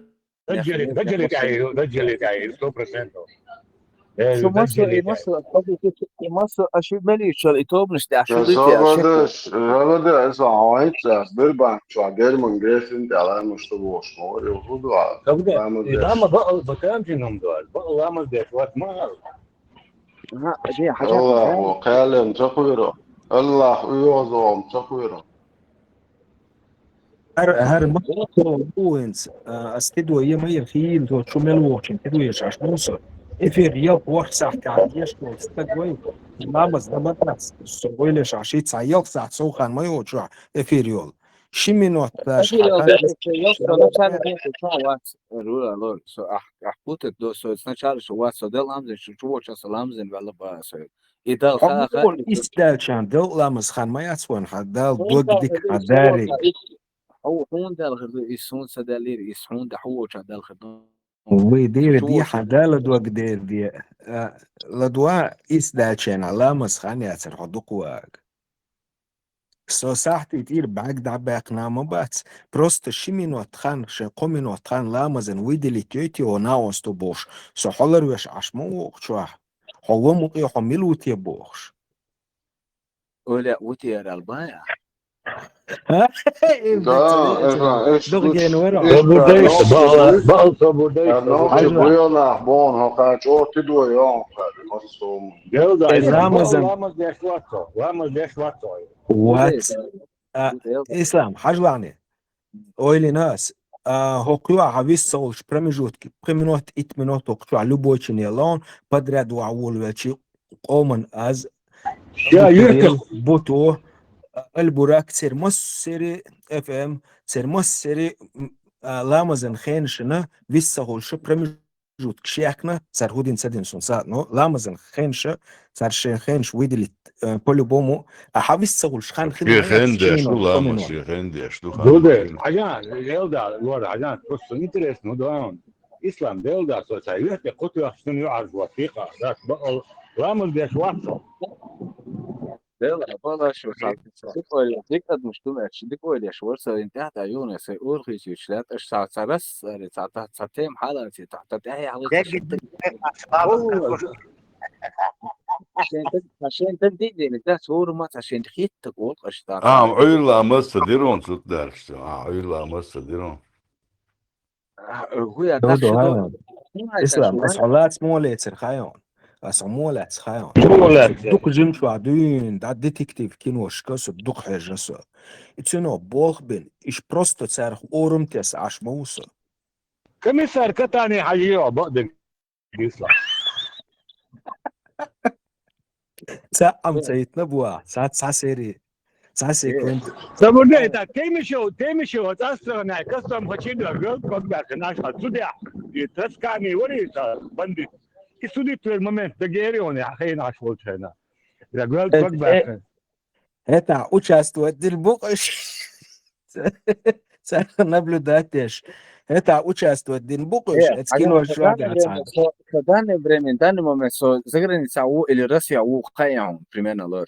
Даджали, даджали тӀаьхьа, даджали тӀаьхьа, сто процентов. Э, шу массо, даджали и массо, тӀаьхьа. И массо, а шу мели чул, и тобнаш тӀаьхьа, шу Ша дуй тӀаьхьа, шу. Шабада, шабада, эса хьайта, бир бан, чу, герман, герсин, тӀаьхьа, муш ту бош, мо, и худу, а. Шабада, ламаз и деш. Лама ба, ба там чином дуаз, ба ламаз деш, вац ма. Ага, де, хьажа, Аллах, хьажа. Ва кхалем ца кхуьйра. Аллах, уьйгӀазогӀам ца кхуьйра. ХӀара, хӀара ма ву венца, а, ас тидо е ма е хийла, то чу мел вохчун тидо е шаш муса. Эфир ел ворх сахьтехь еш кол стаг вай. Ламаз да ма дац, со вайле шаш, ши ца ел сахьт сов хан ма йо чу эфир йол. Ши минут даш. Ел сахьт хан ел сахьт хан вац. Рула лор, со ах, ах путать до, со сначала, со вац, со дел ламзин, шу чу воча со ламзин вала ба со. И дал ха, ха. Ис даьлчан, дел ламаз хан ма яц ван, хьа дал дог дик, хьа дари. Хьо хьуна даьлла хир ду, иза суна ца даьллера, иза хьуна да хьо волчохь даьлла хир ду. Вай дийра чу дехьа волчохь. Дала дог дер де. А, ладва исдаьлчена ламаз хан яцар хьо дукха ваг. Со сахьти тӀера бӀаьг дӀабаьккхина ма бац. Просто ши минот хан, ши кхо минот хан ламазан выделить йойти хьо наосто бохуш. Со хьолар веш Ӏаш ма вокху чохь. Хьо ва мукъе хьо мила ву те бохуш. Оля, ву те яр албая? Да, это, это, Дугьа гена вара. Собурдайса, баал, баал собурдайса. Ано, собурдайса. Буялах бон, хьо кхачо ти дой, он кхачо, массум. Гелда, Рамазан. Ламаз деш вацо, ламаз деш вацо. Вац. А, Ислам, хьажлани. Ойлина ас. А, хӀокхуьа хьан виссагӀуллуш промежутки, пхи минот, итт минот хӀокху чохь любой чин ялон, подряд вахь волавелчи къоман аз, Ша Буту, юртах. Буту, Аль-Бурак, цер массери, эф эм, цер массери, м, а, ламазан хенашна виссагӀуллуш промежутки шекна, цар хӀудин ца дина сун ца, но ламазан хенаша, цар шен хенаш выделить, э, по-любому, а хьан виссагӀуллуш хан хилла Шен хен деш ду, ламаз шен хен деш ду, хан Дуде, машина. Хьажан, Элда, лор, хьажан, просто интересно, да, он. Ислам, Элда, со цай, вехте, кхутуях, шун юарж, вот, фика, да, ба-, ламаз деш вацо. Дела, бала, шо, Ши- шо, дик ойла, дик адмуш ду, меш, дик ойла, шо, со, ин тахта, юна, со, урхи, сю, шлят, аш, са, са, рас, са, ца, та, ца, тем, хала, ца, та, та, та, я, хала, Дегги, са, дегги, ца, шен, та, шен, та, ди, ди, да, сур, ма, ца, шен, хит, та, кол, аш, та, А, та, уйла, маса, дирон, сут, дарш, а, уйла, маса, дирон. А, хуя, Ду, так ду, что а. Ислам, ас хьо лац молецар хайон. Ас хьо молац хайон. Молац. Дукха жимчу а дуьйн, да, детектив киношка со дукха хьежа со. И цуьно болх бен, иш просто царах орум тес аш ма ву со. Комиссар Катани хьажио, бадин. Ислам. Ца ам ца итна буа, ца, ца сери, ца секунд. Самурдей, так, теми шо, теми шо, ца страна, кастом хочет, да, гол, как бы, наш, а, судья. И тасками, вори, ца, бандит. И судит в момент, да, гери он, я, хай наш волчайна. Да, гол, Э, как бы, э, Это участвовать дин бу-, Царах наблюдать деш. ХӀета участвовать дин бу-, Э, эцкино хьажа, шуьга со данное время, цхьаьна. Со, со данное время, данный момент, со за граница ву или Россия ву, кхайан, примерно, лор.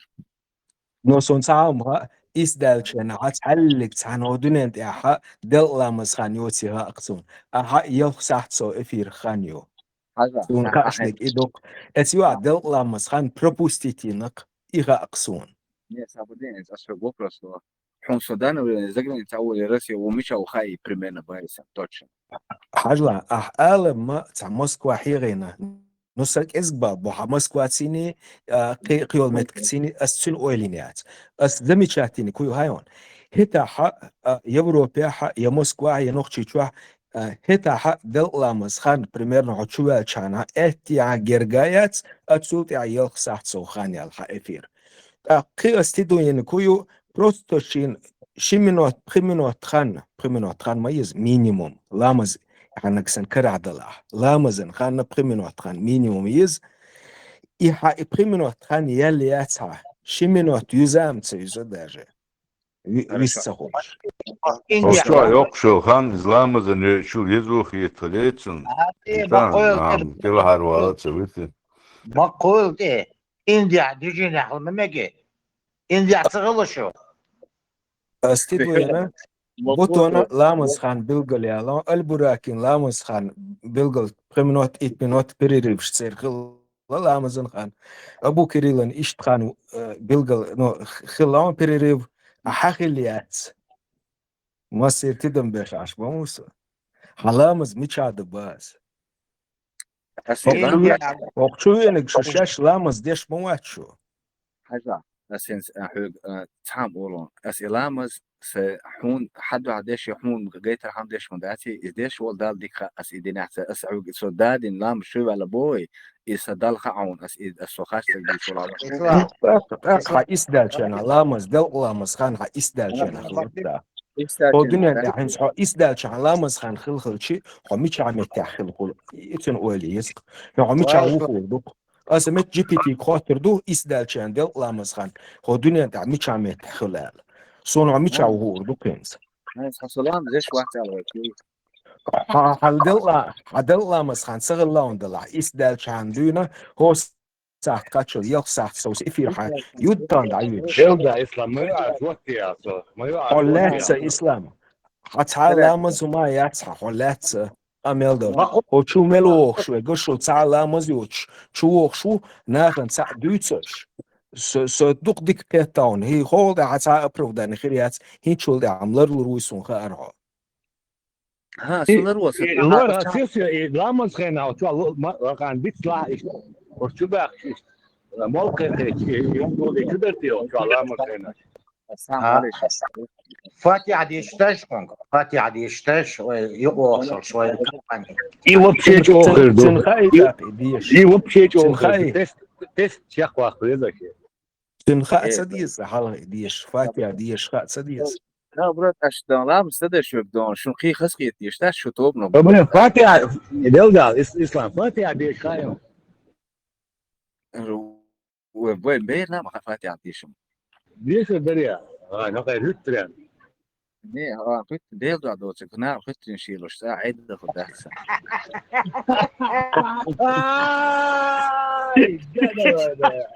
Но сон цхьа а ма хаьа, исдаьлча хьан цхьаьллиг цхьаьна гӀо дуьнен тӀехьа, делкъ ламаз хан йоций хаьа-кх суна. Ахьа, ялх сахьт со эфир хан ю. Хьажа, Суна ахьа, ахьа. Кхаьчниг и дукха. Эц юа делкъ ламаз хан пропустить йинакх, и хаьа-кх суна. Не, сабудин, эц ас вопрос ло. Хьун со данное время за граница ву или Россия ву мича ву хаьий примерно байса, точно. Хьажла, ахь алам ма цхьа Москва хьегӀина. Ну, са кӀезиг бал бу хьан Москва цини, а, кхи-, кхиол метк цини, ас цуьнан ойлина яц. Ас замечательный куй хайон. ХӀета хьа, а, Европе хьа, я Москва, я Нохчийчохь, а, хӀета хьа делкъ ламаз хан, примерно, хьо чу ваьлча хьана, эттиа герга яц, а цул тӀехьа ялх сахьт со хан ял хьан эфир. ТӀаккха кхин ас ти дуйна кую, просто шин ши минот, пхи минот хан, пхи минот хан ма иза минимум, ламаз хьаннаг сан карахь далахь. Ламазан хан пхи минот хан минимум иза. И хьа и пхи минот хан ял яц хьа, ши минот юза ам ца юза даже. Ви-, Хорошо. Вист ца ховш. Индия. Ховш йоккхуш хан иза ламазан йо-, чул езу хетале цун. А, те, Итан, бакъойл нам, те, тила хьарвала ца вити. Бакъойл те. Индия, дижина хьал ма меге. Индия ца гӀала шу. Ас ти дуйна? Бутона ламаз хан билгал яла, Аль-Буракин ламаз хан билгал пхи минот, итт минот перерывш цер хилла ламазан хан. Абу Кириллан ишт хан, э, билгал, ну, х-, хилла перерыв, а хьа хилла яц. Массер тидам беш аш бамуса. Хьан ламаз мича да баз? Ас Хо-, и ламаз хо-, хо-, чу вениг шу шаьш ламаз деш ма вац шу. Хьажа, ас хӀинца, а, хьоьга, а, цхьаъ олу. Ас и ламаз, са хьун, хьан дуьхьа деш, я хьун гайтар хьан деш ма дац, и деш вол Дала дика хаьа, ас и динехь ца, ас хьоьга со дадин ламаз шу ваьлла бой, и са Дала хаьа хьуна, ас и, ас со харцаг дийцур ала. Ислам. ТӀаккха, тӀаккха хьан исдаьлча хьана ламаз, делкъ ламаз хан хьан исдаьлча хьана хилла. Хьо дуьнен тӀехь хӀинца хьо исдаьлча хьан ламаз хан хилхилчи, хьо мичахь меттехь хилхула, и цуьнан ойла еза-кх. Хьо мичахь вухур ду-кх? Аса метта джи пи ти-г хоттур ду, исдаьлча хьан делкъ ламаз хан, хьо дуьнен тӀехь мичахь меттехь хила аьлла. Суна хьо мичахь вухур ду-кх хӀинца? Хьан салам деш вац аьлла вай. Хьа-, хьан делла, хьан делла мас хьан ца гӀелла он делла. Ис даьлча хьан дуьйна, хӀо сахьт кхаччалца, ялх сахьт совца эфир хьан юттан дӀаюьтуш. Делда, Ислам, ма юӀа, вот я, со, ма юӀа, Хьо вот я. Лаьца, Ислам. Хьа цхьа ламаз хӀума яц хьа, хьо лаьца. А мел дор. Ма хо- Хьо чу мел вохуш ве, гашо цхьа ламаз йоцуш, чу вохуш ву, нахана цхьа дуьйцуш. Со, со дукха дика кхетта хьуна. ХӀи, хьол тӀехьа цхьа оправдание хир яц, хӀинчул тӀехьа ларлур вуй суна хаар хьо. Ха, И, сунар ва, и, сунар. Лора, сес, и, ламаз хенахь, чу, ло-, ма, вакъан диц ла, и, ош чу бахчиш. Мол кхетхечи, и, юм дуле, чу дарти, чу, ламаз хенахь. Ассаламу А. алейкум. Фатиха деш таш, хонг. Фатиха деш таш, ой, юкъошал, шой, компани. И вообще чохер ду. Цин хай И, тап, и деш. И вообще Цин чохер хай. ду. Тест, тест чех вахт везахе. Цин хай Э, ца деза, хьалха и деш. Фатиха деш хай ца деза. Да, брат, аш дан лам, са деш веб дон, шун хи хас хи деш, та шу тоб но. Ба, бля, Фатиха, делгал, ис-, Ислам, Фатиха деш хай. Ой, бой, бер нам ха Фатиха дешим. Деш дарья. А, ну кай рютрен. Не, а, хит дел да доци, кна хит шилош, а, айда ху дац. Ай, да, да,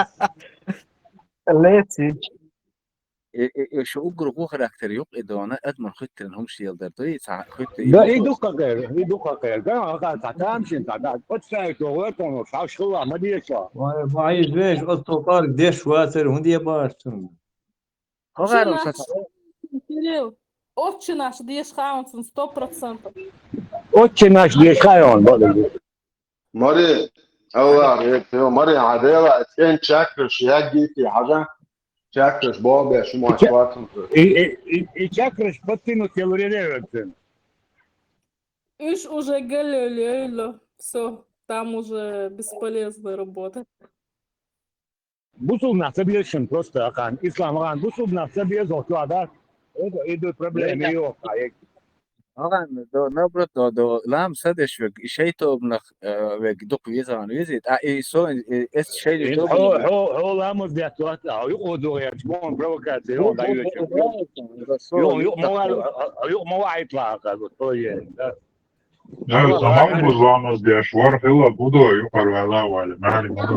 да. Леци. Э, э, э, шу угру ху характер юк и дона, адман хитрин хум шил дар, то и ца хит и Да, юк и духа кер, и духа кер. Да, а, та, та, там шин, та, та, вот сай, то, вот он, шаш хила, ма дешла. Вай, вай, веш, от то пар деш ватер, хун де барсун. Хогар Отче он наш, саца. Кирилл, Отче наш деш хаунцун сто процентов. Отче наш деш хаун, бада. Мари, Аллах, ре, тё, мари, хьан дела, цен чакраш, яггити, хьажа, чакраш, болбе, шума Ча-, хватун. И, и, и, и чакраш подтянуть, я говорю, ревен. Уж уже галилейло, всё, там уже бесполезная работа. Бусулб нах ца беза шин просто акхан. Ислам акхан. Бусулб нах ца беза, хӀокху да. Это идут проблемы, Это ёха. Акхан, до, наоборот, до, до, лам са деш вег, и шайтӀа обнах, э, вег дук визан визит. А и со, и эс шайтӀа Ин обнах. Хьо, хьо, хьо ламаз деш вац, а юкъо дугӀ яц, бон провокация, он даьвеча. Юкъ, юкъ ма вац, юкъ ма вац, итла, как бы, то есть, да. Э, самал бу ламаз деш, вар хила будо, юкъар вала вали, мари будо.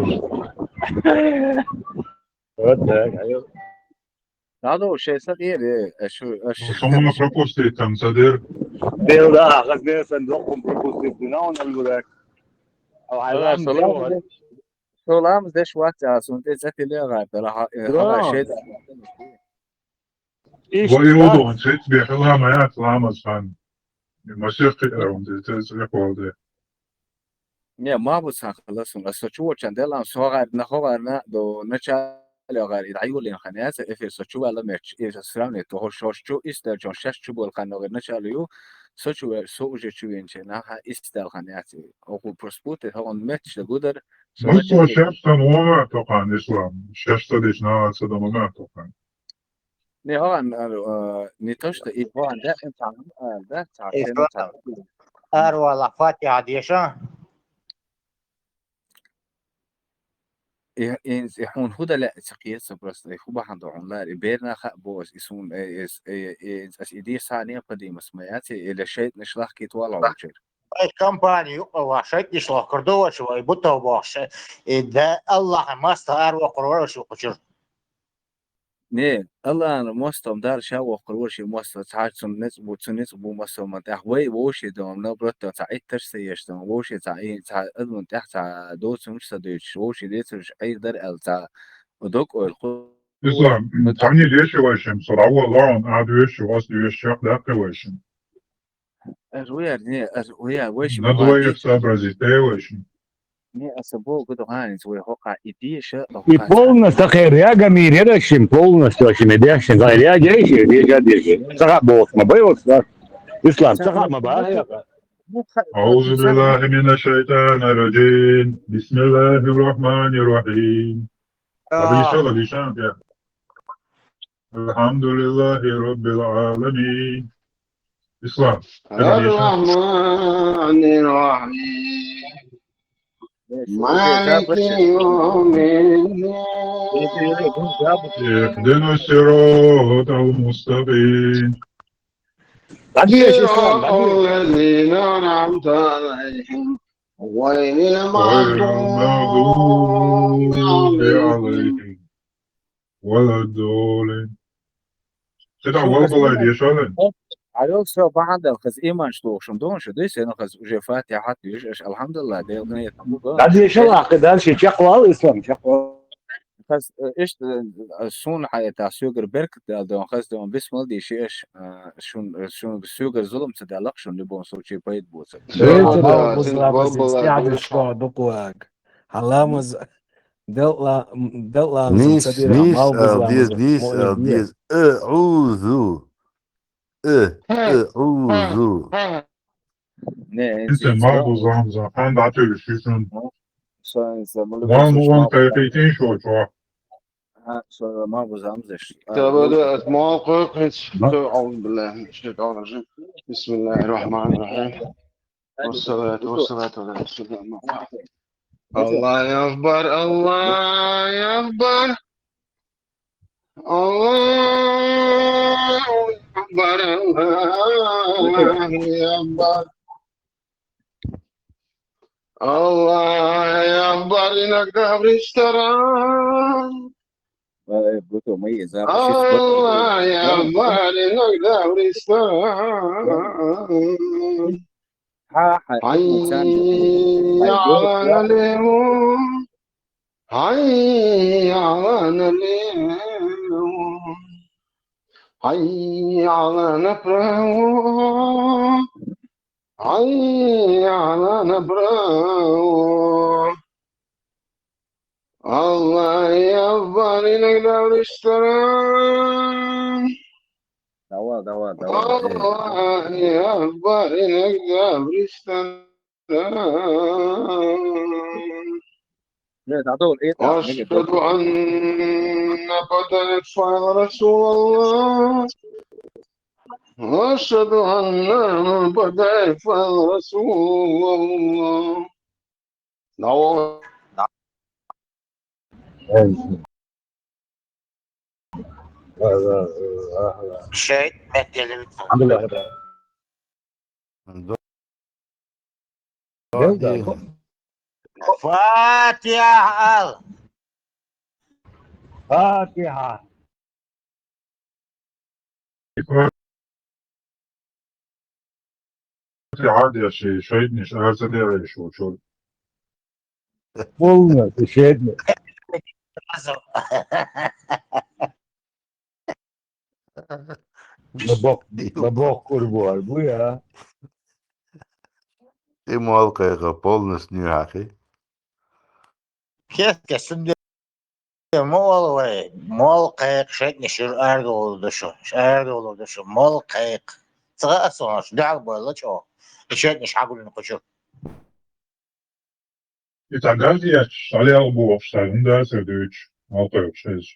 Вот так, а ё. Надо уж сейчас отъели, э, шу, э, шу. Сама пропустить там, садир. Дел, да, хазне сан дохум пропустить, не надо, он говорит. А, Да, ладно, салам дело. Салам, здесь вац, а, сунтез, это легат, да, ха, э, Да. Ха, шейда. Иш Вай, тас- удон, цец бехила, маяц, ламаз хан. Масех, э, он, цец, цец, цец, Не, ма бу сан хила сун, а со чувачан делам, со гӀарна, хо гӀарна, до начале гӀар, и дӀаюлин хан яц, эфир со чувала мерч, и со сравнить, то хош, хош чу, истер чон, шаш чу бол хан, гӀар начале ю, со чу, со уже чу венче, наха истер хан яц. Оку проспути, хо он мерч, да гудар, со Ну, со начале шаш сан вона токан, Ислам. Шаш са деш на, са дома токан. Не, хӀан, а, а, не то, что и хӀан, да, ин там, а, да, та, Ислам. Ар вала Фатиха деша. И, и, и хӀун худа ле, цакъеца просто, и ху бахан да хӀун лар, и берна ха бос, и сун, э, э, э, э, ас иди са необходимость моя, ци, или шейтӀ нишлах кит вала учир. Ай компания юкъа ва шайтӀа нишлах кардоваш, вай бутов баш, и да Аллах маста ар ва Къуръан шу кучир. Не, Аллахьан мостом дар ша воккхур вур ши мосто, цхьа цун нецӀ бу, цун нецӀ бу мосто ма тӀехь. Вай вовши дом, но бротто цхьа итташ са еш дом, вовши цхьа и, цхьа адмун тӀехь цхьа доцунуш са дуьйцуш, вовши децуш Ӏийр дар аьлла цхьа дог ойла ху. Ислам, цхьанне деши вайшим, со дӀаволлаун, а дуьйши, вас дуьйши, шах даккхи вайшим. Эр вуяр, не, эр вуяр, вайши На бахьан двоих деш. Сообразить, э, вайшим. Не, аса бо гу догӀанец вай хӀокха и деша, И хӀокха полностью хай ряга ми рядашим, полностью шими дяшим, хай ряга иши, ряга деши. Саха бос ма бай вот, да. Ислам, саха ма бай. أعوذ بالله من الشيطان الرجيم. بسم الله الرحمن الرحيم. Лабиша, лабиша, я. الحمد لله رب العالمين. Ислам. الرحمن الرحيم. مالك يوم الدين. اهدنا الصراط المستقيم. بعدين يا شيخ، بعدين. الذين أنعمت عليهم غير المغضوب عليهم ولا الضالين. Шуна хаза иман, Ӏайол со бахьан дала хаза иман шлохушун духун шу дуй, сена хаза уже Фатихьат юж, аш алхьамдулиллах, Дела къинет ма бу. Дальше шалахь, дальше чекхвал, Ислам, чекхвал. Хаз, э, иштта, э, суна хьаэта, соьгара беркат дала дон, хаз дон, бисмал дийши аш, э, шун, э, шун, соьгара зулам ца далла, шун любом случае пайда боцар. Всё, Вецара да, буза син ламаз балбала истяхьа душка дукха ваг. Хьаламаз, делла, делла ламаз Нийса, цадира нийса мал буза ал деза, ламаз. Нийса ал деза. Э, уьзу. Э, э, уьзу. Не, Инте инте, мал буза ламаз, хан датуьлуш шу шун. Со инте, мал Ван, буза ван мал кайхайтин шо чо. Ха, со мал буза ламаз аш. Та бада ат мал кайхайтин шо, أعوذ بالله من الشيطان الرجيم. بسم الله الرحمن الرحيم. والصلاة والصلاة على رسول الله. الله أكبر، الله أكبر. الله أكبر، الله أكبر. الله أكبر, إنك دابر اشترى. Э, буту, мы из-за الله أكبر, إنك دابر اشترى. Ха, ха, حي على الفلاح. حي على الفلاح. حي على الفلاح. حي على الفلاح. الله أكبر, إنك دابر اشترى. Давай, давай, давай. الله أكبر, إنك دابر اشترى. Нет, а то это, أشهد أن محمدا رسول الله. أشهد أن محمدا رسول الله. Давай. Шейх, бетелим. الحمد لله رب العالمين. Фатихьа ал. Фатихьа. Фатихьа деши, шайтӀанаш ара ца дегӀе шу чура. Полностью шайтӀанаш. Бабок, бабок курбуар буя. И мол кайха полностью нюхьахи. Кес-кес сунде ма оал вай, мол кхайкха, шайтӀанаш шуьра арадовлар ду шу, арадовлар ду шу, мол кхайкха. Цкъа а сонаш, дуьхьал бойла чӀо, и шайтӀанаш хьагулина кхучу. И цхьа газ етташ, схьалелха бохуш, цхьа хӀума дацара дуьйцуш, мол кхайкха шайза.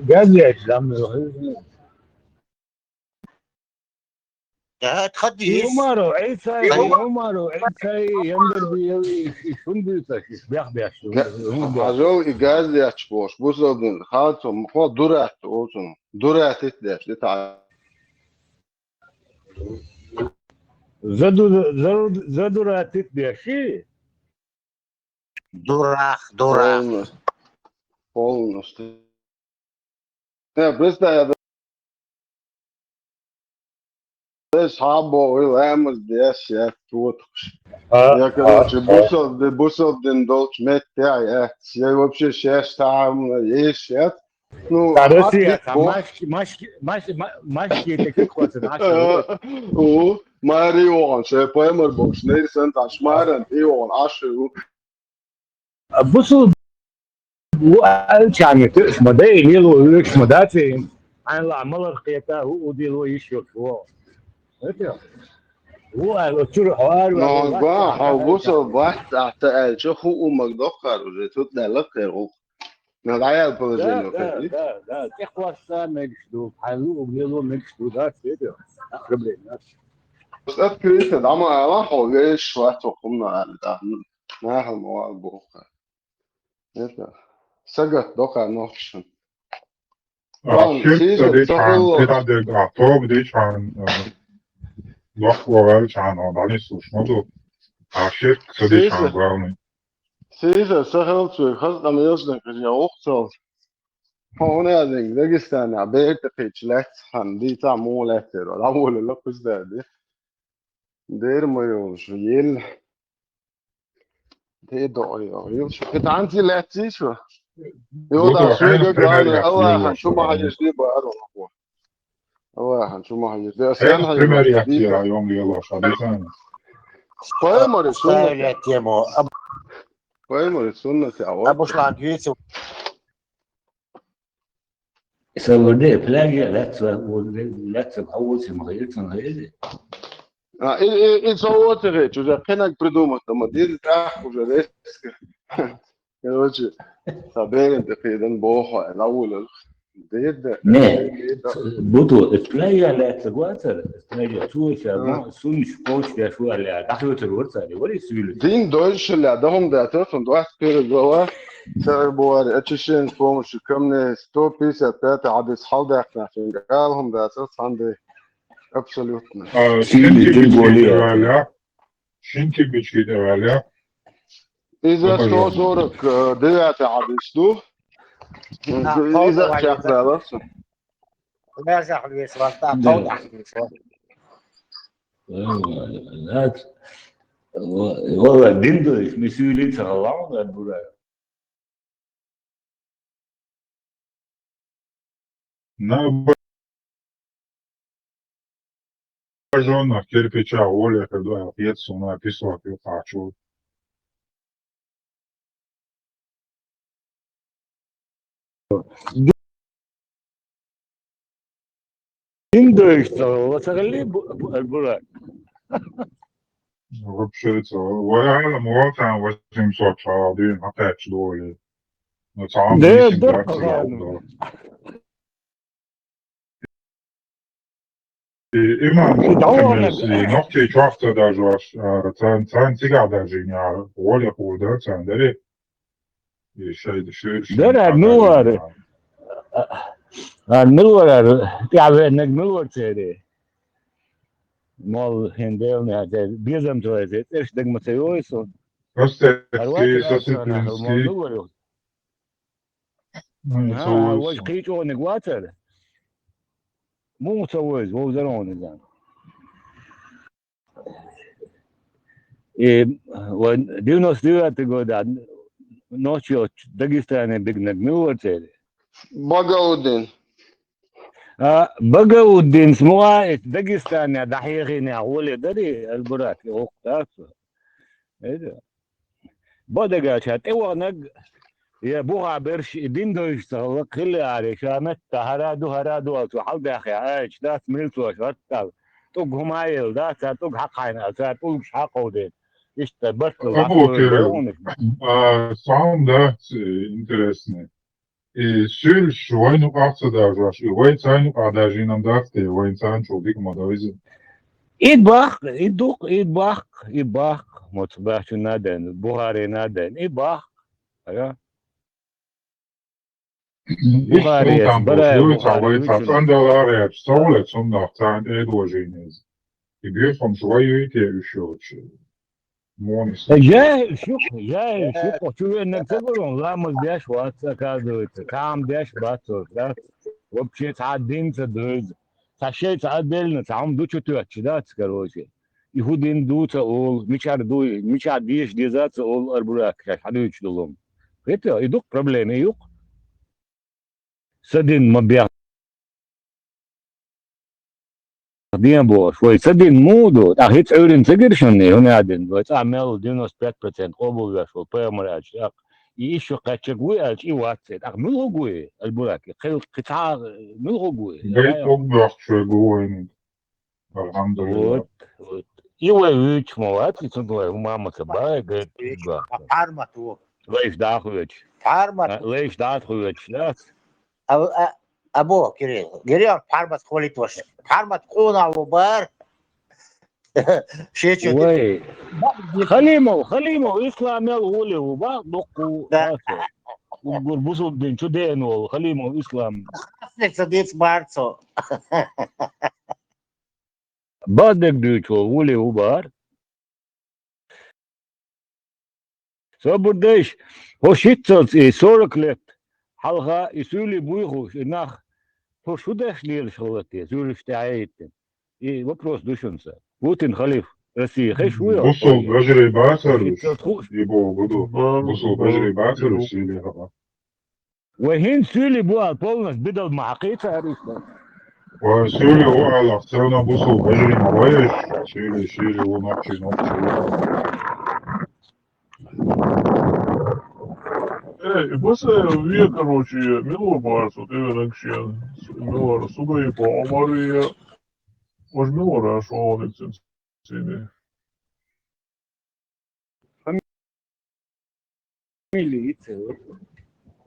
Газ етташ, дам. Да, тхади. Умару, Ӏийсай, Умару, Ӏийсай, яндар би, яви, иш, иш хӀунда дуьйцу аш, иш бех-беш. Хьажал и газ етташ бохуш, бусалба дин, хьалцо, ма хо дуратта оцун, дуратта ит деш, дита. Заду-, заду-, задуратит деши? Дурах, дурах. Полностью. Полностью. Не, представь, я схьабо, ой, ламаз деш, я тут. А, я, короче, а, а. Бусалба, бусалба дин долчу метте, я, я вообще сейчас там есть, я. Ну, а Россия, а, а, бо- Маш-, Маш-, Маш-, Ма-, Машки таких вот, знаешь, вот. О, Марион, шей поймар бокс, нейр сен таш, Маран, Ион, Аши, у. А бусул бу алчами, ты, смотри, не лу, смотри, ан ла малар кета, у, у, дилу, ещё чего. Это. У, а, вот чур, а, а, Ну, а, га, а, а, бусул бат, а, та, а, чё, ху, у, магдохар, уже, тут, да, лакхер, у. На даял положение, да, да, да, да. ТӀекхосса мегаш ду, хьайн луъург лело мегаш ду, да, седе? Проблема, да. Просто открыто, да, ма ала хьо, веш, шварц, хумна, да. Нахал ма вал боху. Это. Сагатдо-кх нохчашна. Ахча ца дичхьана, тӀадерг а тоба дичхьана, дохко ваьлчхьана, дӀанислуш ма ду. Ахча ца дичхьана, главный. Сийса, са хилла цуьнга, хаза къамелаш дакъа я ухцал. Хьуна а динга, Дагестана бер тӀекхийча лаьцна хьан дийца муха лаьттера, дӀаволалла кхуза даьди. Дера ма йолуш, ел. Де доӀа йо, ел шу. КхетӀанций лаьцций шу? Йо, да, шуьга главный, Аллахьан шу ма хьаьжди баро. Аллахьан шу ма хьаьжди. Ас ян хьаьжди. Пайхамари суннат. Пайхамари суннат я, вот. Абушлан, дийца. Сан варде, пляже лаьцна, лаьцна хьовсий ма хеза, ма хеза. А, и, и, и со оцу хеташ, уже кхинаг придумать ма деза, тӀаккха уже резко. Короче, сан беран тӀе кхийдан боху, дӀавулал. Деда. Не, деда. Буту, пляже лаьцна вацара, пляже, цо ша, суннаш кхочушдеш ву аьлла, дӀахоьцур вара цара, вари суьйлуш. Дин дойшалла, да хӀума дацара, цунна двадцать первая глава, цара бу вари, очищение с помощью камней, сто пятьдесят пятый хьадис хьалдаьккхина, цуьнга ала хӀума дацара, цхьаьна де. Абсолютно. А, шин кирпичкий тӀе ваьлла. Шин кирпичкий тӀе ваьлла. Иза сто сорок девятый хьадис ду. Иза чекхдала. Мерзахь весла, та, да, товдахь весла. Э, валла, дин дойш, мисуьли ца хала, Арбура. На бажонах кирпича гӀоле хир ду аьлла хета суна, песок юкъахь чу. Дин дойш ца хала, ца хилли бу-, бу-, Арбура. Вообще ца, вай хьалам валтан восемьсот шала дуьйна хьакхаьчча доле. Но цхьа де, миссинг даккха дац ца хала. И имам, и дӀаваханарг, и нохчий чохь ца дажош, а, царна, царна цигахь даржийна яра, гӀоле хӀур дара царна, даре? И шайда шуьйра шуьйра дара, ну, ара. А, а, мила вара, ара, тӀаьхьавеанарг мила вара церан? Молла хӀин Делан яхье, безам тойзе, цӀераш дага ма ца йой со. Ростецкий, Сосипинский. Мила вара? М, а, ца войсу. Важа кхин чӀогӀаниг вацара? Муха ца войза, вовзар хьуна иза. И вайн девяносто девятый года ночью Дагестане бигнарг мила вара церан? Багауддин. А, Багауддинца муха а эцу Дагестане дӀахьехийна гӀоле дарий, Арбурак, и гӀуллакх дац? Эда. Бо дагахь ша тӀеваханарг, я бухахь берш и дин дойш ца хилла, хилла аре, ша метта хӀара ду, хӀара ду аьлла, цо хьалдаьхна аьлча, дац милцош, хӀоттал, тӀулг хӀума а елла, дац, цара тӀулг хьакхайна аьлла, цара тӀулгаш хьакховдийна. Иштта барт Абу Кирилл, а, саунд дац, э, интересный. И суьйлуш вайн юкъахь ца даржош, и вай царна юкъахь даржийна дац те, вайн царна чул дика ма ду иза. И баккха, и дукха, и баккха, и баккха, мо цу баьхчунна а ден, Бухарина а ден, и баккха. Ая? Бухари, Барай Бухари, вай цхьа цӀандала а гӀерташ, ца гӀуле цунах царна тӀе а дожийна иза. И бехамаш вай юй те уьш йоцуш? Муна Э, жаьхӀил шу, жаьхӀил шу, кхо чу веннарг ца гур ву, ламаз деш вац, оказывается, кхам деш бац, дац? Вообще цхьа а дин ца дуьйцу. Цхьа шайн цхьа а беллина, цхьа хӀума ду чу тоьттуш, дац, короче. И хӀун дин ду ца олу, мичара ду, мичара деша деза ца олу, Арбурак, шаьш хьадуьйцуш долу хӀума. Хета, и дукха проблема, и юкъа. Сан дин ма бех-, ден бохуш, вай сан дин муха ду? ТӀаккха хӀинца Ӏуьйрина ца гира шуна, хӀун а дина? Вай цкъа мел девяносто пять процент къобалвеш волу пайхамар аьлча, тӀаккха и ишшо кхаьчнарг вуй аьлча, и вац. ТӀаккха муьлха гуй, Аль-Бурак? Кхин, кхин цхьа муьлха гуй? Гай тӀом бохчуьра гу вайниг. Алхьамдулиллах. Вот, вот. И вай вуьйцуш ма вац, и цунна вай хӀума ма ца бай, гай тӀом бохчуьра. Хьармат ву. Лайш дӀа а хоьцуш. Хьармат. А, лайш дӀа а хоьцуш, дац? А, а, або, Кирилл. Кирилл, хьармат хвалит ваша. Хьармат къонах ву бара. Шечу. Вай. Халимов, Халимов, ислам мел гӀоле ву, бах, дуккху. Да. уггар бусулба дин чу деана волу Халимов Ислам. Аса ца дицбар цо. Баддерг дуьйцу волу вули ву бара. Собар дайша, хӀо шиццалц и сорок лет хьалха и суьйлий буй хууш, и нах, хӀо шу деш лелаш хилла те, суьйлаш тӀехьа хӀиттина? И вопрос ду шуна сан. Путин халиф России хезаш ву йо? Бусул бажарий бацар, шиццалц хууш. И боху ду. Бусул бажарий бацар, суьйлий хьаба. Вай хӀинца суьйлий бу ала полностью бидал ма хьакхийца аьлла иштта. Вай суьйлий ву ала, царна бусул бажарий ма вайш, суьйлий, суьйлий ву нохчий, нохчий ву. Э, и баса ве, короче, мила ву бара цу тӀевенаг шен, мила вара, Сугаипов Ӏумар ве, важа мила вара, шолгӀаниг цуьнан цӀийне. Фамилия йицъян.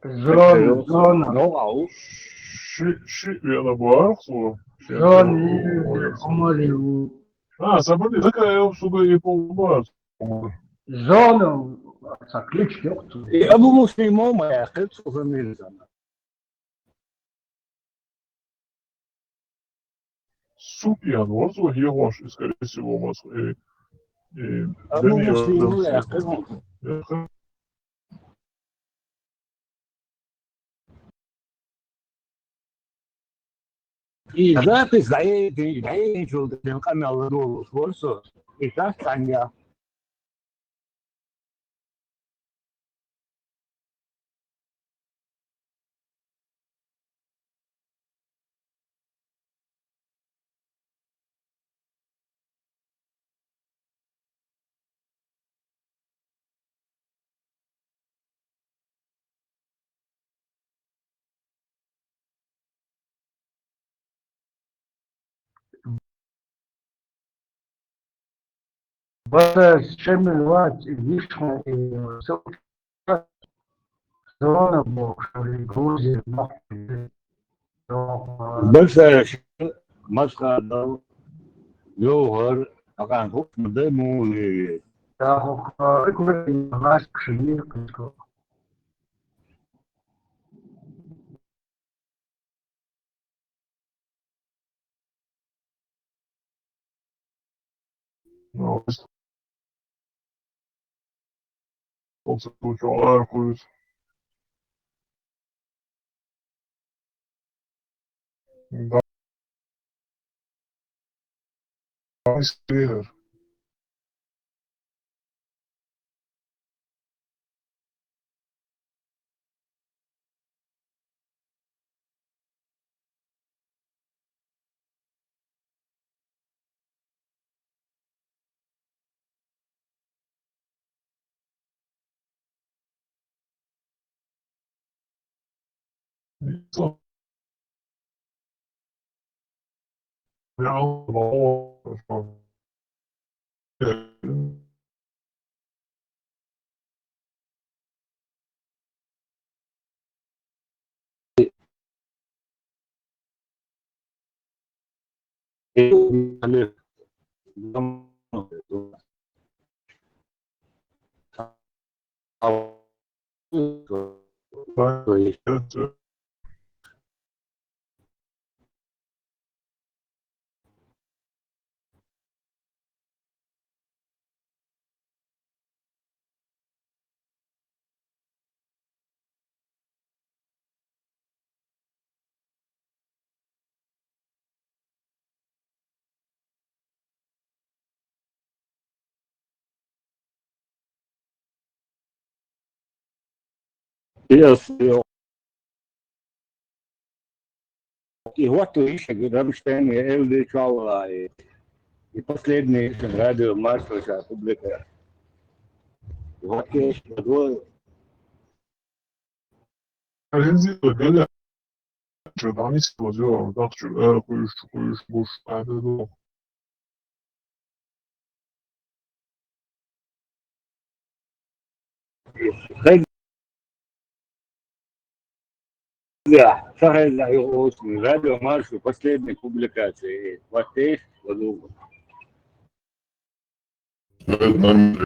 Зона, зона. Ши, ши вена бара цо. Зона, Омари ву. А, Сабарди Закаев, Сугаипов бара цо. Зона, ца кличка йоккху. И Абу Муслим ма яьккхира цо фамилия зона. Супьян вара цо хьехош, и, скорее всего, Москва, и, и Абу Муслим ма яьккхира. И запись дӀаэций, дӀаэцийчул тӀаьхьа къамел ладугӀуш вара со. И шаьш цхьаьнгахь. Баса шемил вац и вишхьа и со-, зона бохуш, Грузия, нохчий. Баса Масхадов, Йовхар, акхана хӀума дай муха веве. Да, хӀокху прикольно, лаьцна ши векхашка. Да. Yes, yes. И хӀотто йиш хӀара Рамштайн, я Эл Д чохь вала, и, и последний радио Маршо ша публика. И хӀотто йиш хӀара. Рензи, галя, чё там есть, вот, да, так, чё, э, хуюш, хуюш, буш, а, да, да. Хай-, да, ша хай-, да, радио Маршо, последняя публикация, вот, видишь, вот, вот. Нормально.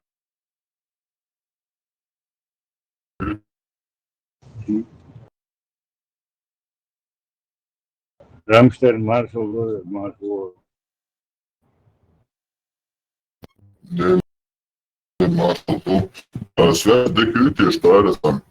Rammstein mārs oldu, mārs oldu. Dēļ mārs oldu. Sveti dekuji, tieši tā ir esam.